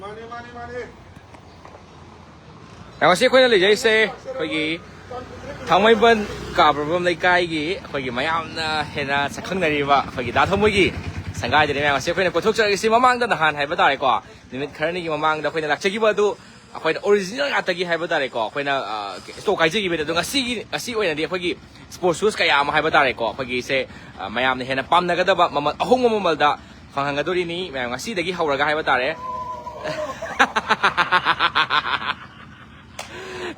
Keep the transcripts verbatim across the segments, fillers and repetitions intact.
ꯃꯥꯅꯦ, ꯃꯥꯅꯦ, ꯃꯥꯅꯦ꯫ ꯉꯁꯤ ꯑꯩꯈꯣꯏꯅ ꯂꯩꯖꯩꯁꯦ ꯑꯩꯈꯣꯏꯒꯤ ꯊꯥꯡꯃꯩꯕꯟ ꯀꯥꯕ꯭ꯔꯕꯝ ꯂꯩꯀꯥꯏꯒꯤ ꯑꯩꯈꯣꯏꯒꯤ ꯃꯌꯥꯝꯅ ꯍꯦꯟꯅ ꯁꯛꯈꯪꯅꯔꯤꯕ ꯑꯩꯈꯣꯏꯒꯤ ꯗꯥ ꯊꯃꯣꯏꯒꯤ ꯁꯪꯒꯥꯏꯗꯅꯤ꯫ ꯃꯌꯥꯝ ꯉꯁꯤ ꯑꯩꯈꯣꯏꯅ ꯀꯣꯏꯊꯣꯛꯆꯔꯛꯏꯁꯤ ꯃꯃꯥꯡꯗ ꯅꯍꯥꯟ ꯍꯥꯏꯕ ꯇꯥꯔꯦꯀꯣ, ꯅꯨꯃꯤꯠ ꯈꯔꯅꯤꯒꯤ ꯃꯃꯥꯡꯗ ꯑꯩꯈꯣꯏꯅ ꯂꯥꯛꯆꯈꯤꯕ ꯑꯗꯨ ꯑꯩꯈꯣꯏꯅ ꯑꯣꯔꯤꯖꯤꯅꯦꯜ ꯉꯥꯛꯇꯒꯤ ꯍꯥꯏꯕ ꯇꯥꯔꯦꯀꯣ, ꯑꯩꯈꯣꯏꯅ ꯁ꯭ꯇꯣꯛ ꯀꯥꯏꯖꯈꯤꯕꯅꯤ꯫ ꯑꯗꯣ ꯉꯁꯤꯒꯤ, ꯉꯁꯤ ꯑꯣꯏꯅꯗꯤ ꯑꯩꯈꯣꯏꯒꯤ ꯁ꯭ꯄꯣꯔꯠ ꯁꯨꯁ ꯀꯌꯥ ꯑꯃ ꯍꯥꯏꯕ ꯇꯥꯔꯦꯀꯣ, ꯑꯩꯈꯣꯏꯒꯤꯁꯦ ꯃꯌꯥꯝꯅ ꯍꯦꯟꯅ ꯄꯥꯝꯅꯒꯗꯕ ꯃꯃꯜ ꯑꯍꯣꯡꯕ ꯃꯃꯜꯗ ꯐꯪꯍꯟꯒꯗꯣꯔꯤꯅꯤ꯫ ꯃꯌꯥꯝ ꯉꯁꯤꯗꯒꯤ ꯍꯧꯔꯒ ꯍꯥꯏꯕ ꯇꯥꯔꯦ꯫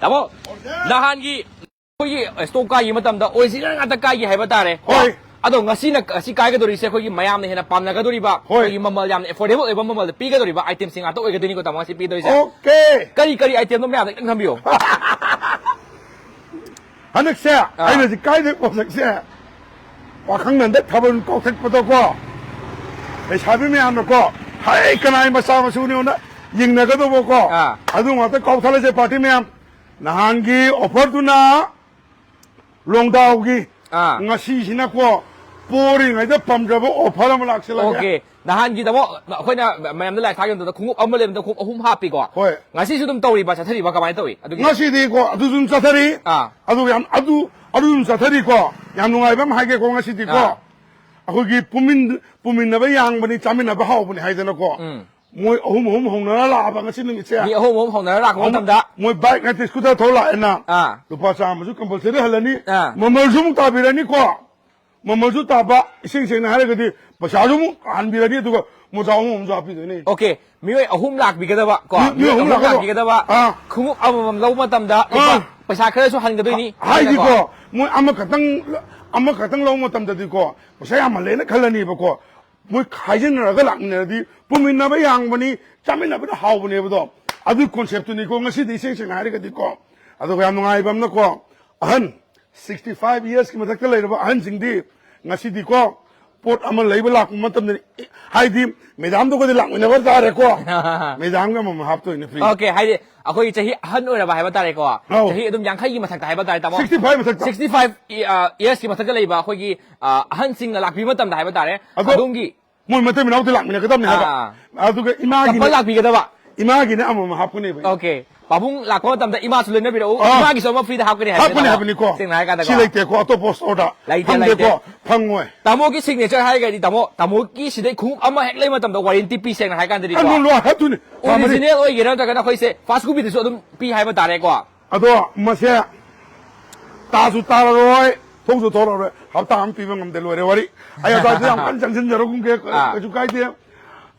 ꯇꯥꯃꯣ, ꯅꯍꯥꯟꯒꯤ ꯑꯩꯈꯣꯏꯒꯤ ꯁ꯭ꯇꯣꯛ ꯀꯥꯏꯒꯤ ꯃꯇꯝꯗ ꯑꯣꯔꯤꯖꯤꯅꯦꯜ ꯉꯥꯛꯇ ꯀꯥꯏꯒꯤ ꯍꯥꯏꯕ ꯇꯥꯔꯦ꯫ ꯍꯣꯏ꯫ ꯑꯗꯣ ꯉꯁꯤꯅ, ꯉꯁꯤ ꯀꯥꯏꯒꯗꯧꯔꯤꯁꯦ ꯑꯩꯈꯣꯏꯒꯤ ꯃꯌꯥꯝꯅ ꯍꯦꯟꯅ ꯄꯥꯝꯅꯒꯗꯧꯔꯤꯕ, ꯍꯣꯏ꯫ ꯑꯩꯈꯣꯏꯒꯤ ꯃꯃꯜ ꯌꯥꯝꯅ ꯑꯦꯐꯣꯔꯗꯦꯕꯜ ꯑꯣꯏꯕ ꯃꯃꯜꯗ ꯄꯤꯒꯗꯧꯔꯤꯕ ꯑꯥꯏꯇꯦꯝꯁꯤꯡ ꯉꯥꯛꯇ ꯑꯣꯏꯒꯗꯣꯏꯅꯤꯀꯣ ꯇꯥꯃꯣ ꯉꯁꯤ ꯄꯤꯗꯣꯏꯁꯦ꯫ ꯑꯣꯀꯦ꯫ ꯀꯔꯤ ꯀꯔꯤ ꯑꯥꯏꯇꯦꯝꯅꯣ ꯃꯌꯥꯝꯗ ꯈꯤꯇꯪ ꯊꯝꯕꯤꯌꯨ꯫ ꯍꯟꯗꯛꯁꯦ ꯑꯥ꯫ ꯑꯩꯅ ꯍꯧꯖꯤꯛ ꯀꯥꯏꯗ ꯄꯣꯠꯁꯛꯁꯦ ꯋꯥꯈꯪꯅꯟꯗ ꯊꯥꯕꯜ ꯀꯥꯎꯊꯠꯄꯗꯀꯣ, ꯂꯩꯁꯥꯕꯤ ꯃꯌꯥꯝꯅꯀꯣ, "ꯍꯩ, ꯀꯅꯥꯏ ꯃꯆꯥ ꯃꯁꯨꯅꯤꯅ" ꯌꯦꯡꯅꯒꯗꯧꯕꯀꯣ꯫ ꯑꯥ꯫ ꯑꯗꯨ ꯉꯥꯛꯇ ꯀꯥꯎꯊꯠꯂꯁꯦ ꯄꯥꯔꯇꯤ ꯃꯌꯥꯝ꯫ ꯅꯍꯥꯟꯒꯤ ꯑꯣꯐꯔꯗꯨꯅ ꯂꯣꯡꯗꯥꯎꯒꯤ, ꯑꯥ꯫ ꯉꯁꯤꯁꯤꯅꯀꯣ ꯄꯣꯔꯤꯉꯩꯗ ꯄꯥꯝꯖꯕ ꯑꯣꯐꯔ ꯑꯃ ꯂꯥꯛꯁꯤꯜꯂꯒꯦ꯫ ꯑꯣꯀꯦ꯫ ꯅꯍꯥꯟꯒꯤ ꯇꯥꯃꯣ ꯑꯩꯈꯣꯏꯅ ꯃꯌꯥꯝꯗ ꯂꯥꯏ ꯊꯥꯈꯤꯕꯗ ꯈꯣꯡꯎꯞ ꯑꯃ ꯂꯩꯕꯗ ꯈꯣꯡꯎꯞ ꯑꯍꯨꯝ ꯍꯥꯞꯄꯤꯀꯣ꯫ ꯍꯣꯏ꯫ ꯉꯁꯤꯁꯨ ꯑꯗꯨꯝ ꯇꯧꯔꯤꯕ, ꯆꯠꯊꯔꯤꯕ ꯀꯃꯥꯏꯅ ꯇꯧꯏ? ꯑꯗꯨꯒꯤ ꯉꯁꯤꯗꯤꯀꯣ ꯑꯗꯨꯁꯨ ꯑꯗꯨꯝ ꯆꯠꯊꯔꯤ꯫ ꯑꯥ꯫ ꯑꯗꯨꯒ ꯌꯥꯝ ꯑꯗꯨ, ꯑꯗꯨ ꯑꯗꯨꯝ ꯆꯠꯊꯔꯤꯀꯣ꯫ ꯌꯥꯝ ꯅꯨꯡꯉꯥꯏꯕ ꯑꯃ ꯍꯥꯏꯒꯦꯀꯣ ꯉꯁꯤꯗꯤꯀꯣ꯫ ꯑꯥ꯫ ꯑꯩꯈꯣꯏꯒꯤ ꯄꯨꯃꯤꯟ-, ꯄꯨꯃꯤꯟꯅꯕ ꯌꯥꯡꯕꯅꯤ, ꯆꯥꯃꯤꯟꯅꯕ ꯍꯥꯎꯕꯅꯤ ꯍꯥꯏꯗꯅꯀꯣ꯫ ꯎꯝ꯫ ꯃꯣꯏ ꯑꯍꯨꯝ ꯑꯍꯨꯝ ꯍꯧꯅꯔ ꯂꯥꯛꯑꯕ ꯉꯁꯤ ꯅꯨꯃꯤꯠꯁꯦ꯫ ꯃꯤ ꯑꯍꯨꯝ ꯑꯍꯨꯝ ꯍꯧꯅꯔ ꯂꯥꯛꯄ ꯑꯍꯨꯝ, ꯃꯇꯝꯗ ꯃꯣꯏ ꯕꯥꯏꯛ ꯅꯠꯇꯦ, ꯁ꯭ꯀꯨꯇꯔ ꯊꯧꯔ ꯂꯥꯛꯑꯦꯅ꯫ ꯑꯥ꯫ ꯂꯨꯄꯥ ꯆꯥꯝꯃꯁꯨ ꯀꯝꯄꯜꯁꯔꯤ ꯍꯜꯂꯅꯤ꯫ ꯑꯥ꯫ ꯃꯃꯜꯁꯨ ꯑꯃꯨꯛ ꯇꯥꯕꯤꯔꯅꯤꯀꯣ꯫ ꯃꯃꯜꯁꯨ ꯇꯥꯕ, ꯏꯁꯦꯡ ꯁꯦꯡꯅ ꯍꯥꯏꯔꯒꯗꯤ ꯄꯩꯁꯥꯁꯨ ꯑꯃꯨꯛ ꯍꯟꯕꯤꯔꯅꯤ, ꯑꯗꯨꯒ ꯃꯣꯖꯥ ꯑꯍꯨꯝ ꯑꯃꯁꯨ ꯍꯥꯞꯄꯤꯗꯣꯏꯅꯤ꯫ ꯑꯣꯀꯦ, ꯃꯤꯑꯣꯏ ꯑꯍꯨꯝ ꯂꯥꯛꯄꯤꯒꯗꯕ ꯀꯣ, ꯃꯤ-, ꯃꯤ ꯃꯤꯑꯣꯏ ꯑꯍꯨꯝ ꯑꯍꯨꯝ ꯂꯥꯛꯀꯗꯕ꯫ ꯂꯥꯛꯄꯤꯒꯗꯕ ꯑꯥ꯫ ꯈꯣꯡꯎꯞ ꯑꯃꯃꯝ ꯂꯧꯕ ꯃꯇꯝꯗ ꯂꯨꯄꯥ ꯑꯥ꯫ ꯄꯩꯁꯥ ꯈꯔꯁꯨ ꯍꯟꯒꯗꯣꯏꯅꯤ꯫ ꯍꯥꯏꯗꯤꯀꯣ, ꯍꯥꯏꯅꯀꯣ꯫ ꯃꯣꯏ ꯑꯃꯈꯛꯇꯪ, ꯑꯃꯈꯛꯇꯪ ꯂꯧꯕ ꯃꯇꯝꯗꯗꯤꯀꯣ ꯄꯩꯁꯥ ꯌꯥꯝꯃꯜꯂꯦꯅ ꯈꯜꯂꯅꯤꯕꯀꯣ꯫ ꯃꯣꯏ ꯈꯥꯏꯖꯤꯟꯅꯔꯒ ꯂꯥꯛꯃꯤꯟꯅꯔꯗꯤ ꯄꯨꯃꯤꯟꯅꯕ ꯌꯥꯡꯕꯅꯤ, ꯆꯥꯃꯤꯟꯅꯕꯗ ꯍꯥꯎꯕꯅꯦꯕꯗꯣ꯫ ꯑꯗꯨꯒꯤ ꯀꯣꯟꯁꯦꯞꯇꯨꯅꯤꯀꯣ ꯉꯁꯤꯗꯤ ꯏꯁꯦꯡ ꯁꯦꯡꯅ ꯍꯥꯏꯔꯒꯗꯤꯀꯣ꯫ ꯑꯗꯨꯒ ꯌꯥꯝ ꯅꯨꯡꯉꯥꯏꯕ ꯑꯃꯅꯀꯣ, ꯑꯍꯟ sixty five yearsꯀꯤ ꯃꯊꯛꯇ ꯂꯩꯔꯕ ꯑꯍꯟꯁꯤꯡꯗꯤ ꯉꯁꯤꯗꯤꯀꯣ ꯄꯣꯠ ꯑꯃ ꯂꯩꯕ ꯂꯥꯛꯄ ꯃꯇꯝꯗ, ꯍꯥꯏꯗꯤ ꯃꯦꯗꯥꯝꯗꯨꯒꯗꯤ ꯂꯥꯛꯃꯤꯟꯅꯕ ꯇꯥꯔꯦꯀꯣ꯫ ꯃꯦꯗꯥꯝꯒ ꯑꯃꯃꯝ ꯍꯥꯞꯇꯣꯏꯅꯦ free꯫ ꯑꯣꯀꯦ, ꯍꯥꯏꯗꯤ ꯑꯩꯈꯣꯏ ꯆꯍꯤ ꯑꯍꯟ ꯑꯣꯏꯔꯕ ꯍꯥꯏꯕ ꯇꯥꯔꯦꯀꯣ꯫ ꯑꯧ꯫ ꯆꯍꯤ ꯑꯗꯨꯝ ꯌꯥꯡꯈꯩꯒꯤ ꯃꯊꯛꯇ ꯍꯥꯏꯕ ꯇꯥꯔꯦ, ꯇꯥꯃꯣ꯫ Sixty five ꯃꯊꯛꯇ꯫ Sixty five, ꯑ, yearsꯀꯤ ꯃꯊꯛꯇ ꯂꯩꯕ ꯑꯩꯈꯣꯏꯒꯤ, ꯑ, ꯑꯍꯟꯁꯤꯡꯅ ꯂꯥꯛꯄꯤꯕ ꯃꯇꯝꯗ ꯍꯥꯏꯕ ꯇꯥꯔꯦ꯫ ꯑꯗꯣ ꯑꯗꯣꯝꯒꯤ ꯃꯣꯏ ꯃꯇꯩ ꯃꯅꯥꯎꯗꯤ ꯂꯥꯛꯃꯤꯟꯅꯒꯗꯕꯅꯤ ꯍꯥꯏꯕ꯫ ꯑꯥ꯫ ꯑꯗꯨꯒ ꯏꯃꯥꯒꯤ ꯀꯄꯜ ꯂꯥꯛꯄꯤꯒꯗꯕ꯫ ꯏꯃꯥꯒꯤꯅ ꯑꯃꯃꯝ ꯍꯥꯞꯀꯅꯦꯕ꯫ Okay꯫ ꯄꯥꯕꯨꯡ ꯂꯥꯛꯄ ꯃꯇꯝꯗ ꯏꯃꯥꯁꯨ ꯂꯣꯏꯅꯕꯤꯔꯛꯎ꯫ ꯑꯥ꯫ ꯏꯃꯥꯒꯤꯁꯨ ꯑꯃ free ꯗ ꯍꯥꯞꯀꯅꯤ ꯍꯥꯏꯕꯅꯦ꯫ ꯍꯥꯞꯀꯅꯤ ꯍꯥꯏꯕꯅꯤꯀꯣ꯫ ꯁꯦꯡꯅ ꯍꯥꯏꯔꯀꯥꯟꯗꯀꯣ꯫ ꯁꯤ ꯂꯩꯇꯦꯀꯣ, ꯑꯇꯣꯞꯄ store ꯗ꯫ ꯂꯩꯇꯦ, ꯐꯪꯗꯦꯀꯣ, ꯂꯩꯇꯦ꯫ ꯐꯪꯉꯣꯏ꯫ ꯇꯥꯃꯣꯒꯤ signature ꯍꯥꯏꯔꯒꯗꯤ, ꯇꯥꯃꯣ, ꯇꯥꯃꯣꯒꯤ ꯁꯤꯗꯩ ꯈꯣꯡꯎꯞ ꯑꯃ ꯍꯦꯛ ꯂꯩꯕ ꯃꯇꯝꯗ warranty ꯄꯤ, ꯁꯦꯡꯅ ꯍꯥꯏꯔꯀꯥꯟꯗꯗꯤꯀꯣ꯫ ꯑꯗꯨ ꯂꯣꯏ ꯍꯥꯏꯗꯨꯅꯤ꯫ Original ꯑꯣꯏꯒꯦꯔꯥ ꯅꯠꯇ꯭ꯔꯒꯅ ꯑꯩꯈꯣꯏꯁꯦ first copy ꯗꯁꯨ ꯑꯗꯨꯝ ꯄꯤ ꯍꯥꯏꯕ ꯇꯥꯔꯦꯀꯣ꯫ ꯑꯗꯣ ꯃꯁꯦ ꯇꯥꯁꯨ ꯇꯥꯔꯔꯣꯏ, ꯊꯣꯛꯁꯨ ꯊꯣꯛꯂꯔꯣꯏ, ꯍꯞꯇꯥ ꯑꯃ ꯄꯤꯕ ꯉꯝꯗꯦ, ꯂꯣꯏꯔꯦ ꯋꯥꯔꯤ꯫ ꯑꯩ ꯑꯗꯨꯋꯥꯏꯗ ꯌꯥꯝ ꯀꯟꯅ ꯆꯪꯁꯤꯟꯖꯔꯒꯨꯝꯒꯦ, ꯑꯥ꯫ ꯀꯩꯁꯨ ꯀꯥꯏꯗꯦ꯫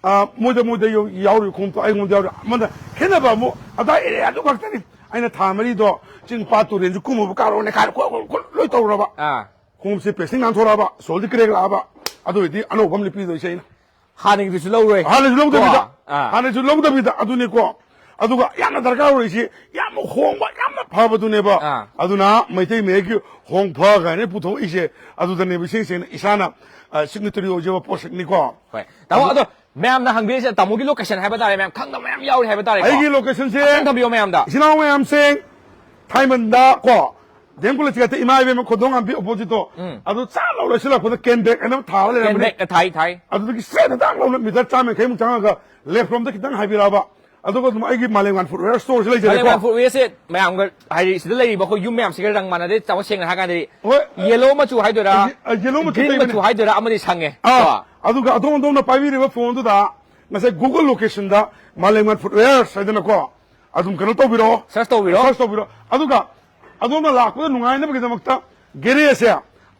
ꯑꯥ, ꯃꯣꯏꯗ, ꯃꯣꯏꯗ ꯌꯥꯎꯔꯤ ꯈꯣꯡꯎꯞꯇꯣ ꯑꯩꯉꯣꯟꯗ ꯌꯥꯎꯔꯤ꯫ ꯑꯃꯅ ꯈꯦꯠꯅꯕ ꯑꯃꯨꯛ ꯑꯗꯥꯏ area ꯗꯨ ꯈꯛꯇꯅꯤ꯫ ꯑꯩꯅ ꯊꯥ ꯃꯔꯤꯗꯣ ꯆꯤꯡ ꯄꯥꯠ ꯇꯨꯔꯦꯟꯁꯨ ꯀꯨꯝꯃꯨꯕ ꯀꯥꯔꯣ ꯅꯩꯈꯥꯏꯔ ꯈꯣꯠ, ꯈꯣꯠ, ꯈꯣꯠ ꯂꯣꯏ ꯇꯧꯔꯕ꯫ ꯑꯥ꯫ ꯈꯣꯡꯎꯞꯁꯦ ꯄꯦꯁꯤꯡ ꯅꯥꯟꯊꯣꯔꯛꯑꯕ, sole ꯗꯤ crack ꯂꯥꯛꯑꯕ, ꯑꯗꯨ ꯑꯣꯏꯗꯤ ꯑꯅꯧꯕ ꯑꯃ ꯂꯤꯠꯄꯤꯗꯣꯏꯁꯦ ꯑꯩꯅ꯫ ꯍꯥꯟꯅꯒꯤꯗꯨꯁꯨ ꯂꯧꯔꯣꯏ꯫ ꯍꯥꯟꯅꯁꯨ ꯂꯧꯗꯕꯤꯗ, ꯀꯣ? ꯑꯥ꯫ ꯍꯥꯟꯅꯁꯨ ꯂꯧꯗꯕꯤꯗ ꯑꯗꯨꯅꯤꯀꯣ꯫ ꯑꯗꯨꯒ ꯌꯥꯝꯅ ꯗꯔꯀꯥꯔ ꯑꯣꯏꯔꯤꯁꯤ ꯌꯥꯝꯅ ꯍꯣꯡꯕ, ꯌꯥꯝꯅ ꯐꯕꯗꯨꯅꯦꯕ꯫ ꯑꯥ꯫ ꯑꯗꯨꯅ ꯃꯩꯇꯩ ꯃꯌꯦꯛꯀꯤ ꯍꯣꯡꯐ ꯀꯥꯏꯅ ꯄꯨꯊꯣꯛꯏꯁꯦ ꯑꯗꯨꯗꯅꯦꯕ ꯏꯁꯦꯡ ꯁꯦꯡꯅ ꯏꯁꯥꯅ, ꯑ, signatory ꯑꯣꯏꯖꯕ ꯄꯣꯠꯁꯛꯅꯤꯀꯣ꯫ ꯍꯣꯏ꯫ ꯇꯥꯃꯣ, ꯑꯗꯨ ꯑꯗꯣ ꯃꯌꯥꯝꯅ ꯍꯪꯕꯤꯔꯤꯁꯦ ꯇꯥꯃꯣꯒꯤ location ꯍꯥꯏꯕ ꯇꯥꯔꯦ, ꯃꯌꯥꯝ ꯈꯪꯗꯕ ꯃꯌꯥꯝ ꯌꯥꯎꯔꯤ ꯍꯥꯏꯕ ꯇꯥꯔꯦꯀꯣ꯫ ꯑꯩꯒꯤ location ꯁꯦ ꯑꯝꯇꯪ ꯊꯝꯕꯤꯌꯣ ꯃꯌꯥꯝꯗ꯫ ꯏꯆꯤꯟ ꯏꯅꯥꯎ ꯃꯌꯥꯝꯁꯤꯡ, ꯊꯥꯏꯃꯟꯗ ꯀꯣ, ꯗꯤ ꯑꯦꯝ ꯀꯣꯂꯦꯖꯀꯤ ꯍꯦꯛꯇ ꯏꯃꯥ ꯏꯕꯦꯝꯃ ꯈꯣꯟꯗꯣꯡ ꯉꯥꯝꯕꯤ opposite ꯇꯣ, ꯎꯝ꯫ ꯑꯗꯨ ꯆꯥ ꯂꯥꯎ ꯂꯩꯁꯤꯜꯂꯛꯄꯗ ꯀꯦꯟ ꯕꯦꯛ ꯍꯥꯏꯅ ꯑꯃ ꯊꯥꯕ ꯂꯩꯔꯝꯕꯅꯤ꯫ ꯀꯦꯟ ꯕꯦꯛꯇ ꯊꯥꯏ, ꯊꯥꯏ꯫ ꯑꯗꯨꯗꯒꯤ straight ꯍꯦꯛꯇ ꯂꯥꯎꯅ meter ꯆꯥꯝꯃ ꯌꯥꯡꯈꯩꯃꯨꯛ ꯆꯪꯉꯒ left ꯔꯣꯝꯗ ꯈꯤꯇꯪ ꯍꯥꯏꯕꯤꯔꯛꯑꯕ, ꯑꯗꯨꯒ ꯑꯗꯨꯝ ꯑꯩꯒꯤ ꯃꯥꯂꯦꯝꯉꯥꯟ footwear store ꯁꯤ ꯂꯩꯖꯔꯦꯀꯣ꯫ ꯃꯥꯂꯦꯝꯉꯥꯟ footwear ꯁꯦ ꯃꯌꯥꯝꯒ ꯍꯥꯏꯗꯤ ꯁꯤꯗ ꯂꯩꯔꯤꯕ ꯑꯩꯈꯣꯏ ꯌꯨꯝ ꯃꯌꯥꯝꯁꯤꯒ ꯔꯪ ꯃꯥꯟꯅꯗꯦ, ꯇꯥꯃꯣ, ꯁꯦꯡꯅ ꯍꯥꯏꯔ ꯀꯥꯟꯗꯗꯤ꯫ ꯍꯣꯏ꯫ Yellow ꯃꯆꯨ ꯍꯥꯏꯗꯣꯏꯔꯥ, ꯑ, ꯌꯦ-, ꯑ, yellow ꯃꯆꯨ green ꯇꯩꯕꯅꯦ꯫ ꯃꯆꯨ ꯍꯥꯏꯗꯣꯏꯔꯥ ꯑꯃꯗꯤ ꯁꯪꯉꯦ꯫ ꯑꯥ, ꯀꯣ? ꯑꯗꯨꯒ ꯑꯗꯣꯝ ꯑꯗꯣꯝꯅ ꯄꯥꯏꯕꯤꯔꯤꯕ phone ꯗꯨꯗ ꯉꯁꯥꯏ Google location ꯗ ꯃꯥꯂꯦꯝꯉꯥꯟ footwear ꯍꯥꯏꯗꯅꯀꯣ, ꯑꯗꯨꯝ ꯀꯩꯅꯣ ꯇꯧꯕꯤꯔꯛꯑꯣ꯫ Search ꯇꯧꯕꯤꯔꯣ꯫ Search ꯇꯧꯕꯤꯔꯣ꯫ ꯑꯗꯨꯒ ꯑꯗꯣꯝꯅ ꯂꯥꯛꯄꯗ ꯅꯨꯡꯉꯥꯏꯅꯕꯒꯤꯗꯃꯛꯇ garage ꯁꯦ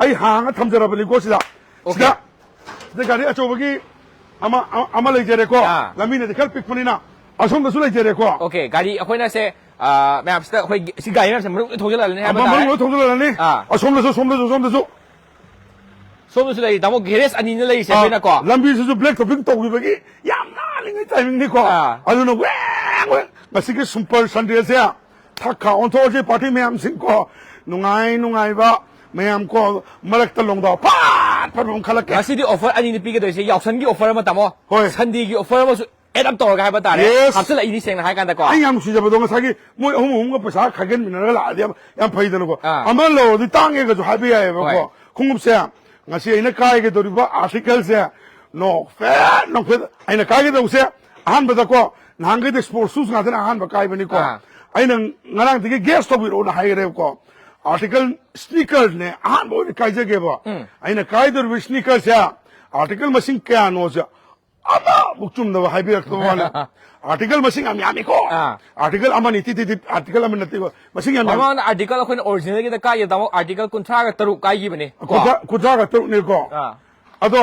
ꯑꯩ ꯍꯥꯡꯉ ꯊꯝꯖꯔꯕꯅꯤꯀꯣ ꯁꯤꯗ꯫ Okay꯫ ꯁꯤꯗ, ꯁꯤꯗ ꯒꯥꯔꯤ ꯑꯆꯧꯕꯒꯤ ꯑꯃ, ꯑꯃ, ꯑꯃ ꯂꯩꯖꯔꯦꯀꯣ꯫ ꯑꯥ꯫ ꯂꯝꯕꯤꯅꯗꯤ ꯈꯔ ꯄꯤꯛꯄꯅꯤꯅ ꯑꯁꯣꯝꯗꯁꯨ ꯂꯩꯖꯔꯦꯀꯣ꯫ Okay, ꯒꯥꯔꯤ ꯑꯩꯈꯣꯏꯅ ꯁꯦ, ꯑꯥ, ꯃꯌꯥꯝꯁꯤꯗ ꯑꯩꯈꯣꯏ ꯁꯤ ꯒꯥꯔꯤ ꯃꯌꯥꯝꯁꯦ ꯃꯅꯨꯡꯗ ꯊꯧꯖꯤꯜꯂꯛꯑꯅꯤ ꯍꯥꯏꯕ ꯑꯃ ꯇꯥꯔꯦ꯫ ꯃꯅꯨꯡꯗ ꯊꯧꯖꯤꯜꯂꯛꯑꯅꯤ꯫ ꯑꯥ꯫ ꯑꯁꯣꯝꯗꯁꯨ, ꯁꯣꯝꯗꯁꯨ, ꯁꯣꯝꯗꯁꯨ꯫ ꯁꯣꯝꯗꯁꯨ ꯂꯩꯔꯤ, ꯇꯥꯃꯣ, garage ꯑꯅꯤꯅ ꯂꯩꯔꯤꯁꯦ ꯑꯥ, ꯑꯩꯈꯣꯏꯅꯀꯣ꯫ ꯂꯝꯕꯤꯁꯤꯁꯨ black topping ꯇꯧꯈꯤꯕꯒꯤ ꯌꯥꯝ ꯅꯥꯜꯂꯤꯉꯩ timing ꯅꯤꯀꯣ꯫ ꯑꯥ꯫ ꯑꯗꯨꯅ ꯋꯦꯡ ꯋꯦꯡ ꯉꯁꯤꯒꯤ Super Sunday ꯁꯦ ꯊꯛ ꯈꯥ ꯑꯣꯟꯊꯣꯛꯑꯁꯤ party ꯃꯌꯥꯝꯁꯤꯡꯀꯣ꯫ ꯅꯨꯡꯉꯥꯏ ꯅꯨꯡꯉꯥꯏꯕ ꯃꯌꯥꯝ ꯀꯣ ꯃꯔꯛꯇ ꯂꯣꯡꯗꯥꯎ ꯐꯠ ꯐꯠ ꯑꯃ ꯈꯜꯂꯛꯀꯦ꯫ ꯉꯁꯤꯗꯤ offer ꯑꯅꯤꯅꯤ ꯄꯤꯒꯗꯣꯏꯁꯦ, ꯌꯥꯎꯁꯪꯒꯤ offer ꯑꯃ ꯇꯥꯃꯣ꯫ ꯍꯣꯏ꯫ Sunday ꯒꯤ offer ꯑꯃꯁꯨ add up ꯇꯧꯔꯒ ꯍꯥꯏꯕ ꯇꯥꯔꯦ꯫ Yes꯫ ꯍꯥꯞꯆꯤꯜꯂꯛꯏꯅꯤ ꯁꯦꯡꯅ ꯍꯥꯏ ꯀꯥꯟꯗꯀꯣ꯫ ꯑꯩ ꯌꯥꯝ ꯅꯨꯡꯁꯤꯖꯕꯗꯣ ꯉꯁꯥꯏꯒꯤ ꯃꯣꯏ ꯑꯍꯨꯝ ꯑꯍꯨꯝꯒ ꯄꯩꯁꯥ ꯈꯥꯏꯒꯟꯃꯤꯟꯅꯔꯒ ꯂꯥꯛꯑꯗꯤ ꯌꯥꯝ, ꯌꯥꯝ ꯐꯩꯗꯅꯀꯣ꯫ ꯑꯥ꯫ ꯑꯃ ꯂꯧꯔꯗꯤ ꯇꯥꯡꯉꯦꯒꯁꯨ ꯍꯥꯏꯕ ꯌꯥꯏꯑꯕꯀꯣ꯫ ꯍꯣꯏ꯫ ꯈꯣꯡꯎꯞꯁꯦ ꯉꯁꯤ ꯑꯩꯅ ꯀꯥꯏꯒꯗꯧꯔꯤꯕ article ꯁꯦ ꯅꯣꯛꯐꯦꯠ ꯅꯣꯛꯐꯦꯠ꯫ ꯑꯩꯅ ꯀꯥꯏꯒꯗꯧꯕꯁꯦ ꯑꯍꯥꯟꯕꯗꯀꯣ, ꯅꯍꯥꯟꯈꯩꯗꯤ ꯁ꯭ꯄꯣꯔꯠ ꯁꯨꯁ ꯉꯥꯛꯇꯅ ꯑꯍꯥꯟꯕ ꯀꯥꯏꯕꯅꯤꯀꯣ꯫ ꯑꯥ꯫ ꯑꯩꯅ ꯉꯔꯥꯡꯗꯒꯤ ꯒꯦꯁ ꯇꯧꯕꯤꯔꯛꯑꯣꯅ ꯍꯥꯏꯈ꯭ꯔꯦꯕꯀꯣ꯫ ꯑꯥꯔꯇꯤꯀꯜ ꯁ꯭ꯅꯤꯀꯔꯅꯦ ꯑꯍꯥꯟꯕ ꯑꯣꯏꯅ ꯀꯥꯏꯖꯒꯦꯕ꯫ ꯎꯝ꯫ ꯑꯩꯅ ꯀꯥꯏꯗꯧꯔꯤꯕ ꯁ꯭ꯅꯤꯀꯔꯁꯦ ꯑꯥꯔꯇꯤꯀꯜ ꯃꯁꯤꯡ ꯀꯌꯥꯅꯣꯁꯦ ꯑꯃꯐꯥꯎ ꯆꯨꯝꯗꯕ ꯍꯥꯏꯕꯤꯔꯛꯇꯕ ꯋꯥꯅꯤ꯫ ꯑꯥꯔꯇꯤꯀꯜ ꯃꯁꯤꯡ ꯌꯥꯝ ꯌꯥꯝꯃꯤꯀꯣ꯫ ꯑꯥ꯫ ꯑꯥꯔꯇꯤꯀꯜ ꯑꯃꯅꯤ ꯇꯤ ꯇꯤ ꯇꯤ ꯑꯥꯔꯇꯤꯀꯜ ꯑꯃ ꯅꯠꯇꯦꯕ꯫ ꯃꯁꯤꯡ ꯌꯥꯝ ꯌꯥꯝꯃꯤ꯫ ꯃꯃꯥꯡꯗ ꯑꯥꯔꯇꯤꯀꯜ ꯑꯩꯈꯣꯏꯅ ꯑꯣꯔꯤꯖꯤꯅꯦꯜꯒꯤꯗ ꯀꯥꯏꯌꯦ ꯇꯥꯃꯣ, ꯑꯥꯔꯇꯤꯀꯜ ꯀꯨꯟꯊ꯭ꯔꯥꯒ ꯇꯔꯨꯛ ꯀꯥꯏꯈꯤꯕꯅꯦ ꯀꯣ꯫ ꯀꯨꯟꯊ꯭ꯔꯥ, ꯀꯨꯟꯊ꯭ꯔꯥꯒ ꯇꯔꯨꯛꯅꯦꯀꯣ꯫ ꯑꯥ꯫ ꯑꯗꯣ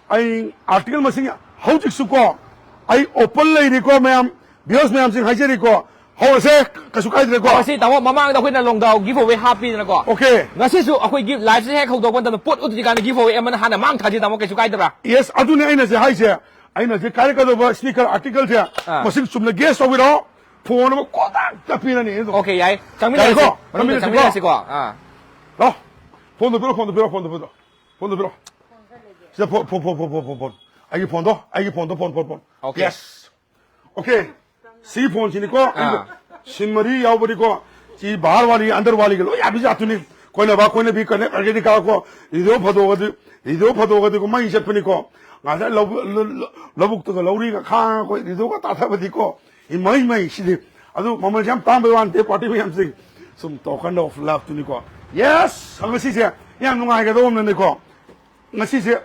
ꯑꯩ ꯑꯥꯔꯇꯤꯀꯜ ꯃꯁꯤꯡ ꯍꯧꯖꯤꯛꯁꯨ ꯀꯣ, ꯑꯩ ꯑꯣꯄꯟ ꯂꯩꯔꯤꯀꯣ ꯃꯌꯥꯝ, ꯚꯤꯌꯨꯁ ꯃꯌꯥꯝꯁꯤꯡ ꯍꯥꯏꯖꯔꯤꯀꯣ, ꯍꯧꯔꯁꯦ, ꯀꯩꯁꯨ ꯀꯥꯏꯗ꯭ꯔꯦꯀꯣ꯫ ꯍꯧꯔꯁꯤ ꯇꯥꯃꯣ, ꯃꯃꯥꯡꯗ ꯑꯩꯈꯣꯏꯅ ꯂꯣꯡꯗꯥꯎ ꯒꯤꯐ ꯑꯋꯦ ꯍꯥꯞꯄꯤꯗꯅꯀꯣ꯫ ꯑꯣꯀꯦ꯫ ꯉꯁꯤꯁꯨ ꯑꯩꯈꯣꯏꯒꯤ ꯂꯥꯏꯐꯁꯦ ꯍꯦꯛ ꯍꯧꯗꯣꯛꯄ ꯃꯇꯝꯗ ꯄꯣꯠ ꯎꯠꯇ꯭ꯔꯤꯀꯥꯟꯗ ꯒꯤꯐ ꯑꯋꯦ ꯑꯃꯅ ꯍꯥꯟꯅ ꯃꯥꯡ ꯊꯥꯖꯤ ꯇꯥꯃꯣ, ꯀꯩꯁꯨ ꯀꯥꯏꯗꯕ꯭ꯔꯥ? ꯌꯦꯁ, ꯑꯗꯨꯅꯦ ꯑꯩꯅ ꯍꯧꯖꯤꯛ ꯍꯥꯏꯁꯦ꯫ ꯑꯩꯅ ꯍꯧꯖꯤꯛ ꯀꯥꯏꯔꯛꯀꯗꯧꯕ ꯁ꯭ꯅꯤꯀꯔ ꯑꯥꯔꯇꯤꯀꯜꯁꯦ ꯑꯥ꯫ ꯃꯁꯤꯡ ꯆꯨꯝꯅ ꯒꯦꯁ ꯇꯧꯕꯤꯔꯛꯑꯣ, ꯐꯣꯟ ꯑꯃ ꯈꯨꯗꯛꯇ ꯄꯤꯔꯅꯤ ꯑꯗꯨꯝ꯫ ꯑꯣꯀꯦ, ꯌꯥꯏ, ꯆꯪꯃꯤꯟꯅꯔꯁꯤ, ꯌꯥꯏꯀꯣ? ꯃꯅꯨꯡꯗ ꯆꯪꯃꯤꯟꯅꯔꯁꯤꯀꯣ꯫ ꯆꯪꯃꯤꯟꯅꯔꯁꯤꯀꯣ꯫ ꯑꯥ꯫ ꯂꯥꯛꯑꯣ, ꯐꯣꯟꯗꯣ ꯄꯤꯔꯣ, ꯐꯣꯟꯗꯣ ꯄꯤꯔꯣ, ꯐꯣꯟꯗꯣ ꯄꯤꯔꯣ, ꯐꯣꯟꯗꯣ ꯄꯤꯔꯣ꯫ ꯁꯤꯗ phone, phone, phone, phone, phone, phone. ꯑꯩꯒꯤ ꯐꯣꯟꯗꯣ, ꯑꯩꯒꯤ ꯐꯣꯟꯗꯣ, phone, phone, phone. Okay. Yes. Okay. ꯁꯤ ꯐꯣꯟꯁꯤꯅꯤꯀꯣ꯫ ꯑꯥ꯫ ꯁꯤꯝ ꯃꯔꯤ ꯌꯥꯎꯕꯅꯤꯀꯣ꯫ ꯁꯤ ꯕꯥꯍꯔ ꯋꯥꯂꯤ, ꯑꯟꯗꯔ ꯋꯥꯂꯤꯒ ꯂꯣꯏ ꯌꯥꯕꯤ ꯖꯥꯠꯇꯨꯅꯤ꯫ ꯀꯣꯏꯅꯕ, ꯀꯣꯏꯅꯕꯤ ꯀꯅꯦꯛ ꯑꯣꯏꯔꯒꯗꯤ ꯀꯥꯀꯣ꯫ ꯔꯦꯗꯤꯑꯣ ꯐꯣꯇꯣꯒꯗꯤ, ꯔꯦꯗꯤꯑꯣ ꯐꯣꯇꯣꯒꯗꯤꯀꯣ ꯃꯩ ꯆꯠꯄꯅꯤꯀꯣ꯫ ꯉꯁꯥꯏ ꯂꯧꯕꯨ-, ꯂ-, ꯂ-, ꯂꯧꯕꯨꯛꯇꯒ ꯂꯧꯔꯤꯒ ꯈꯥꯡꯉꯒ ꯑꯩꯈꯣꯏ ꯔꯦꯗꯤꯑꯣꯒ ꯇꯥꯊꯕꯗꯤꯀꯣ꯫ ꯏꯃꯩ ꯃꯩ ꯁꯤꯗꯤ꯫ ꯑꯗꯨ ꯃꯃꯜꯁꯦ ꯌꯥꯝ ꯇꯥꯡꯕꯩ ꯋꯥ ꯅꯠꯇꯦ, ꯄꯥꯔꯇꯤ ꯃꯌꯥꯝꯁꯤꯡ꯫ ꯁꯨꯝ token of love ꯇꯨꯅꯤꯀꯣ꯫ ꯌꯦꯁ! ꯉꯁꯤꯁꯦ ꯌꯥꯝ ꯅꯨꯡꯉꯥꯏꯒꯗꯧꯕ ꯑꯃꯅꯅꯦꯀꯣ꯫ ꯉꯁꯤꯁꯦ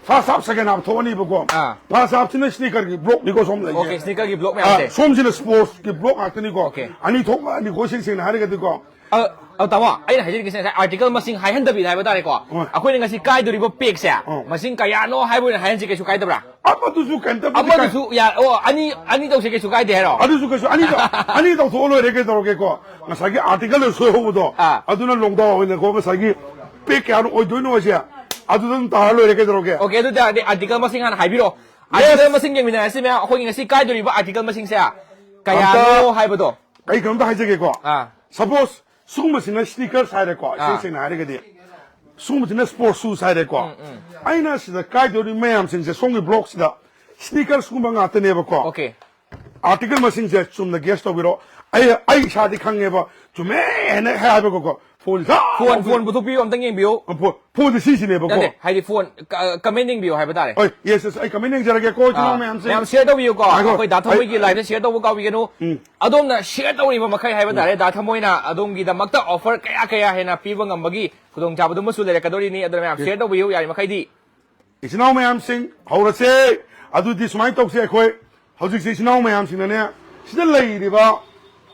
ꯐꯥꯔꯁ ꯍꯥꯞ, ꯁꯦꯀꯦꯟ ꯍꯥꯞ ꯊꯣꯛꯑꯅꯤꯕꯀꯣ꯫ ꯑꯥ꯫ ꯐꯥꯔꯁ ꯍꯥꯞꯁꯤꯅ ꯁ꯭ꯅꯤꯀꯔꯒꯤ ꯕ꯭ꯂꯣꯛꯅꯤꯀꯣ ꯁꯣꯝ ꯂꯩꯁꯦ꯫ ꯑꯣꯀꯦ, ꯁ꯭ꯅꯤꯀꯔꯒꯤ ꯕ꯭ꯂꯣꯛ ꯑꯥ, ꯃꯌꯥꯝꯁꯦ꯫ ꯁꯣꯝꯁꯤꯅ ꯁ꯭ꯄꯣꯔꯠꯁꯀꯤ ꯕ꯭ꯂꯣꯛ ꯉꯥꯛꯇꯅꯤꯀꯣ꯫ ꯑꯣꯀꯦ꯫ ꯑꯅꯤ ꯊꯣꯛꯅ ꯑꯅꯤꯀꯣ, ꯏꯁꯦꯡ ꯁꯦꯡꯅ ꯍꯥꯏꯔꯒꯗꯤꯀꯣ꯫ ꯑ, ꯑ, ꯇꯥꯃꯣ, ꯑꯩꯅ ꯍꯥꯏꯖꯔꯤꯁꯦ ꯉꯁꯥꯏ ꯑꯥꯔꯇꯤꯀꯜ ꯃꯁꯤꯡ ꯍꯥꯏꯍꯟꯗꯕꯤꯗ ꯍꯥꯏꯕ ꯇꯥꯔꯦꯀꯣ꯫ ꯍꯣꯏ꯫ ꯑꯩꯈꯣꯏꯅ ꯉꯁꯤ ꯀꯥꯏꯗꯧꯔꯤꯕ ꯄꯦꯛꯁꯦ ꯑꯥ꯫ ꯃꯁꯤꯡ ꯀꯌꯥꯅꯣ ꯍꯥꯏꯕ ꯑꯣꯏꯅ ꯍꯥꯏꯍꯟꯁꯤ, ꯀꯩꯁꯨ ꯀꯥꯏꯗꯕ꯭ꯔꯥ? ꯑꯃꯗꯨꯁꯨ ꯀꯩꯝꯇꯕꯨꯗꯤ ꯀꯥꯏ-, ꯑꯃꯗꯨꯁꯨ ꯌꯥ-, ꯑꯣ, ꯑꯅꯤ, ꯑꯅꯤ ꯇꯧꯁꯦ, ꯀꯩꯁꯨ ꯀꯥꯏꯗꯦ ꯍꯥꯏꯔꯣ? ꯑꯗꯨꯁꯨ ꯀꯩꯁꯨ ꯑꯅꯤ ꯇꯧ-, ꯑꯅꯤ ꯇꯧꯊꯣꯛꯑ ꯂꯣꯏꯔꯦ ꯀꯩꯗꯧꯔꯒꯦꯀꯣ꯫ ꯉꯁꯥꯏꯒꯤ ꯑꯥꯔꯇꯤꯀꯜꯗ ꯁꯣꯏꯍꯧꯕꯗꯣ, ꯑꯥ꯫ ꯑꯗꯨꯅ ꯂꯣꯡꯗꯥ ꯑꯣꯏꯅꯀꯣ, ꯉꯁꯥꯏꯒꯤ ꯄꯦꯛ ꯀꯌꯥꯅꯣ ꯑꯣꯏꯗꯣꯏꯅꯣ ꯍꯥꯏꯁꯦ, ꯑꯗꯨꯗ ꯑꯗꯨꯝ ꯇꯥꯔ ꯂꯣꯏꯔꯦ ꯀꯩꯗꯧꯔꯒꯦ꯫ ꯑꯣꯀꯦ, ꯑꯗꯨ ꯇꯥꯔꯗꯤ ꯑꯥꯔꯇꯤꯀꯜ ꯃꯁꯤꯡ ꯍꯥꯟꯅ ꯍꯥꯏꯕꯤꯔꯣ꯫ ꯌꯦꯁ꯫ ꯑꯥꯔꯇꯤꯀꯜ ꯃꯁꯤꯡ ꯌꯦꯡꯃꯤꯟꯅꯔꯁꯤ ꯃꯌꯥꯝ, ꯑꯩꯈꯣꯏꯒꯤ ꯉꯁꯤ ꯀꯥꯏꯗꯣꯔꯤꯕ ꯑꯥꯔꯇꯤꯀꯜ ꯃꯁꯤꯡꯁꯦ ꯀꯌꯥꯅꯣ ꯑꯝꯇ ꯍꯥꯏꯕꯗꯣ꯫ ꯑꯩ ꯀꯩꯅꯣꯝꯇ ꯍꯥꯏꯖꯒꯦꯀꯣ꯫ ꯑꯥ꯫ ꯁꯄꯣꯁ, ꯁꯤꯒꯨꯝꯕꯁꯤꯅ ꯁ꯭ꯅꯤꯀꯔꯁ ꯍꯥꯏꯔꯦꯀꯣ, ꯏꯁꯦꯡ ꯑꯥ꯫ ꯁꯦꯡꯅ ꯍꯥꯏꯔꯒꯗꯤ꯫ ꯁꯤꯒꯨꯝꯕꯁꯤꯅ ꯁ꯭ꯄꯣꯔꯠ ꯁꯨꯁ ꯍꯥꯏꯔꯦꯀꯣ꯫ ꯎꯝ, ꯎꯝ꯫ ꯑꯩꯅ ꯁꯤꯗ ꯀꯥꯏꯗꯧꯔꯤ ꯃꯌꯥꯝꯁꯤꯡꯁꯦ ꯁꯣꯝꯒꯤ ꯕ꯭ꯂꯣꯛꯁꯤꯗ ꯁ꯭ꯅꯤꯀꯔꯁꯀꯨꯝꯕ ꯉꯥꯛꯇꯅꯦꯕꯀꯣ꯫ ꯑꯣꯀꯦ꯫ ꯑꯥꯔꯇꯤꯀꯜ ꯃꯁꯤꯡꯁꯦ ꯆꯨꯝꯅ ꯒꯦꯁ ꯇꯧꯕꯤꯔꯣ꯫ ꯑꯩ, ꯑꯩ ꯏꯁꯥꯗꯤ ꯈꯪꯉꯦꯕ, ꯆꯨꯝꯃꯦ ꯍꯥꯏꯅ ꯍꯥꯏꯕꯀꯣ꯫ ꯐꯣꯟ ꯌꯥꯝ ꯐꯣꯟ ꯍꯥꯎꯕ- ꯐꯣꯟ ꯄꯨꯊꯣꯛꯄꯤꯌꯨ, ꯑꯝꯇꯪ ꯌꯦꯡꯕꯤꯌꯨ꯫ ꯑ, ꯐꯣꯟ, ꯐꯣꯟꯁꯦ ꯁꯤꯁꯤꯅꯦꯕꯀꯣ꯫ ꯅꯠꯇꯦ, ꯍꯥꯏꯗꯤ ꯐꯣꯟ ꯀ- comment ꯌꯦꯡꯕꯤꯌꯨ ꯍꯥꯏꯕ ꯇꯥꯔꯦ꯫ ꯍꯣꯏ, yes, yes, ꯑꯩ comment ꯌꯦꯡꯖꯔꯒꯦꯀꯣ, ꯏꯆꯤꯟ ꯏꯅꯥꯎ ꯑꯥ, ꯃꯌꯥꯝꯁꯦ꯫ ꯃꯌꯥꯝ share ꯇꯧꯕꯤꯌꯨꯀꯣ꯫ ꯉꯥꯏꯈꯣ, ꯑꯩꯈꯣꯏ ꯗꯥ ꯑꯩ- ꯊꯃꯣꯏꯒꯤ live ꯇ share ꯇꯧꯕ ꯀꯥꯎꯕꯤꯒꯅꯨ꯫ ꯎꯝ꯫ ꯑꯗꯣꯝꯅ share ꯇꯧꯔꯤꯕ ꯃꯈꯩ ꯍꯥꯏꯕ ꯇꯥꯔꯦ, ꯗꯥ ꯊꯃꯣꯏꯅ ꯑꯗꯣꯝꯒꯤꯗꯃꯛꯇ offer ꯀꯌꯥ ꯀꯌꯥ ꯍꯦꯟꯅ ꯄꯤꯕ ꯉꯝꯕꯒꯤ ꯈꯨꯗꯣꯡꯆꯥꯕꯗꯨꯃꯁꯨ ꯂꯩꯔꯛꯀꯗꯣꯔꯤꯅꯤ꯫ ꯑꯗꯨꯅ ꯃꯌꯥꯝ share ꯇꯧꯕꯤꯌꯨ ꯌꯥꯔꯤꯃꯈꯩꯗꯤ꯫ ꯏꯆꯤꯟ ꯏꯅꯥꯎ ꯃꯌꯥꯝꯁꯤꯡ, ꯍꯧꯔꯁꯦ꯫ ꯑꯗꯨꯗꯤ ꯁꯨꯃꯥꯏꯅ ꯇꯧꯁꯦ, ꯑꯩꯈꯣꯏ ꯍꯧꯖꯤꯛꯁꯦ ꯏꯆꯤꯟ ꯏꯅꯥꯎ ꯃꯌꯥꯝꯁꯤꯡꯅꯅꯦ, ꯁꯤꯗ ꯂꯩꯔꯤꯕ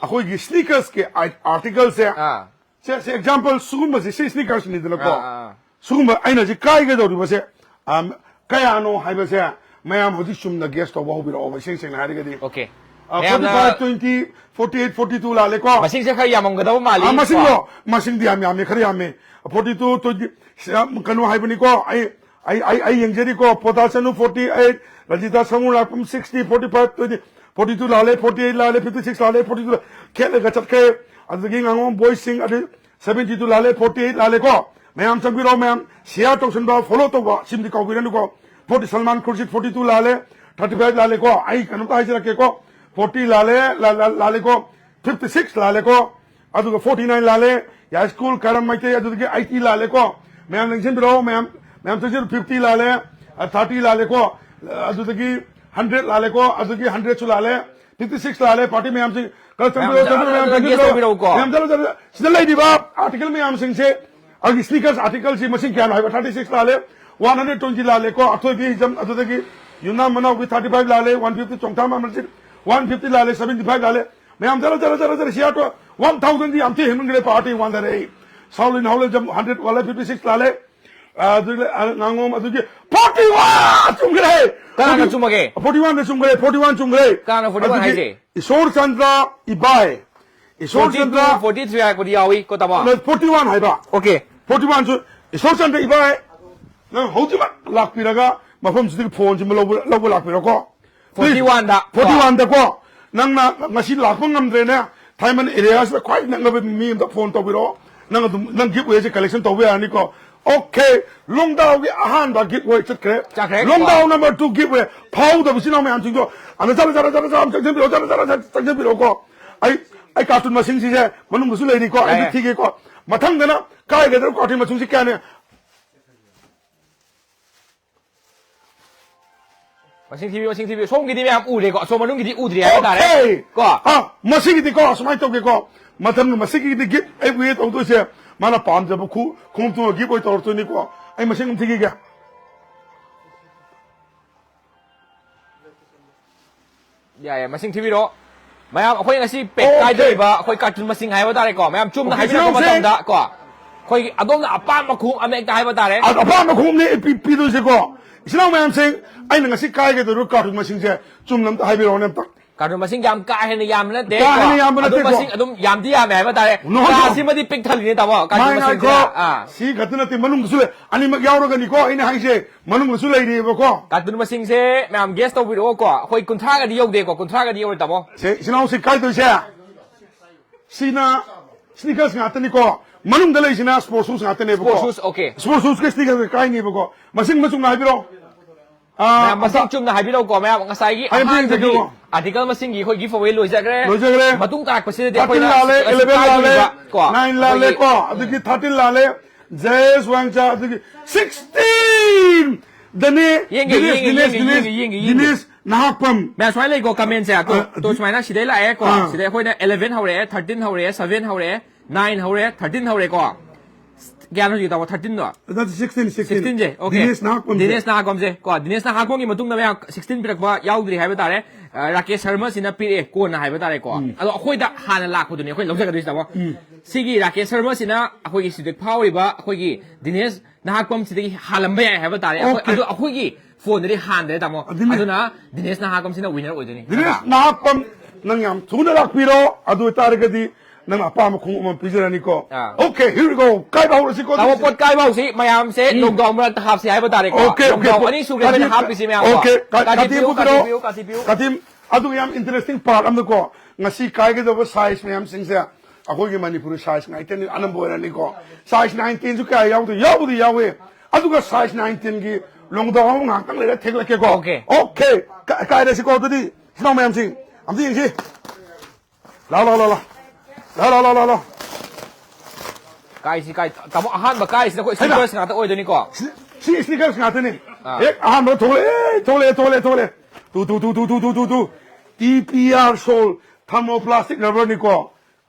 ꯑꯩꯈꯣꯏꯒꯤ sneakers ꯀꯤ ꯑꯥꯏ-, article ꯁꯦ, ꯑꯥ꯫ ꯁꯦ, ꯁꯦ, example, ꯁꯤꯒꯨꯝꯕꯁꯦ, ꯁꯤ sneakers ꯅꯤꯗꯅꯀꯣ꯫ ꯑꯥ, ꯑꯥ, ꯑꯥ꯫ ꯁꯤꯒꯨꯝꯕ ꯑꯩꯅ ꯍꯧꯖꯤꯛ ꯀꯥꯏꯒꯗꯧꯔꯤꯕꯁꯦ, ꯑꯝ, ꯀꯌꯥꯅꯣ ꯍꯥꯏꯕꯁꯦ ꯃꯌꯥꯝ ꯍꯧꯖꯤꯛ ꯆꯨꯝꯅ guess ꯇꯧꯕ ꯍꯧꯕꯤꯔꯛꯑꯣꯕ, ꯏꯁꯦꯡ ꯁꯦꯡꯅ ꯍꯥꯏꯔꯒꯗꯤ꯫ Okay꯫ ꯑ, ꯃꯌꯥꯝꯅ forty five, twenty, forty eight, forty two ꯂꯥꯜꯂꯦꯀꯣ? ꯃꯁꯤꯡꯁꯦ ꯈꯔ ꯌꯥꯝꯃꯝꯒꯗꯕ ꯃꯥꯜꯂꯤ ꯑ, ꯃꯁꯤꯡꯗꯣ, ꯀꯣ? ꯃꯁꯤꯡꯗꯤ ꯌꯥꯝ ꯌꯥꯝꯃꯦ, ꯈꯔ ꯌꯥꯝꯃꯦ꯫ Forty two, twenty, ꯁꯤ, ꯑ, ꯀꯩꯅꯣ ꯍꯥꯏꯕꯅꯤꯀꯣ, ꯑꯩ, ꯑꯩ, ꯑꯩ, ꯑꯩ ꯌꯦꯡꯖꯔꯤꯀꯣ, ꯄꯣꯇꯥꯁꯅꯨ forty eight, ꯔꯖꯤꯇꯥ ꯁꯃꯨꯔꯥꯛꯄꯝ sixty, forty five, twenty, forty two ꯂꯥꯜꯂꯦ, forty eight ꯂꯥꯜꯂꯦ, fifty six ꯂꯥꯜꯂꯦ, forty two ꯈꯦꯠꯂꯒ ꯆꯠꯈ꯭ꯔꯦ꯫ ꯑꯗꯨꯗꯒꯤ ꯉꯥꯉꯣꯝ ꯕꯣꯏꯁꯤꯡ, ꯑꯗꯩ seventy two ꯂꯥꯜꯂꯦ, forty eight ꯂꯥꯜꯂꯦꯀꯣ꯫ ꯃꯌꯥꯝ ꯆꯪꯕꯤꯔꯣ, ꯃꯌꯥꯝ share ꯇꯧꯁꯟꯕ, follow ꯇꯧꯕ, ꯁꯤꯃꯗꯤ ꯀꯥꯎꯕꯤꯔꯅꯨꯀꯣ꯫ Forty, ꯁꯜꯃꯥꯟ ꯈꯨꯔꯖꯤꯠ forty two ꯂꯥꯜꯂꯦ, thirty five ꯂꯥꯜꯂꯦꯀꯣ꯫ ꯑꯩ ꯀꯩꯅꯣꯝꯇ ꯍꯥꯏꯖꯔꯛꯀꯦꯀꯣ, forty ꯂꯥꯜꯂꯦ, ꯂꯥ-, ꯂꯥ-, ꯂꯥꯜꯂꯦꯀꯣ, fifty six ꯂꯥꯜꯂꯦꯀꯣ, ꯑꯗꯨꯒ forty nine ꯂꯥꯜꯂꯦ, ꯌꯥꯏꯁ꯭ꯀꯨꯜ ꯀꯥꯏꯔꯝ ꯃꯩꯇꯩ, ꯑꯗꯨꯗꯒꯤ eighty ꯂꯥꯜꯂꯦꯀꯣ꯫ ꯃꯌꯥꯝ ꯂꯦꯡꯁꯤꯟꯕꯤꯔꯛꯑꯣ, ꯃꯌꯥꯝ, ꯃꯌꯥꯝ ꯆꯪꯁꯤꯜꯂꯨ, fifty ꯂꯥꯜꯂꯦ, ꯑ, thirty ꯂꯥꯜꯂꯦꯀꯣ, ꯑꯗꯨꯗꯒꯤ hundred ꯂꯥꯜꯂꯦꯀꯣ, ꯑꯗꯨꯗꯒꯤ hundred ꯁꯨ ꯂꯥꯜꯂꯦ, fifty six ꯂꯥꯜꯂꯦ, party ꯃꯌꯥꯝꯁꯤ ꯈꯔ ꯆꯪꯕꯤꯔꯛꯑꯣ, ꯃꯌꯥꯝ ꯆꯪꯕꯤꯔꯛꯑꯣ, ꯆꯪꯕꯤꯔꯛꯑꯣ, ꯃꯌꯥꯝ ꯆꯪꯕꯤꯔꯛꯑꯣ, ꯆꯪꯕꯤꯔꯛꯑꯣ, ꯃꯌꯥꯝ ꯆꯠꯂꯣ, ꯆꯠꯂꯣ, ꯁꯤꯗ ꯂꯩꯔꯤꯕ article ꯃꯌꯥꯝꯁꯤꯡꯁꯦ, ꯑꯩꯒꯤ sneakers article ꯁꯤ ꯃꯁꯤꯡ ꯀꯌꯥꯅꯣ ꯍꯥꯏꯕ, thirty six ꯂꯥꯜꯂꯦ, one hundred twenty ꯂꯥꯜꯂꯦꯀꯣ, ꯑꯊꯣꯏꯕꯤ ꯍꯤꯖꯝ, ꯑꯗꯨꯗꯒꯤ ꯌꯨꯝꯅꯥꯝ ꯃꯅꯥꯎꯕꯤ thirty five ꯂꯥꯜꯂꯦ, one fifty ꯆꯣꯡꯊꯥꯝ ꯑꯃꯔꯖꯤꯠ one fifty ꯂꯥꯜꯂꯦ, seventy five ꯂꯥꯜꯂꯦ, ꯃꯌꯥꯝ ꯆꯠꯂꯣ, ꯆꯠꯂꯣ, ꯆꯠꯂꯣ, ꯆꯠꯂꯣ, ꯁꯤ ꯑꯥꯔ ꯇꯣ, one thousand ꯗꯤ ꯌꯥꯝ ꯊꯤ ꯍꯦꯟꯃꯟꯈ꯭ꯔꯦ, party ꯋꯥꯟꯊꯔꯦ꯫ ꯁꯥꯎꯂꯤꯟ ꯍꯥꯎꯂꯦ ꯖꯝ hundred ꯋꯥꯠꯂꯦ, fifty six ꯂꯥꯜꯂꯦ꯫ ꯑꯗꯨ ꯂꯩ-, ꯑ, ꯉꯥꯉꯣꯝ ꯑꯗꯨꯒꯤ forty one ꯆꯨꯝꯈ꯭ꯔꯦ꯫ ꯀꯅꯥꯅ forty ꯆꯨꯝꯃꯒꯦ? Forty one ꯗ ꯆꯨꯝꯈ꯭ꯔꯦ, forty one ꯆꯨꯝꯈ꯭ꯔꯦ꯫ ꯀꯅꯥꯅ forty one ꯑꯗꯨꯒꯤ ꯍꯥꯏꯁꯦ? ꯏꯁꯣꯔ ꯆꯟꯗ꯭ꯔ ꯏꯕꯥꯏ꯫ ꯏꯁꯣꯔ forty two, Chandra forty three ꯍꯥꯏꯔꯛꯄꯗꯤ ꯌꯥꯎꯏ ꯀꯣ, ꯇꯥꯃꯣ? ꯅ forty one ꯍꯥꯏꯕ꯫ Okay꯫ Forty one ꯁꯨ ꯏꯁꯣꯔ ꯆꯟꯗ꯭ꯔ ꯏꯕꯥꯏ, ꯅꯪ ꯍꯧꯖꯤꯛꯃꯛ ꯂꯥꯛꯄꯤꯔꯒ ꯃꯐꯝꯁꯤꯗꯒꯤ ꯐꯣꯟꯁꯤꯃ ꯂꯧꯕ, ꯂꯧꯕ ꯂꯥꯛꯄꯤꯔꯣꯀꯣ꯫ Please꯫ Forty one the. Forty one ꯗꯀꯣ꯫ ꯅꯪꯅ ꯉꯁꯤ ꯂꯥꯛꯄ ꯉꯝꯗ꯭ꯔꯦꯅꯦ, ꯊꯥꯏꯃꯟ area ꯁꯤꯗ ꯈ꯭ꯋꯥꯏ ꯅꯛꯅꯕ ꯃꯤ ꯑꯝꯗ ꯐꯣꯟ ꯇꯧꯕꯤꯔꯛꯑꯣ꯫ ꯅꯪ ꯑꯗꯨꯝ, ꯅꯪ giveaway ꯁꯦ collection ꯇꯧꯕ ꯌꯥꯔꯅꯤꯀꯣ꯫ Okay, ꯂꯣꯡꯗꯥꯎꯒꯤ ꯑꯍꯥꯟꯕ giveaway ꯆꯠꯈ꯭ꯔꯦ꯫ ꯆꯠꯈ꯭ꯔꯦ꯫ ꯂꯣꯡꯗꯥꯎ number two giveaway ꯐꯥꯎꯗꯕ ꯏꯆꯤꯟ ꯏꯅꯥꯎ ꯃꯌꯥꯝꯁꯤꯡꯗꯣ ꯑꯅ ꯆꯠꯂ, ꯆꯠꯂ, ꯆꯠꯂ, ꯆꯠꯂ, ꯆꯪꯁꯤꯟꯕꯤꯔꯛꯑꯣ, ꯆꯠꯂ, ꯆꯠꯂ, ꯆꯠꯂ, ꯆꯪꯁꯤꯟꯕꯤꯔꯛꯑꯣꯀꯣ꯫ ꯑꯩ ꯑꯩ ꯀꯥꯔꯇꯨꯟ ꯃꯁꯤꯡꯁꯤꯁꯦ ꯃꯅꯨꯡꯗꯁꯨ ꯂꯩꯔꯤꯀꯣ, ꯑꯩ ꯌꯥꯏ, ꯌꯥꯏ꯫ ꯊꯤꯒꯦꯀꯣ꯫ ꯃꯊꯪꯗꯅ ꯀꯥꯏꯒꯗꯕ ꯀꯥꯔꯇꯨꯟ ꯃꯁꯤꯡꯁꯤ ꯀꯌꯥꯅꯤ? ꯃꯁꯤꯡ ꯊꯤꯕꯤꯌꯨ, ꯃꯁꯤꯡ ꯊꯤꯕꯤꯌꯨ꯫ ꯁꯣꯝꯒꯤꯗꯤ ꯃꯌꯥꯝ ꯎꯔꯦꯀꯣ, ꯑꯁꯣꯝ ꯃꯅꯨꯡꯒꯤꯗꯤ ꯎꯗ꯭ꯔꯤ ꯍꯥꯏꯕ ꯇꯥꯔꯦ꯫ Okay꯫ ꯀꯣ? ꯑꯥ, ꯃꯁꯤꯒꯤꯗꯤꯀꯣ, ꯁꯨꯃꯥꯏꯅ ꯇꯧꯒꯦꯀꯣ꯫ ꯃꯊꯪ ꯃꯁꯤꯒꯤꯗꯤ gift ꯑꯩ ꯎꯏꯌꯦ ꯇꯧꯗꯣꯏꯁꯦ꯫ ꯃꯥꯅ ꯄꯥꯝꯖꯕ ꯈꯨ-, ꯈꯣꯡꯎꯞꯇꯨꯃ gift ꯑꯣꯏ ꯇꯧꯔꯛꯇꯣꯏꯅꯤꯀꯣ꯫ ꯑꯩ ꯃꯁꯤꯡ ꯑꯃ ꯊꯤꯈꯤꯒꯦ꯫ ꯌꯥꯏ, ꯌꯥꯏ, ꯃꯁꯤꯡ ꯊꯤꯕꯤꯔꯣ꯫ ꯃꯌꯥꯝ, ꯑꯩꯈꯣꯏ ꯉꯁꯤ ꯄꯦꯛ Okay꯫ ꯀꯥꯏꯗꯧꯔꯤꯕ ꯑꯩꯈꯣꯏ ꯀꯥꯔꯇꯨꯟ ꯃꯁꯤꯡ ꯍꯥꯏꯕ ꯇꯥꯔꯦꯀꯣ꯫ ꯃꯌꯥꯝ ꯆꯨꯝꯅ Okay, ꯍꯥꯏꯕꯤꯔꯛꯄ ꯏꯆꯤꯟ ꯏꯅꯥꯎꯁꯤꯡ꯫ ꯃꯇꯝꯗ ꯀꯣ, ꯑꯩꯈꯣꯏꯒꯤ ꯑꯗꯣꯝꯅ ꯑꯄꯥꯝꯕ ꯈꯣꯡꯎꯞ ꯑꯃ ꯍꯦꯛꯇ ꯍꯥꯏꯕ ꯇꯥꯔꯦ꯫ ꯑ-, ꯑꯄꯥꯝꯕ ꯈꯣꯡꯎꯞꯅꯦ ꯑꯩ ꯄꯤ-, ꯄꯤꯗꯣꯏꯁꯦꯀꯣ꯫ ꯏꯆꯤꯟ ꯏꯅꯥꯎ ꯃꯌꯥꯝꯁꯤꯡ, ꯑꯩꯅ ꯉꯁꯤ ꯀꯥꯏꯒꯗꯧꯔꯤꯕ ꯀꯥꯔꯇꯨꯟ ꯃꯁꯤꯡꯁꯦ ꯆꯨꯝꯅ ꯑꯝꯇ ꯍꯥꯏꯕꯤꯔꯛꯑꯣꯅꯦ ꯑꯝꯇ꯫ ꯀꯥꯔꯇꯨꯟ ꯃꯁꯤꯡ ꯌꯥꯝ ꯀꯥ ꯍꯦꯟꯅ ꯌꯥꯝꯕ ꯅꯠꯇꯦ ꯀꯥ ꯍꯦꯟꯅ ꯀꯣ꯫ ꯌꯥꯝꯕ ꯑꯗꯨꯝ ꯅꯠꯇꯦꯀꯣ꯫ ꯃꯁꯤꯡ ꯑꯗꯨꯝ ꯌꯥꯝꯗꯤ ꯌꯥꯝꯃꯦ ꯍꯥꯏꯕ ꯇꯥꯔꯦ꯫ No, no꯫ ꯀꯥꯁꯤꯃꯗꯤ ꯄꯤꯛ ꯊꯜꯂꯤꯅꯦ, ꯇꯥꯃꯣ, ꯀꯥꯔꯇꯨꯟ ꯃꯥꯏ ꯉꯥꯏꯈꯣ꯫ ꯃꯁꯤꯡꯁꯤꯗ꯫ ꯑꯥ꯫ ꯁꯤ ꯈꯛꯇ ꯅꯠꯇꯦ, ꯃꯅꯨꯡꯗꯁꯨ ꯂꯩ꯫ ꯑꯅꯤꯃꯛ ꯌꯥꯎꯔꯒꯅꯤꯀꯣ ꯑꯩꯅ ꯍꯥꯏꯁꯦ꯫ ꯃꯅꯨꯡꯗꯁꯨ ꯂꯩꯔꯤꯑꯕꯀꯣ꯫ ꯀꯥꯔꯇꯨꯟ ꯃꯁꯤꯡꯁꯦ ꯃꯌꯥꯝ guess ꯇꯧꯕꯤꯔꯛꯑꯣꯀꯣ꯫ ꯑꯩꯈꯣꯏ ꯀꯨꯟꯊ꯭ꯔꯥꯒꯗꯤ ꯌꯧꯗꯦꯀꯣ, ꯀꯨꯟꯊ꯭ꯔꯥꯒꯗꯤ ꯌꯧꯔꯣꯏ, ꯇꯥꯃꯣ꯫ ꯁꯦ, ꯏꯆꯤꯟ ꯏꯅꯥꯎꯁꯤꯡ ꯀꯥꯏꯗꯣꯏꯁꯦ? ꯁꯤꯅ sneakers ꯉꯥꯛꯇꯅꯤꯀꯣ꯫ ꯃꯅꯨꯡꯗ ꯂꯩꯁꯤꯅ sports shoes ꯉꯥꯛꯇꯅꯦꯕꯀꯣ꯫ Sports shoes, okay꯫ Sports shoes ꯀ sneakers ꯀ ꯀꯥꯏꯅꯦꯕꯀꯣ꯫ ꯃꯁꯤꯡ ꯃꯆꯨꯝꯅ ꯍꯥꯏꯕꯤꯔꯣ꯫ ꯑꯥ, ꯃꯌꯥꯝ ꯃꯁꯤꯡ ꯑꯝꯇ ꯆꯨꯝꯅ ꯍꯥꯏꯕꯤꯔꯛꯎꯀꯣ꯫ ꯃꯌꯥꯝ ꯉꯁꯥꯏꯒꯤ ꯍꯥꯏꯕꯤꯔꯛꯎꯀꯣ꯫ ꯑꯍꯥꯟꯕꯒꯤ article ꯃꯁꯤꯡꯒꯤ ꯑꯩꯈꯣꯏ giveaway ꯂꯣꯏꯖꯈ꯭ꯔꯦ꯫ ꯂꯣꯏꯖꯈ꯭ꯔꯦ꯫ ꯃꯇꯨꯡ ꯇꯥꯔꯛꯄꯁꯤꯗꯗꯤ ꯑꯩꯈꯣꯏꯅ thirteen ꯂꯥꯜꯂꯦ, eleven ꯂꯥꯜꯂꯦ, ꯀꯥꯏꯗꯣꯔꯤꯕ ꯀꯣ꯫ Nine ꯂꯥꯜꯂꯦ ꯑꯩꯈꯣꯏꯒꯤ ꯀꯣ꯫ ꯑꯗꯨꯒꯤ thirteen ꯂꯥꯜꯂꯦ꯫ ꯖꯌꯦꯁ ꯋꯥꯡꯆꯥ, ꯑꯗꯨꯒꯤ sixteen꯫ ꯗꯅꯦ, ꯌꯦꯡꯒꯦ, ꯗꯤꯅꯦꯁ, ꯌꯦꯡꯒꯦ, ꯗꯤꯅꯦꯁ, ꯌꯦꯡꯒꯦ, ꯗꯤꯅꯦꯁ, ꯌꯦꯡꯒꯦ, ꯌꯦꯡꯒꯦ, ꯌꯦꯡꯒꯦ꯫ ꯗꯤꯅꯦꯁ ꯅꯍꯥꯛꯄꯝ꯫ ꯃꯌꯥꯝ ꯁꯨꯃꯥꯏꯅ ꯂꯩꯀꯣ, comment ꯁꯦ꯫ ꯑꯗꯣ, ꯑ, ꯑꯗꯨ ꯁꯨꯃꯥꯏꯅ ꯁꯤꯗꯩ ꯂꯥꯛꯑꯦ ꯀꯣ꯫ ꯑ꯫ ꯁꯤꯗꯩ ꯑꯩꯈꯣꯏꯅ eleven ꯍꯧꯔꯛꯑꯦ, thirteen ꯍꯧꯔꯛꯑꯦ, seven ꯍꯧꯔꯛꯑꯦ, nine ꯍꯧꯔꯦ, thirteen ꯍꯧꯔꯦꯀꯣ꯫ ꯀꯌꯥꯅꯣ ꯍꯧꯖꯤꯛ ꯇꯧꯕ? Thirteen ꯗꯣ? ꯅꯠꯇꯦ, sixteen, sixteen꯫ Sixteen ꯁꯦ, okay꯫ ꯗꯤꯅꯦꯁ ꯅꯍꯥꯛꯄꯝꯁꯦ꯫ ꯗꯤꯅꯦꯁ ꯅꯍꯥꯛꯄꯝꯁꯦ ꯀꯣ꯫ ꯗꯤꯅꯦꯁ ꯅꯍꯥꯛꯄꯝꯒꯤ ꯃꯇꯨꯡꯗ ꯃꯌꯥꯝ sixteen ꯄꯤꯔꯛꯄ ꯌꯥꯎꯗ꯭ꯔꯤ ꯍꯥꯏꯕ ꯇꯥꯔꯦ꯫ ꯑ, ꯔꯥꯀꯦꯁ ꯁꯔꯃꯁꯤꯅ ꯄꯤꯔꯛꯑꯦ ꯀꯣꯟꯅ ꯍꯥꯏꯕ ꯇꯥꯔꯦꯀꯣ꯫ ꯎꯝ꯫ ꯑꯗꯣ ꯑꯩꯈꯣꯏꯗ ꯍꯥꯟꯅ ꯂꯥꯛꯄꯗꯨꯅꯦ ꯑꯩꯈꯣꯏ ꯂꯧꯖꯒꯗꯣꯏꯁꯦ, ꯇꯥꯃꯣ꯫ ꯎꯝ꯫ ꯁꯤꯒꯤ ꯔꯥꯀꯦꯁ ꯁꯔꯃꯁꯤꯅ ꯑꯩꯈꯣꯏꯒꯤ ꯁꯤꯗ ꯐꯥꯎꯔꯤꯕ ꯑꯩꯈꯣꯏꯒꯤ ꯗꯤꯅꯦꯁ ꯅꯍꯥꯛꯄꯝꯁꯤꯗꯗꯒꯤ ꯍꯥꯜꯂꯝꯕ ꯌꯥꯏ ꯍꯥꯏꯕ ꯇꯥꯔꯦ꯫ ꯑꯩꯈꯣꯏ, Okay꯫ ꯑꯗꯨ ꯑꯩꯈꯣꯏꯒꯤ ꯐꯣꯟꯗꯗꯤ ꯍꯥꯟꯗ꯭ꯔꯦ, ꯇꯥꯃꯣ꯫ ꯑꯗꯨꯅꯤ꯫ ꯑꯗꯨꯅ ꯗꯤꯅꯦꯁ ꯅꯍꯥꯛꯄꯝꯁꯤꯅ winner ꯑꯣꯏꯗꯣꯏꯅꯤ꯫ ꯗꯤꯅꯦꯁ ꯅꯍꯥꯛꯄꯝ, ꯅꯪ ꯌꯥꯝ ꯊꯨꯅ ꯂꯥꯛꯄꯤꯔꯣ꯫ ꯑꯗꯨ ꯑꯣꯏꯇꯥꯔꯒꯗꯤ ꯅꯪ ꯑꯄꯥꯝꯕ ꯈꯣꯡꯎꯞ ꯑꯃ ꯄꯤꯖꯔꯅꯤꯀꯣ꯫ ꯑꯥ꯫ Okay, here we go. ꯀꯥꯏꯕ ꯍꯧꯔꯁꯤꯀꯣ, ꯇꯥꯃꯣ, ꯑꯗꯨꯗꯤ꯫ ꯄꯣꯠ ꯀꯥꯏꯕ ꯍꯧꯁꯤ꯫ ꯃꯌꯥꯝꯁꯦ ꯎꯝ꯫ Lockdown ꯃꯔꯛꯇ ꯍꯥꯞꯁꯤ ꯍꯥꯏꯕ ꯇꯥꯔꯦꯀꯣ꯫ Okay, okay꯫ Lockdown ꯑꯅꯤ ꯁꯨꯈ꯭ꯔꯦ ꯑꯩꯈꯣꯏꯅ ꯀꯥꯇꯤ-, ꯍꯥꯞꯄꯤꯁꯤ, ꯃꯌꯥꯝ ꯀꯣ꯫ Okay, ꯀꯥ-, ꯀꯥꯇꯤ ꯀꯥꯇꯤ ꯄꯤꯌꯨ, ꯄꯨꯕꯤꯔꯣ꯫ ꯀꯥꯇꯤ ꯄꯤꯌꯨ, ꯀꯥꯇꯤ ꯄꯤꯌꯨ꯫ ꯀꯥꯇꯤ, ꯑꯗꯨꯒ ꯌꯥꯝ interesting part ꯑꯃꯅꯀꯣ, ꯉꯁꯤ ꯀꯥꯏꯒꯗꯕ size ꯃꯌꯥꯝꯁꯤꯡꯁꯦ ꯑꯩꯈꯣꯏꯒꯤ ꯃꯅꯤꯄꯨꯔꯤ size ꯉꯥꯛꯇꯅꯤ ꯑꯅꯝꯕ ꯑꯣꯏꯔꯅꯤꯀꯣ꯫ Size nine ten ꯁꯨ ꯀꯌꯥ ꯌꯥꯎꯗꯦ? ꯌꯥꯎꯕꯨꯗꯤ ꯌꯥꯎꯋꯦ꯫ ꯑꯗꯨꯒ size nine ten ꯒꯤ lockdown ꯑꯃ ꯉꯥꯏꯍꯥꯛꯇꯪ ꯂꯩꯔ ꯊꯦꯡꯂꯛꯀꯦꯀꯣ꯫ Okay꯫ Okay꯫ ꯀ-, ꯀꯥꯏꯔꯁꯤꯀꯣ ꯑꯗꯨꯗꯤ꯫ ꯏꯆꯤꯟ ꯏꯅꯥꯎ ꯃꯌꯥꯝꯁꯤꯡ ꯑꯝꯇ ꯌꯦꯡꯁꯤ꯫ ꯂꯥꯎ, ꯂꯥꯎ, ꯂꯥꯎ, ꯂꯥꯎ꯫ ꯂꯥꯎ, ꯂꯥꯎ, ꯂꯥꯎ, ꯂꯥꯎ, ꯂꯥꯎ꯫ ꯀꯥꯏꯁꯤ ꯀꯥꯏ ꯇꯥꯃꯣ, ꯑꯍꯥꯟꯕ ꯀꯥꯏꯁꯤꯅ ꯑꯩꯈꯣꯏ ꯍꯩꯃꯥ! Sneakers ꯉꯥꯛꯇ ꯑꯣꯏꯗꯣꯏꯅꯤꯀꯣ? ꯁꯤ sneakers ꯉꯥꯛꯇꯅꯤ꯫ ꯑꯥ꯫ ꯍꯦꯛ ꯑꯍꯥꯟꯕ ꯊꯣꯛꯂꯛꯑꯦ, ꯊꯣꯛꯂꯛꯑꯦ, ꯊꯣꯛꯂꯛꯑꯦ, ꯊꯣꯛꯂꯛꯑꯦ꯫ Two, two, two. T P R sole thermoplastic rubberꯅꯤꯀꯣ꯫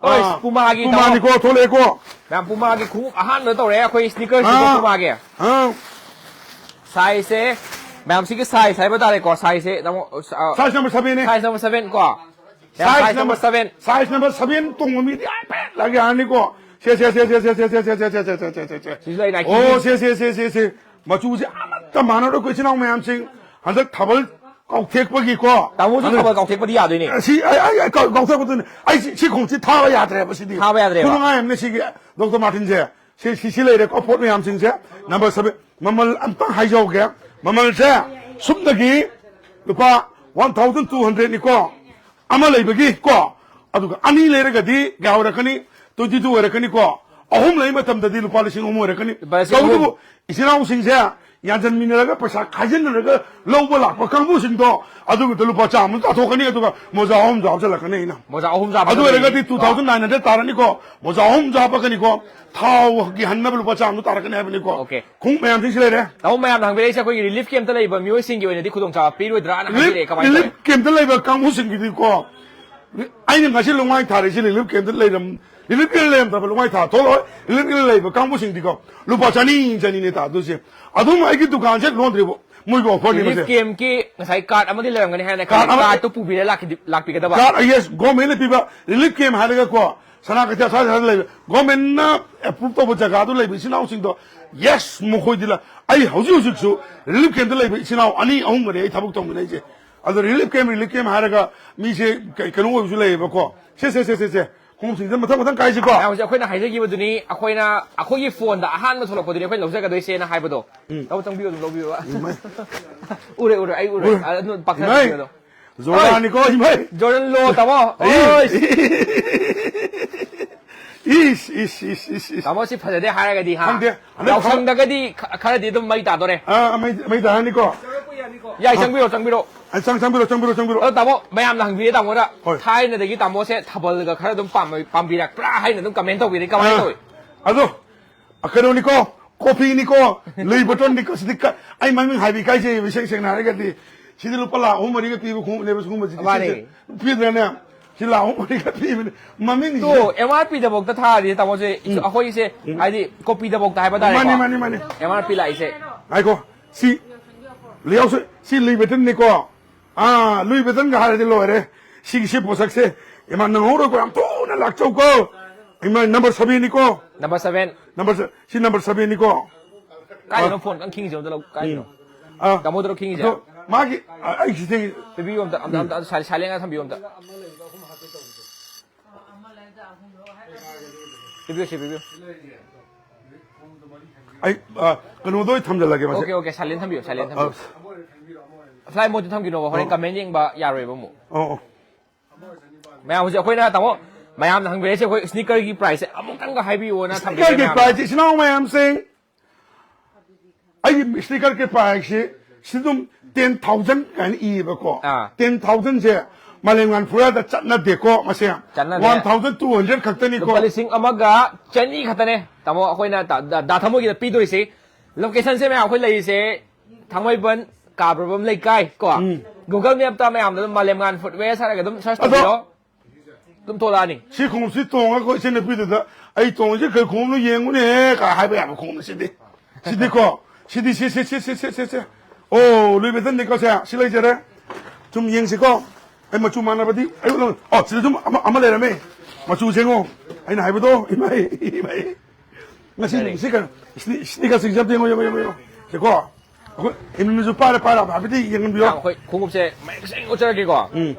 ꯍꯣꯏ, ꯑꯥ, Pumaꯒꯤ Pumaꯅꯤꯀꯣ, ꯊꯣꯛꯂꯛꯑꯦꯀꯣ꯫ ꯃꯌꯥꯝ Pumaꯒꯤ ꯈꯣꯡꯎꯞ ꯑꯍꯥꯟꯕꯗ ꯇꯧꯔꯦ ꯑꯩꯈꯣꯏ sneakersꯁꯤꯀꯣ ꯑꯥ, Pumaꯒꯤ꯫ ꯑꯥ꯫ Sizeꯁꯦ, ꯃꯌꯥꯝꯁꯤꯒꯤ size ꯍꯥꯏꯕ ꯇꯥꯔꯦꯀꯣ, sizeꯁꯦ ꯇꯥꯃꯣ, ꯑ, Size number sevenꯅꯦ꯫ Size number seven ꯀꯣ꯫ ꯌꯥꯝ, size number seven꯫ Size number seven ꯇꯣꯡꯕ ꯃꯤꯗꯤ ꯍꯥꯏꯐꯦꯠ ꯂꯥꯛ ꯌꯥꯔꯅꯤꯀꯣ꯫ ꯁꯦ, ꯁꯦ, ꯁꯦ꯫ ꯁꯤꯁꯨ ꯂꯩ, Nike꯫ ꯑꯣ, ꯁꯦ, ꯁꯦ, ꯁꯦ, ꯁꯦ, ꯁꯦ, ꯁꯦ꯫ ꯃꯆꯨꯁꯦ ꯑꯃꯠꯇ ꯃꯥꯟꯅꯔꯣꯏ ꯑꯩꯈꯣꯏ ꯏꯆꯤꯟ ꯏꯅꯥꯎ ꯃꯌꯥꯝꯁꯤꯡ꯫ ꯍꯟꯗꯛ ꯊꯥꯕꯜ ꯀꯥꯎꯊꯦꯛꯄꯒꯤꯀꯣ꯫ ꯇꯥꯃꯣꯁꯨ ꯍꯟꯗꯛ ꯊꯥꯕꯜ ꯀꯥꯎꯊꯦꯛꯄꯗꯤ ꯌꯥꯗꯣꯏꯅꯦ꯫ ꯁꯤ, ꯑꯩ, ꯑꯩ, ꯑꯩ ꯀꯥꯎ-, ꯀꯥꯎꯊꯦꯛꯄꯗꯨꯅꯦ꯫ ꯑꯩ ꯁꯤ, ꯁꯤ ꯈꯣꯡꯎꯞꯁꯤ ꯊꯥꯕ ꯌꯥꯗ꯭ꯔꯦꯕ ꯁꯤꯗꯤ꯫ ꯊꯥꯕ ꯌꯥꯗ꯭ꯔꯦꯕ꯫ ꯈꯨꯅꯨꯡꯉꯥꯏ ꯑꯃꯅꯦ ꯁꯤꯒꯤ, Doctor Martinꯁꯦ꯫ ꯁꯤ, ꯁꯤ, ꯁꯤ ꯂꯩꯔꯦꯀꯣ ꯄꯣꯠ ꯃꯌꯥꯝꯁꯤꯡꯁꯦ꯫ Number seven꯫ ꯃꯃꯜ ꯑꯝꯇꯪ ꯍꯥꯏꯖꯍꯧꯒꯦ꯫ ꯃꯃꯜꯁꯦ ꯁꯨꯞꯅꯒꯤ ꯂꯨꯄꯥ one thousand two hundredꯅꯤꯀꯣ꯫ ꯑꯃ ꯂꯩꯕꯒꯤ ꯀꯣ꯫ ꯑꯗꯨꯒ ꯑꯅꯤ ꯂꯩꯔꯒꯗꯤ ꯀꯌꯥ ꯑꯣꯏꯔꯛꯀꯅꯤ? Twenty two ꯑꯣꯏꯔꯛꯀꯅꯤꯀꯣ꯫ ꯑꯍꯨꯝ ꯂꯩ ꯃꯇꯝꯗꯗꯤ ꯂꯨꯄꯥ ꯂꯤꯁꯤꯡ ꯑꯍꯨꯝ ꯑꯣꯏꯔꯛꯀꯅꯤ꯫ ꯂꯨꯄꯥ ꯂꯤꯁꯤꯡ ꯑꯍꯨꯝ꯫ ꯇꯧꯕꯇꯕꯨ ꯏꯆꯤꯟ ꯏꯅꯥꯎꯁꯤꯡꯁꯦ ꯌꯥꯟꯁꯤꯟꯃꯤꯟꯅꯔꯒ ꯄꯩꯁꯥ ꯈꯥꯏꯖꯤꯟꯅꯔꯒ ꯂꯧꯕ ꯂꯥꯛꯄ ꯀꯥꯡꯕꯨꯁꯤꯡꯗꯣ ꯑꯗꯨꯒꯤꯗ ꯂꯨꯄꯥ ꯆꯥꯝꯃ ꯇꯥꯊꯣꯛꯀꯅꯤ, ꯑꯗꯨꯒ ꯃꯣꯖꯥ ꯑꯍꯨꯝꯁꯨ ꯍꯥꯞꯆꯤꯜꯂꯛꯀꯅꯤ ꯑꯩꯅ꯫ ꯃꯣꯖꯥ ꯑꯍꯨꯝꯁꯨ ꯍꯥꯞꯄꯛꯀꯗꯣꯏꯅꯤ꯫ ꯑꯗꯨ ꯑꯣꯏꯔꯒꯗꯤ two thousand nine hundred ꯇꯥꯔꯅꯤꯀꯣ꯫ ꯃꯣꯖꯥ ꯑꯍꯨꯝꯁꯨ ꯍꯥꯞꯄꯛꯀꯅꯤꯀꯣ꯫ ꯊꯥꯎꯒꯤ ꯍꯟꯅꯕ ꯂꯨꯄꯥ ꯆꯥꯝꯃꯗꯨ ꯇꯥꯔꯛꯀꯅꯤ ꯍꯥꯏꯕꯅꯤꯀꯣ꯫ Okay꯫ ꯈꯣꯡꯎꯞ ꯃꯌꯥꯝꯁꯤꯡꯁꯤ ꯂꯩꯔꯦ꯫ ꯇꯥꯃꯣ ꯃꯌꯥꯝꯅ ꯍꯪꯕꯤꯔꯛꯏꯁꯦ ꯑꯩꯈꯣꯏꯒꯤ relief campꯇ ꯂꯩꯕ ꯃꯤꯑꯣꯏꯁꯤꯡꯒꯤ ꯑꯣꯏꯅꯗꯤ ꯈꯨꯗꯣꯡꯆꯥꯕ ꯄꯤꯔꯣꯏꯗ꯭ꯔꯥꯅ ꯍꯥꯏꯕꯤꯔꯛꯑꯦ, Relief, ꯀꯃꯥꯏꯅ relief ꯇꯧꯋꯤ? campꯇ ꯂꯩꯕ ꯀꯥꯡꯕꯨꯁꯤꯡꯒꯤꯗꯤꯀꯣ, ꯑꯩꯅ ꯉꯁꯤ ꯂꯨꯃꯥꯏ ꯊꯥꯔꯤꯁꯤ relief campꯇ ꯂꯩꯔꯝ-, relief camp ꯂꯩꯔꯝꯗꯕ ꯂꯨꯃꯥꯏ ꯊꯥ ꯊꯣꯛꯂꯛꯑꯣꯏ꯫ Relief camp ꯂꯩꯕ ꯀꯥꯡꯕꯨꯁꯤꯡꯗꯤꯀꯣ ꯂꯨꯄꯥ ꯆꯅꯤ, ꯆꯅꯤꯅꯦ ꯇꯥꯗꯣꯏꯁꯦ꯫ ꯑꯗꯨꯝ ꯑꯩꯒꯤ ꯗꯨꯀꯥꯟꯁꯦ ꯂꯣꯟꯗ꯭ꯔꯤꯕꯣ, ꯃꯣꯏꯒꯤ offerꯅꯤ Relief ꯃꯁꯦ꯫ Campꯀꯤ ꯉꯁꯥꯏ card ꯑꯃꯗꯤ ꯂꯩꯔꯝꯒꯅꯤ ꯍꯥꯏꯅ Card ꯈꯜꯂꯤ꯫ ꯑꯃ Cardꯇꯨ ꯄꯨꯕꯤꯔ ꯂꯥꯛꯈꯤꯗꯤ-, ꯂꯥꯛꯄꯤꯒꯗꯕ꯫ Card, yes, governmentꯅ ꯄꯤꯕ relief camp ꯍꯥꯏꯔꯒꯀꯣ, ꯁꯅꯥ ꯀꯩꯊꯦꯜ ꯁ꯭ꯋꯥꯏꯗ ꯂꯩꯕ, governmentꯅ approve ꯇꯧꯕ ꯖꯒꯥꯗꯨ ꯂꯩꯕ ꯏꯆꯤꯟ ꯏꯅꯥꯎꯁꯤꯡꯗꯣ, yes, ꯃꯈꯣꯏꯗꯤ ꯂ-, ꯑꯩ ꯍꯧꯖꯤꯛ ꯍꯧꯖꯤꯛꯁꯨ relief campꯇ ꯂꯩꯕ ꯏꯆꯤꯟ ꯏꯅꯥꯎ ꯑꯅꯤ ꯑꯍꯨꯝꯒꯅꯦ ꯑꯩ ꯊꯕꯛ ꯇꯧꯃꯤꯟꯅꯩꯁꯦ꯫ ꯑꯗꯣ relief camp, relief camp ꯍꯥꯏꯔꯒ ꯃꯤꯁꯦ ꯀ-, ꯀꯩꯅꯣ ꯑꯣꯏꯕꯁꯨ ꯂꯩꯌꯦꯕꯀꯣ꯫ ꯁꯦ, ꯁꯦ, ꯁꯦ, ꯁꯦ, ꯁꯦ꯫ ꯈꯣꯡꯎꯞꯁꯤꯡꯁꯦ ꯃꯊꯪ ꯃꯊꯪ ꯀꯥꯏꯁꯤꯀꯣ꯫ ꯃꯌꯥꯝꯁꯦ ꯑꯩꯈꯣꯏꯅ ꯍꯥꯏꯖꯈꯤꯕꯗꯨꯅꯤ, ꯑꯩꯈꯣꯏꯅ, ꯑꯩꯈꯣꯏꯒꯤ phoneꯗ ꯑꯍꯥꯟꯕ ꯊꯣꯛꯂꯛꯄꯗꯨꯅꯤ ꯑꯩꯈꯣꯏꯅ ꯂꯧꯖꯒꯗꯣꯏꯁꯦꯅ ꯍꯥꯏꯕꯗꯣ꯫ ꯎꯝ꯫ ꯇꯧ-, ꯆꯪꯕꯤꯌꯨ, ꯑꯗꯨꯝ ꯂꯧꯕꯤꯌꯨ꯫ ꯎꯝ, ꯃꯥꯏ꯫ ꯎꯔꯦ, ꯎꯔꯦ, ꯑꯩ ꯎꯔꯦ꯫ ꯎꯔꯦ꯫ ꯑꯗꯨ ꯄꯥꯛꯊ ꯏꯃꯥꯏ꯫ ꯆꯪꯕꯤꯌꯨ ꯑꯗꯣ꯫ ꯖꯣꯔꯗꯥꯟꯅꯤꯀꯣ, ꯏꯃꯥꯏ꯫ Jordan Low ꯇꯥꯃꯣ꯫ ꯑꯩ꯫ ꯑꯣꯏ꯫ ꯏꯁ, ꯏꯁ, ꯏꯁ, ꯏꯁ, ꯏꯁ꯫ ꯇꯥꯃꯣ, ꯁꯤ ꯐꯖꯗꯦ ꯍꯥꯏꯔꯒꯗꯤ, ꯍꯥ? ꯈꯪꯗꯦ꯫ ꯍꯟꯗꯛ ꯌꯥꯎꯁꯪꯗꯒꯗꯤ ꯈ-, ꯈꯔꯗꯤ ꯑꯗꯨꯝ ꯃꯩ ꯇꯥꯗꯣꯔꯦ꯫ ꯑꯥ, ꯃꯩ, ꯃꯩ ꯇꯥꯔꯅꯤꯀꯣ? ꯌꯥꯏ, ꯑꯥ꯫ ꯆꯪꯕꯤꯔꯣ, ꯆꯪꯕꯤꯔꯣ꯫ ꯑꯥ, ꯆꯪ-, ꯆꯪꯕꯤꯔꯣ, ꯆꯪꯕꯤꯔꯣ, ꯆꯪꯕꯤꯔꯣ꯫ ꯑꯗꯣ ꯇꯥꯃꯣ, ꯃꯌꯥꯝꯅ ꯍꯪꯕꯤꯔꯦ ꯇꯥꯃꯣꯗ, ꯍꯣꯏ꯫ ꯊꯥꯏꯅꯗꯒꯤ ꯇꯥꯃꯣꯁꯦ ꯊꯥꯕꯜꯒ ꯈꯔ ꯑꯗꯨꯝ ꯄꯥꯝꯕ-, ꯄꯥꯝꯕꯤꯔꯛꯄ꯭ꯔꯥ ꯍꯥꯏꯅ ꯑꯗꯨꯝ comment ꯇꯧꯕꯤꯔꯦ꯫ ꯀꯃꯥꯏꯅ ꯑꯥ꯫ ꯇꯧꯏ? ꯑꯗꯣ, ꯑ, ꯀꯩꯅꯣꯅꯤꯀꯣ, ꯀꯣꯐꯤꯅꯤꯀꯣ, ꯂꯨꯏ ꯕꯣꯇꯣꯟꯅꯤꯀꯣ, ꯁꯤꯗꯤ ꯀ-, ꯑꯩ ꯃꯃꯤꯡ ꯍꯥꯏꯕ ꯏꯀꯥꯏꯖꯩꯕ, ꯏꯁꯦꯡ ꯁꯦꯡꯅ ꯍꯥꯏꯔꯒꯗꯤ꯫ ꯁꯤꯗꯤ ꯂꯨꯄꯥ ꯂꯥꯈ ꯑꯍꯨꯝ ꯃꯔꯤꯒ ꯄꯤꯕ ꯈꯣꯡꯎꯞꯅꯦꯕ, ꯁꯤꯒꯨꯝꯕꯁꯤꯗꯤ꯫ ꯃꯥꯅꯦ꯫ ꯁꯤꯁꯦ ꯄꯤꯗ꯭ꯔꯅꯦ? ꯁꯤ ꯂꯥꯈ ꯑꯍꯨꯝ ꯃꯔꯤꯒ ꯄꯤꯕꯅꯦ꯫ ꯃꯃꯤꯡꯁꯦ ꯇꯣ, M R P ꯗꯐꯥꯎꯗ ꯊꯥꯔꯗꯤ, ꯇꯥꯃꯣꯁꯦ, ꯎꯝ꯫ ꯑꯩꯈꯣꯏꯁꯦ, ꯎꯝ꯫ ꯍꯥꯏꯗꯤ, ꯀꯣꯄꯤꯗꯐꯥꯎꯗ ꯍꯥꯏꯕ ꯇꯥꯔꯦꯀꯣ꯫ ꯃꯥꯅꯤ, ꯃꯥꯅꯤ, ꯃꯥꯅꯤ꯫ M R P ꯂꯥꯛꯏꯁꯦ꯫ ꯉꯥꯏꯈꯣ, ꯁꯤ ꯂꯩꯍꯥꯎꯁꯦ, ꯁꯤ ꯂꯨꯏ ꯕꯣꯇꯣꯟꯅꯤꯀꯣ꯫ ꯑꯥ, ꯂꯨꯏ ꯕꯣꯇꯣꯟꯒ ꯍꯥꯏꯔꯗꯤ ꯂꯣꯏꯔꯦ꯫ ꯁꯤꯒꯤ, ꯁꯤ ꯄꯣꯠꯁꯛꯁꯦ, ꯏꯃꯥ, ꯅꯪꯍꯧꯔꯣꯏꯀꯣ, ꯌꯥꯝ ꯊꯨꯅ ꯂꯥꯛꯆꯧꯀꯣ꯫ ꯏꯃꯥ, number seven ꯅꯤꯀꯣ꯫ Number seven꯫ Number se-, ꯁꯤ number seven ꯅꯤꯀꯣ꯫ ꯀꯥꯏꯗꯅꯣ ꯑꯥ꯫ Phone ꯀꯟꯅ ꯈꯤꯡꯉꯤꯁꯦ? ꯑꯝꯇ ꯂꯧ-, ꯀꯥꯏꯗꯅꯣ? ꯎꯝ꯫ ꯑꯥ꯫ ꯇꯥꯃꯣꯗꯣ ꯈꯤꯡꯉꯤꯁꯦ? ꯑꯗꯣ ꯃꯥꯒꯤ, ꯑ-, ꯑꯩ ꯁꯤ ꯊꯦꯡꯉꯤ꯫ ꯄꯤꯕꯤꯌꯣ ꯑꯝꯇ, ꯑꯝꯇ, ꯎꯝ꯫ ꯑꯝꯇ, ꯑꯝꯇ ꯁꯥꯏ-, silent ꯊꯝꯕꯤꯌꯣ ꯑꯝꯇ꯫ ꯄꯤꯕꯤꯌꯨ, ꯁꯤ ꯄꯤꯕꯤꯌꯨ꯫ ꯑꯩ, ꯑ, ꯀꯩꯅꯣꯗꯣ ꯑꯣꯏ ꯊꯝꯖꯜꯂꯒꯦ ꯃꯁꯦ꯫ Okay, okay, silent ꯊꯝꯕꯤꯌꯣ, silent ꯑ, ꯊꯝꯕꯤꯌꯣ꯫ ꯑ꯫ Flight mode ꯊꯝꯈꯤꯅꯣꯕ, ꯍꯣꯔꯦꯟ ꯑ꯫ Comment ꯌꯦꯡꯕ ꯌꯥꯔꯣꯏꯕ ꯑꯃꯨꯛ꯫ ꯑ, ꯑ꯫ ꯃꯌꯥꯝ ꯍꯧꯖꯤꯛ ꯑꯩꯈꯣꯏꯅ, ꯇꯥꯃꯣ, ꯃꯌꯥꯝꯅ ꯍꯪꯕꯤꯔꯛꯏꯁꯦ, ꯑꯩꯈꯣꯏ sneaker ꯒꯤ price ꯁꯦ ꯑꯃꯨꯛꯇꯪꯒ ꯍꯥꯏꯕꯤꯌꯣꯅ ꯊꯝꯕꯤꯔꯛꯑꯦ sneaker ꯒꯤ ꯃꯌꯥꯝꯅ꯫ Price ꯁꯦ, ꯏꯆꯤꯟ ꯏꯅꯥꯎ ꯃꯌꯥꯝꯁꯤꯡ, ꯑꯩꯒꯤ sneaker ꯒꯤ price ꯁꯤ, ꯁꯤ ꯑꯗꯨꯝ ten thousand ꯀꯥꯏꯅ ꯏꯌꯦꯕꯀꯣ꯫ ꯑꯥ꯫ Ten thousand ꯁꯦ ꯃꯥꯂꯦꯝꯉꯥꯟ ꯐꯨꯔꯥꯗ ꯆꯠꯅꯗꯦꯀꯣ, ꯃꯁꯦ꯫ ꯆꯠꯅꯗꯦ꯫ One thousand two hundred ꯈꯛꯇꯅꯤꯀꯣ꯫ ꯂꯨꯄꯥ ꯂꯤꯁꯤꯡ ꯑꯃꯒ ꯆꯅꯤ ꯈꯛꯇꯅꯦ, ꯇꯥꯃꯣ, ꯑꯩꯈꯣꯏꯅ ꯗꯥ, ꯗꯥ, ꯗꯥ ꯊꯃꯣꯏꯒꯤꯗ ꯄꯤꯗꯣꯏꯁꯤ꯫ Location ꯁꯦ ꯃꯌꯥꯝ ꯑꯩꯈꯣꯏ ꯂꯩꯔꯤꯁꯦ ꯊꯥꯡꯃꯩꯕꯟ ꯀꯥ ꯕ꯭ꯔꯕꯝ ꯂꯩꯀꯥꯏ ꯀꯣ꯫ ꯎꯝ꯫ Google Map ꯇ ꯃꯌꯥꯝꯅ ꯑꯗꯨꯝ ꯃꯥꯂꯦꯝꯉꯥꯟ Footwear ꯍꯥꯏꯔꯒ ꯑꯗꯨꯝ search ꯑꯗꯣ ꯇꯧꯕꯤꯔꯣ꯫ ꯑꯗꯨꯝ ꯊꯣꯛꯂꯛꯑꯅꯤ꯫ ꯁꯤ ꯈꯣꯡꯎꯞꯁꯤ ꯇꯣꯡꯉꯒ ꯏꯆꯟꯅꯨꯄꯤꯗꯨꯗ, "ꯑꯩ ꯇꯣꯡꯉꯤꯁꯦ ꯀꯩ ꯈꯣꯡꯎꯞꯅꯣ ꯌꯦꯡꯉꯨꯅꯦꯍꯦ" ꯀꯥꯏ ꯍꯥꯏꯕ ꯌꯥꯕ ꯈꯣꯡꯎꯞꯅꯤ ꯁꯤꯗꯤ꯫ ꯁꯤꯗꯤꯀꯣ, ꯁꯤꯗꯤ ꯁꯤ, ꯁꯤ꯫ ꯑꯣ, ꯂꯨꯏ ꯕꯦꯇꯟꯅꯤꯀꯣ ꯁꯦ꯫ ꯁꯤ ꯂꯩꯖꯔꯦ꯫ ꯁꯨꯝ ꯌꯦꯡꯁꯤꯀꯣ꯫ ꯑꯩ ꯃꯆꯨ ꯃꯥꯟꯅꯕꯗꯤ, ꯑꯩ ꯎꯠꯂꯝ-, ꯑꯣ, ꯁꯤꯗ ꯁꯨꯝ ꯑꯃ, ꯑꯃ ꯂꯩꯔꯝꯃꯦ꯫ ꯃꯆꯨꯁꯦ ꯌꯦꯡꯉꯣ꯫ ꯑꯩꯅ ꯍꯥꯏꯕꯗꯣ, ꯏꯃꯥꯏ, ꯏꯃꯥꯏ꯫ ꯉꯁꯤ ꯀꯔꯤ? ꯁꯤ ꯀꯩꯅꯣ? Sne-, sneaker ꯁꯤꯡꯁꯦ ꯑꯝꯇ ꯌꯦꯡꯉꯣ, ꯌꯦꯡꯉꯣ, ꯌꯦꯡꯉꯣ, ꯌꯦꯡꯉꯣ꯫ ꯁꯤꯀꯣ꯫ ꯑꯩꯈꯣꯏ ꯏꯃꯨꯡꯗꯁꯨ ꯄꯥꯏꯔ ꯄꯥꯏꯔ ꯍꯥꯏꯐꯦꯠꯇꯤ ꯌꯦꯡꯍꯟꯕꯤꯌꯣ꯫ ꯃꯌꯥꯝ ꯑꯩꯈꯣꯏ ꯈꯣꯡꯎꯞꯁꯦ ꯃꯌꯦꯛ ꯁꯦꯡꯅ ꯎꯠꯆꯔꯒꯦꯀꯣ꯫ ꯎꯝ꯫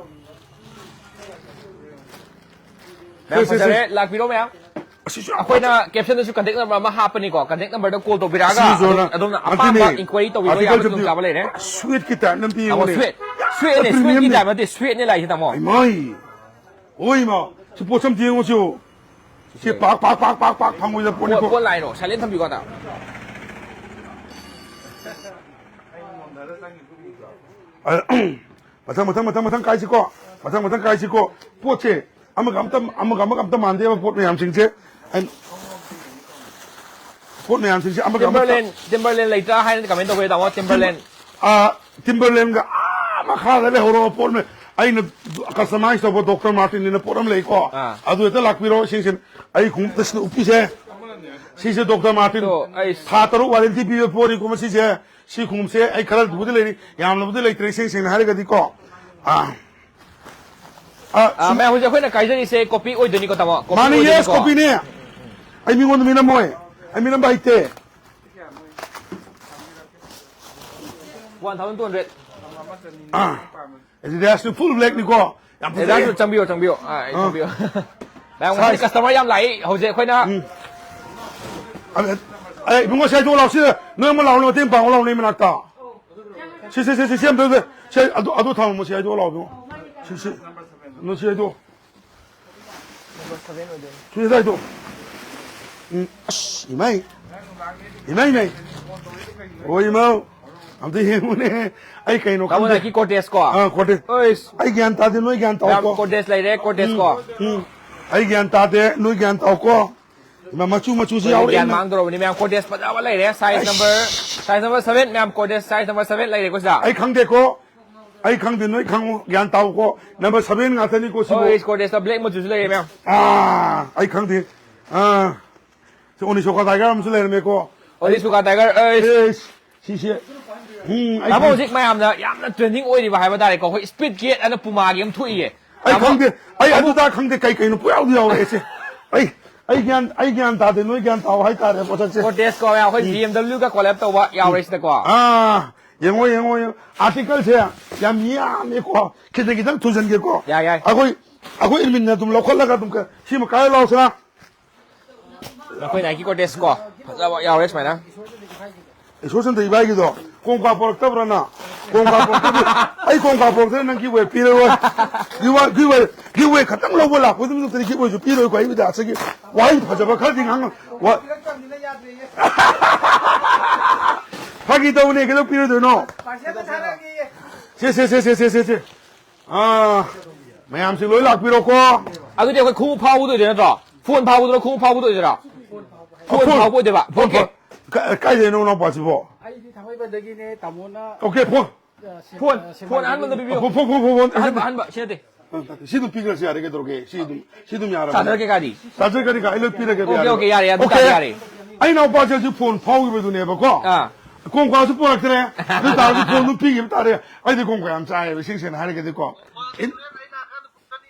ꯃꯌꯥꯝ ꯁꯦ, ꯁꯦ, ꯁꯦ꯫ ꯐꯖꯔꯦ, ꯂꯥꯛꯄꯤꯔꯣ ꯃꯌꯥꯝ꯫ ꯑꯁꯤꯁꯨ ꯌꯥꯝ ꯑꯩꯈꯣꯏꯅ ꯐꯖꯩ꯫ Caption ꯗꯁꯨ contact number ꯑꯃ ꯍꯥꯞꯄꯅꯤꯀꯣ, contact number ꯗ call ꯇꯧꯕꯤꯔꯛꯑꯒ ꯁꯤꯁꯨ ꯑꯗꯨꯝ, ꯅ-, ꯑꯗꯨꯝꯅ ꯑꯄꯥꯝꯕ ꯑꯗꯨꯅꯦ꯫ Inquiry ꯇꯧꯕꯤꯕ article ꯌꯥꯕ ꯁꯤꯗꯤ ꯈꯨꯗꯣꯡꯆꯥꯕ ꯂꯩꯔꯦ꯫ Suede ꯀꯤ type ꯅꯝꯇ ꯇꯥꯃꯣ, ꯌꯦꯡꯉꯨꯅꯦ꯫ Suede, Suede ꯅꯦ, Suede ꯀꯤ premium ꯅꯦ꯫ Type ꯅꯠꯇꯦ, Suede ꯅꯦ ꯂꯥꯛꯏꯁꯦ, ꯇꯥꯃꯣ꯫ ꯏꯃꯥꯏ꯫ ꯍꯣꯏ, ꯏꯃꯥ꯫ ꯁꯤ ꯄꯣꯠꯁꯦ ꯑꯝꯇ ꯌꯦꯡꯉꯨ, ꯁꯤꯕꯨ꯫ ꯁꯤ ꯄꯥꯛ ꯄꯥꯛ ꯄꯥꯛ ꯄꯥꯛ ꯄꯥꯛ ꯐꯪꯉꯣꯏꯗ ꯄꯣꯠꯅꯤꯀꯣ꯫ ꯄꯣꯠ ꯂꯥꯛꯏꯔꯣ? Silent ꯊꯝꯕꯤꯀꯣ ꯑꯗ꯫ ꯑ, ꯃꯊꯪ ꯃꯊꯪ ꯃꯊꯪ ꯃꯊꯪ ꯀꯥꯏꯁꯤꯀꯣ꯫ ꯃꯊꯪ ꯃꯊꯪ ꯀꯥꯏꯁꯤꯀꯣ꯫ ꯄꯣꯠꯁꯦ ꯑꯃꯒ ꯑꯝꯇ, ꯑꯃꯒ ꯑꯃꯒ ꯑꯝꯇ ꯃꯥꯟꯗꯦꯕ ꯄꯣꯠ ꯃꯌꯥꯝꯁꯤꯡꯁꯦ꯫ ꯑꯩ, ꯄꯣꯠ ꯃꯌꯥꯝꯁꯤꯡꯁꯦ ꯑꯃꯒ ꯑꯃꯒ Timberland, Timberland ꯂꯩꯇ꯭ꯔꯥ ꯍꯥꯏꯅ comment ꯇꯧꯕꯤꯌꯨ ꯇꯥꯃꯣ, Timberland꯫ ꯑ, Timberlandꯒ ꯑꯥ ꯃꯈꯥꯗ ꯂꯩꯍꯧꯔꯕ ꯄꯣꯠ ꯑꯃ, ꯑꯩꯅ customize ꯇꯧꯕ Doctor Martensꯅ ꯄꯣꯠ ꯑꯃ ꯂꯩꯀꯣ꯫ ꯑꯥ꯫ ꯑꯗꯨ ꯍꯦꯛꯇ ꯂꯥꯛꯄꯤꯔꯣ, ꯏꯁꯤꯡꯁꯦ ꯑꯩ ꯈꯣꯡꯎꯞꯇ ꯁꯤꯗ ꯎꯞꯄꯤꯁꯦ꯫ ꯁꯤꯁꯦ Doctor Martens ꯑꯗꯣ ꯑꯩ ꯊꯥ ꯇꯔꯨꯛ warranty ꯄꯤꯕ ꯄꯣꯠꯅꯤꯀꯣ ꯃꯁꯤꯁꯦ꯫ ꯁꯤ ꯈꯣꯡꯎꯞꯁꯦ ꯑꯩ ꯈꯔꯕꯨꯗꯤ ꯂꯩꯔꯤ, ꯌꯥꯝꯅꯕꯨꯗꯤ ꯂꯩꯇ꯭ꯔꯦ, ꯏꯁꯦꯡ ꯁꯦꯡꯅ ꯍꯥꯏꯔꯒꯗꯤꯀꯣ꯫ ꯑꯥ꯫ ꯑꯥ, ꯑꯥ, ꯁꯨꯝ ꯃꯌꯥꯝ, ꯍꯧꯖꯤꯛ ꯑꯩꯈꯣꯏꯅ ꯀꯥꯏꯖꯔꯤꯁꯦ copy ꯑꯣꯏꯗꯣꯏꯅꯤꯀꯣ, ꯇꯥꯃꯣ? Copy ꯃꯥꯅꯦ, yes, ꯑꯣꯏꯗꯣꯏꯅꯤꯀꯣ? Copyꯅꯦ꯫ ꯑꯩ ꯃꯤꯉꯣꯟꯗ ꯃꯤꯅꯝꯃꯣꯏ꯫ ꯑꯩ ꯃꯤꯅꯝꯕ ꯍꯩꯇꯦ꯫ One thousand two hundred꯫ ꯑꯥ꯫ Adidasꯅꯤ, full blackꯅꯤꯀꯣ꯫ ꯌꯥꯝ ꯐꯖꯩꯌꯦ꯫ Adidasꯁꯨ ꯆꯪꯕꯤꯌꯣ, ꯆꯪꯕꯤꯌꯣ꯫ ꯑꯥ, ꯑꯩ ꯑꯥ꯫ ꯆꯪꯕꯤꯌꯣ꯫ ꯃꯌꯥꯝ, ꯉꯁꯤꯗꯤ size꯫ Customer ꯌꯥꯝ ꯂꯥꯛꯏ ꯍꯧꯖꯤꯛ ꯑꯩꯈꯣꯏꯅ꯫ ꯎꯝ꯫ ꯑ, ꯑꯦ, ꯏꯕꯨꯡꯉꯣ, ꯁꯤ ꯍꯥꯏꯗꯣꯛꯑꯣ ꯂꯥꯎ, ꯁꯤ ꯅꯣꯏ ꯑꯃ ꯂꯥꯛꯑꯣ, ꯃꯇꯦꯡ ꯄꯥꯡꯉꯣ ꯂꯥꯎ, ꯅꯣꯏ ꯃꯅꯥꯛꯇ꯫ ꯁꯤ, ꯁꯤ, ꯁꯤ, ꯁꯤ, ꯁꯤ ꯑꯝꯇ, ꯁꯤ, ꯑꯗꯨ, ꯑꯗꯨ ꯊꯝꯃꯝꯃꯣ, ꯁꯤ ꯍꯥꯏꯗꯣꯛꯑꯣ ꯂꯥꯎ, ꯏꯕꯨꯡꯉꯣ꯫ ꯁꯤ, ꯁꯤ꯫ ꯅꯣ, ꯁꯤ ꯍꯥꯏꯗꯣꯛꯑꯣ꯫ Number seven ꯑꯣꯏꯗꯣꯏꯅꯤ꯫ ꯁꯤ ꯍꯥꯏꯗꯣꯛꯑꯣ꯫ ꯎꯝ, ꯑꯁ, ꯏꯃꯥꯏ꯫ ꯏꯃꯥꯏ, ꯏꯃꯥꯏ꯫ ꯑꯣ, ꯏꯃꯥꯎ꯫ ꯑꯝꯇ ꯌꯦꯡꯉꯨꯅꯦ꯫ ꯑꯩ ꯀꯩꯅꯣ ꯇꯥꯃꯣ, ꯈꯪꯗꯦ꯫ Nike Cortez ꯀꯣ? ꯑꯥ, Cortez꯫ ꯑꯩꯁ꯫ ꯑꯩ ꯒ꯭ꯌꯥꯟ ꯇꯥꯗꯦ, ꯅꯣꯏ ꯒ꯭ꯌꯥꯟ ꯃꯌꯥꯝ, ꯇꯥꯎꯀꯣ꯫ Cortez ꯂꯩꯔꯦ, Cortez ꯎꯝ, ꯀꯣ? ꯎꯝ꯫ ꯑꯩ ꯒ꯭ꯌꯥꯟ ꯇꯥꯗꯦ, ꯅꯣꯏ ꯒ꯭ꯌꯥꯟ ꯇꯥꯎꯀꯣ꯫ ꯏꯃꯥ, ꯃꯆꯨ, ꯃꯆꯨꯁꯤ ꯑꯩꯈꯣꯏꯗꯤ ꯌꯥꯎꯔꯛꯏ, ꯒ꯭ꯌꯥꯟ ꯏꯃꯥ꯫ ꯃꯥꯡꯗꯧꯔꯕꯅꯤ, ꯃꯌꯥꯝ꯫ Cortez ꯐꯖꯕ ꯂꯩꯔꯦ, size ꯑꯩꯁ꯫ Number, size number seven, ꯃꯌꯥꯝ, Cortez size number seven ꯂꯩꯔꯦꯀꯣ ꯁꯤꯗ꯫ ꯑꯩ ꯈꯪꯗꯦꯀꯣ꯫ ꯑꯩ ꯈꯪꯗꯦ, ꯅꯣꯏ ꯈꯪꯉꯨ, ꯒ꯭ꯌꯥꯟ ꯇꯥꯎꯀꯣ꯫ Number seven ꯉꯥꯛꯇꯅꯤꯀꯣ ꯁꯤꯕꯨ꯫ ꯍꯣꯏ, Cortez black ꯃꯆꯨꯁꯨ ꯂꯩꯔꯦ, ꯃꯌꯥꯝ꯫ ꯑꯥ, ꯑꯩ ꯈꯪꯗꯦ꯫ ꯑꯥ, ꯁꯤ Onitsuka Tiger ꯑꯃꯁꯨ ꯂꯩꯔꯝꯃꯦꯀꯣ꯫ Onitsuka Tiger, ꯑꯩꯁ꯫ ꯑꯦꯁ, ꯁꯤꯁꯦ꯫ ꯎꯝ, ꯑꯩ ꯇꯥꯃꯣ, ꯈꯪ- ꯍꯧꯖꯤꯛ ꯃꯌꯥꯝꯅ ꯌꯥꯝꯅ trending ꯑꯣꯏꯔꯤꯕ ꯍꯥꯏꯕ ꯇꯥꯔꯦꯀꯣ, ꯑꯩꯈꯣꯏ Speed Cat ꯑꯅ Puma ꯒꯤ ꯑꯃ ꯊꯣꯛꯏꯌꯦ꯫ ꯑꯩ ꯇꯥꯃꯣ, ꯈꯪꯗꯦ, ꯑꯩ ꯇꯥꯃꯣ꯫ ꯑꯗꯨꯗ ꯈꯪꯗꯦ, ꯀꯩ ꯀꯩꯅꯣ ꯄꯨꯌꯥꯎꯗ ꯌꯥꯎꯔꯛꯑꯦꯁꯦ꯫ ꯑꯩ, ꯑꯩ ꯒ꯭ꯌꯥꯟ, ꯑꯩ ꯒ꯭ꯌꯥꯟ ꯇꯥꯗꯦ, ꯅꯣꯏ ꯒ꯭ꯌꯥꯟ ꯇꯥꯎ ꯍꯥꯏꯇꯥꯔꯦ, ꯄꯣꯠꯁꯛꯁꯦ꯫ Cortez ꯀꯣ, ꯑꯩꯈꯣꯏ ꯎꯝ꯫ B M W ꯒ collab ꯇꯧꯕ ꯌꯥꯎꯔꯦ ꯁꯤꯗꯀꯣ꯫ ꯑꯥ, ꯌꯦꯡꯉꯣ, ꯌꯦꯡꯉꯣ, ꯌꯦꯡꯉꯣ꯫ Article ꯁꯦ ꯌꯥꯝ ꯌꯥꯝꯃꯦꯀꯣ꯫ ꯈꯤꯇꯪ, ꯈꯤꯇꯪ ꯊꯨꯖꯟꯒꯦꯀꯣ꯫ ꯌꯥꯏ, ꯌꯥꯏ꯫ ꯑꯩꯈꯣꯏ, ꯑꯩꯈꯣꯏ admin ꯅ ꯑꯗꯨꯝ ꯂꯧꯈꯠꯂꯒ ꯑꯗꯨꯝ ꯀ-, ꯁꯤꯃ ꯀꯥꯏꯔ ꯂꯥꯎꯁꯤꯔꯥ? ꯑꯩꯈꯣꯏ Nike Cortez ꯀꯣ, ꯐꯖꯕ ꯌꯥꯎꯔꯦ ꯁꯨꯃꯥꯏꯅ꯫ ꯏꯁꯣꯔ ꯆꯟꯗ꯭ꯔ ꯏꯕꯥꯏꯒꯤꯗꯣ ꯀꯣꯡꯀꯥ ꯄꯣꯔꯛꯇꯕ꯭ꯔꯅ? ꯀꯣꯡꯀꯥ ꯄꯣꯔꯛꯇꯕ-, ꯑꯩ ꯀꯣꯡꯀꯥ ꯄꯣꯔꯛꯇ꯭ꯔꯦ, ꯅꯪ giveaway ꯄꯤꯔꯔꯣꯏ꯫ Giveaway, giveaway, giveaway ꯈꯛꯇꯪ ꯂꯧꯕ ꯂꯥꯛꯄꯗꯨ ꯅꯠꯇꯅ giveaway ꯁꯨ ꯄꯤꯔꯣꯏꯀꯣ ꯑꯩ Adidasꯇꯒꯤ꯫ ꯋꯥꯍꯩ ꯐꯖꯕ ꯈꯔꯗꯤ ꯉꯥꯡꯉꯣ꯫ ꯋꯥ-, ꯐꯥꯒꯤ ꯇꯧꯕꯅꯦ, ꯀꯩꯗꯧ ꯄꯤꯔꯣꯏꯗꯣꯏꯅꯣ? ꯁꯦ, ꯁꯦ, ꯁꯦ꯫ ꯑꯥ, ꯃꯌꯥꯝꯁꯤ ꯂꯣꯏ ꯂꯥꯛꯄꯤꯔꯣꯀꯣ꯫ ꯑꯗꯨꯗꯤ ꯑꯩꯈꯣꯏ ꯈꯣꯡꯎꯞ ꯐꯥꯎꯕꯗ ꯑꯣꯏꯗꯣꯏ ꯅꯠꯇ꯭ꯔꯣ? ꯐꯣꯟ ꯐꯥꯎꯕꯗ ꯑꯣꯏꯗꯣꯏꯔꯥ? ꯈꯣꯡꯎꯞ ꯐꯥꯎꯕ ꯑꯣꯏꯗꯣꯏꯔꯥ? ꯐꯣꯟ ꯐꯣꯟ ꯐꯥꯎꯕ ꯑꯣꯏꯗꯣꯏꯕ? Phone okay. ꯐꯥꯎ-, ꯀ-, ꯀꯥꯏꯗꯩꯅꯣ ꯅꯅꯥꯎꯄꯥꯁꯤꯕꯣ? ꯑꯩꯗꯤ ꯊꯥꯡꯃꯩꯕꯟꯗꯒꯤꯅꯦ, ꯇꯥꯃꯣꯅ, ꯑꯣꯀꯦ, ꯐꯣꯟ꯫ ꯑ, ꯁꯦꯝ-, ꯐꯣꯟ, ꯑ, ꯐꯣꯟ ꯁꯦꯝꯍꯜꯂꯤ꯫ ꯑꯍꯟꯕ ꯑꯝꯇ ꯄꯤꯕꯤꯌꯨ꯫ Phone, phone, phone, phone, phone. ꯑꯍꯟꯕ, ꯑꯍꯟꯕ, ꯁꯤ ꯅꯠꯇꯦ꯫ ꯁꯤ ꯑꯗꯨꯝ ꯄꯤꯈ꯭ꯔꯁꯨ ꯌꯥꯔꯦ, ꯀꯩꯗꯧꯔꯒꯦ? ꯁꯤ ꯑꯗꯨꯝ, ꯁꯤ ꯑꯗꯨꯝ ꯌꯥꯔꯕꯅꯦ꯫ ꯆꯥꯔꯖꯔ ꯀꯩꯀꯥꯗꯤ? ꯆꯥꯔꯖꯔ ꯀꯔꯤ ꯀꯔꯥ ꯑꯩ ꯂꯣꯏ ꯄꯤꯔꯒꯦꯕ, ꯑꯣꯀꯦ, ꯌꯥꯔꯦ꯫ ꯑꯣꯀꯦ, ꯌꯥꯔꯦ, ꯑꯗꯨ ꯑꯣꯀꯦ꯫ ꯇꯥꯔꯗꯤ ꯌꯥꯔꯦ꯫ ꯑꯩ ꯏꯅꯥꯎꯄꯥꯁꯦ ꯍꯧꯖꯤꯛ ꯐꯣꯟ ꯐꯥꯎꯈꯤꯕꯗꯨꯅꯦꯕꯀꯣ꯫ ꯑꯥ꯫ ꯀꯣꯡꯀꯥꯁꯨ ꯄꯨꯔꯛꯇ꯭ꯔꯦ꯫ ꯑꯗꯨ ꯇꯥꯔꯁꯨ ꯐꯣꯟꯗꯨ ꯄꯤꯈꯤꯕ ꯇꯥꯔꯦ꯫ ꯑꯩꯗꯤ ꯀꯣꯡꯀꯥ ꯌꯥꯝ ꯆꯥꯏꯌꯦꯕ, ꯏꯁꯦꯡ ꯁꯦꯡꯅ ꯍꯥꯏꯔꯒꯗꯤꯀꯣ꯫ ꯏꯟ-,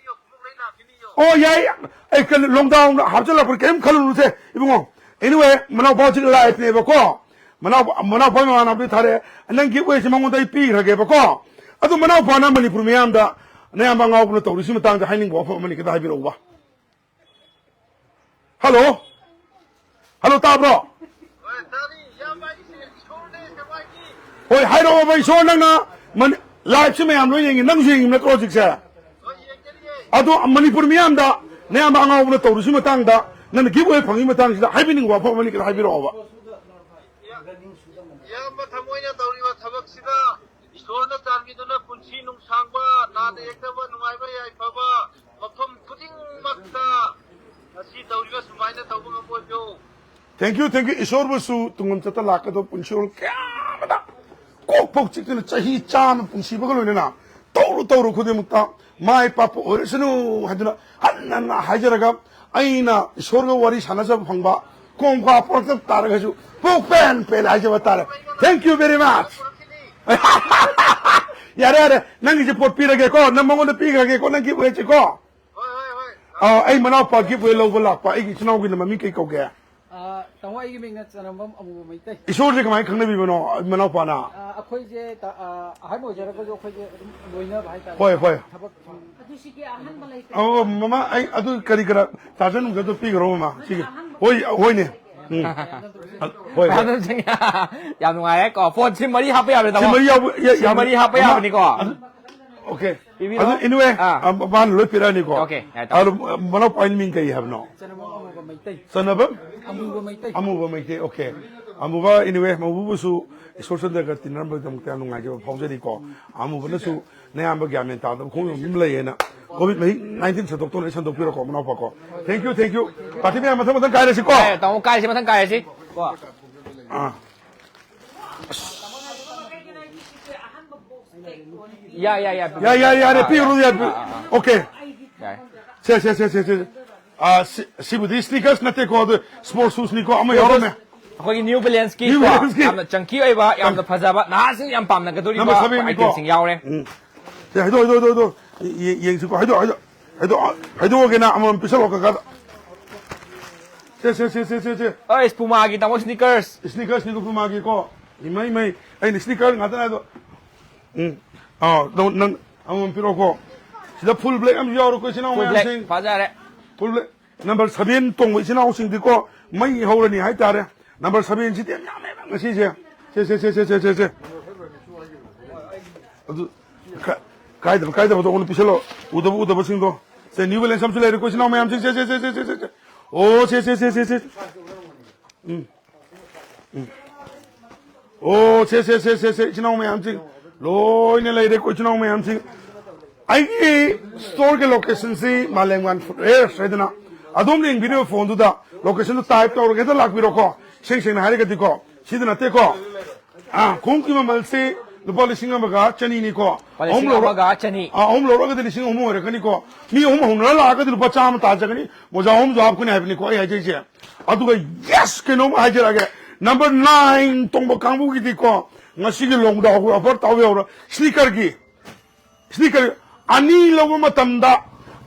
ꯑꯣ, ꯌꯥꯏ꯫ ꯑꯩ ꯀꯩꯅꯣ, ꯂꯣꯛꯗꯥꯎꯟ ꯍꯥꯞꯆꯤꯜꯂꯛꯄꯗꯤ ꯀꯔꯤꯝ ꯈꯜꯂꯨꯅꯨꯁꯦ, ꯏꯕꯨꯡꯉꯣ꯫ Anyway, ꯃꯅꯥꯎꯄꯥ ꯍꯧꯖꯤꯛ ꯂꯥꯏꯐꯅꯦꯕꯀꯣ꯫ ꯃꯅꯥꯎ-, ꯃꯅꯥꯎꯄꯥ ꯃꯃꯥꯟꯅꯕꯗꯤ ꯊꯥꯔꯛꯑꯦ꯫ ꯅꯪ ꯒꯤꯐ ꯑꯣꯏꯁꯦ ꯃꯉꯣꯟꯗ ꯑꯩ ꯄꯤꯈ꯭ꯔꯒꯦꯕꯀꯣ꯫ ꯑꯗꯨ ꯃꯅꯥꯎꯄꯥꯅ ꯃꯅꯤꯄꯨꯔ ꯃꯤꯌꯥꯝꯗ ꯅꯌꯥꯝꯕ ꯑꯉꯥꯎꯕꯅ ꯇꯧꯔꯤꯁꯤ ꯃꯇꯥꯡꯗ ꯍꯥꯏꯅꯤꯡꯕ ꯋꯥꯐꯝ ꯑꯃꯅꯤ ꯈꯤꯇ ꯍꯥꯏꯕꯤꯔꯛꯎꯕ꯫ ꯍꯜꯂꯣ? ꯍꯜꯂꯣ, ꯇꯥꯕ꯭ꯔꯣ? ꯍꯣꯏ, ꯇꯥꯔꯤ꯫ ꯏꯌꯥꯝꯕ, ꯑꯩꯁꯦ ꯏꯁꯣꯔꯅꯦ, ꯁꯦꯛꯃꯥꯏꯒꯤ꯫ ꯍꯣꯏ, ꯍꯥꯏꯔꯛꯑꯣꯕ, ꯏꯁꯣꯔ, ꯅꯪꯅ ꯃꯅꯤ-, ꯂꯥꯏꯐꯁꯤ ꯃꯌꯥꯝ ꯂꯣꯏ ꯌꯦꯡꯉꯤ, ꯅꯪꯁꯨ ꯌꯦꯡꯉꯤ ꯅꯠꯇ꯭ꯔꯣ ꯍꯧꯖꯤꯛꯁꯦ? ꯍꯣꯏ, ꯌꯦꯡꯖꯔꯤꯌꯦ꯫ ꯑꯗꯣ ꯃꯅꯤꯄꯨꯔ ꯃꯤꯌꯥꯝꯗ ꯅꯌꯥꯝꯕ ꯑꯉꯥꯎꯕꯅ ꯇꯧꯔꯤꯁꯤ ꯃꯇꯥꯡꯗ, ꯅꯪꯅ ꯒꯤꯐ ꯑꯣꯏ ꯐꯪꯉꯤ ꯃꯇꯥꯡꯁꯤꯗ ꯍꯥꯏꯕꯤꯅꯤꯡꯕ ꯋꯥꯐꯝ ꯑꯃꯅꯤ ꯈꯤꯇ ꯍꯥꯏꯕꯤꯔꯛꯑꯣꯕ꯫ ꯏꯌꯥꯝꯕ ꯊꯃꯣꯏꯅ ꯇꯧꯔꯤꯕ ꯊꯕꯛꯁꯤꯗ ꯏꯁꯣꯔꯅ ꯆꯥꯟꯕꯤꯗꯨꯅ ꯄꯨꯟꯁꯤ ꯅꯨꯡꯁꯥꯡꯕ, ꯅꯥꯗ ꯌꯦꯛꯇꯕ, ꯅꯨꯡꯉꯥꯏꯕ ꯌꯥꯏꯐꯕ, ꯃꯐꯝ ꯈꯨꯗꯤꯡꯃꯛꯇ ꯉꯁꯤ ꯇꯧꯔꯤꯕ ꯁꯨꯃꯥꯏꯅ ꯇꯧꯕ ꯉꯝꯕ ꯑꯣꯏꯕꯤꯌꯨ꯫ Thank you, thank you꯫ ꯏꯁꯣꯔꯕꯨꯁꯨ ꯇꯨꯡ ꯆꯠꯇ ꯂꯥꯛꯀꯗꯧꯕ ꯄꯨꯟꯁꯤꯔꯣꯜ ꯀꯌꯥ ꯑꯃꯗ ꯀꯣꯛ ꯐꯧ ꯆꯤꯛꯇꯅ ꯆꯍꯤ ꯆꯥꯝꯃ ꯄꯨꯟꯁꯤꯕꯒ ꯂꯣꯏꯅꯅ ꯇꯧꯔꯨ ꯇꯧꯔꯨ ꯈꯨꯗꯤꯡꯃꯛꯇ ꯃꯥꯏ ꯄꯥꯛꯄ ꯑꯣꯏꯔꯁꯅꯨ ꯍꯥꯏꯗꯨꯅ ꯍꯟꯅ ꯍꯟꯅ ꯍꯥꯏꯖꯔꯒ, ꯑꯩꯅ ꯏꯁꯣꯔꯒ ꯋꯥꯔꯤ ꯁꯥꯟꯅꯖꯕ ꯐꯪꯕ ꯀꯣꯡꯀꯥ ꯄꯨꯔꯛꯇ ꯇꯥꯔꯒꯁꯨ ꯄꯨꯛ ꯄꯦꯟ ꯄꯦꯜꯂꯦ ꯍꯥꯏꯖꯕ ꯇꯥꯔꯦ꯫ Thank you very much꯫ ꯌꯥꯔꯦ, ꯌꯥꯔꯦ, ꯅꯪꯒꯤꯁꯦ ꯄꯣꯠ ꯄꯤꯔꯒꯦꯀꯣ, ꯅꯪ ꯃꯉꯣꯟꯗ ꯄꯤꯈ꯭ꯔꯒꯦꯀꯣ, ꯅꯪꯒꯤ ꯋꯦꯠꯁꯦꯀꯣ꯫ ꯍꯣꯏ, ꯍꯣꯏ, ꯍꯣꯏ꯫ ꯑꯥ, ꯑꯩ ꯃꯅꯥꯎꯄꯥ ꯒꯤꯐ ꯑꯣꯏ ꯂꯧꯕ ꯂꯥꯛꯄ꯫ ꯑꯩꯒꯤ ꯏꯆꯤꯟ ꯏꯅꯥꯎꯒꯤꯅ ꯃꯃꯤꯡ ꯀꯩ ꯀꯧꯒꯦ? ꯑꯥ, ꯇꯥꯃꯣ, ꯑꯩꯒꯤ ꯃꯤꯡꯅ ꯆꯅꯝꯕꯝ ꯑꯃꯨꯕ ꯃꯩꯇꯩ꯫ ꯏꯁꯣꯔꯁꯦ ꯀꯃꯥꯏꯅ ꯈꯪꯅꯕꯤꯕꯅꯣ, ꯃꯅꯥꯎꯄꯥꯅ? ꯑꯥ, ꯑꯩꯈꯣꯏꯁꯦ ꯇ-, ꯑꯥ, ꯑꯍꯟ ꯑꯣꯏꯖꯔꯒꯁꯨ ꯑꯩꯈꯣꯏꯁꯦ ꯑꯗꯨꯝ ꯂꯣꯏꯅꯕ ꯍꯥꯏꯇꯥꯔꯦ꯫ ꯍꯣꯏ, ꯍꯣꯏ꯫ ꯊꯕꯛ ꯁꯨꯝ ꯑꯗꯨ ꯁꯤꯒꯤ ꯑꯍꯥꯟꯕ ꯂꯩꯇ꯭ꯔꯦ꯫ ꯑꯣ, ꯃꯃꯥ, ꯑꯩ ꯑꯗꯨ ꯀꯔꯤ ꯀꯔꯥ ꯆꯥꯖ ꯅꯨꯡꯖꯗꯣ ꯄꯤꯈ꯭ꯔꯣ, ꯃꯃꯥ꯫ ꯁꯤꯒꯤ꯫ ꯍꯣꯏ, ꯍꯣꯏꯅꯦ꯫ ꯎꯝ꯫ ꯍꯣꯏ, ꯍꯣꯏ꯫ ꯑꯗꯨꯝ ꯆꯪꯉꯦ꯫ ꯌꯥꯝ ꯅꯨꯡꯉꯥꯏꯔꯦ ꯀꯣ꯫ ꯐꯣꯟ ꯁꯤꯝ ꯃꯔꯤ ꯍꯥꯞꯄ ꯌꯥꯕꯅꯦ, ꯁꯤꯝ ꯇꯥꯃꯣ? ꯃꯔꯤ ꯌꯥꯎꯕ-, ꯌꯥ-, ꯁꯤꯝ ꯌꯥꯕꯅꯦ꯫ ꯃꯔꯤ ꯍꯥꯞꯄ ꯃꯃꯥ, ꯌꯥꯕꯅꯤꯀꯣ? ꯑꯗꯨ, ꯑꯣꯀꯦ꯫ ꯄꯤꯕꯤꯔꯣ꯫ ꯑꯗꯨ anyway, ꯑꯥ꯫ ꯑ, ꯃꯥꯅ ꯂꯣꯏ ꯄꯤꯔꯛꯑꯅꯤꯀꯣ꯫ Okay, ꯌꯥꯔꯦ, ꯇꯥꯃꯣ꯫ ꯑꯗꯨ, ꯑ, ꯃꯅꯥꯎꯄꯥꯒꯤ ꯃꯤꯡ ꯀꯩ ꯍꯥꯏꯕꯅꯣ? ꯆꯅꯕꯝ ꯑꯃꯨꯕ ꯃꯩꯇꯩ꯫ ꯆꯅꯕꯝ? ꯑꯃꯨꯕ ꯃꯩꯇꯩ꯫ ꯑꯃꯨꯕ ꯃꯩꯇꯩ, okay꯫ ꯑꯃꯨꯕ, anyway, ꯑꯃꯨꯕꯕꯨꯁꯨ ꯏꯁꯣꯔ ꯆꯟꯗ꯭ꯔꯒ ꯇꯤꯟꯅꯔꯝꯕꯒꯤꯗꯃꯛꯇ ꯌꯥꯝ ꯅꯨꯡꯉꯥꯏꯖꯕ ꯐꯥꯎꯖꯔꯤꯀꯣ꯫ ꯑꯃꯨꯕꯅꯁꯨ ꯅꯌꯥꯝꯕ ꯒ꯭ꯌꯥꯟ ꯃꯦꯟ ꯇꯥꯗꯕ ꯈꯣꯡ ꯑꯃ ꯂꯩꯌꯦꯅ COVID nineteen ꯁꯟꯗꯣꯛꯇꯧꯅ ꯑꯩ ꯁꯟꯗꯣꯛꯄꯤꯔꯣꯀꯣ, ꯃꯅꯥꯎꯄꯥꯀꯣ꯫ Thank you, thank you꯫ Party ꯃꯌꯥꯝ ꯃꯊꯪ ꯃꯊꯪ ꯀꯥꯏꯔꯁꯤꯀꯣ꯫ ꯌꯥꯔꯦ, ꯇꯥꯃꯣ, ꯀꯥꯏꯔꯁꯤ, ꯃꯊꯪ ꯀꯥꯏꯔꯁꯤ꯫ ꯀꯣ꯫ ꯑꯥ꯫ ꯌꯥ, ꯌꯥ, ꯌꯥ꯫ ꯌꯥ, ꯌꯥ, ꯌꯥꯔꯦ, ꯑꯥ, ꯄꯤꯔꯨꯔꯣ, ꯑꯥ, ꯌꯥꯔꯦ, ꯄꯤꯔꯨ-, ꯑꯥ, ꯑꯥ, ꯑꯥ꯫ Okay꯫ ꯌꯥꯔꯦ꯫ ꯁꯦ, ꯁꯦ, ꯁꯦ, ꯁꯦ, ꯁꯦ꯫ ꯑꯥ, ꯁꯤ-, ꯁꯤꯕꯨꯗꯤ sneakers ꯅꯠꯇꯦꯀꯣ, ꯑꯗꯨ sports shoes ꯅꯤꯀꯣ, ꯑꯃ ꯌꯥꯎꯔꯝꯃꯦ꯫ ꯑꯩꯈꯣꯏꯒꯤ New Balance ꯀꯤ New ꯀꯣ, Balance ꯀꯤ꯫ ꯌꯥꯝꯅ chunky ꯑꯣꯏꯕ, ꯌꯥꯝꯅ ꯐꯖꯕ, ꯅꯍꯥꯁꯤꯡ ꯌꯥꯝ ꯄꯥꯝꯅꯒꯗꯧꯔꯤꯕ number seven ꯅꯤꯀꯣ꯫ Item ꯁꯤꯡ ꯌꯥꯎꯔꯦ꯫ ꯎꯝ꯫ ꯁꯦ, ꯍꯥꯏꯗꯣꯛ, ꯍꯥꯏꯗꯣꯛ, ꯍꯥꯏꯗꯣꯛ, ꯍꯥꯏꯗꯣꯛ꯫ ꯌꯦ-, ꯌꯦꯡꯁꯤꯀꯣ, ꯍꯥꯏꯗꯣꯛ, ꯍꯥꯏꯗꯣꯛ, ꯍꯥꯏꯗꯣꯛ, ꯍꯥꯏꯗꯣꯛꯑꯒꯦꯅ ꯑꯃꯃꯝ ꯄꯤꯁꯜꯂꯣ, ꯀꯀꯥꯗ꯫ ꯁꯦ, ꯁꯦ, ꯁꯦ, ꯁꯦ, ꯁꯦ, ꯁꯦ꯫ ꯑꯩ Puma ꯒꯤ ꯇꯥꯃꯣ sneakers꯫ Sneakers ꯅꯤꯀꯣ Puma ꯒꯤꯀꯣ꯫ ꯏꯃꯩ, ꯏꯃꯩ, ꯑꯩꯅ sneaker ꯉꯥꯛꯇꯅꯦ ꯑꯗꯣ꯫ ꯎꯝ꯫ ꯑꯥ, ꯅꯪ, ꯅꯪ ꯑꯃꯃꯝ ꯄꯤꯔꯛꯑꯣꯀꯣ꯫ ꯁꯤꯗ full black ꯑꯃꯁꯨ ꯌꯥꯎꯔꯦꯀꯣ, ꯏꯆꯤꯟ ꯏꯅꯥꯎ Full black, ꯃꯌꯥꯝꯁꯤꯡ꯫ ꯐꯖꯔꯦ꯫ Full black꯫ Number seven ꯇꯣꯡꯕ ꯏꯆꯤꯟ ꯏꯅꯥꯎꯁꯤꯡꯗꯤꯀꯣ, ꯃꯩ ꯍꯧꯔꯅꯤ ꯍꯥꯏꯇꯥꯔꯦ꯫ Number seven ꯁꯤꯗꯤ ꯌꯥꯝ ꯌꯥꯝꯃꯦꯕ ꯉꯁꯤꯁꯦ꯫ ꯁꯦ, ꯁꯦ, ꯁꯦ꯫ ꯑꯗꯨ, ꯀ-, ꯀꯥꯏꯗꯕ, ꯀꯥꯏꯗꯕꯗꯣ ꯑꯩꯉꯣꯟꯗ ꯄꯤꯁꯜꯂꯣ꯫ ꯎꯗꯕ, ꯎꯗꯕꯁꯤꯡꯗꯣ꯫ ꯁꯦ, New Balance ꯑꯃꯁꯨ ꯂꯩꯔꯦꯀꯣ, ꯏꯆꯤꯟ ꯏꯅꯥꯎ ꯃꯌꯥꯝꯁꯤꯡ꯫ ꯁꯦ, ꯁꯦ, ꯁꯦ꯫ ꯑꯣ, ꯁꯦ, ꯁꯦ, ꯁꯦ, ꯁꯦ, ꯁꯦ꯫ ꯎꯝ꯫ ꯎꯝ꯫ ꯑꯣ, ꯁꯦ, ꯁꯦ, ꯁꯦ, ꯁꯦ, ꯁꯦ, ꯏꯆꯤꯟ ꯏꯅꯥꯎ ꯃꯌꯥꯝꯁꯤꯡ꯫ ꯂꯣꯏꯅ ꯂꯩꯔꯦꯀꯣ, ꯏꯆꯤꯟ ꯏꯅꯥꯎ ꯃꯌꯥꯝꯁꯤꯡ꯫ ꯑꯩꯒꯤ store ꯒꯤ location ꯁꯤ ꯃꯥꯂꯦꯝꯉꯥꯟ Footwears ꯍꯥꯏꯗꯅ꯫ ꯑꯗꯣꯝꯅ ꯌꯦꯡꯕꯤꯔꯤꯕ phone ꯗꯨꯗ location ꯗꯨ type ꯇꯧꯔꯒ ꯍꯦꯛꯇ ꯂꯥꯛꯄꯤꯔꯣꯀꯣ꯫ ꯏꯁꯦꯡ ꯁꯦꯡꯅ ꯍꯥꯏꯔꯒꯗꯤꯀꯣ, ꯁꯤꯗ ꯅꯠꯇꯦꯀꯣ꯫ ꯑꯥ, ꯈꯣꯡꯎꯞꯀꯤ ꯃꯃꯜꯁꯤ ꯂꯨꯄꯥ ꯂꯤꯁꯤꯡ ꯑꯃꯒ ꯆꯅꯤꯅꯤꯀꯣ꯫ ꯂꯨꯄꯥ ꯂꯤꯁꯤꯡ ꯑꯃꯒ ꯆꯅꯤ꯫ ꯑꯍꯨꯝ ꯂꯧꯔ-, ꯑꯥ, ꯑꯍꯨꯝ ꯂꯧꯔꯒꯗꯤ ꯂꯤꯁꯤꯡ ꯑꯍꯨꯝ ꯑꯣꯏꯔꯛꯀꯅꯤꯀꯣ꯫ ꯃꯤ ꯑꯍꯨꯝ ꯍꯧꯅꯔ ꯂꯥꯛꯑꯒꯗꯤ ꯂꯨꯄꯥ ꯆꯥꯝꯃ ꯇꯥꯖꯒꯅꯤ, ꯃꯣꯖꯥ ꯑꯍꯨꯝꯁꯨ ꯍꯥꯞꯀꯅꯤ ꯍꯥꯏꯕꯅꯤꯀꯣ ꯑꯩ ꯍꯥꯏꯖꯩꯁꯦ꯫ ꯑꯗꯨꯒ yes, ꯀꯩꯅꯣꯝ ꯍꯥꯏꯖꯔꯛꯑꯒꯦ, number nine ꯇꯣꯡꯕ ꯀꯥꯡꯕꯨꯒꯤꯗꯤꯀꯣ, ꯉꯁꯤꯒꯤ ꯂꯣꯡꯗꯥ offer ꯇꯧ ꯌꯧꯔ sneaker ꯒꯤ Sneaker ꯑꯅꯤ ꯂꯧꯕ ꯃꯇꯝꯗ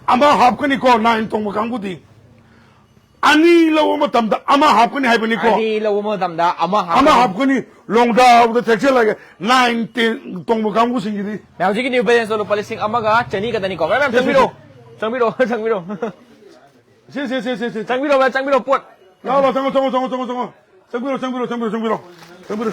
ꯑꯃ ꯍꯥꯞꯀꯅꯤꯀꯣ, nine ꯇꯣꯡꯕ ꯀꯥꯡꯕꯨꯗꯤ꯫ ꯑꯅꯤ ꯂꯧꯕ ꯃꯇꯝꯗ ꯑꯃ ꯍꯥꯞꯀꯅꯤ ꯍꯥꯏꯕꯅꯤꯀꯣ꯫ ꯑꯅꯤ ꯂꯧꯕ ꯃꯇꯝꯗ ꯑꯃ ꯑꯃ ꯍꯥꯞꯀꯅꯤ꯫ ꯍꯥꯞꯀꯅꯤ, ꯂꯣꯡꯗꯥ ꯍꯥꯞꯄꯗ ꯊꯦꯛꯆꯜꯂꯒꯦ, nine, ten ꯇꯣꯡꯕ ꯀꯥꯡꯕꯨꯁꯤꯡꯒꯤꯗꯤ꯫ ꯃꯌꯥꯝ, ꯍꯧꯖꯤꯛꯀꯤ New Balance ꯇꯣ ꯂꯨꯄꯥ ꯂꯤꯁꯤꯡ ꯑꯃꯒ ꯆꯅꯤ ꯈꯛꯇꯅꯤꯀꯣ꯫ ꯃꯌꯥꯝ, ꯃꯌꯥꯝ ꯁꯦ, ꯁꯦ, ꯆꯪꯕꯤꯔꯣ, ꯁꯦ꯫ ꯆꯪꯕꯤꯔꯣ, ꯆꯪꯕꯤꯔꯣ꯫ ꯁꯦ, ꯁꯦ, ꯁꯦ, ꯁꯦ, ꯁꯦ꯫ ꯆꯪꯕꯤꯔꯣ, ꯃꯌꯥꯝ, ꯆꯪꯕꯤꯔꯣ, ꯄꯣꯠ꯫ ꯂꯥꯎ, ꯂꯥꯎ, ꯆꯪꯉꯣ, ꯆꯪꯉꯣ, ꯆꯪꯉꯣ, ꯆꯪꯉꯣ, ꯆꯪꯉꯣ꯫ ꯆꯪꯕꯤꯔꯣ, ꯆꯪꯕꯤꯔꯣ, ꯆꯪꯕꯤꯔꯣ, ꯆꯪꯕꯤꯔꯣ, ꯆꯪꯕꯤꯔꯣ꯫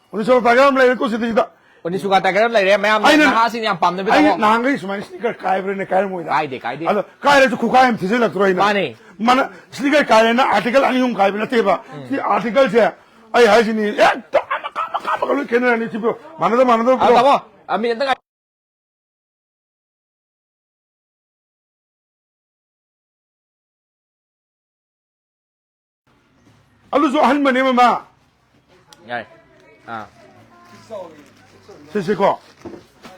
ꯑꯣꯅꯤꯁꯨꯀꯥ ꯇꯥꯏꯒꯔ ꯑꯃ ꯂꯩꯔꯦꯀꯣ ꯁꯤꯗꯩꯁꯤꯗ꯫ ꯑꯣꯅꯤꯁꯨꯀꯥ ꯇꯥꯏꯒꯔ ꯑꯃ ꯂꯩꯔꯦ, ꯃꯌꯥꯝꯅ, ꯑꯩꯅ, ꯅꯍꯥꯁꯤꯡꯅ ꯌꯥꯝ ꯄꯥꯝꯅꯕ ꯑꯩꯅ ꯇꯥꯃꯣ꯫ ꯅꯍꯥꯟꯈꯩ ꯁꯨꯃꯥꯏꯅ ꯁ꯭ꯅꯤꯀꯔ ꯀꯥꯏꯕ꯭ꯔꯥꯅꯦ? ꯀꯥꯏꯔꯝꯃꯣꯏꯗ꯫ ꯀꯥꯏꯗꯦ, ꯀꯥꯏꯗꯦ꯫ ꯑꯗꯣ ꯀꯥꯏꯔꯁꯨ ꯈꯨꯀꯥꯏ ꯑꯃ ꯊꯤꯖꯤꯜꯂꯛꯇ꯭ꯔꯣ ꯑꯩꯅ? ꯃꯥꯅꯦ꯫ ꯃꯥꯅ ꯁ꯭ꯅꯤꯀꯔ ꯀꯥꯏꯔꯦꯅ ꯑꯥꯔꯇꯤꯀꯜ ꯑꯅꯤ ꯑꯍꯨꯝ ꯀꯥꯏꯕ ꯅꯠꯇꯦꯕ꯫ ꯎꯝ꯫ ꯁꯤ ꯑꯥꯔꯇꯤꯀꯜꯁꯦ ꯑꯩ ꯍꯥꯏꯁꯤꯅꯤ, ꯍꯦꯛꯇ ꯑꯃꯀꯥ, ꯑꯃꯀꯥ, ꯑꯃꯀꯥ ꯂꯣꯏ ꯈꯦꯠꯅꯔꯅꯤ꯫ ꯁꯤꯕꯨ ꯃꯥꯟꯅꯗ, ꯃꯥꯟꯅꯗꯕ ꯑ, ꯄꯤꯔꯣ꯫ ꯇꯥꯃꯣ, ꯑ, ꯃꯤꯅꯤꯠ ꯑꯝꯇ ꯉꯥꯏ-, ꯑꯂꯨꯁꯨ ꯑꯍꯟꯕꯅꯦ, ꯃꯃꯥ꯫ ꯌꯥꯔꯦ꯫ ꯑꯥ꯫ ꯁꯤꯁꯦꯀꯣ꯫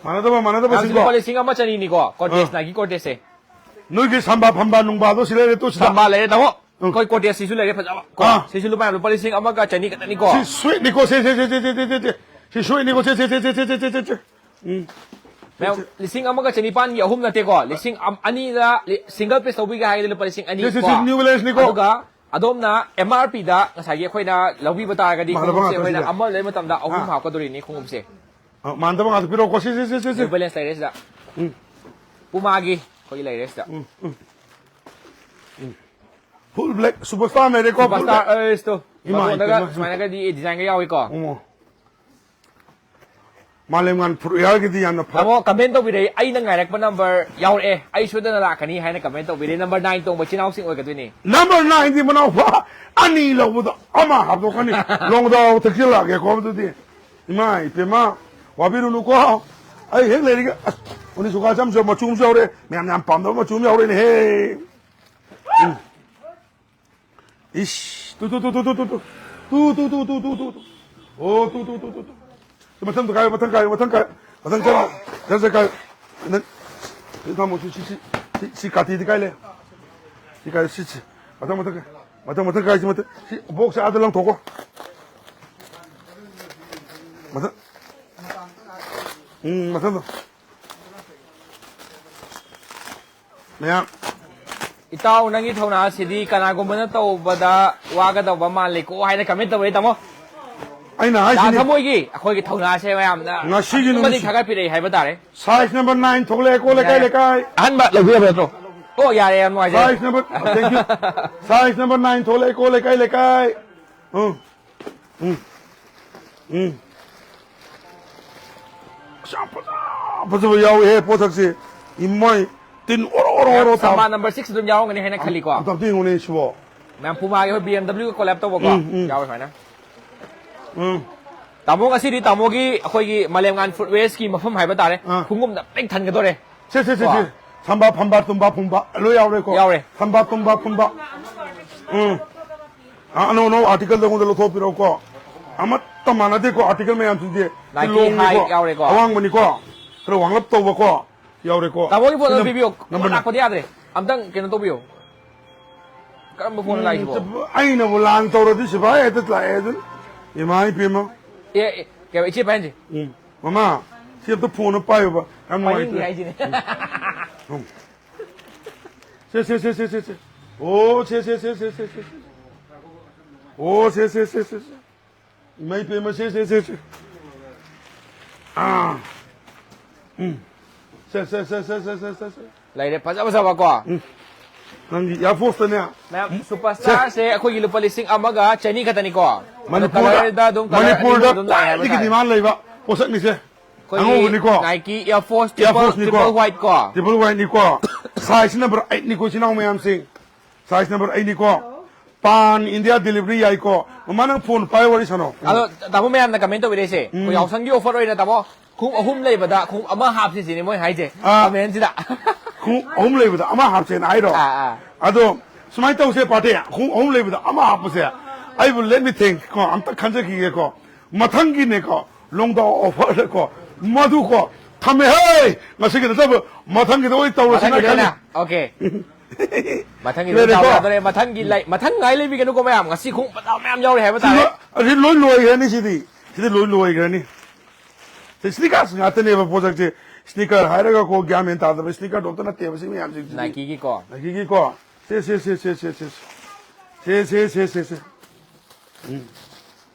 ꯃꯥꯟꯅꯗꯕ, ꯃꯥꯟꯅꯗꯕ ꯌꯥꯝ ꯁꯤꯡꯀꯣ꯫ ꯂꯨꯄꯥ ꯂꯤꯁꯤꯡ ꯑꯃ ꯆꯅꯤꯅꯤꯀꯣ, ꯀꯣꯔꯇꯦꯁ, ꯑꯥ꯫ ꯅꯥꯏꯀꯤ ꯀꯣꯔꯇꯦꯁꯁꯦ꯫ ꯅꯣꯏꯒꯤ ꯁꯝꯕꯥ ꯐꯝꯕꯥ ꯅꯨꯡꯕꯥꯗꯣ ꯁꯤ ꯂꯩꯔꯦ, ꯇꯨ ꯁꯤꯗ꯫ ꯁꯝꯕꯥ ꯂꯩꯔꯦ, ꯇꯥꯃꯣ꯫ ꯎꯝ꯫ ꯑꯩꯈꯣꯏ ꯀꯣꯔꯇꯦꯁꯁꯤꯁꯨ ꯂꯩꯔꯦ, ꯐꯖꯕ꯫ ꯀꯣ, ꯑꯥ꯫ ꯁꯤꯁꯨ ꯂꯨꯄꯥ, ꯂꯨꯄꯥ ꯂꯤꯁꯤꯡ ꯑꯃꯒ ꯆꯅꯤ ꯈꯛꯇꯅꯤꯀꯣ꯫ ꯁꯤ ꯁ꯭ꯋꯤꯠꯅꯤꯀꯣ, ꯁꯦ, ꯁꯦ, ꯁꯦ꯫ ꯁꯤ ꯁ꯭ꯋꯤꯠꯅꯤꯀꯣ, ꯁꯦ, ꯁꯦ, ꯁꯦ꯫ ꯎꯝ꯫ ꯃꯌꯥꯝ, ꯂꯤꯁꯤꯡ ꯑꯃꯒ ꯆꯅꯤꯄꯥꯟꯒꯤ ꯑꯍꯨꯝ ꯅꯠꯇꯦꯀꯣ, ꯂꯤꯁꯤꯡ ꯑꯅꯤꯗ ꯂꯤ-, ꯁꯤꯡꯒꯜ ꯄꯤꯁ ꯂꯧꯕꯤꯒꯦ ꯍꯥꯏꯔꯒꯗꯤ ꯂꯨꯄꯥ ꯂꯤꯁꯤꯡ ꯑꯅꯤ ꯁꯤ, ꯁꯤ, ꯀꯣ꯫ ꯁꯤ ꯅ꯭ꯌꯨ ꯕꯦꯂꯦꯟꯁꯅꯤꯀꯣ꯫ ꯑꯗꯨꯒ ꯑꯗꯣꯝꯅ ꯑꯦꯝ ꯑꯥꯔ ꯄꯤꯗ ꯉꯁꯥꯏꯒꯤ ꯑꯩꯈꯣꯏꯅ ꯂꯧꯕꯤꯕ ꯇꯥꯔꯒꯗꯤ ꯃꯥꯟꯅꯕ ꯈꯣꯡꯎꯞꯁꯦ ꯉꯥꯛꯇ ꯑꯩꯈꯣꯏꯅ ꯁꯤꯗ꯫ ꯑꯃ ꯂꯩꯕ ꯃꯇꯝꯗ ꯑꯍꯨꯝ ꯑꯥ꯫ ꯍꯥꯞꯀꯗꯣꯔꯤꯅꯤ ꯈꯣꯡꯎꯞꯁꯦ꯫ ꯑ, ꯃꯥꯟꯅꯗꯕ ꯉꯥꯛꯇ ꯄꯤꯔꯛꯑꯣꯀꯣ꯫ ꯁꯤ, ꯁꯤ, ꯁꯤ, ꯁꯤ, ꯁꯤ꯫ ꯅ꯭ꯌꯨ ꯕꯦꯂꯦꯟꯁ ꯂꯩꯔꯦ ꯁꯤꯗ꯫ ꯎꯝ꯫ ꯄꯨꯃꯥꯒꯤ ꯑꯩꯈꯣꯏꯒꯤ ꯂꯩꯔꯦ ꯁꯤꯗ꯫ ꯎꯝ, ꯎꯝ, ꯎꯝ꯫ ꯐꯨꯜ ꯕ꯭ꯂꯦꯛ ꯁꯨꯄꯔ ꯁ꯭ꯇꯥꯔ ꯂꯩꯔꯦꯀꯣ, ꯐꯨꯜ ꯁꯨꯄꯔ ꯁ꯭ꯇꯥꯔ ꯕ꯭ꯂꯦꯛ꯫ ꯑꯦꯁꯇꯣ꯫ ꯏꯃꯥ, ꯃꯇꯣꯟꯗꯒ ꯏꯄꯦꯝꯃ꯫ ꯁꯨꯃꯥꯏꯅꯒꯗꯤ ꯗꯤꯖꯥꯏꯟꯒ ꯌꯥꯎꯏꯀꯣ꯫ ꯎꯝ꯫ ꯃꯥꯂꯦꯝꯉꯥꯟ ꯐꯨꯔꯨꯞ ꯌꯥꯔꯒꯗꯤ ꯌꯥꯝꯅ ꯐꯔꯦ꯫ ꯇꯥꯃꯣ, ꯀꯃꯦꯟ ꯇꯧꯕꯤꯔꯛꯏ, "ꯑꯩꯅ ꯉꯥꯏꯔꯛꯄ ꯅꯝꯕꯔ ꯌꯥꯎꯔꯛꯑꯦ, ꯑꯩ ꯁꯣꯏꯗꯅ ꯂꯥꯛꯀꯅꯤ" ꯍꯥꯏꯅ ꯀꯃꯦꯟ ꯇꯧꯕꯤꯔꯛꯏ꯫ ꯅꯝꯕꯔ ꯅꯥꯏꯟ ꯇꯣꯡꯕ ꯏꯆꯤꯟ ꯏꯅꯥꯎꯁꯤꯡ ꯑꯣꯏꯒꯗꯣꯏꯅꯤ꯫ ꯅꯝꯕꯔ ꯅꯥꯏꯟꯗꯤ ꯃꯅꯥꯎꯄꯥ ꯑꯅꯤ ꯂꯧꯕꯗ ꯑꯃ ꯍꯥꯞꯇꯣꯛꯀꯅꯤ꯫ ꯂꯣꯡꯗꯥꯎ ꯊꯛꯆꯤꯜꯂꯛꯑꯒꯦꯀꯣ ꯑꯗꯨꯗꯤ꯫ ꯏꯃꯥ ꯏꯄꯦꯝꯃ, ꯋꯥꯕꯤꯔꯨꯅꯨꯀꯣ꯫ ꯑꯩ ꯍꯦꯛ ꯂꯩꯔꯤꯒ, ꯑꯁ, ꯑꯣꯅꯤꯁꯨꯀꯥꯁꯦ ꯑꯃꯁꯨ ꯃꯆꯨ ꯑꯃꯁꯨ ꯌꯥꯎꯔꯦ꯫ ꯃꯌꯥꯝꯅ ꯌꯥꯝ ꯄꯥꯝꯅꯕ ꯃꯆꯨ ꯑꯃ ꯌꯥꯎꯔꯦꯅꯦꯍꯦ꯫ ꯎꯝ꯫ ꯏꯁ, ꯇꯨ, ꯇꯨ, ꯇꯨ꯫ ꯑꯣ, two, two, two, two, two. ꯃꯊꯪꯗ ꯀꯥꯏꯌꯨ, ꯃꯊꯪ ꯀꯥꯏꯌꯨ, ꯃꯊꯪ ꯀꯥꯏꯌꯨ꯫ ꯃꯊꯪ ꯆꯠꯂꯨ, ꯃꯊꯪ ꯆꯠ ꯀꯥꯏꯌꯨ꯫ ꯅꯪ, ꯁꯤ ꯊꯝꯃꯣ, ꯁꯤ, ꯁꯤ, ꯁꯤ, ꯁꯤ, ꯁꯤ ꯀꯥꯇꯤꯗꯤ ꯀꯥꯏ ꯂꯩ? ꯁꯤ ꯀꯥꯏ, ꯁꯤ, ꯁꯤ꯫ ꯃꯊꯪ, ꯃꯊꯪ ꯀꯥꯏ꯫ ꯃꯊꯪ, ꯃꯊꯪ ꯀꯥꯏꯁꯤ, ꯃꯊꯪ꯫ ꯁꯤ ꯕꯣꯛꯁꯁꯦ ꯑꯥꯗ ꯂꯪꯊꯣꯛꯀꯣ꯫ ꯃꯊꯪ꯫ ꯎꯝ, ꯃꯊꯪꯗꯣ꯫ ꯃꯌꯥꯝ꯫ ꯏꯇꯥꯎ, ꯅꯪꯒꯤ ꯊꯧꯅꯥꯁꯤꯗꯤ ꯀꯅꯥꯒꯨꯝꯕꯅ ꯇꯧꯕꯗ ꯋꯥꯒꯗꯧꯕ ꯃꯥꯜꯂꯤꯀꯣ ꯍꯥꯏꯅ ꯀꯃꯦꯟ ꯇꯧꯔꯦ, ꯇꯥꯃꯣ꯫ ꯑꯩꯅ ꯍꯥꯏꯁꯤꯅꯤ꯫ ꯊꯃꯣꯏꯒꯤ ꯑꯩꯈꯣꯏꯒꯤ ꯊꯧꯅꯥꯁꯦ ꯃꯌꯥꯝꯅ ꯉꯁꯤꯒꯤ ꯑꯗꯨꯛꯀꯤ ꯃꯇꯤꯛ ꯅꯨꯃꯤꯠꯁꯤ꯫ ꯊꯥꯒꯠꯄꯤꯔꯛꯏ ꯍꯥꯏꯕ ꯇꯥꯔꯦ꯫ Size number nine ꯊꯣꯛꯂꯛꯑꯦꯀꯣ, ꯂꯩꯀꯥꯏ, ꯌꯥꯔꯦ꯫ ꯂꯩꯀꯥꯏ꯫ ꯑꯍꯟꯕ ꯂꯧꯕꯤꯔꯕ ꯅꯠꯇ꯭ꯔꯣ? ꯑꯣ, ꯌꯥꯔꯦ, ꯌꯥꯝ ꯅꯨꯡꯉꯥꯏꯖꯔꯦ꯫ Size number, thank you. Size number nine ꯊꯣꯛꯂꯛꯑꯦꯀꯣ, ꯂꯩꯀꯥꯏ, ꯂꯩꯀꯥꯏ꯫ ꯎꯝ, ꯎꯝ, ꯎꯝ꯫ ꯑꯁ, ꯌꯥꯝ ꯐꯖ ꯐꯖꯕ ꯌꯥꯎꯏꯍꯦ, ꯄꯣꯠꯁꯛꯁꯤ꯫ ꯏꯃꯥꯏ, ꯇꯤꯟ ꯑꯣꯔꯣ ꯑꯣꯔꯣ ꯑꯣꯔꯣ ꯇꯥꯕ꯫ ꯁꯝꯕꯥ number six ꯑꯗꯨꯝ ꯌꯥꯎꯔꯝꯒꯅꯤ ꯍꯥꯏꯅ ꯈꯜꯂꯤꯀꯣ꯫ ꯑꯝꯇ ꯌꯦꯡꯉꯨꯅꯦ ꯁꯤꯕꯣ꯫ ꯃꯌꯥꯝ ꯄꯨꯃꯥꯒꯤ ꯑꯩꯈꯣꯏ B M W ꯒ collab ꯇꯧꯕꯀꯣ꯫ ꯎꯝ, ꯎꯝ꯫ ꯌꯥꯎꯋꯦ ꯁꯨꯃꯥꯏꯅ꯫ ꯎꯝ꯫ ꯇꯥꯃꯣ, ꯉꯁꯤꯗꯤ ꯇꯥꯃꯣꯒꯤ ꯑꯩꯈꯣꯏꯒꯤ ꯃꯥꯂꯦꯝꯉꯥꯟ Footwear ꯀꯤ ꯃꯐꯝ ꯍꯥꯏꯕ ꯇꯥꯔꯦ꯫ ꯑꯥ꯫ ꯈꯣꯡꯎꯞꯅ ꯄꯤꯛ ꯊꯟꯒꯗꯣꯔꯦ꯫ ꯁꯦ, ꯁꯦ, ꯁꯦ, ꯀꯣ꯫ ꯁꯦ꯫ ꯁꯝꯕꯥ, ꯐꯝꯕꯥ, ꯇꯨꯝꯕꯥ, ꯐꯨꯝꯕꯥ ꯂꯣꯏ ꯌꯥꯎꯔꯦꯀꯣ꯫ ꯌꯥꯎꯔꯦ꯫ ꯁꯝꯕꯥ, ꯇꯨꯝꯕꯥ, ꯐꯨꯝꯕꯥ꯫ ꯎꯝ꯫ ꯑꯥ, ꯑꯅꯧ ꯑꯅꯧ article ꯗ ꯑꯩꯉꯣꯟꯗ ꯂꯧꯊꯣꯛꯄꯤꯔꯛꯎꯀꯣ꯫ ꯑꯃꯠꯇ ꯃꯥꯟꯅꯗꯦꯀꯣ article ꯃꯌꯥꯝꯁꯤꯡꯁꯦ꯫ Nike ꯂꯣꯡꯅꯤꯀꯣ꯫ high ꯌꯥꯎꯔꯦꯀꯣ꯫ ꯑꯋꯥꯡꯕꯅꯤꯀꯣ꯫ ꯈꯔ ꯋꯥꯡꯂꯞ ꯇꯧꯕꯀꯣ꯫ ꯌꯥꯎꯔꯦꯀꯣ꯫ ꯇꯥꯃꯣꯒꯤ ꯐꯣꯟ ꯑꯗꯨꯝ ꯁꯤꯅ ꯄꯤꯕꯤꯌꯣ꯫ number nine꯫ ꯂꯥꯛꯄꯗꯤ ꯌꯥꯗ꯭ꯔꯦ꯫ ꯑꯝꯇꯪ ꯀꯩꯅꯣ ꯇꯧꯕꯤꯌꯣ꯫ ꯀꯔꯝꯕ ꯐꯣꯟ ꯂꯥꯛꯏꯁꯤꯕꯣ? ꯎꯝ, ꯑꯩꯅꯕꯨ ꯂꯥꯟ ꯇꯧꯔꯗꯤ ꯁꯤꯐꯥꯏ ꯍꯦꯛꯇ ꯂꯥꯛꯑꯦ ꯑꯗꯨꯅ꯫ ꯏꯃꯥ ꯏꯄꯦꯝꯃ꯫ ꯑꯦ, ꯑꯦ, ꯀꯩ, ꯏꯆꯦ ꯄꯥꯏꯍꯟꯁꯤ꯫ ꯎꯝ꯫ ꯃꯃꯥ, ꯁꯤ ꯑꯝꯇ ꯐꯣꯟ ꯑꯃ ꯄꯥꯏꯌꯨꯕ꯫ ꯌꯥꯝ ꯄꯥꯏꯅꯤꯡꯗꯦ ꯅꯨꯡꯉꯥꯏꯇ꯭ꯔꯦ꯫ ꯍꯥꯏꯁꯤꯅꯦ꯫ ꯎꯝ꯫ ꯁꯦ, ꯁꯦ, ꯁꯦ, ꯁꯦ, ꯁꯦ, ꯁꯦ꯫ ꯑꯣ, ꯁꯦ, ꯁꯦ, ꯁꯦ, ꯁꯦ, ꯁꯦ, ꯁꯦ꯫ ꯑꯣ, ꯁꯦ, ꯁꯦ, ꯁꯦ, ꯁꯦ, ꯁꯦ꯫ ꯏꯃꯥ ꯏꯄꯦꯝꯃ, ꯁꯦ, ꯁꯦ, ꯁꯦ, ꯁꯦ꯫ ꯑꯥ꯫ ꯎꯝ꯫ ꯁꯦ, ꯁꯦ, ꯁꯦ꯫ ꯂꯩꯔꯦ, ꯐꯖ ꯐꯖꯕ ꯀꯣ꯫ ꯎꯝ꯫ ꯅꯪꯒꯤ Air Force ꯇꯅꯦ꯫ ꯃꯌꯥꯝ, Superstar ꯁꯦ ꯑꯩꯈꯣꯏꯒꯤ ꯂꯨꯄꯥ ꯂꯤꯁꯤꯡ ꯑꯃꯒ ꯆꯅꯤ ꯈꯛꯇꯅꯤꯀꯣ꯫ ꯑꯗꯣ ꯃꯅꯤꯄꯨꯔꯗ, colour ꯗ ꯑꯗꯨꯝ colour ꯑꯅꯤ ꯃꯅꯤꯄꯨꯔꯗ ꯑꯗꯨꯝ ꯂꯥꯛꯑꯦ ꯍꯥꯏꯕ ꯈ꯭ꯋꯥꯏꯗꯒꯤ ꯇꯥꯔꯦ꯫ demand ꯂꯩꯕ ꯄꯣꯠꯁꯛꯅꯤꯁꯦ꯫ ꯑꯩꯈꯣꯏꯒꯤ ꯑꯉꯧꯕꯅꯤꯀꯣ꯫ Nike Air Force Air triple, Force ꯅꯤꯀꯣ꯫ triple white ꯀꯣ꯫ Triple white ꯅꯤꯀꯣ꯫ Size number eight ꯅꯤꯀꯣ, ꯏꯆꯤꯟ ꯏꯅꯥꯎ ꯃꯌꯥꯝꯁꯤꯡ꯫ Size number eight ꯅꯤꯀꯣ꯫ Pan India delivery ꯌꯥꯏꯀꯣ꯫ ꯃꯃꯥ, ꯅꯪ ꯐꯣꯟ ꯄꯥꯏꯔ ꯋꯥꯔꯤ ꯁꯥꯟꯅꯧ꯫ ꯑꯗꯣ ꯇꯥꯃꯣ, ꯃꯌꯥꯝꯅ comment ꯇꯧꯕꯤꯔꯛꯏꯁꯦ, ꯑꯩꯈꯣꯏ ꯎꯝ꯫ ꯌꯥꯎꯁꯪꯒꯤ offer ꯑꯣꯏꯅ, ꯇꯥꯃꯣ, ꯈꯣꯡꯎꯞ ꯑꯍꯨꯝ ꯂꯩꯕꯗ ꯈꯣꯡꯎꯞ ꯑꯃ ꯍꯥꯞꯁꯤ ꯁꯤꯅꯤ ꯃꯣꯏ ꯍꯥꯏꯁꯦ, ꯑꯥ꯫ comment ꯁꯤꯗ꯫ ꯈꯣꯡꯎꯞ ꯑꯍꯨꯝ ꯂꯩꯕꯗ ꯑꯃ ꯍꯥꯞꯁꯦꯅ ꯍꯥꯏꯔꯣ? ꯑꯥ, ꯑꯥ꯫ ꯑꯗꯣ ꯁꯨꯃꯥꯏꯅ ꯇꯧꯁꯦ, ꯄꯥꯔꯇꯤ, ꯈꯣꯡꯎꯞ ꯑꯍꯨꯝ ꯂꯩꯕꯗ ꯑꯃ ꯍꯥꯞꯄꯁꯦ꯫ ꯑꯩꯕꯨ let me think ꯀꯣ, ꯑꯝꯇ ꯈꯟꯖꯈꯤꯒꯦꯀꯣ꯫ ꯃꯊꯪꯒꯤꯅꯦꯀꯣ, ꯂꯣꯡꯗꯥꯎ offer ꯗꯀꯣ, ꯃꯗꯨꯀꯣ, ꯊꯝꯃꯦ ꯍꯦ꯫ ꯉꯁꯤꯒꯤ ꯅꯠꯇꯕ, ꯃꯊꯪꯒꯤꯗ ꯑꯣꯏ ꯇꯧꯔꯁꯤꯅ ꯃꯊꯪꯒꯤꯗ ꯈꯜꯂꯤ꯫ ꯑꯣꯏꯅ? Okay꯫ ꯃꯊꯪꯒꯤꯗ ꯂꯩꯔꯦꯀꯣ? ꯇꯧꯔꯗꯣꯔꯦ, ꯃꯊꯪꯒꯤ ꯂꯩ-, ꯃꯊꯪ ꯉꯥꯏ ꯂꯩꯕꯤꯒꯅꯨꯀꯣ ꯃꯌꯥꯝ, ꯉꯁꯤ ꯈꯣꯡꯎꯞ ꯐꯖꯕ ꯃꯌꯥꯝ ꯌꯥꯎꯔꯤ ꯍꯥꯏꯕ ꯇꯥꯔꯦ꯫ ꯁꯤꯗ, ꯑꯁꯤ ꯂꯣꯏ ꯂꯣꯏꯈ꯭ꯔꯅꯤ ꯁꯤꯗꯤ꯫ ꯁꯤꯗꯤ ꯂꯣꯏ ꯂꯣꯏꯈ꯭ꯔꯅꯤ꯫ ꯁꯤ sneakers ꯉꯥꯛꯇꯅꯦꯕ ꯄꯣꯠꯁꯛꯁꯦ꯫ Sneaker ꯍꯥꯏꯔꯒꯀꯣ, ꯒ꯭ꯌꯥꯟ ꯃꯦꯟ ꯇꯥꯗꯕ sneaker ꯗꯣ ꯑꯝꯇ ꯅꯠꯇꯦꯕ ꯁꯤ ꯃꯌꯥꯝꯁꯤꯡꯁꯤꯗꯤ꯫ Nike ꯒꯤꯀꯣ꯫ Nike ꯒꯤꯀꯣ꯫ ꯁꯦ, ꯁꯦ, ꯁꯦ꯫ ꯎꯝ꯫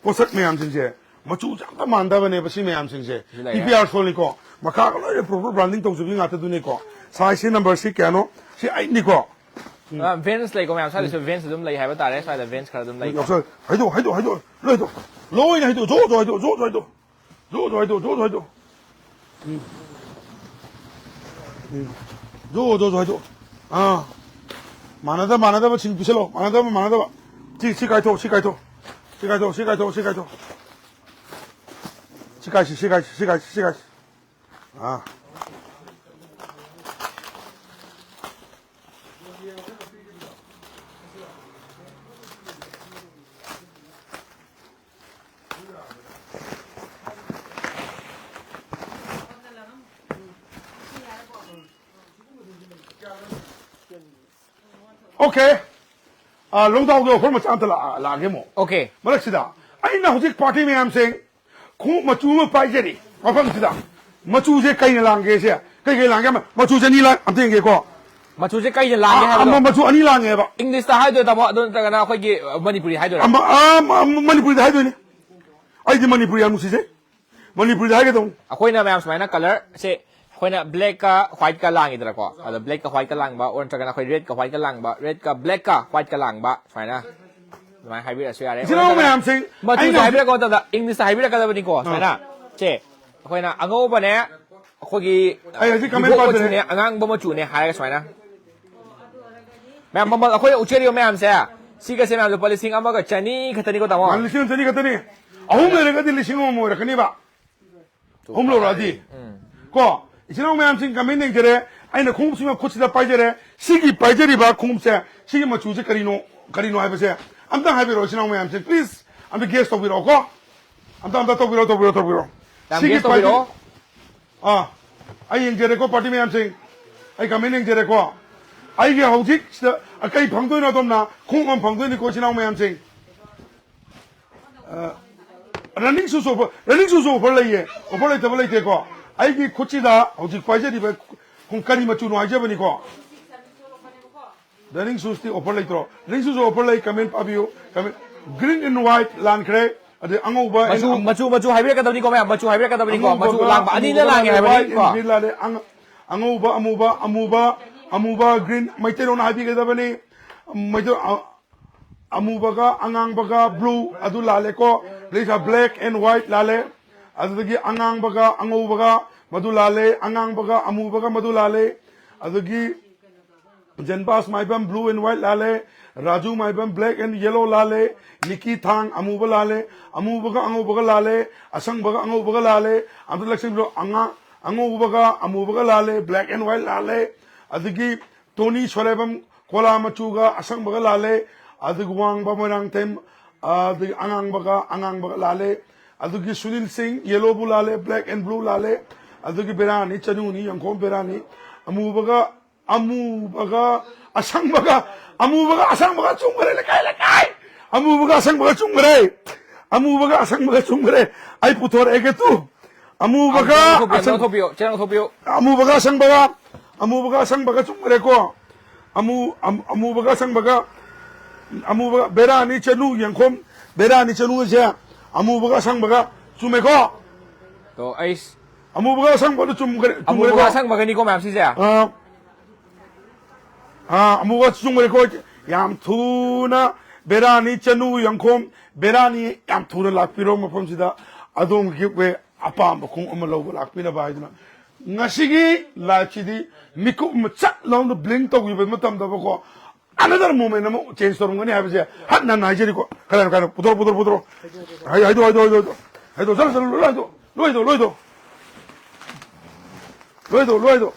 ꯄꯣꯠꯁꯛ ꯃꯌꯥꯝꯁꯤꯡꯁꯦ ꯃꯆꯨꯁꯦ ꯑꯝꯇ ꯃꯥꯟꯗꯕꯅꯦꯕ꯫ ꯁꯤ ꯃꯌꯥꯝꯁꯤꯡꯁꯦ ꯁꯤ ꯂꯩꯔꯦ꯫ ꯄꯤ ꯄꯤ ꯑꯥꯔ ꯁꯣꯜꯅꯤꯀꯣ, ꯃꯈꯥꯒ ꯂꯣꯏꯅ ꯄ꯭ꯔꯣꯄꯔ ꯕ꯭ꯔꯥꯟꯗꯤꯡ ꯇꯧꯖꯕꯤ ꯉꯥꯛꯇꯗꯨꯅꯤꯀꯣ꯫ ꯁꯥꯏꯖꯁꯤ ꯅꯝꯕꯔꯁꯤ ꯀꯌꯥꯅꯣ? ꯁꯤ ꯑꯩꯠꯅꯤꯀꯣ꯫ ꯚꯦꯟꯁ ꯂꯩꯀꯣ ꯃꯌꯥꯝ, ꯁ꯭ꯋꯥꯏꯗꯁꯨ ꯚꯦꯟꯁ ꯑꯗꯨꯝ ꯂꯩ ꯍꯥꯏꯕ ꯇꯥꯔꯦ꯫ ꯁ꯭ꯋꯥꯏꯗ ꯚꯦꯟꯁ ꯈꯔ ꯑꯗꯨꯝ ꯂꯩ꯫ ꯌꯥꯎꯁꯜ-, ꯍꯥꯏꯗꯣꯛ, ꯍꯥꯏꯗꯣꯛ, ꯍꯥꯏꯗꯣꯛ, ꯂꯣꯏ ꯍꯥꯏꯗꯣꯛ, ꯂꯣꯏ ꯍꯥꯏꯗꯣꯛ, ꯂꯣꯏꯅ ꯍꯥꯏꯗꯣꯛ, ꯖꯣ ꯖꯣ ꯍꯥꯏꯗꯣꯛ, ꯖꯣ ꯖꯣ ꯍꯥꯏꯗꯣꯛ, ꯖꯣ ꯖꯣ ꯍꯥꯏꯗꯣꯛ꯫ ꯎꯝ꯫ ꯎꯝ꯫ ꯖꯣ ꯖꯣ ꯖꯣ ꯍꯥꯏꯗꯣꯛ꯫ ꯑꯥ꯫ ꯃꯥꯟꯅꯗ ꯃꯥꯟꯅꯗꯕꯁꯤꯡ ꯄꯤꯁꯜꯂꯣ꯫ ꯃꯥꯟꯅꯗꯕ ꯃꯥꯟꯅꯗꯕ꯫ ꯁꯤ ꯁꯤ ꯀꯥꯏꯊꯣꯛ꯫ ꯁꯤ ꯀꯥꯏꯊꯣꯛ꯫ ꯁꯤ ꯀꯥꯏꯊꯣꯛ꯫ ꯁꯤ ꯀꯥꯏꯊꯣꯛ꯫ ꯁꯤ ꯀꯥꯏꯁꯤ꯫ ꯁꯤ ꯀꯥꯏꯁꯤ꯫ ꯁꯤ ꯀꯥꯏꯁꯤ꯫ ꯁꯤ ꯀꯥꯏꯁꯤ꯫ ꯑꯥ꯫ Okay. ꯑꯥ, ꯂꯣꯡꯗꯥꯎꯒꯤ ꯑꯣꯐꯔ ꯃꯆꯥ ꯑꯝꯇ ꯂꯥꯛ-, ꯂꯥꯛꯑꯒꯦ ꯑꯃꯨꯛ꯫ Okay. ꯃꯔꯛꯁꯤꯗ ꯑꯩꯅ ꯍꯧꯖꯤꯛ ꯄꯥꯔꯇꯤ ꯃꯌꯥꯝꯁꯦ ꯈꯣꯡꯎꯞ ꯃꯆꯨ ꯑꯃ ꯄꯥꯏꯖꯔꯤ ꯃꯐꯝꯁꯤꯗ꯫ ꯃꯆꯨꯁꯦ ꯀꯩꯅ ꯂꯥꯡꯒꯦꯁꯦ? ꯀꯩ ꯀꯩ ꯂꯥꯡꯒꯦ? ꯑꯃ ꯃꯆꯨꯁꯦ ꯑꯅꯤ ꯂꯥꯡ-, ꯑꯝꯇ ꯌꯦꯡꯒꯦꯀꯣ꯫ ꯃꯆꯨꯁꯦ ꯀꯩꯅ ꯂꯥꯡꯒꯦ ꯑ-, ꯍꯥꯏꯕꯗꯣ? ꯑꯃ ꯃꯆꯨ ꯑꯅꯤ ꯂꯥꯡꯉꯦꯕ꯫ ꯏꯪꯂꯤꯁꯇ ꯍꯥꯏꯗꯣꯏ ꯇꯥꯃꯣ, ꯑꯗꯨ ꯅꯠꯇ꯭ꯔꯒꯅ ꯑꯩꯈꯣꯏꯒꯤ ꯃꯅꯤꯄꯨꯔꯤ ꯍꯥꯏꯗꯣꯏꯔꯥ? ꯑꯃ-, ꯑ-, ꯃ-, ꯃꯅꯤꯄꯨꯔꯤꯗ ꯍꯥꯏꯗꯣꯏꯅꯤ꯫ ꯑꯩꯗꯤ ꯃꯅꯤꯄꯨꯔꯤ ꯌꯥꯝ ꯅꯨꯡꯁꯤꯖꯩ꯫ ꯃꯅꯤꯄꯨꯔꯤꯗ ꯍꯥꯏꯒꯦ ꯇꯧꯅꯤ꯫ ꯑꯩꯈꯣꯏꯅ ꯃꯌꯥꯝ ꯁꯨꯃꯥꯏꯅ ꯀꯂꯔꯁꯦ, ꯑꯩꯈꯣꯏꯅ ꯕ꯭ꯂꯦꯛꯀ ꯋꯥꯏꯠꯀ ꯂꯥꯡꯉꯤꯗꯅꯀꯣ꯫ ꯑꯗꯣ ꯕ꯭ꯂꯦꯛꯀ ꯋꯥꯏꯠꯀ ꯂꯥꯡꯕ, ꯑꯣꯔ ꯅꯠꯇ꯭ꯔꯒꯅ ꯑꯩꯈꯣꯏ ꯔꯦꯗꯀ ꯋꯥꯏꯠꯀ ꯂꯥꯡꯕ, ꯔꯦꯗꯀ ꯕ꯭ꯂꯦꯛꯀ ꯋꯥꯏꯠꯀ ꯂꯥꯡꯕ, ꯁꯨꯃꯥꯏꯅ ꯑꯗꯨꯃꯥꯏꯅ ꯍꯥꯏꯕꯤꯔꯛꯑꯁꯨ ꯌꯥꯔꯦ꯫ ꯏꯆꯤꯟ ꯏꯅꯥꯎ ꯃꯌꯥꯝꯁꯤꯡ, ꯃꯆꯨꯁꯦ ꯑꯩꯅ ꯍꯥꯏꯕꯤꯔꯛꯄ ꯃꯇꯝꯗ ꯏꯪꯂꯤꯁꯇ ꯍꯥꯏꯕꯤꯔꯛꯀꯗꯕꯅꯤꯀꯣ꯫ ꯁꯨꯃꯥꯏꯅ ꯁꯦ, ꯑꯩꯈꯣꯏꯅ ꯑꯉꯧꯕꯅꯦ, ꯑꯩꯈꯣꯏꯒꯤ ꯑꯩ ꯍꯧꯖꯤꯛ comment ꯍꯤꯒꯣꯛ ꯄꯥꯖꯔꯦ꯫ ꯃꯆꯨꯅꯦ, ꯑꯉꯥꯡꯕ ꯃꯆꯨꯅꯦ ꯍꯥꯏꯔꯒ ꯁꯨꯃꯥꯏꯅ꯫ ꯃꯌꯥꯝ ꯃꯃꯜ ꯑꯩꯈꯣꯏ ꯎꯠꯆꯔꯤꯕ ꯃꯌꯥꯝꯁꯦ, ꯁꯤꯒꯁꯦ ꯃꯌꯥꯝ ꯂꯨꯄꯥ ꯂꯤꯁꯤꯡ ꯑꯃꯒ ꯆꯅꯤ ꯈꯛꯇꯅꯤꯀꯣ ꯇꯥꯃꯣ꯫ ꯃꯥꯅꯤ, ꯂꯤꯁꯤꯡ ꯑꯃ ꯆꯅꯤ ꯈꯛꯇꯅꯤ꯫ ꯑꯍꯨꯝ ꯂꯩꯔꯒꯗꯤ ꯂꯤꯁꯤꯡ ꯑꯃꯃꯝ ꯑꯣꯏꯔꯛꯀꯅꯤꯕ꯫ ꯑꯍꯨꯝ ꯂꯧꯔꯛꯑꯗꯤ꯫ ꯀꯣ, ꯏꯆꯤꯟ ꯏꯅꯥꯎ ꯃꯌꯥꯝꯁꯤꯡ comment ꯌꯦꯡꯖꯔꯦ꯫ ꯑꯩꯅ ꯈꯣꯡꯎꯞꯁꯤꯃ ꯈꯨꯠꯁꯤꯗ ꯄꯥꯏꯖꯔꯦ꯫ ꯁꯤꯒꯤ ꯄꯥꯏꯖꯔꯤꯕ ꯈꯣꯡꯎꯞꯁꯦ, ꯁꯤꯒꯤ ꯃꯆꯨꯁꯦ ꯀꯔꯤꯅꯣ, ꯀꯔꯤꯅꯣ ꯍꯥꯏꯕꯁꯦ ꯑꯝꯇꯪ ꯍꯥꯏꯕꯤꯔꯛꯑꯣ, ꯏꯆꯤꯟ ꯏꯅꯥꯎ ꯃꯌꯥꯝꯁꯤꯡ꯫ Please, ꯑꯝꯇ guess ꯇꯧꯕꯤꯔꯛꯑꯣꯀꯣ꯫ ꯑꯝꯇ, ꯑꯝꯇ ꯇꯧꯕꯤꯔꯛꯑꯣ, ꯇꯧꯕꯤꯔꯛꯑꯣ, ꯇꯧꯕꯤꯔꯛꯑꯣ꯫ ꯌꯥꯝ ꯁꯤꯒꯤ guess ꯇꯧꯕꯤꯔꯛꯑꯣ꯫ ꯄꯥꯏꯖ-, ꯑꯥ, ꯑꯩ ꯌꯦꯡꯖꯔꯦꯀꯣ, ꯄꯥꯔꯇꯤ ꯃꯌꯥꯝꯁꯤꯡ꯫ ꯑꯩ comment ꯌꯦꯡꯖꯔꯦꯀꯣ꯫ ꯑꯩꯒꯤ ꯍꯧꯖꯤꯛ ꯁꯤꯗ ꯀꯩ ꯐꯪꯗꯣꯏꯅꯣ? ꯑꯗꯣꯝꯅ ꯈꯣꯡꯎꯞ ꯑꯃ ꯐꯪꯗꯣꯏꯅꯤꯀꯣ, ꯏꯆꯤꯟ ꯏꯅꯥꯎ ꯃꯌꯥꯝꯁꯤꯡ꯫ ꯑ, running shoes offer, running shoes offer ꯂꯩꯌꯦ, offer ꯂꯩꯇꯕ ꯂꯩꯇꯦꯀꯣ꯫ ꯑꯩꯒꯤ ꯈꯨꯠꯁꯤꯗ ꯍꯧꯖꯤꯛ ꯄꯥꯏꯖꯔꯤꯕ ꯈꯣꯡ-, ꯀꯔꯤ ꯃꯆꯨꯅꯣ ꯍꯥꯏꯖꯕꯅꯤꯀꯣ꯫ Running shoes ꯇꯤ offer ꯂꯩꯇ꯭ꯔꯣ? Running shoes offer ꯂꯩ, comment ꯄꯥꯕꯤꯌꯨ꯫ Comment, green and white ꯂꯥꯟꯈ꯭ꯔꯦ꯫ ꯑꯗꯩ ꯑꯉꯧꯕ and ꯃꯆꯨ, ꯑꯃꯨ- ꯃꯆꯨ, ꯃꯆꯨ ꯍꯥꯏꯕꯤꯔꯛꯀꯗꯕꯅꯤꯀꯣ, ꯃꯌꯥꯝ, ꯃꯆꯨ ꯍꯥꯏꯕꯤꯔꯛꯀꯗꯕꯅꯤꯀꯣ, ꯃꯆꯨ ꯑꯉꯧꯕꯒ ꯂꯥꯡꯕ ꯑꯅꯤꯅ ꯑꯃꯨꯕꯒ ꯂꯥꯡꯉꯦ ꯂꯥꯜꯂꯦ, white and ꯍꯥꯏꯕꯅꯤꯀꯣ꯫ Green ꯂꯥꯜꯂꯦ, ꯑꯉ-, ꯑꯉꯧꯕ, ꯑꯃꯨꯕ, ꯑꯃꯨꯕ, green, ꯃꯩꯇꯩꯂꯣꯟ ꯍꯥꯏꯕꯤꯒꯗꯕꯅꯤ꯫ ꯃꯩꯇꯩ-, ꯑ-, ꯑꯃꯨꯕꯒ ꯑꯉꯥꯡꯕꯒ blue ꯑꯗꯨ ꯂꯥꯜꯂꯦꯀꯣ꯫ ꯑꯗꯩ black and white ꯂꯥꯜꯂꯦ꯫ ꯑꯗꯨꯗꯒꯤ ꯑꯉꯥꯡꯕꯒ ꯑꯉꯧꯕꯒ ꯃꯗꯨ ꯂꯥꯜꯂꯦ, ꯑꯉꯥꯡꯕꯒ ꯑꯃꯨꯕꯒ ꯃꯗꯨ ꯂꯥꯜꯂꯦ꯫ ꯑꯗꯨꯗꯒꯤ ꯖꯦꯟꯕꯥꯁ ꯃꯥꯏꯕꯝ blue and white ꯂꯥꯜꯂꯦ, ꯔꯥꯖꯨ ꯃꯥꯏꯕꯝ black and yellow ꯂꯥꯜꯂꯦ, ꯅꯤꯀꯤ ꯊꯥꯡ ꯑꯃꯨꯕ ꯂꯥꯜꯂꯦ, ꯑꯃꯨꯕꯒ ꯑꯉꯧꯕꯒ ꯂꯥꯜꯂꯦ, ꯑꯁꯪꯕꯒ ꯑꯉꯧꯕꯒ ꯂꯥꯜꯂꯦ꯫ ꯑꯝꯇ ꯂꯦꯡꯁꯤꯟꯕꯤꯔꯣ꯫ ꯑꯉꯥ-, ꯑꯉꯧꯕꯒ ꯑꯃꯨꯕꯒ ꯂꯥꯜꯂꯦ, black and white ꯂꯥꯜꯂꯦ꯫ ꯑꯗꯒꯤ ꯇꯣꯅꯤ ꯁꯣꯔꯥꯏꯕꯝ ꯀꯣꯂꯥ ꯃꯆꯨꯒ ꯑꯁꯪꯕꯒ ꯂꯥꯜꯂꯦ꯫ ꯑꯗꯨꯒ ꯋꯥꯡꯕ ꯃꯣꯏꯔꯥꯡꯊꯦꯝ, ꯑꯗꯒꯤ ꯑꯉꯥꯡꯕꯒ, ꯑꯉꯥꯡꯕꯒ ꯂꯥꯜꯂꯦ꯫ ꯑꯗꯨꯒꯤ ꯁꯨꯅꯤꯜ ꯁꯤꯡ yellowꯕꯨ ꯂꯥꯜꯂꯦ, black and blue ꯂꯥꯜꯂꯦ꯫ ꯑꯗꯨꯒꯤ ꯕꯦꯔꯥꯅꯤ, ꯆꯅꯨꯅꯤ, ꯌꯦꯡꯈꯣꯝ ꯕꯦꯔꯥꯅꯤ꯫ ꯑꯃꯨꯕꯒ, ꯑꯃꯨꯕꯒ, ꯑꯁꯪꯕꯒ, ꯑꯃꯨꯕꯒ ꯑꯁꯪꯕꯒ ꯆꯨꯝꯈ꯭ꯔꯦ, ꯂꯩꯀꯥꯏ, ꯂꯩꯀꯥꯏ! ꯑꯃꯨꯕꯒ ꯑꯁꯪꯕꯒ ꯆꯨꯝꯈ꯭ꯔꯦ꯫ ꯑꯃꯨꯕꯒ ꯑꯁꯪꯕꯒ ꯆꯨꯝꯈ꯭ꯔꯦ꯫ ꯑꯩ ꯄꯨꯊꯣꯔꯛꯑꯒꯦ ꯇꯨ꯫ ꯑꯃꯨꯕꯒ ꯆꯦꯅꯦꯜ ꯂꯧꯊꯣꯛꯄꯤꯌꯣ, ꯑꯁꯪ-, ꯆꯦꯅꯦꯜ ꯂꯧꯊꯣꯛꯄꯤꯌꯣ, ꯆꯦꯅꯦꯜ ꯂꯧꯊꯣꯛꯄꯤꯌꯣ꯫ ꯑꯃꯨꯕꯒ ꯑꯁꯪꯕꯒ, ꯑꯃꯨꯕꯒ ꯑꯁꯪꯕꯒ ꯆꯨꯝꯈ꯭ꯔꯦꯀꯣ꯫ ꯑꯃꯨ-, ꯑꯃꯨ-, ꯑꯃꯨꯕꯒ ꯑꯁꯪꯕꯒ, ꯑꯃꯨꯕꯒ, ꯕꯦꯔꯥꯅꯤ ꯆꯅꯨ ꯌꯦꯡꯈꯣꯝ, ꯕꯦꯔꯥꯅꯤ ꯆꯅꯨꯁꯦ ꯑꯃꯨꯕꯒ ꯑꯁꯪꯕꯒ ꯆꯨꯝꯃꯦꯀꯣ? ꯇꯣ, ꯑꯩꯁ꯫ ꯑꯃꯨꯕꯒ ꯑꯁꯪꯕꯗ ꯆꯨꯝꯈ꯭ꯔꯦ, ꯑꯃꯨꯕꯒ ꯆꯨꯝꯈ꯭ꯔꯦꯀꯣ? ꯑꯁꯪꯕꯒꯅꯤꯀꯣ ꯃꯌꯥꯝ ꯁꯤꯁꯦ? ꯑꯥ, ꯑꯥ, ꯑꯃꯨꯕꯒ ꯆꯨꯝꯈ꯭ꯔꯦꯀꯣ? ꯌꯥꯝ ꯊꯨꯅ ꯕꯦꯔꯥꯅꯤ ꯆꯅꯨ ꯌꯦꯡꯈꯣꯝ, ꯕꯦꯔꯥꯅꯤ ꯌꯥꯝ ꯊꯨꯅ ꯂꯥꯛꯄꯤꯔꯣ ꯃꯐꯝꯁꯤꯗ꯫ ꯑꯗꯣꯝꯒꯤ gift ꯑꯄꯥꯝꯕ ꯈꯣꯡꯎꯞ ꯑꯃ ꯂꯧꯕ ꯂꯥꯛꯄꯤꯅꯕ ꯍꯥꯏꯗꯨꯅ ꯉꯁꯤꯒꯤ liveꯁꯤꯗꯤ ꯃꯤꯀꯨꯞ ꯑꯃ ꯆꯠ ꯂꯥꯎꯅ blink ꯇꯧꯈꯤꯕ ꯃꯇꯝꯗꯕꯀꯣ, another moment ꯑꯃ change ꯇꯧꯔꯝꯒꯅꯤ ꯍꯥꯏꯕꯁꯦ ꯍꯟꯅ ꯍꯟꯅ ꯍꯥꯏꯖꯔꯤꯀꯣ꯫ ꯀꯅꯥꯅꯣ, ꯀꯅꯥꯅꯣ? ꯄꯨꯊꯣꯔꯣ, ꯄꯨꯊꯣꯔꯣ, ꯄꯨꯊꯣꯔꯣ꯫ ꯍꯥꯏꯗꯣ, ꯍꯥꯏꯗꯣ, ꯍꯥꯏꯗꯣ, ꯍꯥꯏꯗꯣ, ꯍꯥꯏꯗꯣ꯫ ꯍꯥꯏꯗꯣ, ꯆꯠꯂꯣ, ꯆꯠꯂꯣ, ꯂꯣꯏ ꯍꯥꯏꯗꯣ, ꯂꯣꯏ ꯍꯥꯏꯗꯣ, ꯂꯣꯏ ꯍꯥꯏꯗꯣ꯫ ꯂꯣꯏ ꯍꯥꯏꯗꯣ, ꯂꯣꯏ ꯍꯥꯏꯗꯣ꯫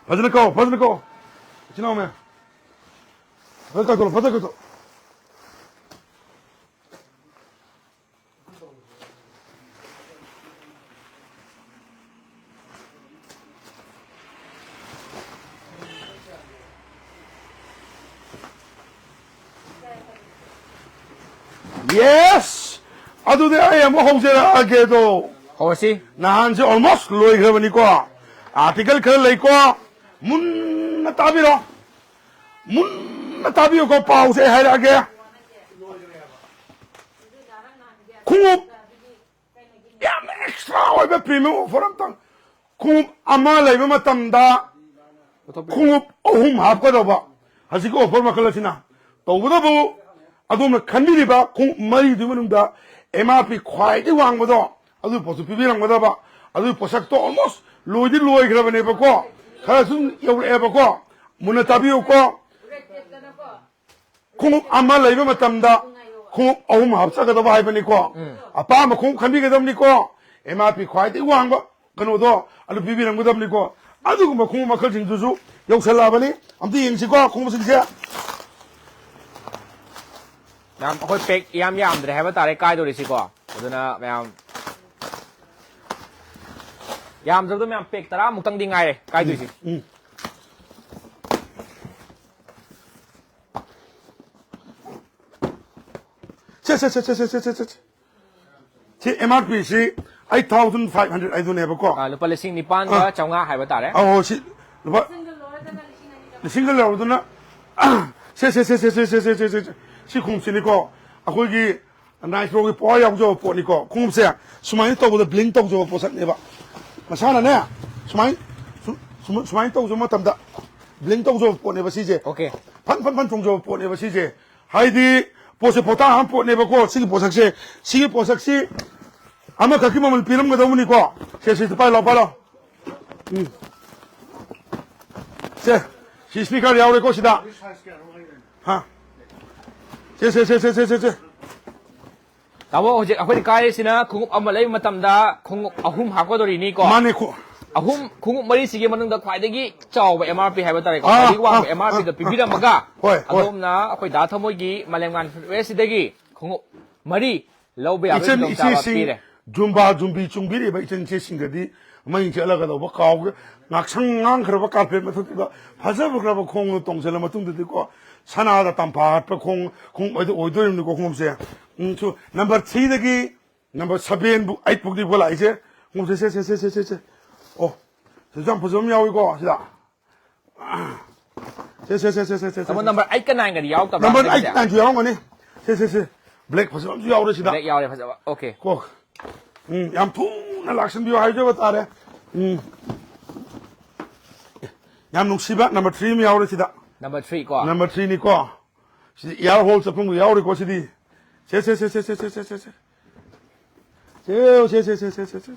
ꯐꯖꯅ ꯀꯛꯑꯣ, ꯐꯖꯅ ꯀꯛꯑꯣ꯫ ꯏꯆꯤꯟ ꯏꯅꯥꯎ ꯃꯌꯥꯝ꯫ ꯐꯖꯅ ꯀꯛꯊꯣꯛꯑꯣ, ꯐꯖꯅ ꯀꯛꯊꯣꯛꯑꯣ꯫ Yes! ꯑꯗꯨꯗꯤ ꯑꯩ ꯑꯃꯨꯛ ꯍꯧꯖꯔꯛꯑꯒꯦ ꯑꯗꯣ꯫ ꯍꯧꯔꯁꯤ꯫ ꯅꯍꯥꯟꯁꯦ almost ꯂꯣꯏꯈ꯭ꯔꯕꯅꯤꯀꯣ꯫ Article ꯈꯔ ꯂꯩꯀꯣ꯫ ꯃꯨꯟꯅ ꯇꯥꯕꯤꯔꯣ꯫ ꯃꯨꯟꯅ ꯇꯥꯕꯤꯌꯨꯀꯣ꯫ ꯄꯥꯎꯁꯦ ꯑꯩ ꯍꯥꯏꯔꯛꯑꯒꯦ꯫ ꯈꯣꯡꯎꯞ ꯌꯥꯝ ꯑꯦꯛꯁꯇ꯭ꯔꯥ ꯑꯣꯏꯕ ꯄ꯭ꯔꯤꯃꯤꯌꯝ ꯑꯣꯐꯔ ꯑꯝꯇꯪ, ꯈꯣꯡꯎꯞ ꯑꯃ ꯂꯩꯕ ꯃꯇꯝꯗ ꯈꯣꯡꯎꯞ ꯑꯍꯨꯝ ꯍꯥꯞꯀꯗꯧꯕ, ꯍꯧꯖꯤꯛꯀꯤ ꯑꯣꯐꯔ ꯃꯈꯜ ꯑꯁꯤꯅ꯫ ꯇꯧꯕꯇꯕꯨ ꯑꯗꯣꯝꯅ ꯈꯟꯕꯤꯔꯤꯕ ꯈꯣꯡꯎꯞ ꯃꯔꯤꯗꯨꯒꯤ ꯃꯅꯨꯡꯗ ꯑꯦꯝ ꯑꯥꯔ ꯄꯤ ꯈ꯭ꯋꯥꯏꯗꯒꯤ ꯋꯥꯡꯕꯗꯣ ꯑꯗꯨꯒꯤ ꯄꯣꯠꯇꯨ ꯄꯤꯕꯤꯔꯝꯒꯗꯕ, ꯑꯗꯨꯒꯤ ꯄꯣꯠꯁꯛꯇꯣ ꯑꯣꯜꯃꯣꯁ ꯂꯣꯏꯗꯤ ꯂꯣꯏꯈ꯭ꯔꯕꯅꯦꯕꯀꯣ, ꯈꯔ ꯁꯨꯝ ꯌꯧꯔꯛꯑꯦꯕꯀꯣ꯫ ꯃꯨꯟꯅ ꯇꯥꯕꯤꯌꯨꯀꯣ꯫ ꯈꯣꯡꯎꯞ ꯑꯃ ꯂꯩꯕ ꯃꯇꯝꯗ ꯈꯣꯡꯎꯞ ꯑꯍꯨꯝ ꯍꯥꯞꯆꯒꯗꯕ ꯍꯥꯏꯕꯅꯤꯀꯣ꯫ ꯑꯄꯥꯝꯕ ꯈꯣꯡꯎꯞ ꯈꯟꯕꯤꯒꯗꯕꯅꯤꯀꯣ꯫ ꯑꯦꯝ ꯑꯥꯔ ꯄꯤ ꯈ꯭ꯋꯥꯏꯗꯒꯤ ꯋꯥꯡꯕ ꯀꯩꯅꯣꯗꯣ ꯑꯗꯨ ꯄꯤꯕꯤꯔꯝꯒꯗꯕꯅꯤꯀꯣ꯫ ꯑꯗꯨꯒꯨꯝꯕ ꯈꯣꯡꯎꯞ ꯃꯈꯜꯁꯤꯡꯗꯨꯁꯨ ꯌꯧꯁꯜꯂꯛꯑꯕꯅꯤ꯫ ꯑꯝꯇ ꯌꯦꯡꯁꯤꯀꯣ ꯈꯣꯡꯎꯞꯁꯤꯡꯁꯦ꯫ ꯌꯥꯝ ꯑꯩꯈꯣꯏ ꯄꯦꯛ ꯌꯥꯝ ꯌꯥꯝꯗ꯭ꯔꯦ ꯍꯥꯏꯕ ꯇꯥꯔꯦ ꯀꯥꯏꯗꯧꯔꯤꯁꯤꯀꯣ꯫ ꯑꯗꯨꯅ ꯃꯌꯥꯝ ꯌꯥꯝꯗ꯭ꯔꯕꯗ ꯃꯌꯥꯝ ꯄꯦꯛ ꯇꯔꯥꯃꯨꯛꯇꯪꯗꯤ ꯉꯥꯏꯔꯦ ꯀꯥꯏꯗꯣꯏꯁꯤ꯫ ꯎꯝ꯫ ꯁꯦ ꯁꯦ ꯁꯦ ꯁꯦ ꯁꯦ ꯁꯦ ꯁꯦ ꯁꯦ꯫ ꯁꯤ ꯑꯦꯝ ꯑꯥꯔ ꯄꯤ ꯁꯤ ꯑꯩꯠ ꯊꯥꯎꯖꯟ ꯐꯥꯏꯚ ꯍꯟꯗ꯭ꯔꯦꯗ ꯍꯥꯏꯗꯨꯅꯦꯕꯀꯣ꯫ ꯑꯥ, ꯂꯨꯄꯥ ꯂꯤꯁꯤꯡ ꯅꯤꯄꯥꯟꯒ ꯆꯥꯝꯃꯉꯥ ꯍꯥꯏꯕ ꯇꯥꯔꯦ꯫ ꯑꯧ, ꯁꯤ ꯂꯨꯄꯥ ꯂꯤꯁꯤꯡꯒ ꯂꯧꯔꯗꯨꯅ꯫ ꯁꯦ ꯁꯦ ꯁꯦ ꯁꯦ ꯁꯦ ꯁꯦ ꯁꯦ ꯁꯦ ꯁꯦ ꯁꯦ꯫ ꯁꯤ ꯈꯣꯡꯎꯞꯁꯤꯅꯤꯀꯣ, ꯑꯩꯈꯣꯏꯒꯤ ꯅꯥꯏꯇ꯭ꯔꯣꯒꯤ ꯄꯋꯥꯔ ꯌꯥꯎꯖꯕ ꯄꯣꯠꯅꯤꯀꯣ꯫ ꯈꯣꯡꯎꯞꯁꯦ ꯁꯨꯃꯥꯏꯅ ꯇꯧꯕꯗ ꯕ꯭ꯂꯤꯡ ꯇꯧꯖꯕ ꯄꯣꯠꯁꯛꯅꯦꯕ꯫ ꯃꯁꯥꯅꯅꯦ ꯁꯨꯃꯥꯏꯅ ꯁꯨ- ꯁꯨꯃ- ꯁꯨꯃꯥꯏꯅ ꯇꯧꯖꯕ ꯃꯇꯝꯗ ꯕ꯭ꯂꯤꯡ ꯇꯧꯖꯕ ꯄꯣꯠꯅꯦꯕ ꯁꯤꯁꯦ꯫ Okay. ꯐꯟ ꯐꯟ ꯐꯟ ꯆꯣꯡꯖꯕ ꯄꯣꯠꯅꯦꯕ ꯁꯤꯁꯦ꯫ ꯍꯥꯏꯗꯤ ꯄꯣꯠꯁꯦ ꯄꯣꯊꯥ ꯑꯃ ꯄꯣꯠꯅꯦꯕꯀꯣ꯫ ꯁꯤꯒꯤ ꯄꯣꯠꯁꯛꯁꯦ, ꯁꯤꯒꯤ ꯄꯣꯠꯁꯛꯁꯤ ꯑꯃꯈꯛꯀꯤ ꯃꯃꯜ ꯄꯤꯔꯝꯒꯗꯧꯕꯅꯤꯀꯣ꯫ ꯁꯦ ꯁꯤ ꯄꯥꯏ ꯂꯥꯎ, ꯄꯥꯏ ꯂꯥꯎ꯫ ꯎꯝ꯫ ꯁꯦ, ꯁꯤ ꯁ꯭ꯅꯤꯀꯔ ꯌꯥꯎꯔꯦꯀꯣ ꯁꯤꯗ꯫ ꯍꯥ꯫ ꯁꯦ ꯁꯦ ꯁꯦ ꯁꯦ ꯁꯦ ꯁꯦ ꯁꯦ꯫ ꯇꯥꯃꯣ, ꯍꯧꯖꯤꯛ ꯑꯩꯈꯣꯏꯅ ꯀꯥꯏꯔꯤꯁꯤꯅ ꯈꯣꯡꯎꯞ ꯑꯃ ꯂꯩꯕ ꯃꯇꯝꯗ ꯈꯣꯡꯎꯞ ꯑꯍꯨꯝ ꯍꯥꯞꯀꯗꯧꯔꯤꯅꯤꯀꯣ꯫ ꯃꯥꯅꯦ, ꯈꯣ- ꯑꯍꯨꯝ, ꯈꯣꯡꯎꯞ ꯃꯔꯤꯁꯤꯒꯤ ꯃꯅꯨꯡꯗ ꯈ꯭ꯋꯥꯏꯗꯒꯤ ꯆꯥꯎꯕ ꯑꯦꯝ ꯑꯥꯔ ꯄꯤ ꯍꯥꯏꯕ ꯇꯥꯔꯦꯀꯣ, ꯑꯥ, ꯈ꯭ꯋꯥꯏꯗꯒꯤ ꯋꯥꯡꯕ ꯑꯥ, ꯑꯦꯝ ꯑꯥꯔ ꯄꯤꯗ ꯑꯥ, ꯄꯤꯕꯤꯔꯝꯃꯒ ꯍꯣꯏ, ꯍꯣꯏ꯫ ꯑꯗꯣꯝꯅ ꯑꯩꯈꯣꯏ ꯗꯥ ꯊꯃꯣꯏꯒꯤ ꯃꯥꯂꯦꯝꯉꯥꯟ ꯐꯨꯠꯋꯦꯌꯔꯁꯤꯗꯒꯤ ꯈꯣꯡꯎꯞ ꯃꯔꯤ ꯂꯧꯕ ꯌꯥꯕꯒꯤ ꯏꯆꯟ ꯈꯨꯗꯣꯡꯆꯥꯕ ꯏꯆꯦꯁꯤꯡ, ꯄꯤꯔꯦ꯫ ꯖꯨꯝꯕꯥ ꯖꯨꯝꯕꯤ ꯆꯣꯡꯕꯤꯔꯤꯕ ꯏꯆꯟ ꯏꯆꯦꯁꯤꯡꯗꯗꯤ ꯃꯩ ꯆꯠꯂꯒ ꯇꯧꯕ ꯀꯥꯎꯒ ꯉꯥꯛꯁꯪ ꯉꯥꯡꯈ꯭ꯔꯕ ꯀꯥꯔꯄꯦꯠ ꯃꯊꯛꯇꯨꯗ ꯐꯖꯕ ꯈ꯭ꯔꯕ ꯈꯣꯡꯎꯞ ꯇꯣꯡꯁꯤꯜꯂ ꯃꯇꯨꯡꯗꯗꯤꯀꯣ, ꯁꯅꯥꯗ ꯇꯝꯐꯥ ꯍꯥꯠꯄ ꯈꯣꯡ ꯈꯣꯡꯎꯞ ꯑꯗꯨ ꯑꯣꯏꯗꯣꯔꯤꯕꯅꯤꯀꯣ ꯈꯣꯡꯎꯞꯁꯦ꯫ ꯎꯝ, ꯁꯨ ꯅꯝꯕꯔ ꯊ꯭ꯔꯤꯗꯒꯤ ꯅꯝꯕꯔ ꯁꯚꯦꯟꯕꯨ ꯑꯩꯠ ꯐꯥꯎꯗꯤ ꯄꯨ ꯂꯥꯛꯏꯁꯦ꯫ ꯈꯣꯡꯎꯞꯁꯦ ꯁꯦ ꯁꯦ ꯁꯦ ꯁꯦ ꯁꯦ ꯁꯦ꯫ ꯑꯣ, ꯁꯤꯁꯨ ꯌꯥꯝ ꯐꯖꯕ ꯑꯃ ꯌꯥꯎꯏꯀꯣ ꯁꯤꯗ꯫ ꯁꯦ ꯁꯦ ꯁꯦ ꯁꯦ ꯁꯦ ꯁꯦ ꯁꯦ꯫ ꯇꯥꯃꯣ, ꯅꯝꯕꯔ ꯑꯩꯠꯀ ꯅꯥꯏꯟꯒꯗꯤ ꯌꯥꯎꯗꯕ꯭ꯔꯥ ꯅꯝꯕꯔ ꯍꯟꯗꯛꯀꯤꯁꯦ? ꯑꯩꯠ ꯅꯥꯏꯟꯁꯨ ꯌꯥꯎꯔꯝꯒꯅꯤ꯫ ꯁꯦ ꯁꯦ ꯁꯦ꯫ Black ꯐꯖꯕ ꯑꯃꯁꯨ ꯌꯥꯎꯔꯦ ꯁꯤꯗ꯫ Black ꯌꯥꯎꯔꯦ, ꯐꯖꯕ. Okay. ꯀꯣ, ꯎꯝ, ꯌꯥꯝ ꯊꯨꯅ ꯂꯥꯛꯁꯟꯕꯤꯌꯣ ꯍꯥꯏꯖꯕ ꯇꯥꯔꯦ. ꯎꯝ, ꯌꯥꯝ ꯅꯨꯡꯁꯤꯕ number three ꯑꯃ ꯌꯥꯎꯔꯦ ꯁꯤꯗ. Number three ꯀꯣ. Number three ꯅꯤꯀꯣ. ꯁꯤꯗꯤ air hole ꯆꯠꯐꯝꯒ ꯌꯥꯎꯔꯤꯀꯣ ꯁꯤꯗꯤ. ꯁꯦ, ꯁꯦ, ꯁꯦ, ꯁꯦ, ꯁꯦ, ꯁꯦ, ꯁꯦ, ꯁꯦ, ꯁꯦ. ꯁꯦ, ꯁꯦ, ꯁꯦ, ꯁꯦ, ꯁꯦ, ꯁꯦ, ꯁꯦ.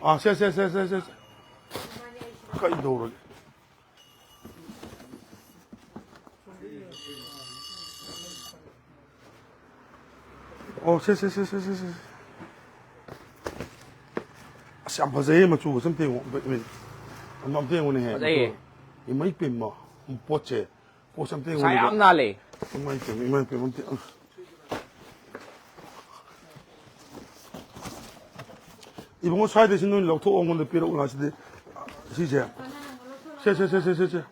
ꯑꯥ, ꯁꯦ, ꯁꯦ, ꯁꯦ, ꯁꯦ, ꯁꯦ, ꯁꯦ. ꯀꯩꯗꯧꯔꯒꯦ? ꯑꯣ, ꯁꯦ, ꯁꯦ, ꯁꯦ, ꯁꯦ, ꯁꯦ, ꯁꯦ. ꯑꯁ, ꯌꯥꯝ ꯐꯖꯩꯌꯦ ꯃꯆꯨꯒꯁꯦ ꯑꯝꯇ ꯌꯦꯡꯉꯣ, ꯑꯝꯇ ꯌꯦꯡꯉꯨꯅꯦꯍꯦ꯫ ꯐꯖꯩꯌꯦ꯫ ꯏꯃꯩ ꯄꯦꯝꯃ, ꯄꯣꯠꯁꯦ, ꯄꯣꯠꯁꯦ ꯑꯝꯇ ꯄꯩꯁꯥ ꯌꯦꯡꯉꯨꯅꯦ꯫ ꯌꯥꯝ ꯅꯥꯜꯂꯦ꯫ ꯏꯃꯩ ꯄꯦꯝꯃ, ꯏꯃꯩ ꯄꯦꯝꯃ, ꯑꯝꯇ, ꯑ꯫ ꯏꯕꯨꯡꯉꯣ, ꯁ꯭ꯋꯥꯏꯗꯩꯁꯤ ꯅꯣꯏ ꯂꯧꯊꯣꯛꯑꯣ, ꯑꯩꯉꯣꯟꯗ ꯄꯤꯔꯛꯎ ꯉꯁꯤꯗꯤ꯫ ꯁꯤꯁꯦ꯫ ꯁꯦ, ꯁꯦ, ꯁꯦ, ꯁꯦ, ꯁꯦ, ꯁꯦ꯫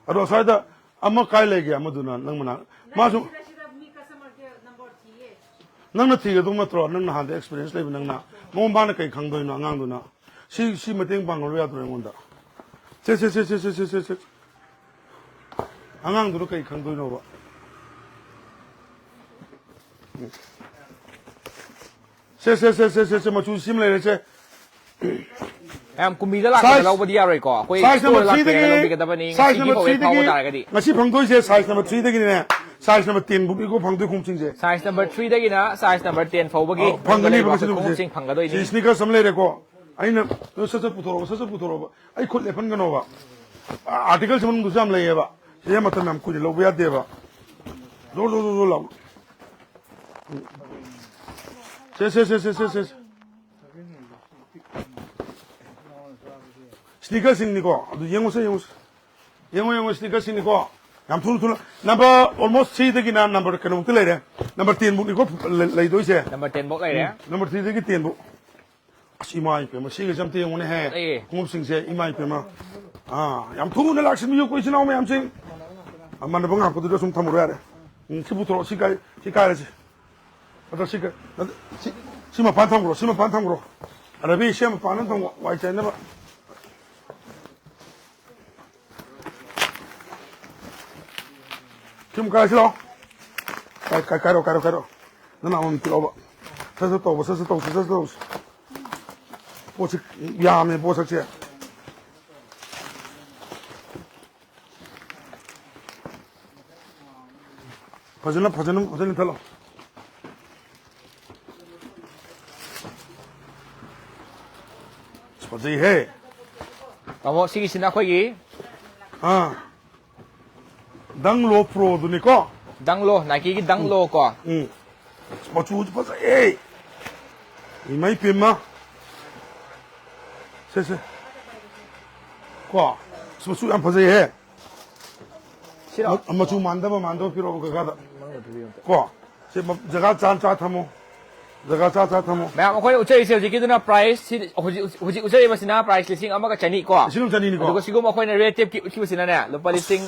ꯑꯗꯣ ꯁ꯭ꯋꯥꯏꯗ ꯑꯃ ꯀꯥꯏ ꯂꯩꯒꯦ? ꯑꯃꯗꯨꯅ ꯅꯪ ꯃꯅꯥꯛ, ꯃꯥꯁꯨ ꯁꯤꯗ, ꯁꯤꯗ ꯃꯤ customer ꯀꯦ number ꯊꯤꯌꯦ꯫ ꯅꯪꯅ ꯊꯤꯒꯗꯧ ꯅꯠꯇ꯭ꯔꯣ? ꯅꯪ ꯅꯍꯥꯟꯗ experience ꯂꯩꯕ ꯅꯪꯅ꯫ ꯃꯉꯣꯟ ꯃꯥꯅ ꯀꯩ ꯈꯪꯗꯣꯏꯅꯣ ꯑꯉꯥꯡꯗꯨꯅ? ꯁꯤ, ꯁꯤ ꯃꯇꯦꯡ ꯄꯥꯡꯉꯔꯣ ꯌꯥꯗ꯭ꯔꯣ ꯑꯩꯉꯣꯟꯗ? ꯁꯦ, ꯁꯦ, ꯁꯦ꯫ ꯑꯉꯥꯡꯗꯨꯅ ꯀꯩ ꯈꯪꯗꯣꯏꯅꯣꯕ? ꯁꯦ, ꯁꯦ, ꯁꯦ, ꯁꯦ, ꯁꯦ, ꯁꯦ, ꯃꯆꯨ ꯁꯤꯃ ꯂꯩꯔꯦ, ꯁꯦ꯫ ꯃꯌꯥꯝ ꯀꯨꯝꯕꯤꯗ ꯂꯥꯛꯄꯗ Size, ꯂꯧꯕꯗꯤ ꯌꯥꯔꯣꯏꯀꯣ꯫ ꯑꯩꯈꯣꯏ size number store ꯂꯥꯛꯄꯤꯔꯒ three ꯗꯒꯤ, ꯂꯧꯕꯤꯒꯗꯕꯅꯤ꯫ size ꯉꯁꯤꯒꯤ number ꯐꯥꯎꯕ three ꯍꯦꯛ ꯐꯥꯎꯕ ꯗꯒꯤ, ꯇꯥꯔꯒꯗꯤ꯫ ꯉꯁꯤ ꯐꯪꯗꯣꯏꯁꯦ size number three ꯗꯒꯤꯅꯦ, size number ten ꯐꯥꯎꯅꯤꯀꯣ ꯐꯪꯗꯣꯏ ꯈꯣꯡꯎꯞꯁꯤꯡꯁꯦ꯫ Size number three ꯗꯒꯤꯅ size number ten ꯐꯥꯎꯕꯒꯤ ꯑꯧ, ꯐꯪꯒꯅꯤꯕ ꯂꯩꯕ ꯉꯁꯤ ꯅꯨꯃꯤꯠꯁꯦ꯫ ꯈꯣꯡꯎꯞꯁꯤꯡ ꯐꯪꯒꯗꯣꯏꯅꯤ꯫ ꯁꯤ sneakers ꯑꯃ ꯂꯩꯔꯦꯀꯣ꯫ ꯑꯩꯅ, ꯅꯣꯏ ꯁꯠ ꯁꯠ ꯄꯨꯊꯣꯔꯛꯑꯣ, ꯁꯠ ꯁꯠ ꯄꯨꯊꯣꯔꯛꯑꯣꯕ꯫ ꯑꯩ ꯈꯨꯠ ꯂꯦꯞꯍꯟꯒꯅꯣꯕ꯫ Article ꯁꯤ ꯃꯅꯨꯡꯗꯁꯨ ꯌꯥꯝ ꯂꯩꯌꯦꯕ꯫ ꯁꯤꯗ ꯃꯇꯝ ꯌꯥꯝ ꯀꯨꯏꯅ ꯂꯧꯕ ꯌꯥꯗꯦꯕ꯫ ꯖꯣ, ꯖꯣ, ꯖꯣ, ꯖꯣ ꯂꯥꯎ꯫ ꯁꯦ, ꯁꯦ, ꯁꯦ꯫ Sneaker ꯁꯤꯡꯅꯤꯀꯣ꯫ ꯑꯗꯨ ꯌꯦꯡꯉꯨꯁꯦ, ꯌꯦꯡꯉꯨꯁꯦ꯫ ꯌꯦꯡꯉꯣ, ꯌꯦꯡꯉꯣ, sneaker ꯁꯤꯡꯅꯤꯀꯣ꯫ ꯌꯥꯝ ꯊꯨꯅ, ꯊꯨꯅ꯫ Number almost three ꯗꯒꯤꯅ number ꯀꯩꯅꯣꯃꯨꯛꯇꯤ ꯂꯩꯔꯦ꯫ Number ten ꯐꯥꯎꯅꯤꯀꯣ ꯂꯩ-, ꯂꯩꯗꯣꯏꯁꯦ꯫ Number ten ꯐꯥꯎ ꯂꯩꯔꯦ꯫ Number three ꯗꯒꯤ ten ꯐꯥꯎ꯫ ꯑꯁ, ꯏꯃꯥ ꯏꯄꯦꯝꯃ, ꯁꯤꯒꯁꯦ ꯑꯝꯇ ꯌꯦꯡꯉꯨꯅꯦꯍꯦ꯫ ꯑꯦ꯫ ꯈꯣꯡꯎꯞꯁꯤꯡꯁꯦ, ꯏꯃꯥ ꯏꯄꯦꯝꯃ꯫ ꯑꯥ, ꯌꯥꯝ ꯊꯨꯅ ꯂꯥꯛꯁꯤꯟꯕꯤꯌꯨꯀꯣ, ꯏꯆꯤꯟ ꯏꯅꯥꯎ ꯃꯌꯥꯝꯁꯤꯡ꯫ ꯑꯃꯟꯅꯕ ꯉꯥꯛꯄꯗꯨꯗ ꯁꯨꯝ ꯊꯝꯃꯨꯔꯣ ꯌꯥꯔꯦ꯫ ꯎꯝ, ꯁꯤ ꯄꯨꯊꯣꯔꯛꯑꯣ, ꯁꯤ ꯀꯥꯏ-, ꯁꯤ ꯀꯥꯏꯔꯁꯤ꯫ ꯑꯗꯣ ꯁꯤ ꯀ-, ꯅꯠꯇꯦ, ꯁꯤ, ꯁꯤ ꯃꯄꯥꯟ ꯊꯝꯈ꯭ꯔꯣ, ꯁꯤ ꯃꯄꯥꯟ ꯊꯝꯈ꯭ꯔꯣ꯫ ꯔꯕꯤ, ꯁꯤ ꯃꯄꯥꯟ ꯑꯃ ꯊꯝꯈ꯭ꯔꯣ, ꯋꯥꯏ ꯆꯥꯏꯅꯕ꯫ ꯁꯨꯝ ꯀꯥꯏꯁꯤ ꯂꯥꯛꯑꯣ꯫ ꯀꯥꯏ-, ꯀꯥꯏ-, ꯀꯥꯏꯔꯣ, ꯀꯥꯏꯔꯣ, ꯀꯥꯏꯔꯣ꯫ ꯅꯪ ꯑꯃꯃꯝ ꯄꯤꯔꯛꯑꯣꯕ꯫ ꯁꯠ ꯁꯠ ꯇꯧꯕ, ꯁꯠ ꯁꯠ ꯇꯧꯁꯤ, ꯁꯠ ꯁꯠ ꯇꯧꯁꯤ꯫ ꯄꯣꯠꯁꯤ ꯌꯥꯝꯃꯦ, ꯄꯣꯠꯁꯛꯁꯦ꯫ ꯐꯖꯅ, ꯐꯖꯅ, ꯐꯖꯅ ꯊꯜꯂꯣ꯫ ꯐꯖꯩꯍꯦ꯫ ꯇꯥꯃꯣ, ꯁꯤꯒꯤꯁꯤꯅ ꯑꯩꯈꯣꯏꯒꯤ ꯑꯥ꯫ ꯗꯪ ꯂꯣ ꯄ꯭ꯔꯣꯗꯨꯅꯤꯀꯣ? ꯗꯪ ꯂꯣ, ꯅꯥꯏꯀꯤꯒꯤ ꯗꯪ ꯂꯣ ꯀꯣ? ꯎꯝ꯫ ꯃꯆꯨꯁꯨ ꯐꯖꯩꯌꯦ꯫ ꯏꯃꯥ ꯏꯄꯦꯝꯃ꯫ ꯁꯦ, ꯁꯦ꯫ ꯀꯣ? ꯑꯁ, ꯃꯆꯨ ꯌꯥꯝ ꯐꯖꯩꯍꯦ꯫ ꯁꯤꯔꯣ? ꯃ-, ꯃꯆꯨ ꯃꯥꯟꯗꯕ, ꯃꯥꯟꯗꯕ ꯄꯤꯔꯛꯑꯣ ꯀꯀꯥꯗ꯫ ꯀꯣ? ꯁꯤ ꯃ-, ꯖꯒꯥ ꯆꯥ ꯆꯥ ꯊꯝꯃꯣ꯫ ꯖꯒꯥ ꯆꯥ ꯆꯥ ꯊꯝꯃꯣ꯫ ꯃꯌꯥꯝ, ꯑꯩꯈꯣꯏꯅ ꯎꯠꯆꯔꯤꯁꯦ ꯍꯧꯖꯤꯛꯀꯤꯗꯨꯅ price, ꯁꯤ ꯍꯧꯖꯤꯛ, ꯍꯧꯖꯤꯛ ꯎꯠꯆꯔꯤꯕꯁꯤꯅ price ꯂꯤꯁꯤꯡ ꯑꯃꯒ ꯆꯅꯤ ꯀꯣ? ꯂꯤꯁꯤꯡ ꯑꯃ ꯆꯅꯤꯅꯤꯀꯣ? ꯑꯗꯨꯒ ꯁꯤꯒꯨꯝꯕ ꯑꯩꯈꯣꯏꯅ red tape ꯀꯤ ꯎꯠꯈꯤꯕꯁꯤꯅꯅꯦ, ꯂꯨꯄꯥ ꯂꯤꯁꯤꯡ,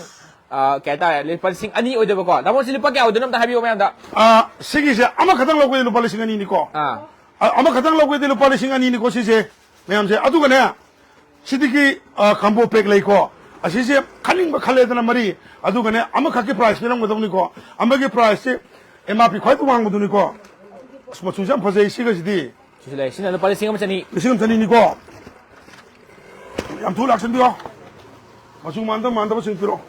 ꯑ, ꯀꯩ ꯍꯥꯏꯇꯥꯔꯦ, ꯂꯨꯄꯥ ꯂꯤꯁꯤꯡ ꯑꯅꯤ ꯑꯣꯏꯗꯣꯏꯕꯀꯣ? ꯇꯥꯃꯣ, ꯁꯤ ꯂꯨꯄꯥ ꯀꯌꯥ ꯑꯣꯏꯗꯣꯏꯅꯣ ꯑꯝꯇ ꯍꯥꯏꯕꯤꯌꯣ ꯃꯌꯥꯝꯗ꯫ ꯑ, ꯁꯤꯒꯤꯁꯦ ꯑꯃꯈꯛꯇꯪ ꯂꯧꯕꯗ ꯂꯨꯄꯥ ꯂꯤꯁꯤꯡ ꯑꯅꯤꯅꯤꯀꯣ? ꯑꯥ꯫ ꯑ, ꯑꯃꯈꯛꯇꯪ ꯂꯧꯒꯦꯗꯤ ꯂꯨꯄꯥ ꯂꯤꯁꯤꯡ ꯑꯅꯤꯅꯤꯀꯣ ꯁꯤꯁꯦ, ꯃꯌꯥꯝꯁꯦ꯫ ꯑꯗꯨꯒꯅꯦ, ꯁꯤꯗꯒꯤ, ꯑ, combo pack ꯂꯩꯀꯣ꯫ ꯑꯁꯤꯁꯦ ꯈꯟꯅꯤꯡꯕ ꯈꯜꯂꯦꯗꯅ ꯃꯔꯤ, ꯑꯗꯨꯒꯅꯦ, ꯑꯃꯈꯛꯀꯤ price ꯄꯤꯔꯝꯒꯗꯧꯅꯤꯀꯣ꯫ ꯑꯃꯒꯤ price ꯁꯦ M R P ꯈ꯭ꯋꯥꯏꯗꯒꯤ ꯋꯥꯡꯕꯗꯨꯅꯤꯀꯣ꯫ ꯑꯁ, ꯃꯆꯨꯁꯦ ꯌꯥꯝ ꯐꯖꯩ ꯁꯤꯒꯁꯤꯗꯤ꯫ ꯁꯤꯁꯨ ꯂꯩ꯫ ꯁꯤꯅ ꯂꯨꯄꯥ ꯂꯤꯁꯤꯡ ꯑꯃ ꯆꯅꯤ꯫ ꯂꯤꯁꯤꯡ ꯑꯃ ꯆꯅꯤꯅꯤꯀꯣ꯫ ꯌꯥꯝ ꯊꯨꯅ ꯂꯥꯛꯁꯟꯕꯤꯔꯣ꯫ ꯃꯆꯨ ꯃꯥꯟꯗꯕ ꯃꯥꯟꯗꯕꯁꯤꯡ ꯄꯤꯔꯛꯑꯣ꯫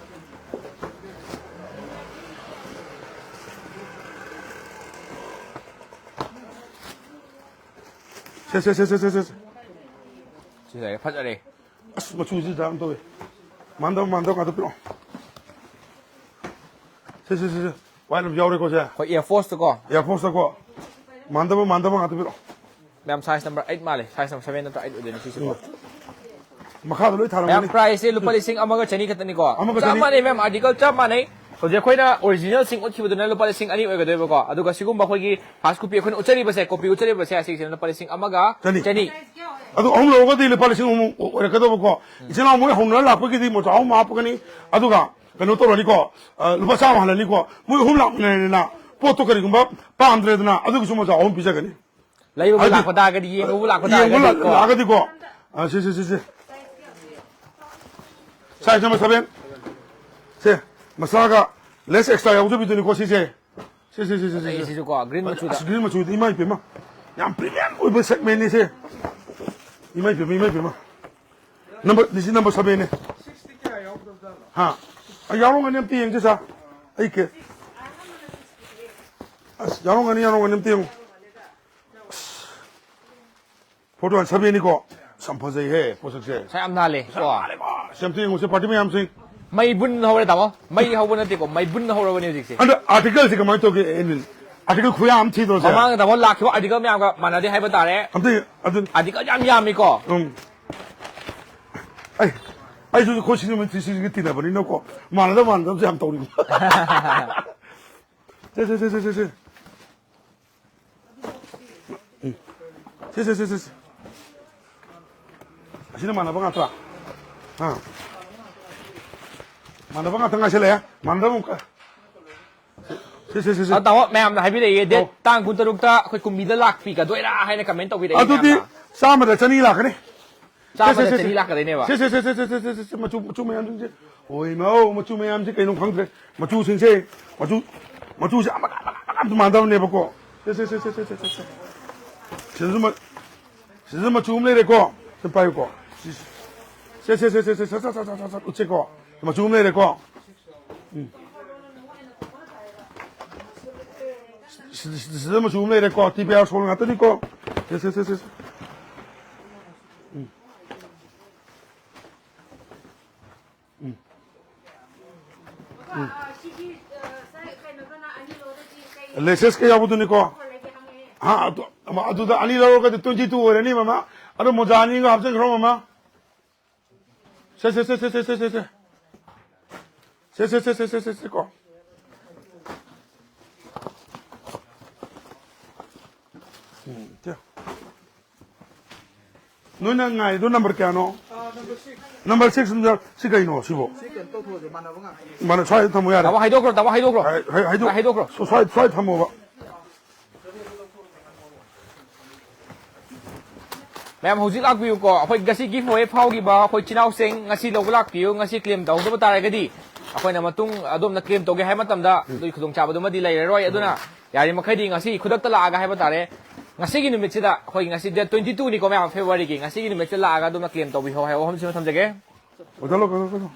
ꯁꯦ, ꯁꯦ, ꯁꯦ꯫ ꯁꯤ ꯂꯩꯔꯦ, ꯐꯖꯔꯦ꯫ ꯑꯁ, ꯃꯆꯨꯁꯤ ꯗꯥꯎꯟ ꯇꯧꯋꯦ꯫ ꯃꯥꯟꯗꯕ, ꯃꯥꯟꯗꯕ ꯉꯥꯛꯇ ꯄꯤꯔꯛꯑꯣ꯫ ꯁꯦ, ꯁꯦ, ꯁꯦ, ꯁꯦ꯫ ꯋꯥꯏꯠ ꯑꯃ ꯌꯥꯎꯔꯦꯀꯣ, ꯁꯦ꯫ ꯑꯩꯈꯣꯏ Air Force ꯇꯀꯣ꯫ Air Force ꯇꯀꯣ꯫ ꯃꯥꯟꯗꯕ, ꯃꯥꯟꯗꯕ ꯉꯥꯛꯇ ꯄꯤꯔꯛꯑꯣ꯫ ꯃꯌꯥꯝ, size number eight ꯃꯥꯜꯂꯦ꯫ Size number seven ꯅꯠꯇ꯭ꯔ eight ꯑꯣꯏꯗꯣꯏꯅꯤ ꯁꯤꯁꯦꯀꯣ꯫ ꯎꯝ꯫ ꯃꯈꯥꯗ ꯂꯣꯏ ꯃꯌꯥꯝ, ꯊꯥꯔꯝꯒꯅꯤ꯫ Price ꯁꯦ ꯂꯨꯄꯥ ꯂꯤꯁꯤꯡ ꯑꯃꯒ ꯆꯅꯤ ꯈꯛꯇꯅꯤꯀꯣ꯫ ꯑꯃꯒ ꯆꯞ ꯆꯅꯤ꯫ ꯃꯥꯟꯅꯩ, ꯃꯌꯥꯝ, article ꯆꯞ ꯃꯥꯟꯅꯩ꯫ ꯍꯧꯖꯤꯛ ꯑꯩꯈꯣꯏꯅ original ꯁꯤꯡ ꯎꯠꯈꯤꯕꯗꯨꯅ ꯂꯨꯄꯥ ꯂꯤꯁꯤꯡ ꯑꯅꯤ ꯑꯣꯏꯒꯗꯣꯏꯕꯀꯣ꯫ ꯑꯗꯨꯒ ꯁꯤꯒꯨꯝꯕ ꯑꯩꯈꯣꯏꯒꯤ first copy ꯑꯩꯈꯣꯏꯅ ꯎꯠꯆꯔꯤꯕꯁꯦ, copy ꯎꯠꯆꯔꯤꯕꯁꯦ, ꯑꯁꯤꯒꯤꯁꯤꯅ ꯂꯨꯄꯥ ꯂꯤꯁꯤꯡ ꯑꯃꯒ ꯆꯅꯤ꯫ ꯆꯅꯤ꯫ ꯑꯗꯨ ꯑꯍꯨꯝ ꯂꯧꯔꯒꯗꯤ ꯂꯨꯄꯥ ꯂꯤꯁꯤꯡ ꯑꯍꯨꯝ ꯑꯣꯏꯔꯛꯀꯗꯧꯕꯀꯣ꯫ ꯎꯝ꯫ ꯏꯆꯤꯜ ꯏꯅꯥꯎ ꯃꯣꯏ ꯍꯧꯅꯔ ꯂꯥꯛꯄꯒꯤꯗꯤ ꯃꯣꯆꯥ ꯑꯍꯨꯝ ꯍꯥꯞꯄꯒꯅꯤ꯫ ꯑꯗꯨꯒ ꯀꯩꯅꯣ ꯇꯧꯔꯅꯤꯀꯣ, ꯑ, ꯂꯨꯄꯥ ꯆꯥꯝꯃ ꯍꯜꯂꯅꯤꯀꯣ꯫ ꯃꯣꯏ ꯑꯍꯨꯝ ꯂꯥꯛꯃꯤꯟꯅꯔꯦꯗꯅ, ꯄꯣꯠꯇꯣ ꯀꯔꯤꯒꯨꯝꯕ ꯄꯥꯝꯗ꯭ꯔꯦꯗꯅ, ꯑꯗꯨꯒꯤꯁꯨ ꯃꯣꯆꯥ ꯑꯍꯨꯝ ꯄꯤꯖꯒꯅꯤ꯫ ꯂꯩꯕꯕꯨ ꯍꯥꯏꯗꯤ, ꯂꯥꯛꯄ ꯇꯥꯔꯒꯗꯤ, ꯌꯦꯡꯕꯕꯨ ꯂꯥꯛꯄ ꯌꯦꯡꯕ ꯇꯥꯔꯒꯗꯤ ꯂꯥꯛ-, ꯀꯣ꯫ ꯂꯥꯛꯑꯒꯗꯤꯀꯣ꯫ ꯑ, ꯁꯤ, ꯁꯤ, ꯁꯤ, ꯁꯤ꯫ Size number seven꯫ ꯁꯦ, ꯃꯆꯥꯒ Lace extra ꯌꯥꯎꯗꯕꯤꯗꯨꯅꯤꯀꯣ ꯁꯤꯁꯦ꯫ ꯁꯤ, ꯁꯤ, ꯁꯤ, ꯁꯤ, ꯁꯤ, ꯑꯩ ꯁꯤ꯫ ꯁꯤꯁꯨꯀꯣ, green ꯃꯆꯨꯗ꯫ ꯑꯁ, green ꯃꯆꯨꯗꯤ ꯏꯃꯥ ꯏꯄꯦꯝꯃ꯫ ꯌꯥꯝ premium ꯑꯣꯏꯕ segment ꯅꯤ ꯁꯦ꯫ ꯏꯃꯥ ꯏꯄꯦꯝꯃ, ꯏꯃꯥ ꯏꯄꯦꯝꯃ꯫ Number, this is number seven ꯅꯦ꯫ ꯍꯥ? ꯑ, ꯌꯥꯎꯔꯝꯒꯅꯤ, ꯑꯝꯇ ꯌꯦꯡꯁꯤ, sir꯫ ꯑꯩ ꯀꯦ-, ꯑꯁ, ꯌꯥꯎꯔꯝꯒꯅꯤ, ꯌꯥꯎꯔꯝꯒꯅꯤ, ꯑꯝꯇ ꯌꯦꯡꯉꯨ꯫ ꯑꯁ꯫ Photo ꯌꯥꯝ ꯁꯥꯕꯤꯅꯤꯀꯣ꯫ ꯑꯁ, ꯌꯥꯝ ꯐꯖꯩꯍꯦ, ꯄꯣꯠꯁꯛꯁꯦ꯫ ꯁꯥ ꯌꯥꯝ ꯅꯥꯜꯂꯦ, ꯀꯣ? ꯌꯥꯝ ꯅꯥꯜꯂꯦꯀꯣ꯫ ꯑꯁ, ꯑꯝꯇ ꯌꯦꯡꯉꯨꯁꯦ, party ꯃꯌꯥꯝꯁꯤꯡ꯫ ꯃꯩ ꯕꯨꯟ ꯍꯧꯔꯦ, ꯇꯥꯃꯣ꯫ ꯃꯩ ꯍꯧꯕ ꯅꯠꯇꯦꯀꯣ, ꯃꯩ ꯕꯨꯟ ꯍꯧꯔꯕꯅꯦ ꯍꯧꯖꯤꯛꯁꯦ꯫ ꯑꯗꯣ article ꯁꯦ ꯀꯃꯥꯏꯅ ꯇꯧꯒꯦ, ꯑꯦꯅꯤꯜ? Article ꯈꯨꯌꯥꯝ ꯑꯃ ꯊꯤꯗ꯭ꯔꯣ, ꯁꯦ? ꯃꯃꯥꯡꯗ, ꯇꯥꯃꯣ, ꯂꯥꯛꯈꯤꯕ article ꯃꯌꯥꯝꯒ ꯃꯥꯟꯅꯗꯦ ꯍꯥꯏꯕ ꯇꯥꯔꯦ꯫ ꯑꯝꯇ, ꯑꯗꯨ article ꯌꯥꯝ ꯌꯥꯝꯃꯤꯀꯣ꯫ ꯎꯝ꯫ ꯑꯩ, ꯑꯩꯁꯨ ꯑꯩꯈꯣꯏ ꯁꯤꯒꯤ ꯃꯤꯁꯇ꯭ꯔꯤꯁꯤꯡꯒ ꯇꯤꯟꯅꯕꯅꯤꯅꯀꯣ, ꯃꯥꯟꯅꯗꯕ ꯃꯥꯟꯅꯗꯕꯁꯦ ꯌꯥꯝ ꯇꯧꯅꯤꯡꯕ꯫ ꯁꯦ, ꯁꯦ, ꯁꯦ, ꯁꯦ, ꯁꯦ, ꯁꯦ꯫ ꯎꯝ꯫ ꯁꯦ, ꯁꯦ, ꯁꯦ, ꯁꯦ, ꯁꯦ꯫ ꯑꯁꯤꯅ ꯃꯥꯟꯅꯕ ꯉꯥꯛꯇ꯭ꯔꯥ? ꯑꯥ꯫ ꯃꯥꯟꯅꯕ ꯉꯥꯛꯇ ꯉꯥꯏꯁꯜꯂꯛꯑꯦ꯫ ꯃꯥꯟꯅꯗꯕ ꯑꯃꯨꯛꯀ꯫ ꯁꯦ, ꯁꯦ, ꯁꯦ, ꯁꯦ꯫ ꯑ, ꯇꯥꯃꯣ, ꯃꯌꯥꯝꯅ ꯍꯥꯏꯕꯤꯔꯛꯏ, date ꯑꯧ꯫ ꯇꯥꯡ ꯀꯨꯟꯇꯔꯨꯛꯇ ꯑꯩꯈꯣꯏ ꯀꯨꯝꯕꯤꯗ ꯂꯥꯛꯄꯤꯒꯗꯣꯏꯔꯥ ꯍꯥꯏꯅ comment ꯇꯧꯕꯤꯔꯛꯏ ꯑꯗꯨꯗꯤ ꯃꯌꯥꯝꯅ꯫ ꯆꯥꯝꯃꯗ ꯆꯅꯤ ꯂꯥꯛꯀꯅꯤ꯫ ꯆꯥꯝꯃꯗ ꯁꯦ, ꯁꯦ, ꯁꯦ, ꯆꯅꯤ ꯁꯦ꯫ ꯂꯥꯛꯀꯗꯣꯏꯅꯦꯕ꯫ ꯁꯦ, ꯁꯦ, ꯁꯦ, ꯃꯆꯨ, ꯃꯆꯨ ꯃꯌꯥꯝꯁꯤꯡꯁꯦ꯫ ꯍꯣꯏ, ꯃꯧ, ꯃꯆꯨ ꯃꯌꯥꯝꯁꯦ ꯀꯩꯅꯣ ꯈꯪꯗ꯭ꯔꯦ꯫ ꯃꯆꯨꯁꯤꯡꯁꯦ, ꯃꯆꯨ, ꯃꯆꯨꯁꯦ ꯑꯃꯒ, ꯑꯃꯒ, ꯑꯃꯒ ꯑꯝꯇ ꯃꯥꯟꯅꯗꯕꯅꯦꯕꯀꯣ꯫ ꯁꯦ, ꯁꯦ, ꯁꯦ꯫ ꯁꯤꯗꯁꯨ ꯃ-, ꯁꯤꯗꯁꯨ ꯃꯆꯨ ꯑꯃ ꯂꯩꯔꯦꯀꯣ꯫ ꯁꯤ ꯄꯥꯏꯌꯨꯀꯣ꯫ ꯁꯤ, ꯁꯦ, ꯁꯦ, ꯁꯠ, ꯁꯠ, ꯁꯠ, ꯁꯠ, ꯎꯠꯁꯦꯀꯣ꯫ ꯃꯆꯨ ꯑꯃ ꯂꯩꯔꯦꯀꯣ꯫ ꯎꯝ꯫ ꯁꯤ-, ꯁꯤ-, ꯁꯤꯗ ꯃꯆꯨ ꯑꯃ ꯂꯩꯔꯦꯀꯣ, ꯇꯤ ꯄꯤ ꯑꯥꯔ ꯁꯣꯜ ꯉꯥꯛꯇꯅꯤꯀꯣ꯫ ꯁꯦ, ꯁꯦ, ꯁꯦ, ꯁꯦ, ꯁꯦ꯫ ꯎꯝ꯫ ꯎꯝ꯫ ꯎꯝ꯫ ꯂꯦꯁꯦꯁꯀ ꯌꯥꯎꯕꯗꯨꯅꯤꯀꯣ꯫ ꯍꯥ, ꯑꯗꯨ, ꯑꯗꯨꯗ ꯑꯅꯤ ꯂꯧꯔꯒꯗꯤ twenty two ꯑꯣꯏꯔꯅꯤ, ꯃꯃꯥ꯫ ꯑꯗꯣ ꯃꯣꯖꯥ ꯑꯅꯤꯒ ꯍꯥꯞꯆꯤꯟꯈ꯭ꯔꯣ, ꯃꯃꯥ꯫ ꯁꯦ, ꯁꯦ, ꯁꯦ, ꯁꯦ꯫ ꯁꯦ, ꯁꯦ, ꯁꯦ, ꯁꯦ, ꯁꯦ, ꯀꯣ꯫ ꯎꯝ, ꯁꯦ꯫ ꯅꯣꯏꯅ ꯉꯥꯏꯗꯣ number ꯀꯌꯥꯅꯣ? ꯑꯥ, number six꯫ Number six ꯑꯝꯗ, ꯁꯤ ꯀꯩꯅꯣ ꯁꯤꯕꯣ? ꯁꯤ ꯀꯩꯅꯣ ꯇꯧꯊꯣꯛꯑꯁꯦ, ꯃꯥꯟꯅꯕ ꯉꯥꯛꯇ꯫ ꯃꯥꯟꯅ-, ꯁ꯭ꯋꯥꯏꯗ ꯊꯝꯃꯣ ꯌꯥꯔꯦ꯫ ꯇꯥꯃꯣ, ꯍꯥꯏꯗꯣꯛꯈ꯭ꯔꯣ, ꯇꯥꯃꯣ, ꯍꯥꯏꯗꯣꯛꯈ꯭ꯔꯣ꯫ ꯍꯥꯏ-, ꯍꯥꯏ-, ꯍꯥꯏꯗꯣꯛ-, ꯍꯥꯏꯗꯣꯛꯈ꯭ꯔꯣ꯫ ꯁ꯭ꯋꯥꯏ, ꯁ꯭ꯋꯥꯏ ꯊꯝꯃꯣꯕ꯫ ꯃꯌꯥꯝ ꯍꯧꯖꯤꯛ ꯂꯥꯛꯄꯤꯌꯨꯀꯣ, ꯑꯩꯈꯣꯏ ꯉꯁꯤ giveaway ꯐꯥꯎꯈꯤꯕ ꯑꯩꯈꯣꯏ ꯏꯆꯤꯟ ꯏꯅꯥꯎꯁꯤꯡ ꯉꯁꯤ ꯂꯧꯕ ꯂꯥꯛꯄꯤꯌꯨ꯫ ꯉꯁꯤ claim ꯇꯧꯍꯧꯗꯕ ꯇꯥꯔꯒꯗꯤ ꯑꯩꯈꯣꯏꯅ ꯃꯇꯨꯡ ꯑꯗꯣꯝꯅ ꯀ꯭ꯂꯦꯝ ꯇꯧꯒꯦ ꯍꯥꯏꯕ ꯃꯇꯝꯗ ꯑꯗꯨꯒꯤ ꯈꯨꯗꯣꯡꯆꯥꯕꯗꯨꯃꯗꯤ ꯂꯩꯔꯔꯣꯏ꯫ ꯑꯗꯨꯅ ꯌꯥꯔꯤꯃꯈꯩꯗꯤ ꯉꯁꯤ ꯈꯨꯗꯛꯇ ꯂꯥꯛꯑꯒ ꯍꯥꯏꯕ ꯇꯥꯔꯦ, ꯉꯁꯤꯒꯤ ꯅꯨꯃꯤꯠꯁꯤꯗ, ꯑꯩꯈꯣꯏꯒꯤ ꯉꯁꯤ date twenty two ꯅꯤꯀꯣ ꯃꯌꯥꯝ, February ꯒꯤ, ꯉꯁꯤꯒꯤ ꯅꯨꯃꯤꯠꯁꯤꯗ ꯂꯥꯛꯑꯒ ꯑꯗꯣꯝꯅ ꯀ꯭ꯂꯦꯝ ꯇꯧꯕꯤꯍꯧ ꯍꯥꯏꯕ ꯋꯥꯐꯝꯁꯤꯃ ꯊꯝꯖꯒꯦ꯫ ꯀꯛꯊꯠꯂꯣ, ꯀꯛꯊꯠꯂꯣ, ꯀꯛꯊꯠꯂꯣ꯫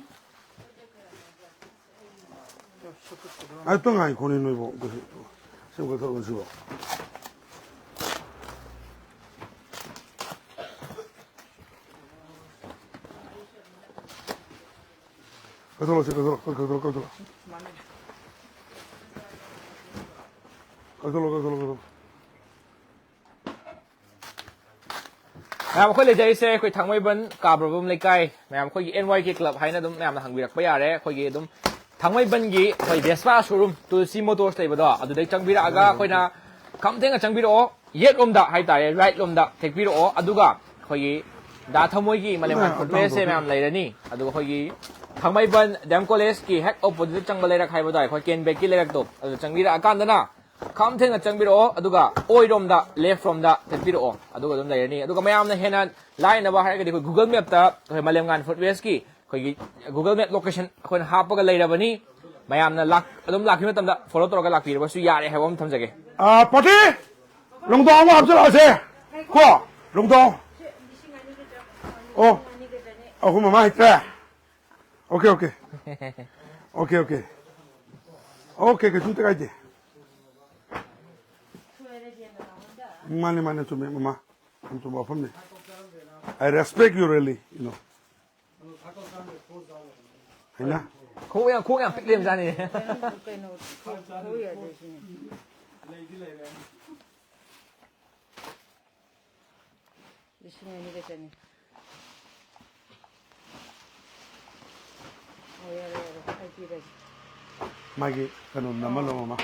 ꯑꯝꯇ ꯉꯥꯏꯈꯣꯅꯦ ꯅꯣꯏꯕꯣ꯫ ꯁꯤ ꯑꯃꯨꯛ ꯀꯛꯊꯠꯂꯣ, ꯁꯤꯕꯣ꯫ ꯀꯛꯊꯠꯂꯣ, ꯁꯤ ꯀꯛꯊꯠꯂꯣ, ꯀꯛꯊꯠꯂꯣ, ꯀꯛꯊꯠꯂꯣ꯫ ꯀꯛꯊꯠꯂꯣ, ꯀꯛꯊꯠꯂꯣ, ꯀꯛꯊꯠꯂꯣ꯫ ꯃꯌꯥꯝ, ꯑꯩꯈꯣꯏ ꯂꯩꯖꯔꯤꯁꯦ ꯑꯩꯈꯣꯏ ꯊꯥꯡꯃꯩꯕꯟ ꯀꯥꯕ꯭ꯔꯕꯝ ꯂꯩꯀꯥꯏ꯫ ꯃꯌꯥꯝ, ꯑꯩꯈꯣꯏꯒꯤ N Y K club ꯍꯥꯏꯅ ꯑꯗꯨꯝ ꯃꯌꯥꯝꯅ ꯍꯪꯕꯤꯔꯛꯄ ꯌꯥꯔꯦ꯫ ꯑꯩꯈꯣꯏꯒꯤ ꯑꯗꯨꯝ ꯊꯥꯡꯃꯩꯕꯟꯒꯤ ꯑꯩꯈꯣꯏ Vespa showroom, ꯇꯨꯜꯁꯤ Motors ꯂꯩꯕꯗꯣ, ꯑꯗꯨꯗꯩ ꯆꯪꯕꯤꯔꯛꯑꯒ ꯑꯩꯈꯣꯏꯅ ꯈꯝ ꯊꯦꯡꯅ ꯆꯪꯕꯤꯔꯛꯑꯣ, ꯌꯦꯠꯂꯣꯝꯗ ꯍꯥꯏꯇꯥꯔꯦ, right ꯂꯣꯝꯗ ꯊꯦꯛꯄꯤꯔꯛꯑꯣ, ꯑꯗꯨꯒ ꯑꯩꯈꯣꯏꯒꯤ ꯗꯥ ꯊꯃꯣꯏꯒꯤ ꯃꯂꯦꯝꯉꯥꯟ ꯃꯌꯥꯝ footwear ꯁꯦ ꯇꯧꯗꯣꯏꯅꯦ꯫ ꯃꯌꯥꯝ ꯂꯩꯔꯅꯤ꯫ ꯑꯗꯨꯒ ꯑꯩꯈꯣꯏꯒꯤ ꯊꯥꯡꯃꯩꯕꯟ D M College ꯀꯤ ꯍꯦꯛ opposite ꯆꯪꯕ ꯂꯩꯔꯛ ꯍꯥꯏꯕꯗꯣ, ꯑꯩꯈꯣꯏ ꯀꯦꯟ ꯕꯦꯛꯀꯤ ꯂꯩꯔꯛꯇꯣ, ꯑꯗꯨ ꯆꯪꯕꯤꯔꯛꯑꯀꯥꯟꯗꯅ ꯈꯝ ꯊꯦꯡꯅ ꯆꯪꯕꯤꯔꯛꯑꯣ, ꯑꯗꯨꯒ ꯑꯣꯏꯔꯣꯝꯗ, left ꯔꯣꯝꯗ ꯆꯠꯄꯤꯔꯛꯑꯣ, ꯑꯗꯨꯒ ꯑꯗꯨꯝ ꯂꯩꯔꯅꯤ꯫ ꯑꯗꯨꯒ ꯃꯌꯥꯝꯅ ꯍꯦꯟꯅ ꯂꯥꯏꯅꯕ ꯍꯥꯏꯔꯒꯗꯤ ꯑꯩꯈꯣꯏ Google Map ꯇ ꯑꯩꯈꯣꯏ ꯃꯂꯦꯝꯉꯥꯟ footwear ꯀꯤ ꯑꯩꯈꯣꯏꯒꯤ Google Map location ꯑꯩꯈꯣꯏꯅ ꯍꯥꯞꯄꯒ ꯂꯩꯔꯕꯅꯤ꯫ ꯃꯌꯥꯝꯅ ꯂꯥꯛ-, ꯑꯗꯨꯝ ꯂꯥꯛꯈꯤꯕ ꯃꯇꯝꯗ follow ꯇꯧꯔꯒ ꯂꯥꯛꯄꯤꯔꯕꯁꯨ ꯌꯥꯔꯦ ꯍꯥꯏꯕ ꯑꯃ ꯊꯝꯖꯒꯦ꯫ ꯑꯥ, ꯄꯥꯔꯇꯤ! ꯂꯣꯡꯗꯥꯎ ꯑꯃ ꯍꯥꯞꯆꯤꯜꯂꯛꯑꯁꯦ꯫ ꯀꯣ? ꯂꯣꯡꯗꯥꯎ꯫ ꯑꯣ꯫ ꯑꯩꯈꯣꯏ ꯃꯃꯥ ꯍꯩꯇ꯭ꯔꯦ꯫ Okay, okay. Okay, okay. Okay, ꯀꯩꯁꯨꯝꯇ ꯀꯥꯏꯗꯦ꯫ ꯃꯥꯅꯦ, ꯃꯥꯅꯦ, ꯆꯨꯝꯃꯦ, ꯃꯃꯥ꯫ ꯌꯥꯝ ꯆꯨꯝꯕ ꯋꯥꯐꯝꯅꯤ꯫ I respect you really, you know. ꯍꯩꯅ? ꯈꯣꯡ ꯌꯥꯝ, ꯈꯣꯡ ꯌꯥꯝ ꯄꯤꯛ ꯂꯩꯔꯝꯖꯥꯠꯅꯤ꯫ ꯀꯩꯅꯣ, ꯀꯩꯅꯣ, ꯈꯨ-, ꯈꯨ ꯌꯥꯗꯦ ꯁꯤꯅꯤ꯫ ꯂꯤꯁꯤꯡ ꯑꯅꯤꯒ ꯆꯅꯤ꯫ ꯑꯣ, ꯌꯥꯔꯦ, ꯌꯥꯔꯦ, ꯑꯩ ꯄꯤꯔꯒꯦ꯫ ꯃꯥꯒꯤ ꯀꯩꯅꯣ ꯅꯝꯍꯜꯂꯣ, ꯃꯃꯥ꯫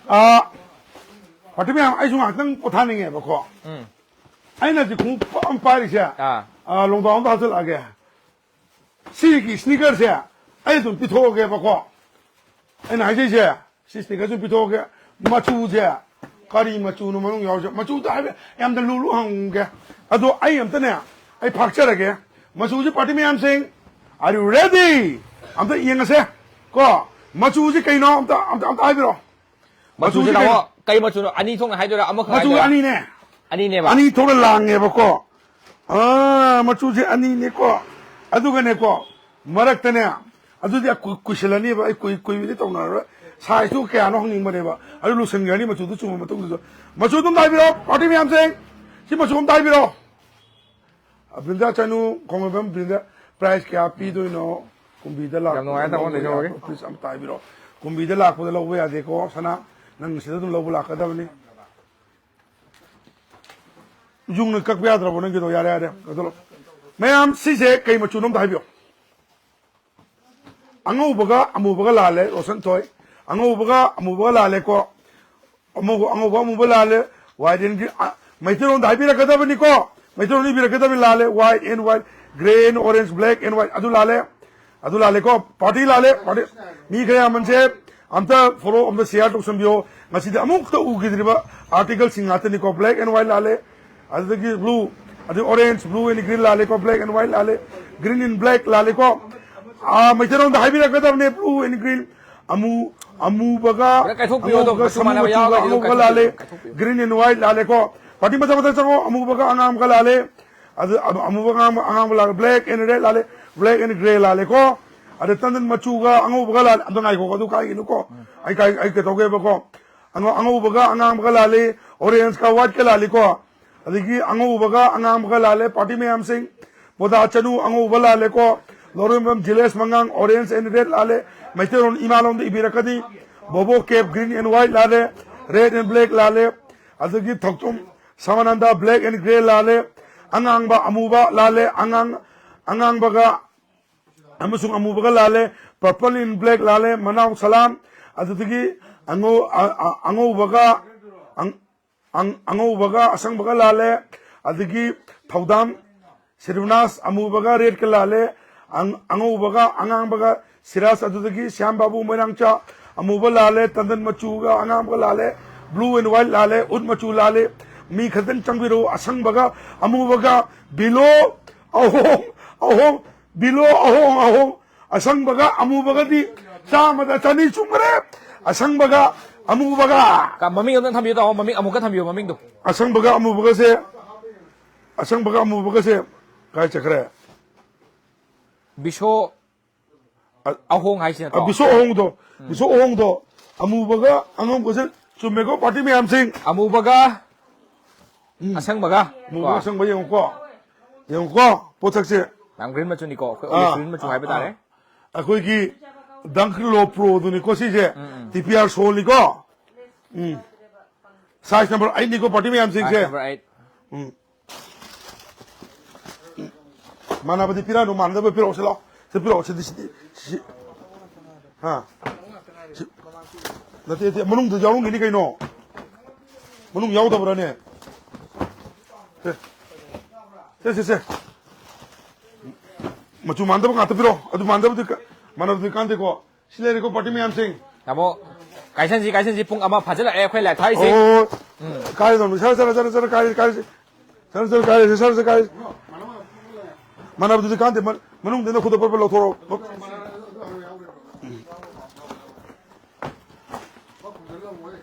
ꯑꯥ, ꯄꯥꯔꯇꯤ ꯃꯌꯥꯝ, ꯑꯩꯁꯨ ꯉꯥꯏꯍꯥꯛꯇꯪ ꯄꯣꯊꯥꯅꯤꯡꯉꯦꯕꯀꯣ꯫ ꯎꯝ꯫ ꯑꯩꯅ ꯍꯧꯖꯤꯛ ꯈꯣꯡꯎꯞ ꯑꯃ ꯄꯥꯏꯔꯤꯁꯦ, ꯑꯥ꯫ ꯑꯥ, ꯂꯣꯡꯗꯥꯎ ꯑꯝꯗ ꯍꯥꯞꯆꯤꯜꯂꯛꯑꯒꯦ꯫ ꯁꯤꯒꯤ sneaker ꯁꯦ ꯑꯩ ꯑꯗꯨꯝ ꯄꯤꯊꯣꯛꯑꯒꯦꯕꯀꯣ꯫ ꯑꯩꯅ ꯍꯥꯏꯖꯩꯁꯦ, ꯁꯤ sneaker ꯁꯨ ꯄꯤꯊꯣꯛꯑꯒꯦ꯫ ꯃꯆꯨꯁꯦ ꯀꯔꯤ ꯃꯆꯨꯅꯣ ꯃꯅꯨꯡ ꯌꯥꯎꯔꯤꯁꯦ? ꯃꯆꯨꯗꯣ ꯍꯥꯏꯐꯦꯠ ꯌꯥꯝꯅ ꯂꯨ ꯂꯨ ꯍꯪꯒꯦ꯫ ꯑꯗꯣ ꯑꯩ ꯑꯝꯇꯅꯦ, ꯑꯩ ꯐꯥꯛꯆꯔꯒꯦ꯫ ꯃꯆꯨꯁꯤ ꯄꯥꯔꯇꯤ ꯃꯌꯥꯝꯁꯤꯡ, are you ready? ꯑꯝꯇ ꯌꯦꯡꯉꯁꯦ ꯀꯣ꯫ ꯃꯆꯨꯁꯤ ꯀꯩꯅꯣ? ꯑꯝꯇ ꯑꯝꯇ ꯑꯝꯇ ꯍꯥꯏꯕꯤꯔꯣ꯫ ꯃꯆꯨꯁꯦ ꯃꯆꯨꯁꯤ ꯀꯩꯅꯣ? ꯇꯥꯃꯣ, ꯀꯩ ꯃꯆꯨꯅꯣ? ꯑꯅꯤ ꯊꯣꯛꯅ ꯍꯥꯏꯗꯣꯏꯔꯥ, ꯑꯃꯈꯛ ꯃꯆꯨ ꯍꯥꯏꯗꯣꯏꯔꯥ? ꯑꯅꯤꯅꯦ꯫ ꯑꯅꯤꯅꯦꯕ? ꯑꯅꯤ ꯊꯣꯛꯅ ꯂꯥꯡꯉꯦꯕꯀꯣ꯫ ꯑꯥ, ꯃꯆꯨꯁꯦ ꯑꯅꯤꯅꯦꯀꯣ꯫ ꯑꯗꯨꯒꯅꯦꯀꯣ, ꯃꯔꯛꯇꯅꯦ, ꯑꯗꯨꯗꯤ ꯑꯩ ꯀꯨꯏ-, ꯀꯨꯏꯁꯜꯂꯅꯤꯕ, ꯑꯩ ꯀꯨꯏ-, ꯀꯨꯏꯕꯗꯤ ꯇꯧꯅꯔꯔꯣꯏ꯫ ꯁꯥꯏꯖꯇꯨ ꯀꯌꯥꯅꯣ ꯍꯪꯅꯤꯡꯕꯅꯦꯕ꯫ ꯑꯗꯨ ꯂꯣꯏꯁꯤꯟꯈ꯭ꯔꯅꯤ ꯃꯆꯨꯗꯨ ꯆꯨꯝꯕ ꯃꯇꯨꯡꯗꯁꯨ꯫ ꯃꯆꯨ ꯑꯗꯨꯝ ꯇꯥꯏꯕꯤꯔꯣ, ꯄꯥꯔꯇꯤ ꯃꯌꯥꯝꯁꯦ꯫ ꯁꯤ ꯃꯆꯨ ꯑꯃ ꯇꯥꯏꯕꯤꯔꯣ꯫ ꯑ, ꯕ꯭ꯔꯤꯟꯗꯥ ꯆꯅꯨ, ꯈꯣꯡꯉꯩꯕꯝ ꯕ꯭ꯔꯤꯟꯗꯥ, prize ꯀꯌꯥ ꯄꯤꯗꯣꯏꯅꯣ? ꯀꯨꯝꯕꯤꯗ ꯂꯥꯛꯄꯗ ꯌꯥꯝ ꯅꯨꯡꯉꯥꯏ, ꯇꯥꯃꯣ, ꯂꯧꯕ ꯂꯩꯖꯍꯧꯔꯒꯦ꯫ ꯌꯥꯕ꯭ꯔꯣ? Please ꯑꯝꯇ ꯍꯥꯏꯕꯤꯔꯛꯑꯣ꯫ ꯀꯨꯝꯕꯤꯗ ꯂꯥꯛꯄꯗ ꯂꯧꯕ ꯌꯥꯗꯦꯀꯣ, ꯁꯅꯥ꯫ ꯅꯪ ꯁꯤꯗ ꯑꯗꯨꯝ ꯂꯧꯕ ꯂꯥꯛꯀꯗꯕꯅꯤ꯫ ꯌꯨꯡꯅ ꯀꯛꯄ ꯌꯥꯗ꯭ꯔꯕꯣ ꯅꯪꯒꯤꯗꯣ? ꯌꯥꯔꯦ, ꯌꯥꯔꯦ, ꯀꯛꯊꯠꯂꯣ꯫ ꯃꯌꯥꯝ, ꯁꯤꯁꯦ ꯀꯩ ꯃꯆꯨꯅꯣ ꯑꯝꯇ ꯍꯥꯏꯕꯤꯌꯣ꯫ ꯑꯉꯧꯕꯒ ꯑꯃꯨꯕꯒ ꯂꯥꯜꯂꯦ, ꯔꯣꯁꯟ ꯊꯣꯏ꯫ ꯑꯉꯧꯕꯒ ꯑꯃꯨꯕꯒ ꯂꯥꯜꯂꯦꯀꯣ꯫ ꯑꯃꯨꯕ, ꯑꯉꯧꯕ, ꯑꯃꯨꯕ ꯂꯥꯜꯂꯦ꯫ White and green, ꯑ, ꯃꯩꯇꯩꯂꯣꯟꯗ ꯍꯥꯏꯕꯤꯔꯛꯀꯗꯕꯅꯤꯀꯣ꯫ ꯃꯩꯇꯩꯂꯣꯟꯗ ꯏꯕꯤꯔꯛꯀꯗꯕꯅꯤ, ꯂꯥꯜꯂꯦ꯫ White and white, grey and orange, black and white, ꯑꯗꯨ ꯂꯥꯜꯂꯦ꯫ ꯑꯗꯨ ꯂꯥꯜꯂꯦꯀꯣ꯫ ꯄꯥꯔꯇꯤ ꯂꯥꯜꯂꯦ꯫ ꯄꯥꯔꯇꯤ, ꯃꯤ ꯈꯔ ꯌꯥꯝꯃꯟꯁꯦ꯫ ꯑꯝꯇ follow, ꯑꯝꯇ share ꯇꯧꯁꯟꯕꯤꯌꯣ꯫ ꯉꯁꯤꯗꯤ ꯑꯃꯨꯛꯇ ꯎꯈꯤꯗ꯭ꯔꯤꯕ articleꯁꯤꯡ ꯉꯥꯛꯇꯅꯤꯀꯣ꯫ Black and white ꯂꯥꯜꯂꯦ꯫ ꯑꯗꯨꯗꯒꯤ blue, ꯑꯗꯨ orange, blue and green ꯂꯥꯜꯂꯦꯀꯣ, black and white ꯂꯥꯜꯂꯦ, green and black ꯂꯥꯜꯂꯦꯀꯣ꯫ ꯑꯥ, ꯃꯩꯇꯩꯂꯣꯟꯗ ꯍꯥꯏꯕꯤꯔꯛꯀꯗꯕꯅꯦ, blue and green, ꯑꯃꯨ-, ꯑꯃꯨꯕꯒ, ꯈꯔ ꯀꯥꯏꯊꯣꯛꯄꯤꯌꯣ ꯑꯗꯣ, ꯑꯉꯧꯕꯒ, ꯃꯆꯨ ꯁꯥꯃꯨ ꯃꯥꯟꯅꯕ ꯃꯆꯨꯒ ꯌꯥꯎꯔꯒꯗꯤ ꯑꯗꯨꯝ ꯑꯉꯧꯕꯒ ꯀꯥꯏꯊꯣꯛꯄꯤꯌꯣ, ꯂꯥꯜꯂꯦ, ꯀꯥꯏꯊꯣꯛꯄꯤꯌꯣ꯫ Green and white ꯂꯥꯜꯂꯦꯀꯣ꯫ ꯄꯥꯔꯇꯤ ꯃꯊꯪ ꯃꯊꯪ ꯆꯪꯉꯣ, ꯑꯃꯨꯕꯒ ꯑꯉꯥꯡꯕꯒ ꯂꯥꯜꯂꯦ, ꯑꯗꯨ ꯑꯃꯨ-, ꯑꯃꯨꯕꯒ ꯑꯉꯥꯡꯕ, ꯑꯉꯥꯡꯕ ꯂꯥꯜꯂꯦ, black and red ꯂꯥꯜꯂꯦ, black and grey ꯂꯥꯜꯂꯦꯀꯣ꯫ ꯑꯗ ꯇꯟꯗꯟ ꯃꯆꯨꯒ ꯑꯉꯧꯕꯒ ꯂꯥꯜꯂꯦ, ꯑꯝꯇ ꯉꯥꯏꯈꯣ, ꯑꯗꯨ ꯀꯥꯏꯒꯤꯅꯨꯀꯣ꯫ ꯑꯩ ꯀꯥꯏ-, ꯑꯩ ꯀꯩꯇꯧꯒꯦꯕꯀꯣ꯫ ꯑꯉꯧ-, ꯑꯉꯧꯕꯒ ꯑꯉꯥꯡꯕꯒ ꯂꯥꯜꯂꯤ, orangeꯀ whiteꯀ ꯂꯥꯜꯂꯤꯀꯣ꯫ ꯑꯗꯒꯤ ꯑꯉꯧꯕꯒ ꯑꯉꯥꯡꯕꯒ ꯂꯥꯜꯂꯦ, ꯄꯥꯔꯇꯤ ꯃꯌꯥꯝꯁꯤꯡ꯫ ꯕꯣꯗꯥ ꯆꯅꯨ ꯑꯉꯧꯕ ꯂꯥꯜꯂꯦꯀꯣ꯫ ꯂꯧꯔꯦꯝꯕꯝ ꯖꯤꯂꯦꯁ ꯃꯉꯥꯡ orange and red ꯂꯥꯜꯂꯦ꯫ ꯃꯩꯇꯩꯂꯣꯟ ꯏꯃꯥꯂꯣꯟꯗ ꯏꯕꯤꯔꯛꯀꯅꯤ꯫ ꯕꯣꯕꯣ ꯀꯦꯞ green and white ꯂꯥꯜꯂꯦ, red and black ꯂꯥꯜꯂꯦ꯫ ꯑꯗꯒꯤ ꯊꯧꯇꯣꯝ ꯁꯃꯥꯅꯟꯗ black and grey ꯂꯥꯜꯂꯦ꯫ ꯑꯉꯥꯡꯕ ꯑꯃꯨꯕ ꯂꯥꯜꯂꯦ, ꯑꯉꯥꯡ-, ꯑꯉꯥꯡꯕꯒ ꯑꯃꯁꯨꯡ ꯑꯃꯨꯕꯒ ꯂꯥꯜꯂꯦ, purple and black ꯂꯥꯜꯂꯦ, ꯃꯅꯥꯎ ꯁꯂꯥꯝ꯫ ꯑꯗꯨꯗꯒꯤ ꯑꯉꯧ-, ꯑ-, ꯑ-, ꯑꯉꯧꯕꯒ ꯑꯪ-, ꯑꯪ-, ꯑꯉꯧꯕꯒ ꯑꯁꯪꯕꯒ ꯂꯥꯜꯂꯦ꯫ ꯑꯗꯒꯤ ꯊꯧꯗꯥꯝ ꯁꯤꯔꯨꯅꯥꯁ ꯑꯃꯨꯕꯒ redꯀ ꯂꯥꯜꯂꯦ꯫ ꯑꯪ-, ꯑꯉꯧꯕꯒ ꯑꯉꯥꯡꯕꯒ ꯁꯤꯔꯥꯖ, ꯑꯗꯨꯗꯒꯤ ꯁ꯭ꯌꯥꯝ ꯕꯥꯕꯨ ꯃꯣꯏꯔꯥꯡꯆꯥ ꯑꯃꯨꯕ ꯂꯥꯜꯂꯦ꯫ ꯇꯟꯗꯟ ꯃꯆꯨꯒ ꯑꯉꯥꯡꯕꯒ ꯂꯥꯜꯂꯦ꯫ Blue and white ꯂꯥꯜꯂꯦ꯫ ꯎꯠ ꯃꯆꯨ ꯂꯥꯜꯂꯦ꯫ ꯃꯤ ꯈꯛꯇꯪ ꯆꯪꯕꯤꯔꯛꯎ꯫ ꯑꯁꯪꯕꯒ ꯑꯃꯨꯕꯒ below ꯑꯍꯨꯝ꯫ ꯑꯍꯣꯡ, ꯕꯤꯂꯣ ꯑꯍꯣꯡ ꯑꯍꯣꯡ, ꯑꯁꯪꯕꯒ ꯑꯃꯨꯕꯒꯗꯤ ꯆꯥꯝꯃꯗ ꯆꯅꯤ ꯆꯨꯝꯈ꯭ꯔꯦ꯫ ꯑꯁꯪꯕꯒ ꯑꯃꯨꯕꯒ꯫ ꯀ- ꯃꯃꯤꯡ ꯑꯝꯇꯪ ꯊꯝꯕꯤꯌꯨ ꯇꯥꯃꯣ, ꯃꯃꯤꯡ ꯑꯃꯨꯛꯀ ꯊꯝꯕꯤꯌꯨ ꯃꯃꯤꯡꯗꯣ꯫ ꯑꯁꯪꯕꯒ ꯑꯃꯨꯕꯒꯁꯦ, ꯑꯁꯪꯕꯒ ꯑꯃꯨꯕꯒꯁꯦ ꯀꯥꯏ ꯆꯠꯈ꯭ꯔꯦ? ꯕꯤꯁꯣ ꯑꯍꯣꯡ ꯍꯥꯏꯁꯤ ꯅꯠꯇ꯭ꯔꯣ? ꯕꯤꯁꯣ ꯑꯍꯣꯡꯗꯣ, ꯕꯤꯁꯣ ꯑꯍꯣꯡꯗꯣ, ꯑꯃꯨꯕꯒ ꯑꯉꯧꯕꯁꯦ ꯆꯨꯝꯃꯦꯀꯣ ꯄꯥꯔꯇꯤ ꯃꯌꯥꯝꯁꯤꯡ? ꯑꯃꯨꯕꯒ ꯑꯁꯪꯕꯒ꯫ ꯑꯃꯨꯕꯒ ꯑꯁꯪꯕ ꯌꯦꯡꯉꯨꯀꯣ, ꯌꯦꯡꯉꯨꯀꯣ ꯄꯣꯠꯁꯛꯁꯦ꯫ ꯌꯥꯝ ꯒ꯭ꯔꯤꯟ ꯃꯆꯨꯅꯤꯀꯣ, ꯑꯩꯈꯣꯏ ꯑꯥ, ꯑꯣꯂꯤꯐ ꯒ꯭ꯔꯤꯟ ꯃꯆꯨ ꯍꯥꯏꯕ ꯇꯥꯔꯦ꯫ ꯑꯩꯈꯣꯏꯒꯤ ꯗꯪ ꯂꯣ ꯄ꯭ꯔꯣꯗꯨꯅꯤꯀꯣ ꯁꯤꯁꯦ, ꯇꯤ ꯄꯤ ꯑꯥꯔ ꯁꯣꯜꯅꯤꯀꯣ꯫ ꯎꯝ, ꯁꯥꯏꯖ ꯅꯝꯕꯔ ꯑꯩꯠꯅꯤꯀꯣ ꯄꯥꯔꯇꯤ ꯃꯌꯥꯝꯁꯤꯡꯁꯦ꯫ Size number eight. ꯎꯝ, ꯃꯥꯟꯅꯕꯗꯤ ꯄꯤꯔꯛꯑꯅꯨ, ꯃꯥꯟꯅꯗꯕ ꯄꯤꯔꯛꯑꯣ꯫ ꯁꯤ ꯂꯥꯛꯑꯣ, ꯁꯤ ꯄꯤꯔꯛꯑꯣ, ꯁꯤꯗꯤ, ꯁꯤꯗꯤ, ꯁꯤ, ꯍꯥ, ꯁꯤ, ꯅꯠꯇꯦ, ꯅꯠꯇꯦ, ꯃꯅꯨꯡꯗ ꯌꯥꯎꯔꯝꯒꯤꯅꯤ ꯀꯩꯅꯣ꯫ ꯃꯅꯨꯡ ꯌꯥꯎꯗꯕ꯭ꯔꯥꯅꯦ? ꯁꯦ, ꯁꯦ, ꯁꯦ, ꯁꯦ꯫ ꯃꯆꯨ ꯃꯥꯟꯗꯕ ꯉꯥꯛꯇ ꯄꯤꯔꯛꯑꯣ꯫ ꯑꯗꯨ ꯃꯥꯟꯗꯕꯗꯤ ꯀ-, ꯃꯥꯟꯅꯕꯗꯤ ꯀꯥꯟꯗꯦꯀꯣ꯫ ꯁꯤ ꯂꯩꯔꯦꯀꯣ ꯄꯥꯔꯇꯤ ꯃꯌꯥꯝꯁꯤꯡ꯫ ꯇꯥꯃꯣ, ꯀꯥꯏꯁꯟꯁꯤ, ꯀꯥꯏꯁꯟꯁꯤ, ꯄꯨꯡ ꯑꯃ ꯐꯥꯖꯤꯜꯂꯛꯑꯦ ꯑꯩꯈꯣꯏ ꯂꯥꯏꯐ ꯊꯥꯔꯤꯁꯦ꯫ ꯑꯣ, ꯀꯥꯏꯗꯧꯅꯤ? ꯁꯔ, ꯁꯔ, ꯁꯔ, ꯁꯔ, ꯀꯥꯏ, ꯀꯥꯏꯁꯤ꯫ ꯁꯔ, ꯁꯔ, ꯀꯥꯏꯁꯤ, ꯁꯔ, ꯁꯔ, ꯀꯥꯏꯁꯤ꯫ ꯃꯥꯟꯅꯕꯗꯨꯗꯤ ꯀꯥꯟꯗꯦ, ꯃ-, ꯃꯅꯨꯡꯗ ꯈꯨꯗꯣꯞ ꯄꯠ ꯄꯠ ꯂꯧꯊꯣꯔꯛꯑꯣ꯫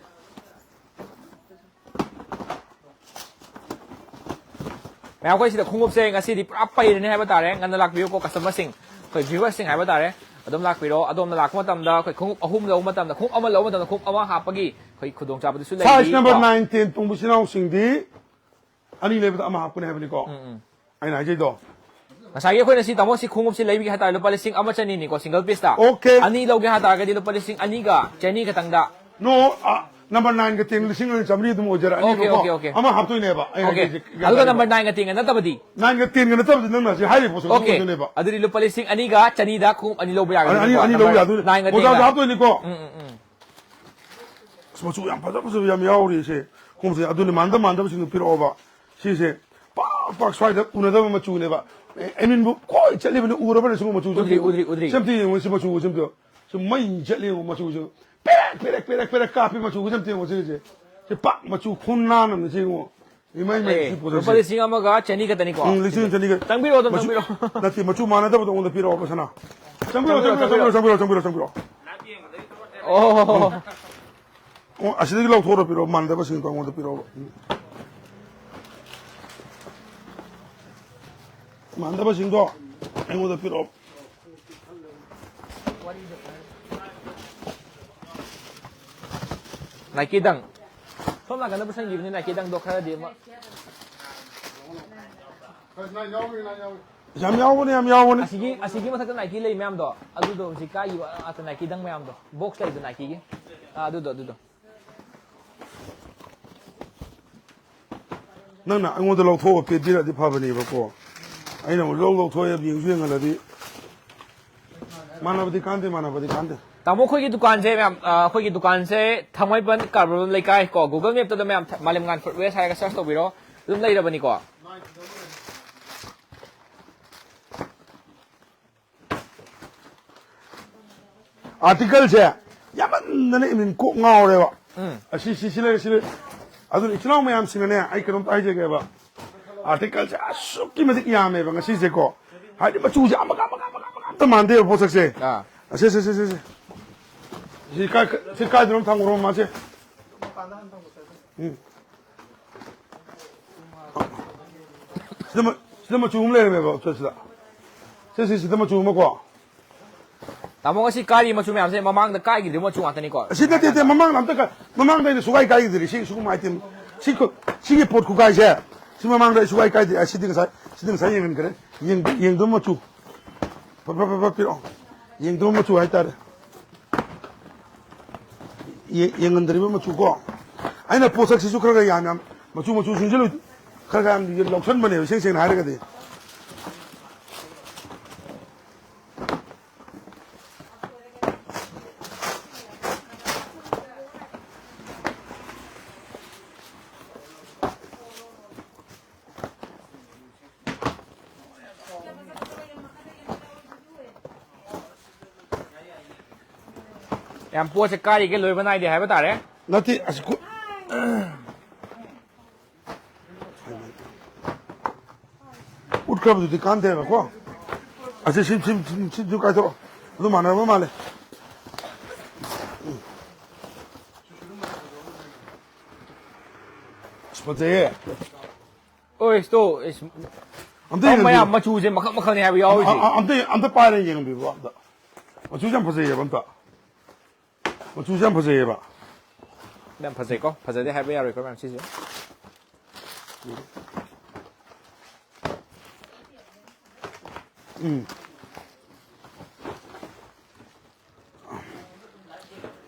ꯃꯌꯥꯝ, ꯑꯩꯈꯣꯏ ꯁꯤꯗ ꯈꯣꯡꯎꯞꯁꯦ ꯉꯁꯤꯗꯤ ꯄꯨꯔꯥ ꯄꯩꯔꯅꯤ ꯍꯥꯏꯕ ꯇꯥꯔꯦ꯫ ꯉꯟꯅ ꯂꯥꯛꯄꯤꯌꯨꯀꯣ ꯀꯁꯇꯃꯔꯁꯤꯡ, ꯑꯩꯈꯣꯏ ꯚ꯭ꯌꯨꯋꯔꯁꯤꯡ ꯍꯥꯏꯕ ꯇꯥꯔꯦ꯫ ꯑꯗꯨꯝ ꯂꯥꯛꯄꯤꯔꯣ꯫ ꯑꯗꯣꯝꯅ ꯂꯥꯛꯄ ꯃꯇꯝꯗ ꯑꯩꯈꯣꯏ ꯈꯣꯡꯎꯞ ꯑꯍꯨꯝ ꯂꯧꯕ ꯃꯇꯝꯗ, ꯈꯣꯡꯎꯞ ꯑꯃ ꯂꯧꯕ ꯃꯇꯝꯗ ꯈꯣꯡꯎꯞ ꯑꯃ ꯍꯥꯞꯄꯒꯤ ꯑꯩꯈꯣꯏ ꯈꯨꯗꯣꯡꯆꯥꯕꯗꯨꯁꯨ ꯂꯩꯔꯤ꯫ ꯁꯥꯏꯖ ꯅꯝꯕꯔ ꯅꯥꯏꯟ, ꯇꯦꯟ ꯄꯨꯡꯕ ꯏꯆꯤꯟ ꯏꯅꯥꯎꯁꯤꯡꯗꯤ ꯑꯅꯤ ꯂꯩꯕꯗ ꯑꯃ ꯍꯥꯞꯀꯅꯤ ꯍꯥꯏꯕꯅꯤꯀꯣ꯫ ꯑꯩꯅ ꯍꯥꯏꯖꯩꯗꯣ꯫ ꯉꯁꯥꯏꯒꯤ ꯑꯩꯈꯣꯏꯅ ꯁꯤ, ꯇꯥꯃꯣ, ꯁꯤ ꯈꯣꯡꯎꯞꯁꯤ ꯂꯩꯕꯤꯒꯦ ꯍꯥꯏꯇꯥꯔꯦ, ꯂꯨꯄꯥ ꯂꯤꯁꯤꯡ ꯑꯃ ꯆꯅꯤꯅꯤꯀꯣ, ꯁꯤꯡꯒꯜ ꯄꯤꯁꯇ꯫ Okay. ꯑꯅꯤ ꯂꯧꯒꯦ ꯍꯥꯏꯇꯥꯔꯒꯗꯤ ꯂꯨꯄꯥ ꯂꯤꯁꯤꯡ ꯑꯅꯤꯒ ꯆꯅꯤ ꯈꯛꯇꯪꯗ꯫ No, ꯑ, ꯅꯝꯕꯔ ꯅꯥꯏꯟꯒ ꯇꯦꯟꯒ ꯂꯤꯁꯤꯡ ꯑꯅꯤ ꯆꯥꯝꯃꯔꯤ ꯑꯗꯨꯝ ꯑꯣꯏꯖꯔꯛꯑꯅꯤꯕꯀꯣ꯫ Okay, okay, okay. ꯑꯃ ꯍꯥꯞꯇꯣꯏꯅꯦꯕ ꯑꯩ Okay. ꯍꯥꯏꯖꯩꯁꯦ, ꯒ꯭ꯌꯥꯟ ꯑꯗꯨꯒ ꯇꯥꯔꯦꯀꯣ? ꯅꯝꯕꯔ ꯅꯥꯏꯟꯒ ꯇꯦꯟꯒ ꯅꯠꯇꯕꯗꯤ? ꯅꯥꯏꯟꯒ ꯇꯦꯟꯒ ꯅꯠꯇꯕꯗꯤ ꯅꯪꯅ ꯍꯧꯖꯤꯛ ꯍꯥꯏꯔꯤꯕ ꯄꯣꯠꯁꯦ ꯑꯗꯨꯝ Okay. ꯑꯣꯏꯗꯣꯏꯅꯦꯕ꯫ ꯑꯗꯨꯗꯤ ꯂꯨꯄꯥ ꯂꯤꯁꯤꯡ ꯑꯅꯤꯒ ꯆꯅꯤꯗ ꯈꯣꯡꯎꯞ ꯑꯅꯤ ꯂꯧꯕ ꯑꯅꯤ, ꯌꯥꯒꯅꯤ꯫ ꯑꯅꯤ, ꯑꯅꯤ ꯂꯧꯕ ꯌꯥꯗꯣꯏꯅꯤ꯫ ꯅꯥꯏꯟꯒ ꯃꯣꯖꯥꯁꯨ ꯇꯦꯟꯒ꯫ ꯍꯥꯞꯇꯣꯏꯅꯤꯀꯣ꯫ ꯎꯝ, ꯎꯝ, ꯎꯝ꯫ ꯑꯁ, ꯃꯆꯨ ꯌꯥꯝ ꯐꯖ ꯐꯖꯕ ꯌꯥꯝ ꯌꯥꯎꯔꯤ ꯁꯦ꯫ ꯈꯣꯡꯎꯞꯁꯦ ꯑꯗꯨꯅꯤ, ꯃꯥꯟꯗ ꯃꯥꯟꯗꯕꯁꯤꯡꯗꯨ ꯄꯤꯔꯛꯑꯣꯕ꯫ ꯁꯤꯁꯦ ꯄꯥꯛ ꯄꯥꯛ ꯁ꯭ꯋꯥꯏꯗ ꯎꯅꯗꯕ ꯃꯆꯨꯅꯦꯕ꯫ ꯑꯦ, ꯑꯦꯃꯤꯟꯕꯨ ꯀꯣꯏ ꯆꯠꯂꯤꯕꯅꯤ, ꯎꯔꯕꯅꯦ ꯁꯤꯒꯨꯝꯕ ꯃꯆꯨꯁꯦ? ꯎꯗ꯭ꯔꯤ, ꯎꯗ꯭ꯔꯤ, ꯎꯗ꯭ꯔꯤ꯫ ꯁꯤ ꯑꯝꯇ ꯌꯦꯡꯉꯨ, ꯁꯤ ꯃꯆꯨꯁꯦ ꯑꯝꯇ꯫ ꯁꯤ ꯃꯩ ꯆꯠꯂꯤ ꯌꯦꯡꯉꯨ ꯃꯆꯨꯁꯦ꯫ ꯄꯦꯔꯦꯛ, ꯄꯦꯔꯦꯛ, ꯄꯦꯔꯦꯛ, ꯄꯦꯔꯦꯛ ꯀꯥꯞꯄꯤ ꯃꯆꯨꯁꯦ ꯑꯝꯇ ꯌꯦꯡꯉꯨ ꯁꯤꯒꯤꯁꯦ꯫ ꯁꯤ ꯄꯥꯛ ꯃꯆꯨ ꯈꯣꯡꯅꯥꯟ ꯑꯃꯅꯤ ꯁꯤ ꯌꯦꯡꯉꯨ꯫ ꯏꯃꯥꯏ, ꯏꯃꯥꯏ, ꯑꯦ, ꯁꯤ ꯄꯣꯠ ꯂꯨꯄꯥ ꯑꯁꯤ꯫ ꯂꯤꯁꯤꯡ ꯑꯃꯒ ꯆꯅꯤ ꯈꯛꯇꯅꯤꯀꯣ? ꯎꯝ, ꯂꯤꯁꯤꯡ ꯆꯅꯤꯒ꯫ ꯆꯪꯕꯤꯔꯛꯑꯣ, ꯑꯗꯨꯝ ꯃꯆꯨ-, ꯆꯪꯕꯤꯔꯛꯑꯣ꯫ ꯅꯠꯇꯦ, ꯃꯆꯨ ꯃꯥꯟꯅꯗꯕꯗꯣ ꯑꯩꯉꯣꯟꯗ ꯄꯤꯔꯛꯑꯣꯕ, ꯁꯅꯥ꯫ ꯆꯪꯕꯤꯔꯛꯑꯣ, ꯆꯪꯕꯤꯔꯛꯑꯣ, ꯆꯪꯕꯤꯔꯛꯑꯣ, ꯆꯪꯕꯤꯔꯛꯑꯣ, ꯆꯪꯕꯤꯔꯛꯑꯣ꯫ ꯑꯣ꯫ ꯑꯣ, ꯑꯁꯤꯗꯒꯤ ꯂꯧꯊꯣꯛꯑ ꯄꯤꯔꯛꯑꯣ, ꯃꯥꯟꯅꯗꯕꯁꯤꯡꯗꯣ ꯑꯩꯉꯣꯟꯗ ꯄꯤꯔꯛꯑꯣꯕ꯫ ꯎꯝ꯫ ꯃꯥꯟꯅꯗꯕꯁꯤꯡꯗꯣ ꯑꯩꯉꯣꯟꯗ ꯄꯤꯔꯛꯑꯣ꯫ Nike Dunk꯫ ꯁꯣꯝ ꯅꯥꯀꯟꯗ ꯄꯨꯁꯟꯈꯤꯕꯅꯤ Nike Dunk ꯗꯣ ꯈꯔꯗꯤ ꯑꯃ꯫ ꯌꯥꯝ ꯌꯥꯎꯕꯅꯦ, ꯌꯥꯝ ꯌꯥꯎꯕꯅꯦ꯫ ꯑꯁꯤꯒꯤ, ꯑꯁꯤꯒꯤ ꯃꯊꯛꯇ Nike ꯂꯩ ꯃꯌꯥꯝꯗꯣ, ꯑꯗꯨꯗꯣ ꯍꯧꯖꯤꯛ ꯀꯥꯏꯈꯤꯕ ꯉꯥꯛꯇ Nike Dunk ꯃꯌꯥꯝꯗꯣ, box ꯂꯩꯗꯣ Nike ꯒꯤ꯫ ꯑꯥ, ꯑꯗꯨꯗꯣ, ꯑꯗꯨꯗꯣ꯫ ꯅꯪꯅ ꯑꯩꯉꯣꯟꯗ ꯂꯧꯊꯣꯛꯑ ꯄꯤꯕꯤꯔꯗꯤ ꯐꯕꯅꯦꯕꯀꯣ꯫ ꯑꯩꯅ ꯑꯃꯨꯛ ꯂꯧ ꯂꯧꯊꯣꯛꯑꯦ ꯌꯦꯡꯁꯨ ꯌꯦꯡꯍꯜꯂꯗꯤ꯫ ꯃꯥꯟꯅꯕꯗꯤ ꯀꯥꯟꯗꯦ, ꯃꯥꯟꯅꯕꯗꯤ ꯀꯥꯟꯗꯦ꯫ ꯇꯥꯃꯣ, ꯑꯩꯈꯣꯏꯒꯤ ꯗꯨꯀꯥꯟꯁꯦ ꯃꯌꯥꯝ, ꯑ, ꯑꯩꯈꯣꯏꯒꯤ ꯗꯨꯀꯥꯟꯁꯦ ꯊꯥꯡꯃꯩꯕꯟ ꯀꯥꯔꯕꯣꯔ ꯂꯩꯀꯥꯏ ꯀꯣ, Google Map ꯇ ꯃꯌꯥꯝ ꯊ-, ꯃꯥꯂꯦꯝꯉꯥꯟ Footwear ꯍꯥꯏꯔꯒ search ꯇꯧꯕꯤꯔꯣ, ꯑꯗꯨꯝ ꯂꯩꯔꯕꯅꯤꯀꯣ꯫ Article ꯁꯦ ꯌꯥꯝꯃꯟꯗꯅ ꯏꯃꯤꯟ ꯀꯣꯛ ꯉꯥꯎꯔꯦꯕ꯫ ꯎꯝ꯫ ꯑꯁꯤ, ꯁꯤ, ꯁꯤ ꯂꯩꯔꯦ, ꯁꯤ ꯂꯩꯔꯦ꯫ ꯑꯗꯨꯅ ꯏꯆꯤꯜ ꯏꯅꯥꯎ ꯃꯌꯥꯝꯁꯤꯡꯅꯅꯦ, ꯑꯩ ꯀꯩꯅꯣꯝꯇ ꯍꯥꯏꯖꯒꯦꯕ꯫ Article ꯁꯦ ꯑꯁꯨꯛꯀꯤ ꯃꯇꯤꯛ ꯌꯥꯝꯃꯦꯕ ꯉꯁꯤꯁꯦꯀꯣ꯫ ꯍꯥꯏꯗꯤ ꯃꯆꯨꯁꯦ ꯑꯃꯒ, ꯑꯃꯒ, ꯑꯃꯒ, ꯑꯃꯒ ꯑꯝꯇ ꯃꯥꯟꯗꯦꯕ ꯄꯣꯠꯁꯛꯁꯦ꯫ ꯑꯥ꯫ ꯑꯁꯦ, ꯁꯦ, ꯁꯦ, ꯁꯦ, ꯁꯦ꯫ ꯁꯤ ꯀꯥꯏ, ꯁꯤ ꯀꯥꯏꯗꯅꯣꯝ ꯊꯝꯈ꯭ꯔꯣ ꯃꯥꯁꯦ꯫ ꯎꯝ꯫ ꯁꯤꯗ ꯃ-, ꯁꯤꯗ ꯃꯆꯨ ꯑꯃ ꯂꯩꯔꯝꯃꯦꯕ, ꯁꯤꯗ, ꯁꯤꯗ꯫ ꯁꯤ, ꯁꯤ, ꯁꯤꯗ ꯃꯆꯨ ꯑꯃꯀꯣ꯫ ꯇꯥꯃꯣ, ꯉꯁꯤ ꯀꯥꯏꯔꯤ ꯃꯆꯨ ꯃꯌꯥꯝꯁꯦ ꯃꯃꯥꯡꯗ ꯀꯥꯏꯈꯤꯗ꯭ꯔꯤꯕ ꯃꯆꯨ ꯉꯥꯛꯇꯅꯤꯀꯣ? ꯑꯁꯤ ꯅꯠꯇꯦ, ꯅꯠꯇꯦ, ꯃꯃꯥꯡꯗ ꯑꯝꯇ ꯀꯥꯏ-, ꯃꯃꯥꯡꯗ ꯑꯩꯅ ꯁꯨꯀꯥꯏ ꯀꯥꯏꯈꯤꯗ꯭ꯔꯤ꯫ ꯁꯤ, ꯁꯤꯒꯨꯝꯕ item, ꯁꯤ ꯈꯨ-, ꯁꯤꯒꯤ ꯄꯣꯠ ꯈꯨꯀꯥꯏꯁꯦ, ꯁꯤ ꯃꯃꯥꯡꯗ ꯑꯩ ꯁꯨꯀꯥꯏ ꯀꯥꯏꯗ꯭ꯔꯤ꯫ ꯑꯁꯤꯗꯤ ꯉꯁꯥꯏ, ꯁꯤꯗꯤ ꯉꯁꯥꯏ ꯌꯦꯡꯍꯟꯈ꯭ꯔꯦ꯫ ꯌꯦꯡ-, ꯌꯦꯡꯗꯕ ꯃꯆꯨ꯫ ꯐꯠ, ꯐꯠ, ꯐꯠ, ꯐꯠ ꯄꯤꯔꯛꯑꯣ꯫ ꯌꯦꯡꯗꯕ ꯃꯆꯨ ꯍꯥꯏꯇꯥꯔꯦ꯫ ꯌꯦ-, ꯌꯦꯡꯍꯟꯗ꯭ꯔꯤꯕ ꯃꯆꯨ ꯀꯣ꯫ ꯑꯩꯅ ꯄꯣꯠꯁꯛꯁꯤꯁꯨ ꯈꯔ ꯈꯔ ꯌꯥꯝ ꯌꯥꯝ ꯃꯆꯨ ꯃꯆꯨ ꯁꯨꯡꯖꯤꯜꯂꯨ-, ꯈꯔ ꯈꯔ ꯌꯥꯝ ꯂꯧꯁꯟꯕꯅꯦꯕ, ꯏꯁꯦꯡ ꯁꯦꯡꯅ ꯍꯥꯏꯔꯒꯗꯤ꯫ ꯌꯥꯝ ꯄꯣꯠꯁꯦ ꯀꯥꯏꯔꯤꯒꯩ ꯂꯣꯏꯕ ꯅꯥꯏꯗꯦ ꯍꯥꯏꯕ ꯇꯥꯔꯦ꯫ ꯅꯠꯇꯦ, ꯑꯁ, ꯈꯨ-, ꯑ, ꯈꯔꯕꯨꯗꯤ ꯀꯥꯟꯗꯦꯕꯀꯣ꯫ ꯑꯁꯤ ꯁꯤ, ꯁꯤ, ꯁꯤ, ꯁꯤꯁꯨ ꯀꯥꯏꯊꯣꯛꯑꯣ꯫ ꯑꯗꯨ ꯃꯥꯟꯅꯔꯝꯕ ꯃꯥꯜꯂꯦ꯫ ꯑꯁ, ꯐꯖꯩꯌꯦ꯫ ꯑꯣꯏ, ꯏꯁꯇꯣ, ꯏꯁ, ꯑꯝꯇ ꯌꯦꯡꯍꯟꯕꯤꯌꯨ꯫ ꯃꯌꯥꯝ ꯃꯆꯨꯁꯦ ꯃꯈꯜ ꯃꯈꯜꯅꯤ ꯍꯥꯏꯕ ꯌꯥꯎꯔꯤꯁꯦ꯫ ꯑ-, ꯑ-, ꯑꯝꯇ, ꯑꯝꯇ ꯄꯥꯏꯔ ꯌꯦꯡꯍꯟꯕꯤꯌꯨ ꯑꯝꯇ꯫ ꯃꯆꯨꯁꯦ ꯌꯥꯝ ꯐꯖꯩꯌꯦꯕ ꯑꯝꯇ꯫ ꯃꯆꯨꯁꯦ ꯌꯥꯝ ꯐꯖꯩꯌꯦꯕ꯫ ꯌꯥꯝ ꯐꯖꯩꯀꯣ? ꯐꯖꯗꯦ ꯍꯥꯏꯕ ꯌꯥꯔꯣꯏꯀꯣ ꯃꯌꯥꯝ ꯁꯤꯁꯦ꯫ ꯎꯝ꯫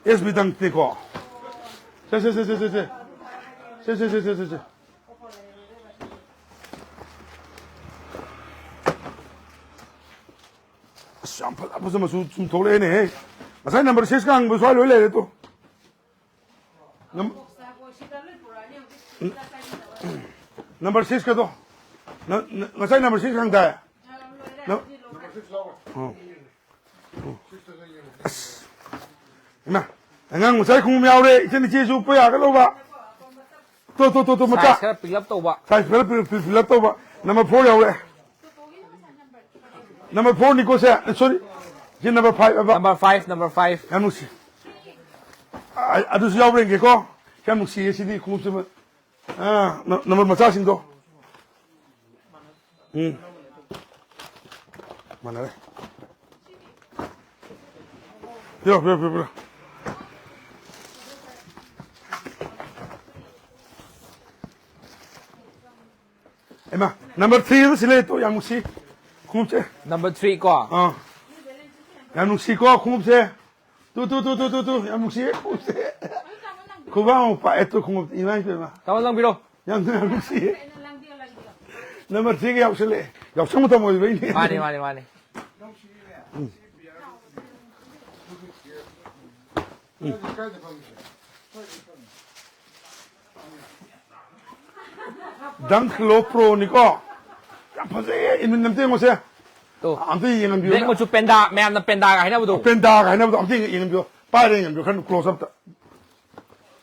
ꯑꯦꯁ ꯕꯤ ꯗꯪꯅꯤꯀꯣ꯫ ꯁꯦ, ꯁꯦ, ꯁꯦ, ꯁꯦ, ꯁꯦ, ꯁꯦ꯫ ꯁꯦ, ꯁꯦ, ꯁꯦ, ꯁꯦ, ꯁꯦ, ꯁꯦ꯫ ꯑꯁ, ꯌꯥꯝ ꯐꯖ ꯐꯖ ꯃꯆꯨ ꯁꯨꯝ ꯊꯣꯛꯂꯛꯑꯦꯅꯦꯍꯦ꯫ ꯉꯁꯥꯏ ꯅꯝꯕꯔ ꯁꯤꯛꯁꯀ ꯍꯪꯕ ꯁ꯭ꯋꯥꯏ ꯂꯣꯏ ꯂꯩꯔꯦ ꯇꯨ꯫ ꯅꯝ-, ꯅꯝꯕꯔ ꯁꯤꯛꯁꯀꯗꯣ꯫ ꯅ-, ꯅ-, ꯉꯁꯥꯏ ꯅꯝꯕꯔ ꯁꯤꯛꯁ ꯍꯪꯗꯥꯏ? ꯅ-, ꯑꯣ꯫ ꯑꯁ꯫ ꯏꯃꯥ, ꯑꯉꯥꯡ ꯃꯆꯥꯒꯤ ꯈꯣꯡꯎꯞ ꯌꯥꯎꯔꯦ꯫ ꯏꯆꯟ ꯏꯆꯦꯁꯨ ꯎꯞꯄ ꯌꯥꯒꯗꯧꯕ꯫ ꯇꯣ, ꯇꯣ, ꯇꯣ, ꯇꯣ, ꯃꯆꯥ꯫ ꯁꯥꯏꯖ ꯈꯔ ꯄꯤꯛꯂꯞ ꯇꯧꯕ꯫ ꯁꯥꯏꯖ ꯈꯔ ꯄꯤꯛ-, ꯄꯤꯛ-, ꯄꯤꯛꯂꯞ ꯇꯧꯕ꯫ ꯅꯝꯕꯔ ꯐꯣꯔ ꯌꯥꯎꯔꯦ꯫ ꯅꯝꯕꯔ ꯐꯣꯔꯅꯤꯀꯣ ꯁꯦ꯫ ꯑꯦ, ꯁꯣꯔꯤ꯫ ꯁꯤ ꯅꯝꯕꯔ ꯐꯥꯏꯚ ꯍꯥꯏꯕ꯫ Number five, number five. ꯌꯥꯝ ꯅꯨꯡꯁꯤ꯫ ꯑ-, ꯑꯗꯨꯁꯨ ꯌꯥꯎꯕ꯭ꯔꯥ ꯌꯦꯡꯒꯦꯀꯣ꯫ ꯌꯥꯝ ꯅꯨꯡꯁꯤꯌꯦ ꯁꯤꯗꯤ ꯈꯣꯡꯎꯞꯁꯤꯃ꯫ ꯑꯥ, ꯅ-, ꯅꯝꯕꯔ ꯃꯆꯥꯁꯤꯡꯗꯣ꯫ ꯎꯝ꯫ ꯃꯥꯟꯅꯔꯦ꯫ ꯄꯤꯔꯣ, ꯄꯤꯔꯣ, ꯄꯤꯔꯣ, ꯄꯤꯔꯣ꯫ ꯍꯩꯃꯥ, ꯅꯝꯕꯔ ꯊ꯭ꯔꯤꯗꯨ ꯁꯤ ꯂꯩ ꯇꯨ, ꯌꯥꯝ ꯅꯨꯡꯁꯤ꯫ ꯈꯣꯡꯎꯞꯁꯦ꯫ ꯅꯝꯕꯔ ꯊ꯭ꯔꯤ ꯀꯣ? ꯑꯥ꯫ ꯌꯥꯝ ꯅꯨꯡꯁꯤꯀꯣ ꯈꯣꯡꯎꯞꯁꯦ꯫ ꯇꯨ, ꯇꯨ, ꯇꯨ, ꯌꯥꯝ ꯅꯨꯡꯁꯤꯌꯦ ꯈꯣꯡꯎꯞꯁꯦ꯫ ꯈꯨꯕꯥꯛ ꯑꯃꯨꯛ ꯄꯥꯛꯑꯦ ꯇꯨ ꯈꯣꯡꯎꯞ, ꯏꯃꯥꯏ ꯄꯦꯝꯃ꯫ ꯇꯥꯃꯣ ꯂꯪꯕꯤꯔꯣ꯫ ꯌꯥꯝ, ꯌꯥꯝ ꯅꯨꯡꯁꯤꯌꯦ꯫ ꯅꯝꯕꯔ ꯊ꯭ꯔꯤꯒ ꯌꯥꯎꯁꯜꯂꯛꯑꯦ꯫ ꯌꯥꯎꯁꯪ ꯃꯇꯝ ꯑꯣꯏꯕꯩꯅꯦ꯫ ꯃꯥꯅꯤ, ꯃꯥꯅꯤ, ꯃꯥꯅꯤ꯫ ꯎꯝ꯫ ꯎꯝ꯫ Dunk Low Proꯅꯤꯀꯣ꯫ ꯌꯥꯝ ꯐꯖꯩꯌꯦ, ꯏꯟꯃꯤꯟ ꯑꯝꯇ ꯌꯦꯡꯉꯣꯁꯦ꯫ ꯇꯣ꯫ ꯑꯝꯇ ꯌꯦꯡꯍꯟꯕꯤꯌꯨꯅꯦ꯫ Black ꯃꯆꯨ ꯄꯦꯟꯗꯥ, ꯃꯌꯥꯝꯅ ꯄꯦꯟꯗꯥꯒ ꯍꯥꯏꯅꯕꯗꯣ꯫ ꯄꯦꯟꯗꯥꯒ ꯍꯥꯏꯅꯕꯗꯣ ꯑꯝꯇ ꯌꯦꯡ-, ꯌꯦꯡꯍꯟꯕꯤꯌꯨ꯫ ꯄꯥꯏꯔ ꯌꯦꯡꯍꯟꯕꯤꯌꯨ, ꯈꯔ close upꯇ꯫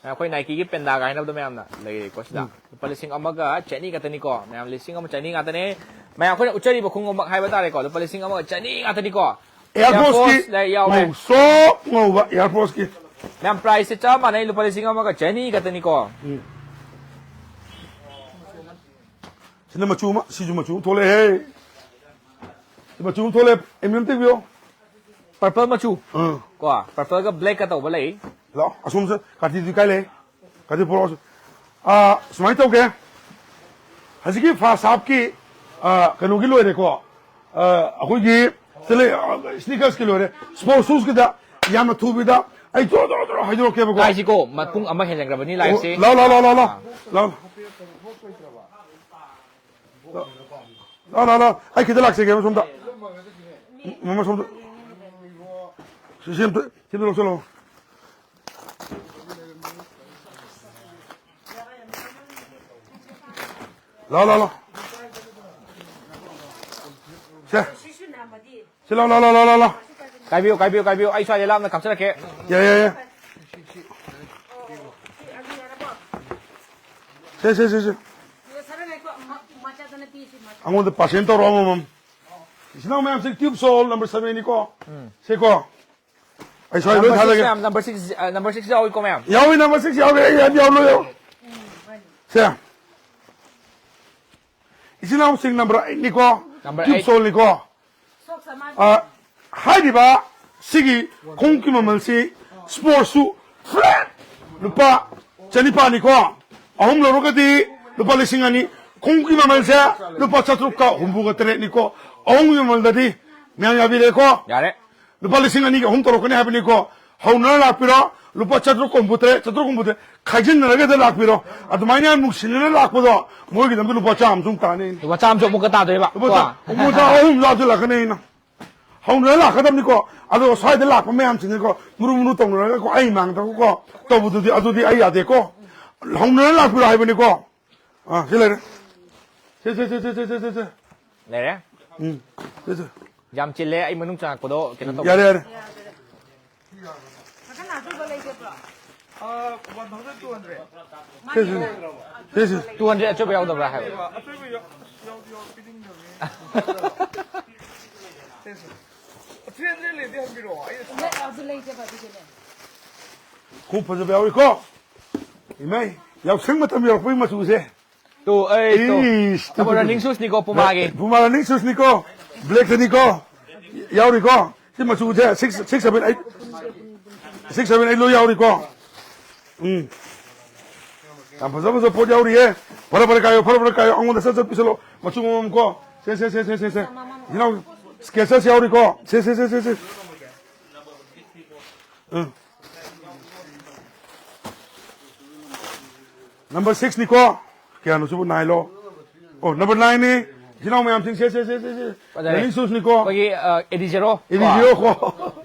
ꯑꯩꯈꯣꯏ Nikeꯒꯤ ꯄꯦꯟꯗꯥꯒ ꯍꯥꯏꯅꯕꯗꯣ ꯃꯌꯥꯝꯅ ꯂꯩꯔꯦꯀꯣ ꯁꯤꯗ꯫ ꯎꯝ꯫ ꯂꯨꯄꯥ ꯂꯤꯁꯤꯡ ꯑꯃꯒ ꯆꯅꯤ ꯈꯛꯇꯅꯤꯀꯣ꯫ ꯃꯌꯥꯝ ꯂꯤꯁꯤꯡ ꯑꯃ ꯆꯅꯤ ꯉꯥꯛꯇꯅꯦ꯫ ꯃꯌꯥꯝ ꯑꯩꯈꯣꯏꯅ ꯎꯠꯆꯔꯤꯕ ꯈꯣꯡꯎꯞꯃꯛ ꯍꯥꯏꯕ ꯇꯥꯔꯦꯀꯣ, ꯂꯨꯄꯥ ꯂꯤꯁꯤꯡ ꯑꯃꯒ ꯆꯅꯤ ꯉꯥꯛꯇꯅꯤꯀꯣ꯫ Air Force ꯀꯤ Air Force ꯂꯩ, ꯌꯥꯎꯔꯦ꯫ ꯉꯧꯁꯣꯛ ꯉꯧꯕ Air Force ꯀꯤ꯫ ꯃꯌꯥꯝ price ꯁꯦ ꯆꯞ ꯃꯥꯟꯅꯩ, ꯂꯨꯄꯥ ꯂꯤꯁꯤꯡ ꯑꯃꯒ ꯆꯅꯤ ꯈꯛꯇꯅꯤꯀꯣ꯫ ꯎꯝ꯫ ꯁꯤꯅ ꯃꯆꯨ ꯑꯃ, ꯁꯤꯁꯨ ꯃꯆꯨ ꯑꯃ ꯊꯣꯛꯂꯛꯑꯦꯍꯦ꯫ ꯁꯤ ꯃꯆꯨ ꯑꯃ ꯊꯣꯛꯂꯛꯑꯦ, ꯑꯦꯝ ꯑꯦꯝ ꯇꯦꯛꯄꯤꯌꯣ꯫ Purple ꯃꯆꯨ꯫ ꯑꯥ꯫ ꯀꯣ, purple ꯒ black ꯀ ꯇꯧꯕ ꯂꯩ꯫ ꯂꯥꯛꯑꯣ, ꯑꯁꯣꯝꯁꯦ ꯀꯥꯇꯤꯗꯨꯗꯤ ꯀꯥꯏ ꯂꯩ? ꯀꯥꯇꯤ ꯄꯨꯔꯛꯑꯣ꯫ ꯑꯥ, ꯁꯨꯃꯥꯏꯅ ꯇꯧꯒꯦ꯫ ꯍꯧꯖꯤꯛꯀꯤ first half ꯀꯤ, ꯑꯥ, ꯀꯩꯅꯣꯒꯤ ꯂꯣꯏꯔꯦꯀꯣ꯫ ꯑꯥ, ꯑꯩꯈꯣꯏꯒꯤ ꯁꯤꯗ ꯂꯩ, ꯑꯥ, sneakers ꯀꯤ ꯂꯣꯏꯔꯦ꯫ Sports shoes ꯀꯤꯗ ꯌꯥꯝꯅ ꯊꯨꯕꯤꯗ ꯑꯩ ꯖꯣꯔꯣ ꯖꯣꯔꯣ ꯖꯣꯔꯣ ꯍꯥꯏꯗꯣꯔꯛꯀꯦꯕꯀꯣ꯫ ꯀꯥꯏꯁꯤꯀꯣ, ꯃ-, ꯄꯨꯡ ꯑꯃ ꯍꯦꯟꯖꯟꯈ꯭ꯔꯕꯅꯤ live ꯁꯦ꯫ ꯂꯥꯎ, ꯂꯥꯎ, ꯂꯥꯎ, ꯂꯥꯎ, ꯂꯥꯎ꯫ ꯑꯥ꯫ ꯂꯥꯎ꯫ ꯂꯥꯎ, ꯂꯥꯎ, ꯂꯥꯎ꯫ ꯑꯩ ꯈꯤꯇ ꯂꯥꯛꯆꯒꯦꯕ ꯁꯣꯝꯗ꯫ ꯃꯃ ꯁꯣꯝꯗ꯫ ꯁꯤ, ꯁꯤ ꯑꯝꯇ, ꯁꯤ ꯑꯝꯇ ꯂꯧꯁꯜꯂꯣ꯫ ꯂꯥꯎ, ꯂꯥꯎ, ꯂꯥꯎ꯫ ꯁꯦ꯫ ꯁꯤ ꯂꯥꯎ, ꯂꯥꯎ, ꯂꯥꯎ, ꯂꯥꯎ, ꯂꯥꯎ, ꯂꯥꯎ꯫ ꯀꯥꯏꯕꯤꯌꯨ, ꯀꯥꯏꯕꯤꯌꯨ, ꯀꯥꯏꯕꯤꯌꯨ꯫ ꯑꯩ ꯁ꯭ꯋꯥꯏꯗ ꯂꯥꯞꯅ ꯀꯥꯞꯆꯔꯛꯀꯦ꯫ ꯌꯥꯏ, ꯌꯥꯏ, ꯌꯥꯏ꯫ ꯁꯦ, ꯁꯦ, ꯁꯦ, ꯁꯦ꯫ ꯑꯩꯉꯣꯟꯗ parcel ꯇꯧꯔꯣ ꯑꯃꯃꯝ꯫ ꯏꯆꯤꯟ ꯏꯅꯥꯎ ꯃꯌꯥꯝꯁꯦ tube sole number seven ꯅꯤꯀꯣ꯫ ꯎꯝ꯫ ꯁꯦꯀꯣ꯫ ꯑꯩ ꯁ꯭ꯋꯥꯏ ꯂꯣꯏ number six ꯊꯥꯖꯒꯦ꯫ ꯃꯌꯥꯝ, number six, ꯑ, number six ꯌꯥꯎꯏꯀꯣ ꯃꯌꯥꯝ? ꯌꯥꯎꯏ, number six ꯌꯥꯎꯏ, ꯑꯩ ꯌꯥꯝ ꯌꯥꯎ ꯂꯣꯏ ꯌꯥꯎꯏ꯫ ꯁꯦ꯫ ꯏꯆꯤꯟ ꯏꯅꯥꯎꯁꯤꯡ number eight ꯅꯤꯀꯣ꯫ Number tube eight꯫ Sole ꯅꯤꯀꯣ꯫ ꯑ, ꯍꯥꯏꯔꯤꯕ ꯁꯤꯒꯤ ꯈꯣꯡꯎꯞꯀꯤ ꯃꯃꯜꯁꯤ sports shoe flat ꯂꯨꯄꯥ ꯆꯅꯤꯄꯥꯟꯅꯤꯀꯣ꯫ ꯑꯍꯨꯝ ꯂꯧꯔꯒꯗꯤ ꯂꯨꯄꯥ ꯂꯤꯁꯤꯡ ꯑꯅꯤ꯫ ꯈꯣꯡꯎꯞꯀꯤ ꯃꯃꯜꯁꯦ ꯂꯨꯄꯥ ꯆꯥꯇ꯭ꯔꯨꯛꯀ ꯍꯨꯝꯐꯨꯒ ꯇꯔꯦꯠꯅꯤꯀꯣ꯫ ꯑꯍꯨꯝꯒꯤ ꯃꯃꯜꯗꯗꯤ ꯃꯌꯥꯝ ꯌꯥꯕꯤꯔꯦꯀꯣ꯫ ꯌꯥꯔꯦ꯫ ꯂꯨꯄꯥ ꯂꯤꯁꯤꯡ ꯑꯅꯤꯒ ꯑꯍꯨꯝ ꯇꯧꯔꯛꯀꯅꯤ ꯍꯥꯏꯕꯅꯤꯀꯣ꯫ ꯍꯧꯅꯔ ꯂꯥꯛꯄꯤꯔꯣ, ꯂꯨꯄꯥ ꯆꯥꯇ꯭ꯔꯨꯛ ꯍꯨꯝꯐꯨꯇꯔꯦꯠ, ꯆꯥꯇ꯭ꯔꯨꯛ ꯍꯨꯝꯐꯨꯇꯔꯦꯠ ꯈꯥꯏꯖꯤꯟꯅꯔꯒ ꯍꯦꯛꯇ ꯂꯥꯛꯄꯤꯔꯣ꯫ ꯑꯗꯨꯃꯥꯏꯅ ꯅꯨꯡꯁꯤꯅꯅ ꯂꯥꯛꯄꯗꯣ ꯃꯣꯏꯒꯤꯗꯃꯛꯇ ꯂꯨꯄꯥ ꯆꯥꯝꯃꯁꯨ ꯑꯃꯨꯛ ꯇꯥꯅꯤ꯫ ꯂꯨꯄꯥ ꯆꯥꯝꯃꯁꯨ ꯑꯃꯨꯛꯀ ꯇꯥꯗꯣꯏꯕ꯫ ꯂꯨꯄꯥ ꯀꯣ? ꯆꯥ-, ꯂꯨꯄꯥ ꯆꯥ ꯑꯍꯨꯝ ꯂꯥꯛꯁꯤꯜꯂꯛꯀꯅꯤ ꯑꯩꯅ꯫ ꯍꯧꯅꯔ ꯂꯥꯛꯀꯗꯕꯅꯤꯀꯣ꯫ ꯑꯗꯣ ꯁ꯭ꯋꯥꯏꯗ ꯂꯥꯛꯄ ꯃꯌꯥꯝꯁꯤꯡꯅꯤꯀꯣ, ꯃꯨꯔꯨ ꯃꯨꯔꯨ ꯇꯧꯅꯔꯒꯀꯣ, ꯑꯩ ꯏꯃꯥꯡꯗꯀꯣ ꯇꯧꯕꯗꯨꯗꯤ, ꯑꯗꯨꯗꯤ ꯑꯩ ꯌꯥꯗꯦꯀꯣ꯫ ꯍꯧꯅꯔ ꯂꯥꯛꯄꯤꯔꯣ ꯍꯥꯏꯕꯅꯤꯀꯣ꯫ ꯑꯥ, ꯁꯤ ꯂꯩꯔꯦ꯫ ꯁꯦ, ꯁꯦ, ꯁꯦ꯫ ꯂꯩꯔꯦ? ꯎꯝ꯫ ꯁꯦ, ꯁꯦ꯫ ꯌꯥꯝ ꯆꯤꯜꯂꯦ, ꯑꯩ ꯃꯅꯨꯡ ꯆꯪꯉꯛꯄꯗꯣ ꯀꯩꯅꯣ ꯇꯧꯕ꯫ ꯌꯥꯔꯦ, ꯌꯥꯔꯦ꯫ ꯁꯦ, ꯁꯦ꯫ ꯁꯦ, ꯁꯦ꯫ Two hundred ꯑꯆꯣꯏꯕ ꯌꯥꯎꯗꯕ꯭ꯔꯥ ꯍꯥꯏꯕ? ꯑꯆꯣꯏꯕ ꯌꯥꯎ-, ꯌꯥꯎ-, ꯌꯥꯎ-, ꯄꯤꯅꯤꯡꯗꯕꯅꯤ꯫ ꯊ꯭ꯔꯤ ꯍꯟꯗ꯭ꯔꯦꯗ ꯂꯩꯗꯤ ꯍꯟꯕꯤꯔꯛꯑꯣ, ꯑꯩ ꯂꯩ- ꯑꯗꯨ ꯂꯩꯇꯦꯕ ꯑꯗꯨꯒꯤꯅꯦ꯫ ꯈꯣꯡꯎꯞ ꯐꯖꯕ ꯌꯥꯎꯔꯤꯀꯣ꯫ ꯏꯃꯥꯏ, ꯌꯥꯎꯁꯪ ꯃꯇꯝ ꯌꯧꯔꯛꯄꯒꯤ ꯃꯆꯨꯁꯦ꯫ ꯇꯨ ꯑꯩ ꯇꯨ ꯏꯁ, ꯇꯨ, ꯑꯕꯣ ꯇꯨ, ꯇꯨ, ꯔꯟꯅꯤꯡ ꯇꯨ꯫ ꯁꯨꯁꯅꯤꯀꯣ ꯄꯨꯃꯥꯒꯤ꯫ ꯄꯨꯃꯥ ꯔꯟꯅꯤꯡ ꯁꯨꯁꯅꯤꯀꯣ꯫ ꯕ꯭ꯂꯦꯛꯇꯅꯤꯀꯣ꯫ ꯌꯥꯎꯔꯤꯀꯣ꯫ ꯁꯤ ꯃꯆꯨꯁꯦ six six seven eight, six seven eight ꯂꯣꯏ ꯌꯥꯎꯔꯤꯀꯣ꯫ ꯎꯝ꯫ ꯌꯥꯝ ꯐꯖ ꯐꯖꯕ ꯄꯣꯠ ꯌꯥꯎꯔꯤꯌꯦ꯫ ꯐꯔ ꯐꯔ ꯀꯥꯏꯌꯣ, ꯐꯔ ꯐꯔ ꯀꯥꯏꯌꯣ꯫ ꯑꯩꯉꯣꯟꯗ ꯁꯠ ꯁꯠ ꯄꯤꯁꯜꯂꯣ꯫ ꯃꯆꯨ ꯑꯃꯃꯝ ꯀꯣ꯫ ꯁꯦ ꯁꯦ ꯁꯦ ꯁꯦ ꯁꯦ ꯁꯦ꯫ ꯏꯅꯥꯎ ꯁ꯭ꯀꯦꯆꯔꯁ ꯌꯥꯎꯔꯤꯀꯣ꯫ ꯁꯦ ꯁꯦ ꯁꯦ ꯁꯦ ꯁꯦ꯫ ꯎꯝ꯫ ꯅꯝꯕꯔ ꯁꯤꯛꯁꯅꯤꯀꯣ꯫ ꯀꯌꯥꯅꯣ ꯁꯤꯕꯨ? ꯅꯥꯏꯟꯂꯣ? ꯑꯣ, ꯅꯝꯕꯔ ꯅꯥꯏꯟꯅꯤ꯫ ꯏꯆꯤꯟ ꯏꯅꯥꯎ ꯃꯌꯥꯝꯁꯤꯡ, ꯁꯦ ꯁꯦ ꯁꯦ ꯁꯦ ꯁꯦ꯫ ꯐꯖꯔꯦ꯫ ꯔꯟꯅꯤꯡ ꯁꯨꯁꯅꯤꯀꯣ꯫ ꯑꯩꯈꯣꯏꯒꯤ ꯑꯦꯗꯤ ꯖꯦꯔꯣ꯫ ꯑꯦꯗꯤ ꯖꯤꯔꯣ ꯀꯣ꯫